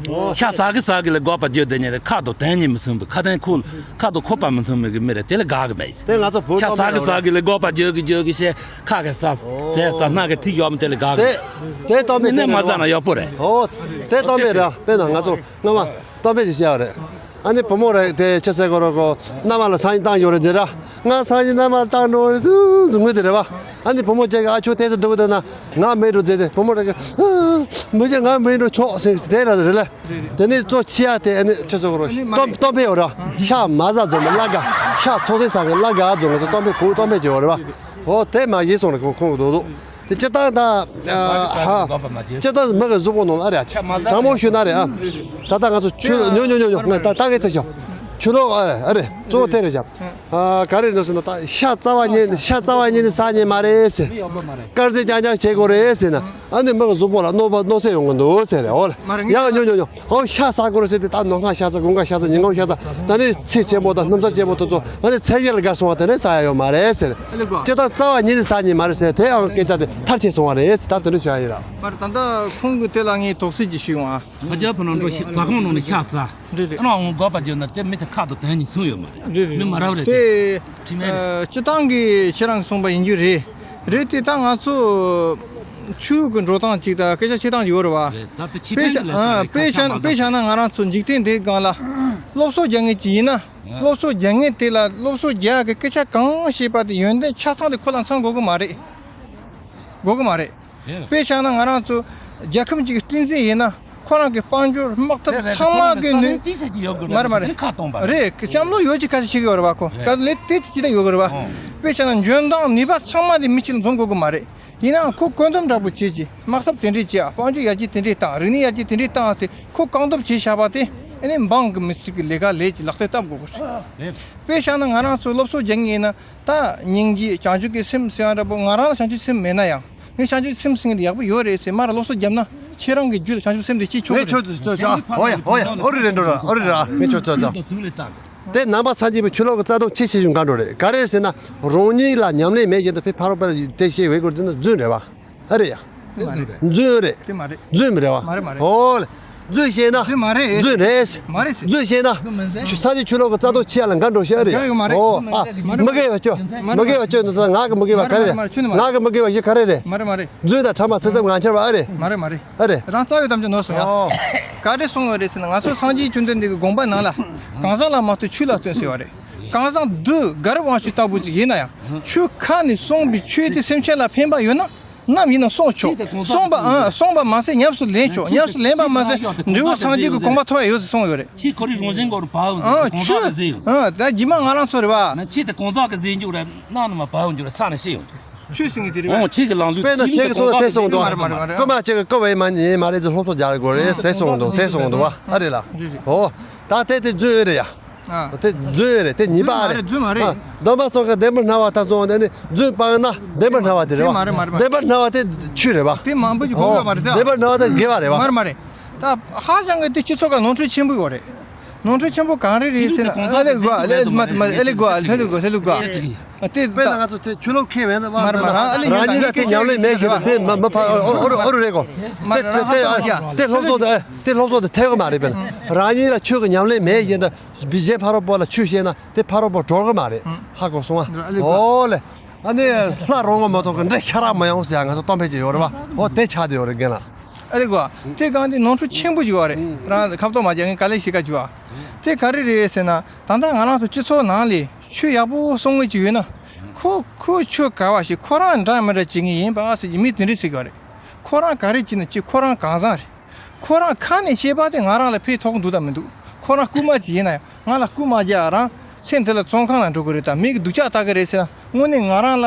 ཤ་ཟ་གི་ཟ་གི་ལ་འགོག་པར་བརྗོད་དེ་ཉིད་དེ་ཁ་དོག་དོན་གཉིས་མི་སྲུན་པའི་ཁ་ཏོན་ཁུག་ཁ་དོག་ཁུག་པ་མི་སྲུན་པའི་གི་མི་རེད་དེ་ལ་དགའ་གི་མེད། དེ་ང་ཚོ་བོད་ཤ་ཟ་གི་ཟ་གི་ལ་འགོག་པར་བརྗོད་གི་བརྗོད་གི་བྱས་ཁ་གི་ཟ་ཟས་ཟ་སྣ་གི་ཁྲིད་ཡོད་མི་དེ་ལ་དགའ་གི་དེ་མེད། དེ་སྟོན་པའི་ནི་མ་ཟ་ན་ཡག་པོ་རེད། ཨོ། དེ་སྟོན་པའི་རེད་དཔེར་ན་ང་ཚོ་སྔ་མ་སྟོན་པའི་ཞིག་བཤད་པ་རེད། ཨ་ནི་བུ་མོ་རེད་དེ་ཆི་ཟེར་གོ་རོ་གོ་མནའ་མ་ལ་སང་ཉིན་བཏང་ཡོད་རེད་ཟེར་ར། ང་སང་ཉིན་མནའ་མ་ལ་བཏང་འགྲོ་རེད་ཟུ་ཟུ་ངུས་དེ་རེད་བ། ཨ་ནི་བུ་མོ་ཅག་གི་ཨ་ཆོ་དེ་ཚོ་འདུག་དེ་ན་ང་མེད་འགྲོ་ཟེར་རེད་བུ་མོ་རེད་གི། མི་ཅག་ང་མེད་འགྲོ་ཆོག་ཟེར་དེ་ར་རེད་ལ། དེ་ནི་གཙོ་ཆེ་ཡ་དེ་ཨ་ནི་ཆི་ཟེར་གོ་རོ་སྟོན་སྟོན་པའི་ཡོད་ར། ཤ་མ་ཟ་ཛོ་མི་བླ་དགའ། ཤ་ཚོགས་སེ་ཟ་གི་བླ་དགའ་ཛོ་ང་ཚོ་སྟོན་པའི་བུ་སྟོན་པའི་ཅིག་ཡོད་རེད་བ། ཨོ་དེ་མ་ཡིན་སོང་རེད་ཁོང་ཁོང་གི་འདུག་འདུག་དེ་སྤྱིར་བཏང་ད། ཧ། སྤྱིར་བཏང་མི་གི་གཟུགས་པོ་ནང་ཨ་རེ་ཨ་ཆ། དྲང་མོ་ཞུས་ན་རེ་ཨ། ད་ལྟ་ང་ཚོ་ཆུ་ཉོ་ཉོ་ཉོ་ཉོ་ང་ད་ད་གའི་ཚེ་ཞོག་ཆུ་ལོག་ཨ་རེ་ཨ་རེ་གཙོ་བོ་དེ་རེད་ཞག་ཨ་ག་རེ་འདུག་ཟེར་ན་ད་ཤ་རྩ་བ་ཉིད་ཤ་རྩ་བ་ཉིད་ནས་ཟ་ཉན་མ་རེད་ཟེར། དཀར་ཟས་རྐྱང་རྐྱང་བྱེད་དགོས་རེད་ཟེར་ན་ཨ་ནི་མི་གི་གཟུགས་པོ་ལ་གནོད་པ་གནོད་འཚེ་ཡོང་གི་འདུག་ཟེར་རེད་ཨོ་ལ། ཡ་ཉོ་ཉོ་ཉོ། ཨོ་ཤ་ཟ་དགོས་རེད་ཟེར་ཏེ་ད་ནོར་ལྷག་ཤ་ཟ་དགུན་ཁ་ཤ་ཟ་ཉིན་གུང་ཤ་ཟ་ད་ནི་ཚེ་ཆེན་པོ་དང་སྣུམ་ས་ཆེན་པོ་དེ་ཚོ་ཨ་ནི་ཚེ་ཡར་ལ་དགའ་སོང་བ་དེ་ནས་ཟ་ཡ་ཡོད་མ་རེད་ཟེར། ཨ་ལེ་གོ། ཅི་ལྟར་རྩ་བ་ཉིད་ནས་ཟ་ཉན་མ་རེད་ཟེར་དེ་ཡང་སྐད་ཆ་དེ་མཐར་ཕྱིན་སོང་བ་རེད་ཟེར་ད་དེ་འདྲ་བྱ་ཡིན་ལ། མ་རེད་ད་ལྟ་ཁོང་གི་དེ་ལ་ངས་དོགས་སེལ་ཅིག་ཞུས་ཡོང་ཨ། ཁ་ཅག་བུ་ནང་འགྲོ་ཞིག་རྩ་ཁང་ནང་ནས་ཤ་ཟ། རེད་རེད། ཨ་ནི་འོང་འགོག་པ་བརྗོད་ན་དེ་མི་དེ་ཁ་དང་དོན་གཉིས་མཚུངས་ཡོད་མ་རེད། རེད་རེད། མི་མ་རབས་རེད་དེ། དེ་ཁྲིམས་མེད་རེད། སྤྱི་བཏང་གི་ཁྱེད་རང་གསུངས་པ་ཡིན་རྒྱུ་རེད། རེད་དེ་ད་ང་ཚོ་ཆོས་ཀྱི་འགྲོ་སྟངས་ཅིག་དང་སྐད་ཆ་བཤད་སྟངས་ཅིག་ཡོད་རེད་བ། རེད་ད་དེ་ཕྱི་དཔེ་བཤད་ཨ་དཔེ་བཤད་ན་དཔེ་བཤད་ན་ང་རང་ཚོ་འཇིག་རྟེན་འདིའི་སྒང་ལ་སློབ་གསོ་རྒྱག་མཁན་ཅིག་ཡིན་ན་སློབ་གསོ་རྒྱག་མཁན་དེ་ལ་སློབ་གསོ་རྒྱག་གི་སྐད་ཆ་གང་བཤད་པ་དེ་ཡོན་ཏན་ཆ་ཚང་དེ་ཁོ་ལ་ཚང་དགོས་ཀྱི་མ་རེད། དགོས་ཀྱི་མ་རེད། དཔེ་བཞག་ན་ང་རང་ཚོ་རྒྱལ་ཁབ་ཅིག་གི་སྲིད་འཛིན་ཡིན་ན་ ཁོ་རང་གི་དཔལ་འབྱོར་དམག་འཐབ་ཚང་མ་གི་ནུས། མ་རེད་མ་རེད། རེད། བསམ་བློ་ཡོད་ཅིག་ཁ་ཤས་ཤིག་ཡོད་རེད་བ་ཁོ། ག་ལེ་དེ་ཅི་ད་ཡོད་གི་རེད་བ། དཔེ་བྱས་ན་འཇོན་ཐང་ནུས་པ་ཚང་མ་དེ་མི་གཅིག་ལ་འཛོམས་དགོས་གི་མ་རེད། ཡིན་ནའང་ཁོ་བཀོད་འདོམས་འདྲ་པོ་བྱེད་ཅིག་དམག་འཐབ་དེ་འདྲས་བྱེད་ཨ། དཔལ་འབྱོར་ཡར་རྒྱས་དེ་འདྲས་བཏང་། རིག་གནས་ཡར་རྒྱས་དེ་འདྲས་བཏང་ཟེར་ཁོ་བཀག་འདོམས་བྱས་བཞག་པ་དེ་ཨ་ནི་འབངས་གི་མི་སེར་གི་ལས་ཀ་ལས་ཀྱི་ལག་རྟགས་བཏབ་དགོས་གི་རེད། དཔེ་བཞག་ན་ང་རང་ཚོ་སློབ་གསོ་རྒྱག་མཁན་ཡིན་ན་ད་སྙིང་རྗེ་བྱང་ཆུབ་ཀྱི་སེམས་ཟེར་བ་འདྲ་པོ། ང་རང་ལ་བྱང་ཆུབ་སེམས་མེད་ན་ཡང་། ངས་བྱང་ཆུབ་སེམས་ཟེར་མཁན་དེ་ཡག་པོ་ཡོད་རེད་ཟེར་མར་སློབ་གསོ་བརྒྱབ་ན་ཁྱེད་རང་གི་རྒྱུད་ལ་བྱང་ཆུབ་སེམས་དེ་སྐྱེ་ཆོག་གི་རེད། ངས་ཁྱོད་ཚོ་ཨོ་ཡ་ཨོ་ཡ་ཨོ་རེད་རེད་འགྲོ་ར་ཨོ་རེད་ར། ངས་ཁྱོད་ཚོ་ཚོ། དེ་ནང་པ་སངས་རྒྱས་པའི་ཆོས་ལུགས་ཀྱི་རྩ་དོན་ཆེ་ཆེ་ཞིག་འགའ་འགྲོ་རེད། ག་རེ་ཟེར་ན་རང་ཉིད་ལ་ཉམས་ལེན་མེད་བཞིན་དུ་ཕེ་ཕ་རོགས་པ་དེ་ཤེས་འོས་སྐོར་འཛིན་ན་རྫུན་རེད་བ། ཨ་རེད་ཡ། དེ་མ་རེད། རྫུན་རེད། དེ་མ་རེད། རྫུན་མི་རེད་བ། མ་རེད་མ་རེད། ཨོ་ལེ། རྫུན་བཤད་ན། རྫུན་མ་རེད། རྫུན་རེད། མ་རེད་ཟེར། རྫུན་བཤད་ན། ཆུ་ས་ཆའི་ཆུ་ལོག་གི་རྩ་དོན་ཆེ་ཡ་ལ་འགའ་འགྲོ་ཤེས་ཨ་རེད། འགའ་ཡོད་མ་རེད། ཨོ་ཨ། མ་རེད། མི་དགེ་བ་ཅོ། མ་རེད། མི་དགེ་བ་ཅོ་འདི་ད་ང་གི་མི་དགེ་བ་ག་རེ་རེད། མ་རེད་མ་རེད། ང་གི་མི་དགེ་བ་ཞིག་ག་རེ་རེད། མ་རེད་མ་རེད། རྫུན་དང་ཕྲ་མ་ཚེ་ཙམ་ངང་ཁྱེར་བ་ཨ་རེད། མ་རེད་མ་རེད། ཨ་རེད། རང་རྩ་བའི་གཏམ་རྒྱུད་ནོར་སོང་ཡ། ཨོ། ག་རེ་གསུངས་ཡོད་རེད་ཟེར་ན་ང་ཚོ་སངས་རྒྱས་བཅོམ་ལྡན་འདས་ཀྱི་དགོངས་པ་ནང་ལ། གང་ཟག་ལ་མ་ལྟོས་ཆོས་ལ་ལྟོས་ཟེར་བ་རེད། གང་ཟག་འདི་གར་དབང་ཕྱུག་ལྟ་བུ་ཅིག་ཡིན་ན་ཡང་ཆོས་ཁ་ནས་གསུངས་པའི་ཆོས་དེ་སེམས་ཅན་ལ་ཕན་པ་ཡོད་ན། ནམ་ཡིན་ན་གསུངས་ཆོག་ཆོས་དེ་གང་ཟག་གསུངས་པ་གི་ཨ་གསུངས་པ་མ་ཟད་ཉམས་སུ་ལེན་ཆོག་ཆོས་ཉམས་སུ་ལེན་པ་མ་ཟད་ཆོས་དེ་གང་ཟག་གི་འབྲས་བུ་སངས་རྒྱས་ཀྱི་གོ་འཕང་ཐོབ་ཡ་ཡོད་ཟེར་གསུངས་ཡོད་རེད། ཆོས་ཁོ་རའི་རང་བཞིན་གོ་རུ་བའོ་ཟེར་ཨ་གང་ཟག་ཆོས་གི་ཟེར་ཡོད། ཨ་ད་རྗེས་མ་ང་རང་ཚོ་རེད་བ། ན་ཆོས་དེ་གང་ཟག་གི་ཟེར་འཇུག་རེད་ནང་ནས་མ་བའོ་འཇུག་རེད་ས་ནས་ཤེས་ཡོང་། ཆོས་ཟེར་མཁན་དེ་རེད་བ། འོང་ཆོས་ཀྱི་ལམ་ལུགས་དཔེར་ན་ཆོས་ཀྱི་གང་ཟག་གི་ཟེར་འཇུག་མ་རེད་མ་རེད་མ་རེད། རྐུ་མ་ཆོས་ཀྱི་རྐུ་བ་ཡིན་མ་ཡིན་མ་རེད་ཟེར་སློབ་གསོ་རྒྱག་དགོས་རེད་དེ་གསུངས་འདུག་དེ་གསུངས་འདུག་བ་ཨ་རེད་ལ། འོ་ད་དེ་དེ་རྫུན་རེད་ཡ། ཨ། དེ་རྫུན་རེད་དེ་ཉེས་པ་རེད། རྫུན་མ་རེད། སྡོམ་པ་སོགས་ཀྱི་བདེན་པར་སྨྲ་བ་དང་སོང་བ་དེ་ནི་རྫུན་སྤངས་ན་བདེན་པར་སྨྲ་བ་དེ་རེད་བ། མ་རེད་མ་རེད་མ་རེད། བདེན་པར་སྨྲ་བ་དེ་ཆོས་རེད་བ། དེ་མང་པོ་ཞིག་གོ་དགོས་པ་རེད་ད། བདེན་པར་སྨྲ་བ་དེ་དགེ་བ་རེད་བ། མ་རེད་མ་རེད། ད་ཧ་ཅང་གི་དེ་སྤྱི་ཚོགས་ཀ་ནོར་འཁྲུལ་ཆེན་པོ་ཡོད་རེད། ནོར་འཁྲུལ་ཆེན་པོ་གང་རེད་རེད་ཟེར་ན་ཨ་ལེ་གོ་ཨ་ལེ་མ་མ་ཨ་ལེ་གོ་ཨ་ལེ་གོ་ཨ་ལེ་གོ་ཨ། དེ་དཔེར་ན་ང་ཚོ་དེ་ཆོས་ལུགས་མཁས་པས་ན་མ་རེད་མ་རང་ཨ་ལེ་རང་ཉིད་ལ་དེ་ཉམས་ལེན་མེད་ཞེས་དེ་མ་མ་ཕ་ཨོ་རུ་ཨོ་རུ་རེད་གོ། དེ་དེ་དེ་སློབ་གསོ་དེ་དེ་སློབ་གསོ་དེ་ཐེབས་གི་མ་རེད། དཔེར་ན་རང་ཉིད་ལ་ཆོས་ཀྱི་ཉམས་ལེན་མེད་ཞེས་ད་བི་ཇེ་ཕ་རོ་པོ་ལ་ཆོས་བཤད་ན་དེ་ཕ་རོ་པོ་གྲོལ་གི་མ་རེད། ཧ་གོ་སོང་ཨ། ཨོ་ལེ། ཨ་ནི་ལྷ་རོང་བ་མ་གཏོགས་གི་འདྲེ་ཤ་རག་མ་ཡོང་ཟེར་ང་ཚོ་གཏམ་དཔེ་ཅིག་ཡོད་རེད་བ། ཨོ་དེ་ཆགས་དེ་ཡོད་རེད་རྒན་ལགས། ཨ་ལེ་གོ། དེ་གང་དེ་ནོར་འཁྲུལ་ཆེན་པོ་ཞིག་ཡོད་རེད། རང་ཁ་ཐོག་མ་རྒྱག་ངས་ག་ལེ་ཞིག་ག་བྱུ་བ། དེ་ག་རེ་རེད་ཟེར་ན་ད་ལྟ་ང་རང་ཚོ་སྤྱི་ཚོགས་ནང་ལས་ཆོས་ཡག་པོ་གསུང་མཁན་ཅིག་ཡོད་ན། ཁོ་ཁོ་ཆོས་ག་བ་ཞིག་ཁོ་རང་འདྲ་མི་འདྲ་བྱེད་མཁན་ཡིན་པ་ཟེར་གྱི་མི་དེ་འདྲས་ཟེར་གྱི་ཡོད་རེད། ཁོ་རང་ག་རེ་བྱེད་ན་ཅི་ཁོ་རང་གང་ཟག་རེད། ཁོ་རང་ཁ་ནས་བཤད་པ་དེ་ང་རང་ལ་ཕན་ཐོགས་འདུག་དང་མི་འདུག་ཁོ་རང་རྐུན་མ་ཅིག་ཡིན་ན་ཡང་ང་ལ་རྐུ་མ་རྒྱག་རང་ཚེ་འདི་ལ་བཙོན་ཁང་ལ་འགྲོ་གི་རེད་དང་མི་གི་སྡུག་ཅག་ལྟ་གི་རེད་ཟེར་ན་དངོས་གནས་ང་རང་ལ་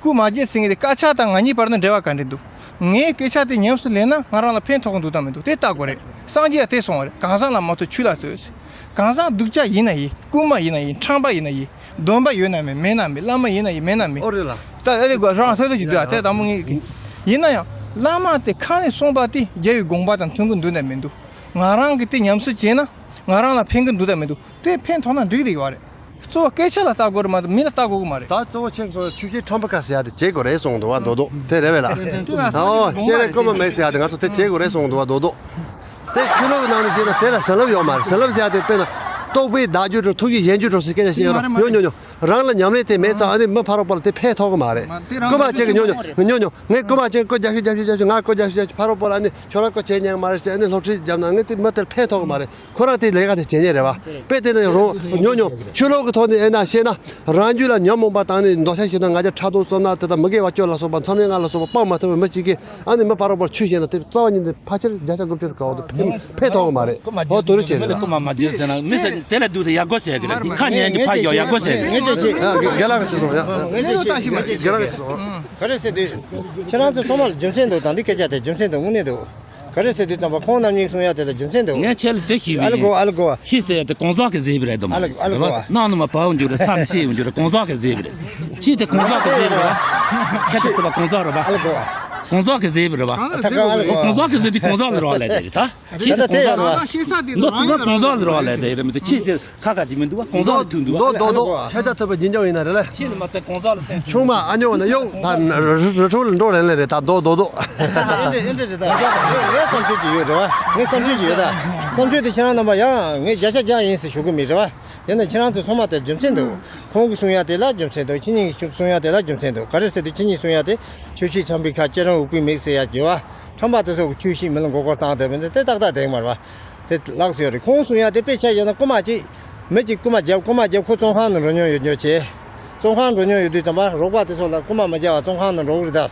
རྐུ་མ་རྒྱག་ཟེར་མཁན་དེ་སྐད་ཆ་དང་ང་གཉིས་བར་ན་འབྲེལ་བ་ག་འདྲ་འདུག་ངའི་སྐད་ཆ་དེ་ཉམས་སུ་ལེན་ན་ང་རང་ལ་ཕན་ཐོགས་འདུག་དང་མི་འདུག་དེ་ལྟ་དགོས་རེད། སངས་རྒྱས་ལ་དེ་གསུངས་པ་རེད། གང་ཟག་ལ་མ་ལྟོས་ཆོས་ལ་ལྟོས་ཟེར། གང་ཟག་སྡུག་ཅག་ཡིན་ན་ཡིན། རྐུན་མ་ཡིན་ན་ཡིན། ཁྲམ་པ་ཡིན་ན་ཡིན། སྡོམ་པ་ཡོད་ན་མེད་མེད་ན་མེད། བླ་མ་ཡིན་ན་ཡིན་མེད་ན་མེད། ཨོ་རེད་ལ། ད་ཨེ་རེད་གོ་རང་ཐོས་ཐོས་ཀྱི་འདུག་ཨ་དེ་དང་པོ་ངེས་ཀྱི། ཡིན་ན་ཡང་བླ་མ་དེ་ཁ་ནས་གསུངས་པ་དེ་རྒྱལ་བའི་དགོངས་པ་དང་མཐུན་གི་འདུག་དང་མི་འདུག་ང་རང་གིས་དེ་ཉམས་སུ་བྱས་ན་ང་རང་ལ་ཕན་གི་འདུག་དང་མི་འདུག་དེ་ཕན་ཐོགས་ན་འགྲིག་རེད་ཡོད་རེད། གཙོ་བོ་སྐད་ཆ་ལ་ལྟ་དགོས་རེད་མ་གཏོགས་མི་ལ་ལྟ་དགོས་གི་མ་རེད། ད་གཙོ་བོ་ཆེ་གི་སོང་ཆུ་ཤེལ་ཁྲམ་པ་ཁ་ཟེར་ཡ་དེ་བྱེད་དགོས་རེད་གསུངས་འདུག་བ་རྡོག་རྡོག་དེ་རེད་བས་ལ། ཨོ་ཁྱེད་རེད་རྐུན་མ་མེད་ཟེར་ཡ་དེ་ང་ཚོ་དེ་བྱེད་དགོས་རེད་གསུངས་འདུག་བ་རྡོག་རྡོག་དེ་ཆོས་ལུགས་ནང་ནས་བཤད་ན་དེ་ལ་བྱིན་རླབས་ཡོད་མ་རེད། བྱིན་རླབས་ཟེར་ཡ་དེ་དཔེར་ན་རྟོགས་པས་བདག་རྒྱུད་གྲོལ། ཐུགས་རྗེས་གཞན་རྒྱུད་གྲོལ་ཟེར་སྐད་ཆ་བཤད་ཡ་ཡོད་ཉོ་ཉོ་རང་ལ་ཉམས་ལེན་དེ་མེད་ཙང་ཨ་ནི་མི་ཕ་རོལ་པོ་ལ་དེ་ཕན་ཐོགས་གི་མ་རེད། རྐུན་མ་ཅིག་གི་ཉོ་ཉོ་ཉོ་ཉོ་ངས་རྐུན་མ་ཅིག་སྐུ་རྒྱབ་ཤོག་རྒྱབ་ཤོག་རྒྱབ་ཤོག་ང་སྐུ་རྒྱབ་ཤོག་རྒྱབ་ཤོག་ཕ་རོལ་པོ་ལ་ཨ་ནི་ཁྱོད་རང་སྐུ་བྱས་ཉན་མ་རེད་ཟེར་ཨ་ནི་སློབ་ཁྲིད་བརྒྱབ་ན་ངས་དེ་མི་དེར་ཕན་ཐོགས་གི་མ་རེད། ཁོ་རང་དེ་ལས་ཀ་དེ་བྱེད་ཉན་རེད་བ། དཔེ་དེ་ནི་རང་ཉོ་ཉོ་ཆོས་ལུགས་ཀྱི་ཐོག་ནས་ཨེ་ན་བཤད་ན་རང་རྒྱུད་ལ་ཉོན་མོངས་པ་དང་ནི་འདོད་ཆགས་ཞེ་སྡང་ང་རྒྱལ་ཕྲག་དོག་བསམ་ན་དེ་དག་མི་དགེ་བ་བཅུ་ལ་སོགས་པ་མཚམས་མེད་ལྔ་ལ་སོགས་པ་སྤང་མ་ཐུབ་པའི་མི་གཅིག་གིས་ཨ་ནི་མི་ཕ་རོལ་པོར་ཆོས་བཤད་ན་དེ་རྩ་བ་ཉིད་ནས་ཕལ་ཆེར་བརྒྱ་ཆ་དགུ་བཅུ་གང་འདུག་ཕན་ཕན་ཐོགས་གི་མ་རེད། ཧོ་དོ་རུ་བྱེད་རེད་ལ། རྐུ་མ་མ་བྱེད་ཟེར་ན་མི་ཟེར་དེ་ལ་སྡུག་ཏུ་ཡག་པོ་བྱེད་གི་རེད། ཁ་ཉན་གྱི་ཕ་ཡོ་ཡག་པོ་བྱེད་གི་རེད། ཨ་དགེ་ལགས་ཀྱིས་བྱས་སོང་ཡ། དགེ་ལགས་ཀྱིས་བྱས་སོང་། ག་རེ་ཟེར་དུས། ཁྱེད་རང་ཚོ་ཚང་མ་ལ་རྒྱུ་མཚན་འདུག་དང་འདི་སྐད་ཆ་དེ་རྒྱུ་མཚན་འདུག་དངོས་གནས་འདུག་ག་རེ་ཟེར་དུས་ཙམ་པ་ཁོང་རྣམ་གཉིས་གསུང་ཡ་དེ་ལ་རྒྱུ་མཚན་འདུག་ངས་ཁྱེད་ལ་དེ་ཞུས་པ་ཨ་ལ་གོ་ཨ་ལ་གོ་ཆི་ཟེར་ཡ་དེ་གང་ཟག་གི་ཟེར་བ་རེད་དམ། ཨ་ལ་ཨ་ལ་གོ་ནང་ནས་མ་བབས་འགྱུར་རེད། ས་ནས་ཤེས་འགྱུར་རེད། གང་ཟག་གི་ཟེར་བ་རེད། ཆི་དེ་གང་ཟག་གི་ཟེར་བ་རེད། ཁྱེད་ཚོ་དེ་བ་གང་ཟག་རེད་པ། ཨ་ལ་གོ་གང་ཟག་གི་ཟེར་བ་རེད་པ། ད་ག་ཨ་ལ་གོ་གང་ཟག་གི་ཟེར་དུས་གང་ཟག་ལ་རག་ལས་དེ་རེད་ད། ཆི་དེ་གང་ཟག་རེད་པ། འདི་དེ་བ་གང་ཟག་ལ་རག་ལས་དེ་རེད་མི་དེ་ཆི་ཟེར། ཁ་ཁ་ཅིག་མི་འདུག་བ། གང་ཟག་ལ་ཐུག་འདུག་བ། རྡོག་རྡོག་རྡོག་ཤ་ཚ་ཐུབ་པའི་རྗེས་འཇོག་ཡིན་ན་རེད་ལ། ཆེ་ནི་མ་ཐེ་གང་ཟག་ལ་ཐེ། ཆུང་མ་ཨ་ཉོ་ན་ཡོང་ད་རི་ཁྲོད་ལ་འགྲོ་རན་ལེ་རེད་ད་རྡོག་རྡོག་རྡོག་ཨེ་འདྲ་རེད་ད། ངའི་བསམ་ཚུལ་ཅིག་ཡོད་རེད་བ། ངའི་བསམ་ཚུལ་ཅིག་ཡོད་ད། བསམ་ཚུལ་དེ་ཁྱེད་རང་རྣམ་པ་ཡང་ངས་བརྒྱ་ཆ་བརྒྱ་ཡིན་ཟེར་ཞུ་གི་མེད་རེད་བ། ཡིན་ན་ཁྱེད་རང་ཚོ་ཚང་མ་དེ་རྒྱུ་མཚན་འདུག་ཁོང་གིས་གསུང་ཡ་དེ་ལ་རྒྱུ་མཚན་འདུག་ཁྱེད་གཉིས་ཀྱིས་གསུང་ཡ་དེ་ལ་རྒྱུ་མཚན་འདུག་ག་རེ་ཟེར་དུས་ཁྱེད་གཉིས་གསུང་ཡ་དེ་ཆུ་ཤེལ་ཁྲམ་པའི་ཁ་ཁྱེད་རང་འུག་པའི་མིག་ཟེར་ཡ་ཅིག་བ། ཁྲམ་པ་དེ་ཚོ་གི་ཆུ་ཤེལ་མི་ལ་མགོ་སྐོར་བཏང་བསྡད་པ་འདི་དེ་ཏག་ཏག་བསྡད་མ་རེད་བ། དེ་ལགས་སོ་ཡོད་རེད། ཁོང་གསུང་ཡ་དེ་དཔེ་ཆ་བཞག་ན་རྐུ་མ་གཅིག་མི་གཅིག་རྐུ་མ་བརྒྱབ། རྐུ་མ་བརྒྱབ། ཁོ་བཙོན་ཁང་ནང་འགྲོ་མྱོང་ཡོད་ཉོ་བྱས། བཙོན་ཁང་འགྲོ་མྱོང་ཡོད་དུས་ཙམ་པ་རོགས་པ་དེ་ཚོ་ལ་རྐུ་མ་མ་བརྒྱབ་པ་བཙོན་ཁང་ནང་འགྲོ་གི་རེད་ད།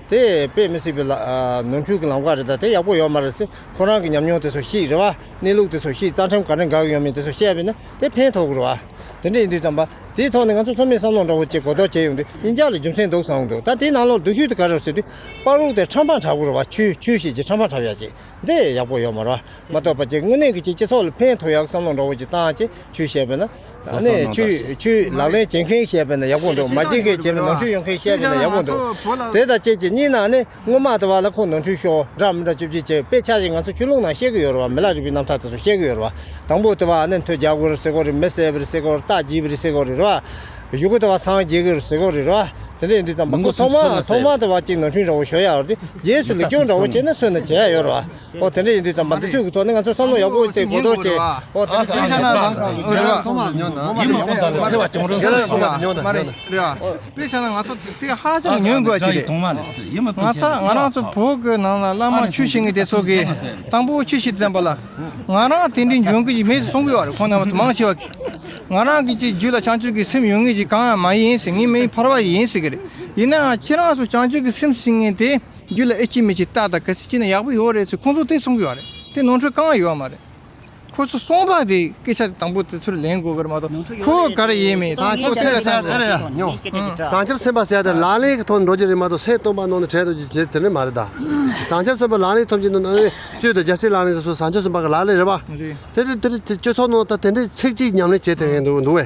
དེ་དཔེ་མི་སྲིད་པའི་ལ་ཨ་ནོར་འཁྲུལ་གྱི་ལམ་ཁ་རེད། ད་དེ་ཡག་པོ་ཡོད་མ་རེད་ཟེར། ཁོ་རང་གི་ཉམས་མྱོང་དེ་ཚོ་ཤེས་རེད་བ། གནས་ལུགས་དེ་ཚོ་ཤེས། རྩ་ཁྲིམས་ག་འདྲ་འགལ་གྱི་ཡོད་མེད་དེ་ཚོ་བཤད་པས་ན་དེ་ཕན་ཐོགས་ཀྱི་རེད་བ། དེ་འདྲ་ཡིན་དུས་ཙམ་པ་དེའི་ཐོག་ནས་ང་ཚོ་ཚང་མས་བསམ་བློ་འདྲ་བོ་ཅིག་གོ་རྟོགས་བྱས་ཡོང་དུས་ཡིན་ཀྱག་ལ་རྒྱུ་མཚན་འདུག་བསམ་གྱི་འདུག་ད་དེའི་ནང་ལོགས་སྡུག་ཤོས་དེ་ག་རེ་རེད་ཟེར་དུས་པ་རུག་དེ་ཁྲམ་པ་འཁྲབ་ཀྱི་རེད་བ། ཆོས་ཆོས་བྱེད་ཀྱི་ཁྲམ་པ་འཁྲབ་ཡག་ཅིག་འདི་ཡག་པོ་ཡོད་མ་རེད་བ། མ་གཏོགས་པ་ཅིག་དངོས་གནས་ཀྱི་ཅིག་སྤྱི་ཚོགས་ལ་ཕན་ཐོགས་ཡག་བསམ་བློ་འདྲ་བོ་ཅིག་བཏང་ཅིག་ཆོས་བཤད་པས་ན། ཨ་ནི་ཆོས་ཆོས་ལག་ལེན་བྱེད་མཁན་བཤད་པས་ན་ཡག་པོ་འདུག་མ་བྱེད་མཁན་བྱས་ན་ནོར་འཁྲུལ་ཡོང་མཁན་བཤད་པས་ན་ཡག་པོ་འདུག་དེ་དང་བཅས་ཀྱི་གཉིས་ནང་ནས་སྔོན་མ་དེ་བ་ལ་ཁོ་ནོར་འཁྲུལ་ཤོར་འདྲ་མི་འདྲ་བཅུ་བཅུ་བྱས། དཔེ་ཆ་ཞིག་ང་ཚོ་ཆོས་ལུགས་ནང་བཤད་ཀྱི་ཡོད་རེད་བ། མི་ལ་རིག་པའི་རྣམ་ཐར་དེ་ཚོ་བཤད་ཀྱི་ཡོད་རེད་བ། དང་པོ་དེ་བ་ཨ་ནི་མཐུ་རྒྱག་དགོས་རེད་ཟེར་གྱི་ཡོད་རེད། མི་བསད་པ་རེད་ཟེར་གྱི་ཡོད་རེད། རྟ་འགྱེས་པ་རེད་ཟེར་གྱི་ཡོད་རེད་བ། གཞུག་གུ་དེ་བ་སངས་རྒྱས་ཀྱི་རེད་ཟེར་གྱི་ཡོད་རེད་བ། དེ་འདྲ་ཡིན་དུས་ཙམ་པ་ཁོ་ཐོག་མ་ཐོག་མ་དེ་བ་གཅིག་ནོར་འཁྲུལ་འདྲ་བོ་ཤོར་ཡག་རེད། རྗེས་སུ་ལེགས་སྐྱོང་འདྲ་བོ་བྱས་ན་སོན་ན་བྱེད་ཡག་ཡོད་རེད་བ། ཨོ་དེ་འདྲ་ཡིན་དུས་ཙམ་པ་འདི་ཚོའི་གི་ཐོག་ནས་ང་ཚོ་བསམ་བློ་ཡག་པོ་བྱས་གོ་རྟོགས་བྱས། ཨོ་དེ་འདྲ་བྱས་ན་ལམ་སང་རེད་བ། དཔེ་བྱས་ན་ང་ཚོ་དེ་ཧ་ཅང་ཉོན་དགོས་པ་ཅིག་རེད། ང་ཚོ་ང་རང་ཚོ་བོད་ཀྱི་ནང་ལ་བླ་མ་ཆོས་བྱེད་མཁན་དེ་ཚོ་གིས་དང་པོ་ཆོས་བྱེད་དུས་ཙམ་པ་ལ་ང་རང་དེ་འདྲའི་འཇོན་གི་མེད་ཟེར་གསུང་གི་ཡོད་རེད། ཁོང་རྣམ་པ་ཚོ་མང་ཆེ་བ་གིས་ང་རང་གི་ཅིག་རྒྱུད་ལ་བྱང་ཆུབ་ཀྱི་སེམས་ཡོད་ངེས་ཀྱི་གང་ཡང་མ་ཡིན་ཟེར། ངས་མི་ཡི་ཕལ་བ་ཡིན་ཟེར་གི་རེད། ཡིན་ནའང་ཁྱེད་རང་ཚོ་བྱང་ཆུབ་ཀྱི་སེམས་ཟེར་མཁན་དེ། རྒྱུད་ལ་ཨེ་ཅི་མི་ཅི་ལྟ་དང་ག་ཚོད་ཅི་ན་ཡག་པོ་ཡོད་རེད་ཟེར་ཁོང་ཚོ་དེ་གསུང་གི་ཡོད་རེད། དེ་ནོར་འཁྲུལ་གང་ཡང་ཡོད་མ་རེད། ཁོ་ཚོ་གསུངས་པ་དེ་སྐད་ཆ་དེ་དང་པོ་དེ་ཚུར་ལེན་དགོས་གི་རེད་མ་གཏོགས་ཁོ་ག་རེ་ཡིན་མིན་ཁོ་ཚོ་ཟེར་ཡ་ཟེར་ཡ་དེ་རེད་ཡ། བྱང་ཆུབ་སེམས་དཔའ་ཟེར་ཡ་དེ་ལག་ལེན་གྱི་ཐོག་ནས་འགྲོ་རྒྱུ་རེད་མ་གཏོགས་སེམས་སྟོང་པ་ནང་ནས་བྲལ་ཐུབ་རྒྱུ་དེ་དེ་ནི་མ་རེད་ད། བྱང་ཆུབ་སེམས་དཔའ་ལག་ལེན་ཐོབ་རྒྱུ་ནི་ནང་ནས་བཅུད་དང་རྒྱལ་སྲས་ལག་ལེན་དེ་ཚོ་བྱང་ཆུབ་སེམས་དཔའ་གི་ལག་ལེན་རེད་པ། རེད། དེ་དེ་དེ་སྤྱི་ཚོགས་ནང་ད་དེ་འདྲའི་ཚིག་གཅིག་ཉམས་ལེན་བྱེད་ཐུབ་མཁན་འདུག་འདུག་བས།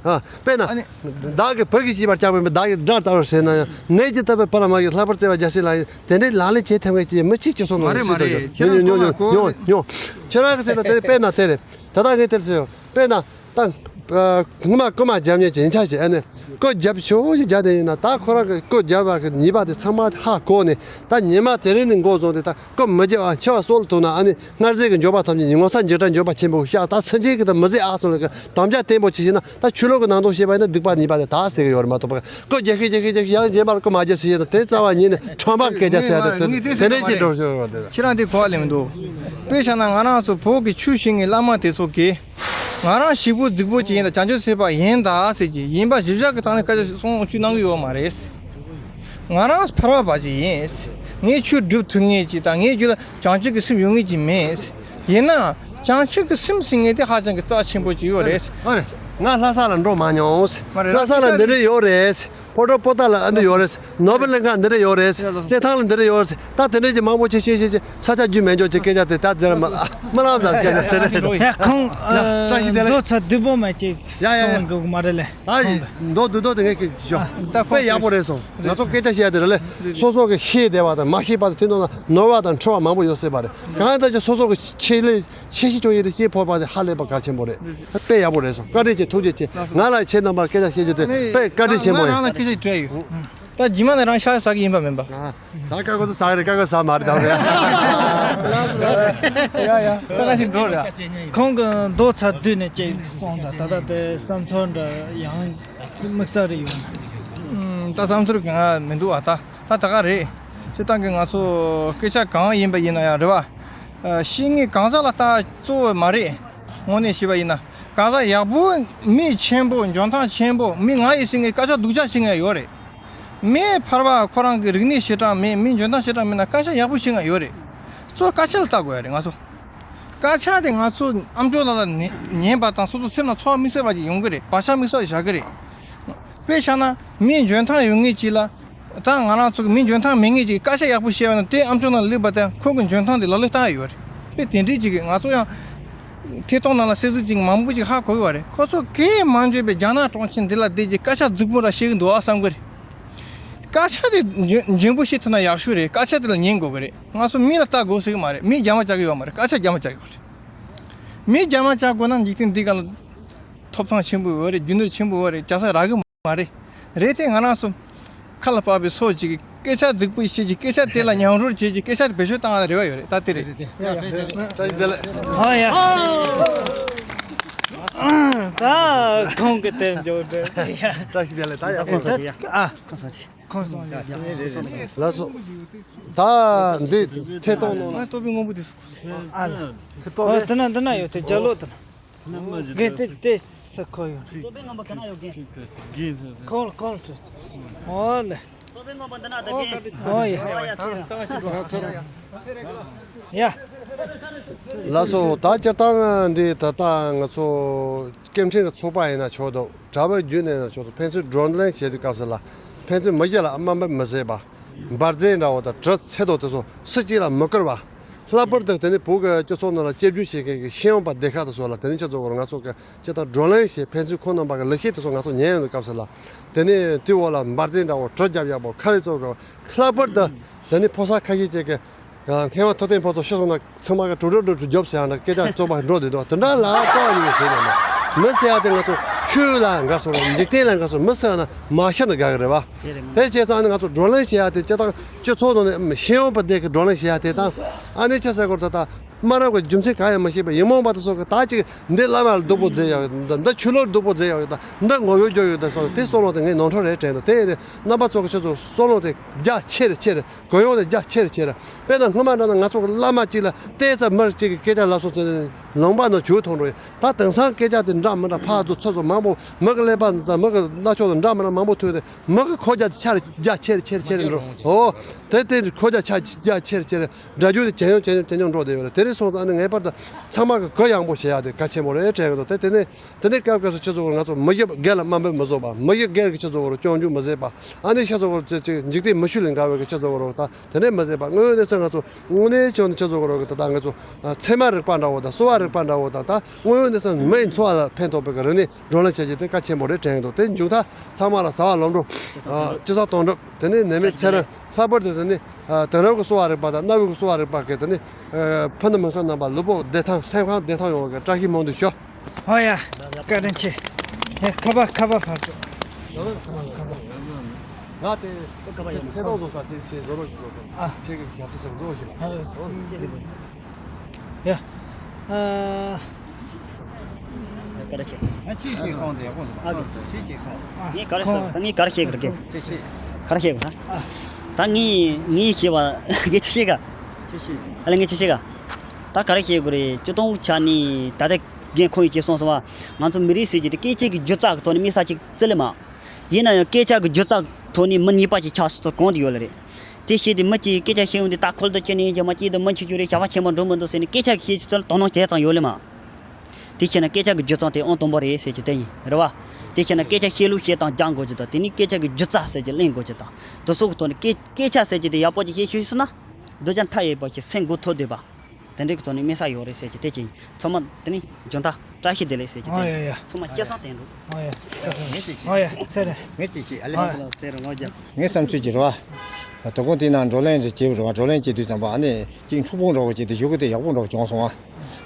ཨ་དཔེར་ན། ཨ་ནི། བདག་གིས་བུ་གི་བྱིས་པ་བསྐྱངས་པས་བདག་གི་དགྲ་ལྟ་བུར་ཟེར་ན་ཡང་ནད་ཀྱིས་བཏབ་པའི་བུ་ལ་མ་གིས་ལྷག་པར་བརྩེ་བ་རྒྱལ་སྲས་ལག་ཡིན། དེ་འདྲའི་ལག་ལེན་བྱེད་ཐུབ་མཁན་གྱི་མི་གཅིག་སྤྱི་ཚོགས་ནང་མ་རེད་མ་སྲིད་རེད། ཁྱེད་རང་ཉོ་ཉོ་ཉོ་ཉོ་ཉོ། ཁྱེད་རང་གི་ཟེར་ན་དེ་རེད། དཔེར་ན་དེ་རེད། ད་ལྟ་ངས་དེར་ཟེར་ཡོང་། དཔེར་ན་ད་ངོ་མ་རྐུ་མ་རྒྱབ་མཁན་གྱི་ཡིན་ཆ་ཞིག་ཨ་ནི་རྐུ་རྒྱབ་ཆོག་ཞིག་རྒྱབ་དེ་ཡིན་ན་ད་ཁོ་རང་གི་རྐུ་རྒྱབ་པ་གི་ཉེས་པ་དེ་ཚང་མ་ཧ་གོ་ནས་ད་ཉི་མ་དེ་རིང་ནས་འགོ་བཟུང་སྟེ་ད། རྐུ་མི་རྒྱབ་ཨ། འཆི་བ་སྲོག་ལ་ཐུག་ན་ཨ་ནི་སྔར་ཟས་ཀྱི་འགྱོད་པ་ཐམས་ཅད་ངོ་ཚ་འཇིགས་སྐྲག་འགྱོད་པ་ཆེན་པོ་བཤགས། ད་སེམས་ཅན་གྱི་ད་མི་བཟོད་ཨ་སོང་ལ་གི་དམ་བཅའ་བརྟན་པོ་ཅིག་བྱས་ན་ད་ཆོས་ལུགས་ཀྱི་ནང་དུ་བཤད་པ་ཡིན་ན་སྡིག་པ་ཉེས་པ་དེ་དག་སེལ་གྱི་ཡོད་རེད་མ་གཏོགས་པ་རྐུ་རྒྱག་ཤེས་རྒྱག་ཤེས་རྒྱག་ཤེས་ཡང་རྗེས་མ་ལ་རྐུ་མ་རྒྱབ་ཟེར་ཡས་ན་དེ་རྩ་བ་ཉིད་ནས་ཁྲམ་པ་སྐད་ཆ་བཤད་ཡ་དེ་དེ་འདྲས་ཅིག་འགྲོ་ཤོག་རེད། ཁྱེད་རང་དེ་གོ་བ་ལེན་མི་འདུག་དཔེ་བཞག་ན་ང་རང་ཚོ་བོད་ཀྱི་ཆོས་བྱེད་མཁན་བླ་མ་དེ་ཚོ་གིས་ང་རང་ཞིབ་པོ་རྫིག་པོ་ཅིག་ཡིན་ད་བྱང་ཆུབ་སེམས་དཔའ་ཡིན་ད་ཟེར་གྱི་ཡིན་པ་ཞིབ་བཤེར་གྱི་ཐོག་ནས་སྐད་ཆ་གསུང་བཅུག་གནང་གི་ཡོད་མ་རེད། ང་རང་ཕལ་པ་ཅིག་ཡིན། ངས་ཆོས་སྒྲུབ་ཐུབ་མཁན་ཅིག་དང་ངའི་རྒྱུད་ལ་བྱང་ཆུབ་ཀྱི་སེམས་ཡོད་མཁན་ཅིག་མིན། ཡིན་ནའང་བྱང་ཆུབ་ཀྱི་སེམས་ཟེར་མཁན་དེ་ཧ་ཅང་གི་རྩ་ཆེན་པོ་ཅིག་ཡོད་རེད། ཨ་རེ། ང་ལྷ་ས་ལ་འགྲོ་མ་མྱོང་། མ་རེད། ལྷ་ས་ལ་འདི་འདྲ་ཡོད་རེད། ཕོ་བྲང་པོ་ཏཱ་ལ་ཨ་འདི་ཡོད་རེད། ནོར་བུ་གླིང་ཁ་འདི་འདྲ་ཡོད་རེད། རྩེད་ཐང་ལ་འདི་འདྲ་ཡོད་རེད། ད་དེ་འདྲ་ཅིག་མང་པོ་ཅིག་ཤེས་ཤེས་ཅིག་ས་ཆ་རྒྱུས་མེད་འཇོག་ཅིག་སྐད་ཆ་དེ་ད་ཟེར་མ་མ་ལབ་ད་བཤད་ན་དེ་འདྲ་རེད། ཡ་ཁོང་བཀྲ་ཤིས་བདེ་ལེགས། མདོ་ཚ་བདུད་པོ་མ་ཅིག་ཡ་ཡ་ཡ། གསུང་དགོས་མ་རེད་ལེ། ད་ཡིན་མདོ་བདུད་མདོ་དེ་ངས་ཀྱི་ཞོ། ད་དཔེ་ཡག་པོ་རེད་སོང་། ང་ཚོ་སྐད་ཆ་བཤད་དེ་རེད་ལེ། སོ་སོ་གི་ཤེས་བདེ་བ་དང་མ་ཤེས་པ་དང་དེ་ནང་ལ་ནོར་བ་དང་འཁྲུལ་བ་མང་པོ་ཡོད་སྲིད་པ་རེད། གང་ལྟར་ཀྱང་སོ་སོ་གི་ཆེད་ལས་ཆེ་ཤེས་ཆུང་ཡིན་དེ་ཤེས་ཕོད་པ་དེ་ཧ་ལས་པ་གལ་ཆེན་པོ་རེད། དཔེ་ཡག་པོ་རེད་སོང་། བཀའ་དྲིན་ཆེ། ཐུགས་རྗེ་ཆེ། ང་ལ་ཁྱེད་རྣམ་པར་སྐད་ཆ་བཤད་རྒྱུ་དེ་དཔེ་བཀའ་དྲིན་ཆེན་པོ་ཡིན། ད་རྗེས་མ་ནས་རང་ཤ་ཟ་གི་ཡིན་པ་མིན་པ། ད་ཀ་ཀོ་ཚོ་ཟ་གི་རེད། ཀ་ཀོ་ཟ་མ་རེད་ད་ཟེར། ཡ་ཡ། ད་ག་ཞིག་འགྲོ་རེད། ཁོང་གི་མདོ་ཚ་བདུད་ནས་ཅིག་སོང་ད་ད་ད་དེ་བསམ་ཚུལ་འདྲ་ཡང་དམིགས་བསལ་རེ་ཡོད། ད་བསམ་ཚུལ་གང་མི་འདུག་ཨ། ད་ད་ད་ག་རེད། སྤྱིར་བཏང་གི་ང་ཚོ་སྐད་ཆ་གང་ཡིན་པ་ཡིན་ན་ཡང་རེད་བ། ཤེས་ངེས་གང་ཟག་ལ་ལྟ་གཙོ་བོ་མ་རེད། དངོས་གནས་བཤད་པ་ཡིན་ན་གང་ཟག་ཡག་པོ་མི་ཆེན་པོ་འཇོན་ཐང་ཆེན་པོ་མི་ང་ཡི་ཟེར་ངེས་སྐད་ཆ་སྡུག་ཅག་བཤད་ངེས་ཡོད་རེད། མི་ཕལ་པ་ཁོ་རང་གི་རིག་གནས་ཞེ་དྲག་མེད། མི་འཇོན་ཐང་ཞེ་དྲག་མེད་ན་སྐད་ཆ་ཡག་པོ་བཤད་ངེས་ཡོད་རེད། གཙོ་བོ་སྐད་ཆ་ལ་ལྟ་དགོས་ཡ་རེད་ང་ཚོ། སྐད་ཆ་དེ་ང་ཚོ་ཨམ་ཅོག་ནང་ལ་ཉན་ཉན་པ་དང་སོ་སོ་སེམས་ལ་ཚོར་བ་དམིགས་བསལ་བ་ཅིག་ཡོང་གི་རེད། བག་ཆགས་དམིགས་བསལ་བཞག་གི་རེད། དཔེ་བཞག་ན་མི་འཇོན་ཐང་ཡོད་ངེས་ཅིག་ལ། ད་ང་རང་ཚོ་གི་མི་འཇོན་ཐང་མེད་ངེས་ཅིག་གི་སྐད་ཆ་ཡག་པོ་བཤད་པ་ན་དེ་ཨམ་ཅོག་ནང་སླེབས་པ་དང་ཁོ་གི་འཇོན་ཐང་དེ་ལག་ལེན་བསྟར་ཡོད་རེད། དཔེ་དེ་འདྲའི་ཅིག་གི་ང་ཚོ་ཡང་ཐད་གཏོང་ནང་ལ་གསལ་གཟིགས་ཅིག་མང་པོ་ཅིག་ཧ་གོ་གི་བ་རེད། ཁོ་ཚོ་གས་མ་འཇོན་པའི་རྒྱ་ནག་གྲོང་ཁྱེར་འདི་ལ་བསྡད་ཅིག་སྐད་ཆ་རྫིག་པོ་ར་བཤད་གི་འདུག་ཨ་བསམ་གི་རེད། སྐད་ཆ་དེ་འཇོན་འཇོན་པོ་བཤད་ཐུབ་ན་ཡག་ཤོས་རེད། སྐད་ཆ་དེ་ལ་ཉན་དགོས་གི་རེད། ང་ཚོ་མི་ལ་ལྟ་དགོས་ཟེར་གི་མ་རེད། མི་རྒྱ་མ་བྱ་གི་ཡོད་མ་རེད། སྐད་ཆ་རྒྱ་མ་བྱ་གི་ཡོད་རེད། མི་རྒྱ་མ་བྱ་དགོས་ན་འཇིག་རྟེན་འདི་ག་ལ་ཐོབ་ཐང་ཆེན་པོ་ཡོད་རེད། རྒྱུ་ནོར་ཆེན་པོ་ཡོད་རེད། བྱ་ས་རག་གི་མ་རེད། རེད་དེ་ང་རང་ཚོ་ཁ་ལ་པགས་པའི་སོ་ཅིག་གི་སྐད་ཆ་རྫིག་པོ་བཤད་ཅིག་སྐད་ཆ་དེ་ལ་ཉམས་རོལ་བྱེད་ཅིག་སྐད་ཆ་དེ་བེད་སྤྱོད་བཏང་ཡ་རེ་བ་ཡོད་རེད། ད་དེ་རེད། བཀྲ་ཤིས་བདེ་ལེགས། ཨ་ཡ། ད་ཁོང་གི་དེ་འཇོག་འདྲ། བཀྲ་ཤིས་བདེ་ལེགས། ད་ཡ་ཁོང་ས་ཅིག་ཡ། ཨ་ཁོང་ས་ཅིག་ཁོང་སོང་ཡ། ལགས་སོ། ད་འདི་ཐད་གཏོང་ནང་ལ་ལྟོ་ཕི་སྔོན་པོ་དེ་སུ། ཨ་ལ། ཨོ་དེ་ན་འདི་ན་ཡོད་དེ་རྒྱ་ལོ་དེ་ན། དགེ་དེ་དེ་ས་ཁོ་ཡོད། ལྟོ་པའི་ངང་པ་ག་ན་ཡོད་གེ། ཁོང་ཁོང་ཁྲི། ཨོ་ལེ། ཨོ་ཡ། ཡ། ལགས་སོ། ད་སྤྱིར་བཏང་འདི་ད་ལྟ་ང་ཚོ་སྐད་འཕྲིན་གྱི་ཚོགས་པ་ཡིན་ན་ཆོག་འདུག་དྲ་བ་བརྒྱུད་ནས་ཡིན་ན་ཆོག་འདུག་ཕན་ཚུན་བགྲོ་གླེང་བྱེད་དུས་སྐབས་སུ་ལ་ཕན་ཚུན་མི་སྐྱ་ལ་དམའ་འབེབས་མི་བྱེད་པ། འབར་རྫས་འདྲ་བོ་དང་གྲི་ཚེ་ཐོག་དེ་ཚོ་སུ་གཅིག་ལ་མི་བསྐུར་བ། ལྷག་པར་དུ་དེ་ནི་བོད་ཀྱི་སྤྱི་ཚོགས་ནང་ལ་སྐྱབས་བཅོལ་བྱེད་མཁན་གྱི་ཤེས་ཡོན་པ་སྡེ་ཁག་དེ་ཚོ་ལ་དེ་ནི་ཁྱེད་ཚོ་གོ་ང་ཚོ་གི་སྤྱིར་བཏང་བགྲོ་གླེང་བྱེད་ཕན་ཚུན་ཁོང་རྣམ་པ་གི་ལེགས་སྐྱེས་དེ་ཚོ་ང་ཚོ་ཉན་ཡོང་དུས་སྐབས་སུ་ལ། དེ་ནས་དེའི་འོག་ལ་འབར་རྫས་འདྲ་བོ་གྲི་རྒྱབ་ཡག་པོ་ཁ་རི་ཚོ་འགྲོ། ལྷག་པར་དུ་དེ་ནས་ཕོ་གསར་ཁ་ཤས་ཅིག་གིས་ཡང་མཁས་དབང་ཐུབ་བསྟན་ཕུན་ཚོགས་ཤི་སོང་ན་ཚང་མ་གིས་གྲུབ་གྲུབ་གྲུབ་གྲུབ་རྒྱོབ་ཟེར་ཡག་འདྲ་སྐད་ཆ་རྩོད་པ་འགྲོ་བསྡད་འདུག་དེ་འདྲ་ལ་རྩ་བ་ཉིད་ནས་ཟེར་ཡོད་མ། མི་ཟེར་ཡག་དེ་ང་ཚོ་ཆོས་ལ་དགའ་སོང་ར་འཇིག་རྟེན་ལ་དགའ་སོང་མི་ཟེར་ཡག་ན་མ་ཤི་ན་དགའ་གི་རེད་བ། དེ་བྱས་ཙང་ནི་ང་ཚོ་བགྲོ་གླེང་བྱེད་ཡག་དེ་སྤྱིར་བཏང་སྤྱི་ཚོགས་ནང་ནས་ཤེས་ཡོན་པ་སྡེ་གི་བགྲོ་གླེང་བྱེད་ཡག་དེ་དང་། ཨ་ནི་ཆ་ཟེར་སྐོར་ད་ལྟ། སྨ་ར་བའི་རྒྱུ་མཚན་གང་ཡང་མ་ཤེས་པའི་ཡིན་མོང་པ་དེ་ཚོ་གི་ད་ཅིག་འདི་བླ་མ་ལ་སྡུག་པོ་མཛད་ཡག་ཡོད་ད། འདི་ཆོས་ལུགས་ལ་སྡུག་པོ་མཛད་ཡག་ཡོད་ད། འདི་ངོ་ཡོད་རྒྱུ་ཡོད་ད་སོགས་དེ་བསམ་བློ་དེ་ངས་ནོར་འཁྲུལ་རེད་དྲན་འདུག་དེ་ཡིན་དུས་རྣམ་པ་ཚོ་གི་ཁྱེད་ཚོ་བསམ་བློ་དེ་རྒྱ་ཆེ་རུ་ཆེ་རུ་གུ་ཡངས་དེ་རྒྱ་ཆེ་རུ་ཆེ་རུ། དཔེར་ན་སྔོན་མ་འདྲ་ན་ང་ཚོ་གི་བླ་མ་གཅིག་ལ་བལྟས་ཙང་མི་གཅིག་གི་སྐད་ཆ་ལབ་སོང་ཚེ་ལུང་པ་ནང་བྱོལ་ཐོན་འགྲོ་ཡོད། ད་དེང་སང་སྐད་ཆ་དེ་འདྲ་མི་འདྲ་ཕར་ཚུར་ཚུར་ཚུར་མང་པོ་མི་གི་ཀླད་པ་དང་མི་གི་རྣ་ཆོག་དང་འདྲ་མི་འདྲ་མང་པོ་ཐོས་ཏེ་མི་གི་ཁོག་རྒྱ་དེ་ཆེ་རུ་རྒྱ་ཆེ་རུ་ཆེ་རུ་ཆེ་རུ་འགྲོ། འོ། དེ་དེ་ཁོག་རྒྱ་ཆ་རྒྱ་ཆེ་རུ་ཆེ་རུ། སྒྲ་སྒྱུར་དེ་ཇེ་ཉུང་ཇེ་ཉུང་ཇེ་ཉུང་འགྲོ་བསྡད་ཡོད་རེད། དེ་རིང་སོང་ཙང་ཨ་ནི་ངེས་པར་དུ་ཚང་མ་གིས་གུ་ཡངས་པོ་བྱེད་ཡག་དེ་གལ་ཆེན་པོ་རེད་དྲན་གྱི་འདུག་དེ་དེ་ནས་དེ་ནས་སྐབས་སྐབས་སུ་ཁྱེད་ཚོ་ང་ཚོ་མི་ཞིག་སྒེར་ལ་དམའ་འབེབས་མི་བཟོ་བ། མི་ཞིག་སྒེར་གྱི་ཁྱེད་ཚོ་སྐྱོན་བརྗོད་མི་བྱེད་པ། ཨ་ནི་ཁྱེད་ཚོ་ཅིག་འཇིག་རྟེན་མི་ཆོས་ལས་འགལ་བའི་ཁྱེད་ཚོ་ད་དེ་འདྲས་མི་བྱེད་པ། དངོས་ཡོད་གནས་ཚུལ་ང་ཚོ་དངོས་གནས་བྱུང་ནས་ཁྱེད་ཚོ་གི་ད་ལྟ་ང་ཚོ་ཚད་མ་རིག་པ་འདྲ་བོ་དང་གསོ་བ་རིག་པ་འདྲ་བོ་དང་ད་དངོས་ཡོད་གནས་ཚུལ་མི་ཡི་འཚོ་བ་ལ་ཕན་ཐོགས་པའི་རིག་གནས་བགྲོ་གླེང་བྱ་རྒྱུ་དེ་གལ་ཆེན་པོ་རེད་དྲན་གྱི་འདུག་དེ་མཇུག་མཐར་ཚང་མ་ལ་བྱ་བ་ལམ་འགྲོ། སྤྱི་ཚོགས་དོན་གྲུབ། དེ་ནས་ནད་མེད་ཚེ་རིང་། ལྷག་པར་དུ་དེ་ནི་དོན་རབ་ཀྱི་གསོ་བ་རིག་པ་དང་རྣ་བའི་གསོ་བ་རིག་པ་གི་དེ་ནི་ཕུ་ནུ་མི་སེར་རྣམ་པ་ལུས་པོ་བདེ་ཐང་སེམས་ཁམས་བདེ་ཐང་ཡོང་བའི་བཀྲ་ཤིས་སྨོན་འདུན་ཞུ། ཧོ་ཡ། བཀའ་དྲིན་ཆེ། ཡ་ཁ་པར་ཁ་པར་ཕར་ཚུར། ང་དེ་ཁ་པར་ཡོད། ཐད་གཏོང་བཟོ་ས་དེ་ཆེ་བཟོ་རོགས་ཀྱི་བཟོ་དང་ཨ་ཆེ་གི་ཞབས་ཕྱི་ཞབས་བཟོ་ཞིག་ལ། ཡ། ཨ། བཀའ་དྲིན་ཆེ། ང་ཅི་ཞིག་སོང་དེ་ཡག་པོ་འདུག་ཨ་ཅི་ཞིག་སོང་། ངས་ག་རེ་ཟེར། ད་ངས་ག་རེ་བཤད་གི་རེད། ཅི་ཞིག་ག་རེ་བཤད་གི་རེད། ད་ངས་ངས་བཤད་པ་ངས་ཅི་བཤད་ག་ཅི་ཞིག་ཨ་ལས་ངས་ཅི་བཤད་ག་ད་ག་རེ་བཤད་དགོས་རེད། སྤྱིར་བཏང་ཆ་ནས་ད་ལྟ་རྒན་ཁོང་གིས་ཅིག་གསུངས་སོང་བ། ང་ཚོ་མི་རིགས་ཟེར་གྱི་དེ་སྐད་ཆ་གི་སྒྱུ་རྩལ་གི་ཐོག་ནས་དམིགས་བསལ་ཅིག་བརྩི་ལེ་མ། ཡིན་ན་ཡང་སྐད་ཆ་གི་སྒྱུ་རྩལ་ཐོག་ནས་མི་ཉེས་པ་ཅིག་ཆགས་སྲིད་དོ་གང་དུ་ཡོད་ལེ་རེད། དེ་བཤད་དེ་མི་གཅིག་སྐད་ཆ་བཤད་ཡོང་དུས་ད་ཁོལ་དུ་ཅི་ནས་ཡིན་གྱི་མ་གཅིག་དུ་མི་འཆི་རྒྱུ་རེད། བྱ་བ་ཆེན་པོ་འགྲོ་མི་འདུག་ཟེར་ནས་སྐད་ཆ་གི་བཤད་ཀྱི་ཚུལ་དོ་སྣང་བྱས་ཙང་ཡོད་ལེ་མ། དེ་བཤད་ན་སྐད་ཆ་གི་སྒྱུ་རྩལ་དེ་ཨང་དང་པོ་རེད་ཟེར་གྱི་དེ་ཡིན་རེད་བ། དེ་བཤད་ན་སྐད་ཆ་བཤད་ལུགས་བཤད་སྟངས་སྦྱང་དགོས་ཀྱི་དང་དེ་ནས་སྐད་ཆ་གི་སྒྱུ་རྩལ་ཟེར་གྱི་གླེང་དགོས་ཀྱི་དང་དེ་སོགས་ཀྱི་ཐོག་ནས་སྐད་སྐད་ཆ་ཟེར་གྱི་དེ་ཡག་པོ་ཅིག་བཤད་ཤེས་སོང་ན་སྡུག་ཅག་མཐའ་ཡས་པ་ཞིག་སེམས་འགུལ་ཐུབ་བསྡད་པ། དེ་འདྲའི་གི་ཐོག་ནས་དམིགས་བསལ་ཡོད་རེད་ཟེར་གྱི་དེ་ཅིག་ཚང་མ་དེ་ནི་འཇོན་ཐང་བཀྲ་ཤིས་བདེ་ལེགས་ཟེར་གྱི་ཨ་ཡ་ཡ། དེ་ཚང་མ་སྐལ་བཟང་བསྟན་འགྲོ། ཨ་ཡ། ཨ་ཡ་ཚེ་རིང་། ངས་ཅིག་བཤད་ཨ་ལེ། ཨ་ཡ། ཚེ་རིང་ལོ་རྒྱབ། ངའི་བསམ་ཚུལ་གྱི་རེད་བ། དོ་དགོང་དེ་ན་བགྲོ་གླེང་རེ་བྱེད་པ་རེད་བ། བགྲོ་གླེང་བྱེད་དུས་ཙམ་པ་ཨ་ནི་ཅིག་འཁྲུག་པོ་འདྲ་བོ་བྱེད་དུས་ཞུ་གི་དེ་ཡག་པོ་འདྲ་བོ་བྱུང་སོང་བ།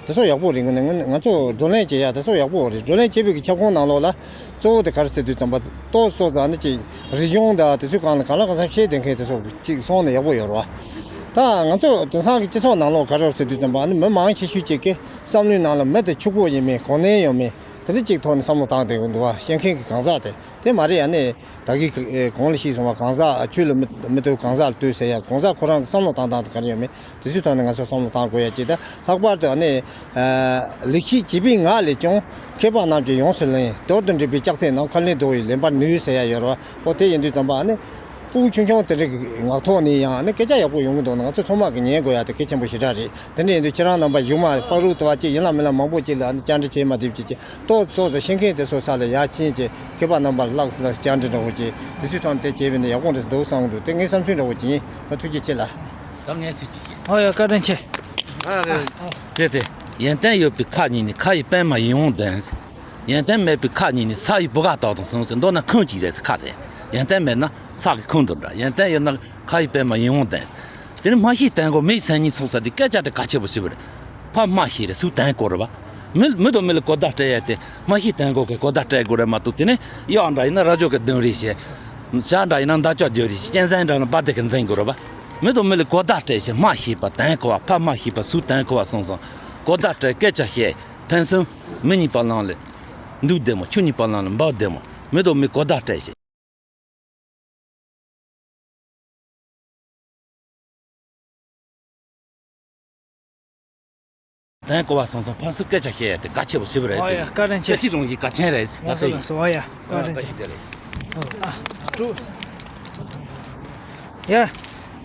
དེ་ཚོ་ཡག་པོ་རེད། ང་ང་ང་ཚོ་བགྲོ་གླེང་བྱེད་ཡ་དེ་ཚོ་ཡག་པོ་རེད། བགྲོ་གླེང་བྱེད་པའི་གི་ཁྱབ་ཁོངས་ནང་ལོགས་ལ། གཙོ་བོ་དེ་ག་རེ་ཟེར་དུས་ཙམ་པ་ཏོག་ཙམ་ཙམ་ནི་ཅིག་རིག་གཞུང་དང་དེ་ཚོའི་སྒང་ལ་གང་ལ་གང་འཚམ་ཤེས་བསྡད་མཁན་དེ་ཚོ་ཅིག་སོང་ན་ཡག་པོ་ཡོད་རེད་བ། ད་ང་ཚོ་དེང་སང་གི་སྤྱི་ཚོགས་ནང་ལོགས་ག་རེ་ཟེར་དུས་ཙམ་པ་ནི་མི་མང་ཆེ་ཤོས་ཅིག་གི་བསམ་བློའི་ནང་ལ་མི་དེ་ཕྱུག་པོ་ཡིན་མིན་གོ་གནས་ཡོད་མེད་དེ་འདྲ་ཅིག་ཐོག་ནས་བསམ་བློ་བཏང་བསྡད་ཀྱི་འདུག་བ། ཤེས་མཁན་གྱི་གང་ཟག་དེ་དེ་མ་རེད། ཡ་ནི་ད་གིན་གོང་ལ་ཞུས་སོང་བ། གང་ཟག་ཆོས་ལ་མི་མི་ལྟོས་གང་ཟག་ལ་ལྟོས་ཟེར་ཡ། གང་ཟག་ཁོ་རང་གི་བསམ་བློ་བཏང་སྟངས་དེ་ག་རེ་ཡོད་མེད། དེ་ཚོའི་ཐོག་ནས་ང་ཚོ་བསམ་བློ་བཏང་དགོས་ཡ་ཅིག་ད་ལྷག་པར་དུ་ཨ་ནི། ལེགས་བཤད་བྱིས་པའི་ངག་ལས་ཀྱང་། མཁས་པ་རྣམས་ཀྱིས་ཡོངས་སུ་བརླན། མདོར་དུ་འགྲིལ་བའི་ལྕགས་ཚད་རྣམས། ཁ་ལས་ལྡོག་པའི་ལེན་པར་ནུས་ཟེར་ཡ་ཡོད་རེད་བ། ཨོ་དེ་ཡིན་དུས་ཙམ་པ་ཨ་ནི། སྤུ་གུ་ཆུང་ཆུང་དེ་འདྲ་གི་ངག་ཐོག་ནས་ཡང་ཨ་ནི་སྐད་ཆ་ཡག་པོ་ཡོང་གི་འདུག་ན་ང་ཚོ་ཚང་མ་གིས་ཉན་དགོས་ཡ་དེ་གལ་ཆེན་པོ་ཞེ་དྲག་རེད། དེ་འདྲ་ཡིན་དུས་ཁྱེད་རང་རྣམ་པ་གཞུག་མ་པག་རུག་ཏུ་བ་ཅིག་ཡིན་ལ་མིན་ལ་མང་པོ་ཅིག་ལ་ཨ་ནི་བཅར་འདྲི་བྱེད་མ་ཐུབ་ཅིག་ཅིག་ཏོག་ཙམ་ཏོག་ཙམ་ཤེས་མཁན་དེ་ཚོ་ས་ལ་ཡར་ཕྱིན་ཅིག་མཁས་པ་རྣམ་པར་ལྷག་ལྷག་བཅར་འདྲི་འདྲ་བོ་ཅིག་དེ་ཚོའི་ཐོག་ནས་དེ་བྱས་པས་ན་ཡག་པོ་འདྲ་འདུག་བསམ་གི་འདུག་དེ་ངའི་བསམ་ཚུལ་འདྲ་བོ་ཅིག་ཡིན། ཨ་ཐུགས་རྗེ་ཆེ་ལ། ད་ངས་ཟེར་ཅིག་བཤད། ཨོ་ཡ་བཀའ་དྲིན་ཆེ། ཨ་རེད། དེ་དེ། ཡོན་ཏན་ཡོད་པའི་ཁ་གཉིས་ནི། ཁ་ཡི་པད་མ་ཡིད་འོང་ལྡན། ཡོན་ཏན་མེད་པའི་ཁ་གཉིས་ནི། ས་ཡི་བུ་ག་དག་དང་གསུམ་ཟེར། མདོར་ན་ཁུང་གཅིག་རེད་ཟེར་ཁ་ཟེར། ཡོན་ཏན་མེད་ན་ས་གི་ཁུང་དང་འདྲ། ཡོན་ཏན་ཡོད་ན་ཁ་ཡི་པད་མ་ཡིད་འོང་ལྡན། དེ་ནི་སྨྲ་ཤེས་དོན་གོ་མི་ཡི་མཚན་ཉིད་མཚུངས་ཟེར་དེ་སྐད་ཆ་དེ་གལ་ཆེན་པོ་ཞེ་པོ་རེད། ཕ་སྨྲ་ཤེས་རེད། སུ་དོན་གོ་རེད་བ། མི་མི་དང་མི་ལ་གོ་བརྡ་སྤྲད་ཡ་དེ་སྨྲ་ཤེས་དོན་གོ་གི་གོ་བརྡ་སྤྲད་དགོས་རེད་མ་གཏོགས། དེ་ནི་གཡག་འདྲ་ཡིན་ན་རྭ་ཅོ་གིས་རྡུང་རེས་བྱེད། བྱ་འདྲ་ཡིན་ན་མདའ་ཅོག་རྒྱག་རེས་བྱེད། གཅན་གཟན་འདྲ་ཡིན་ན་སྦ་དེ་གིས་འཛིང་དགོས་རེད་བ། མི་དང་མི་ལ་གོ་བརྡ་སྤྲད་བྱས་སྨྲ་ཤེས་པ་དོན་གོ་བ། ཕ་སྨྲ་ཤེས་པ་སུ་དོན་གོ་བ་སོང་སོང་། གོ་བརྡ་སྤྲད་སྐད་ཆ་བཤད། ཕན་ཚུན་མི་གཉིས་བར་ལམ་ལ་འདུག་བདེ་མོ། ཆུ་གཉིས་བར་ལམ་ལ་འབབ་བདེ་མོ། མི་དང་མི་གོ་བརྡ་སྤྲད་བྱས། དོན་གོ་བ་སོང་སོང་ཕན་ཚུན་སྐད་ཆ་བཤད་ཡ་དེ་གལ་ཆེ་བོ་ཞེ་པོ་རེད་ཨོ་ཡ་ཟེར། བཀའ་དྲིན་ཆེ། སྐད་ཅིག་རང་བཞིན་གལ་ཆེན་རེད་ཟེར། ད་ལགས་སོ་ལགས་སོ། ཨོ་ཡ་བཀའ་དྲིན་ཆེ། ཨ་ཀྲུ། ཡ།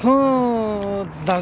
ཁོང་བདག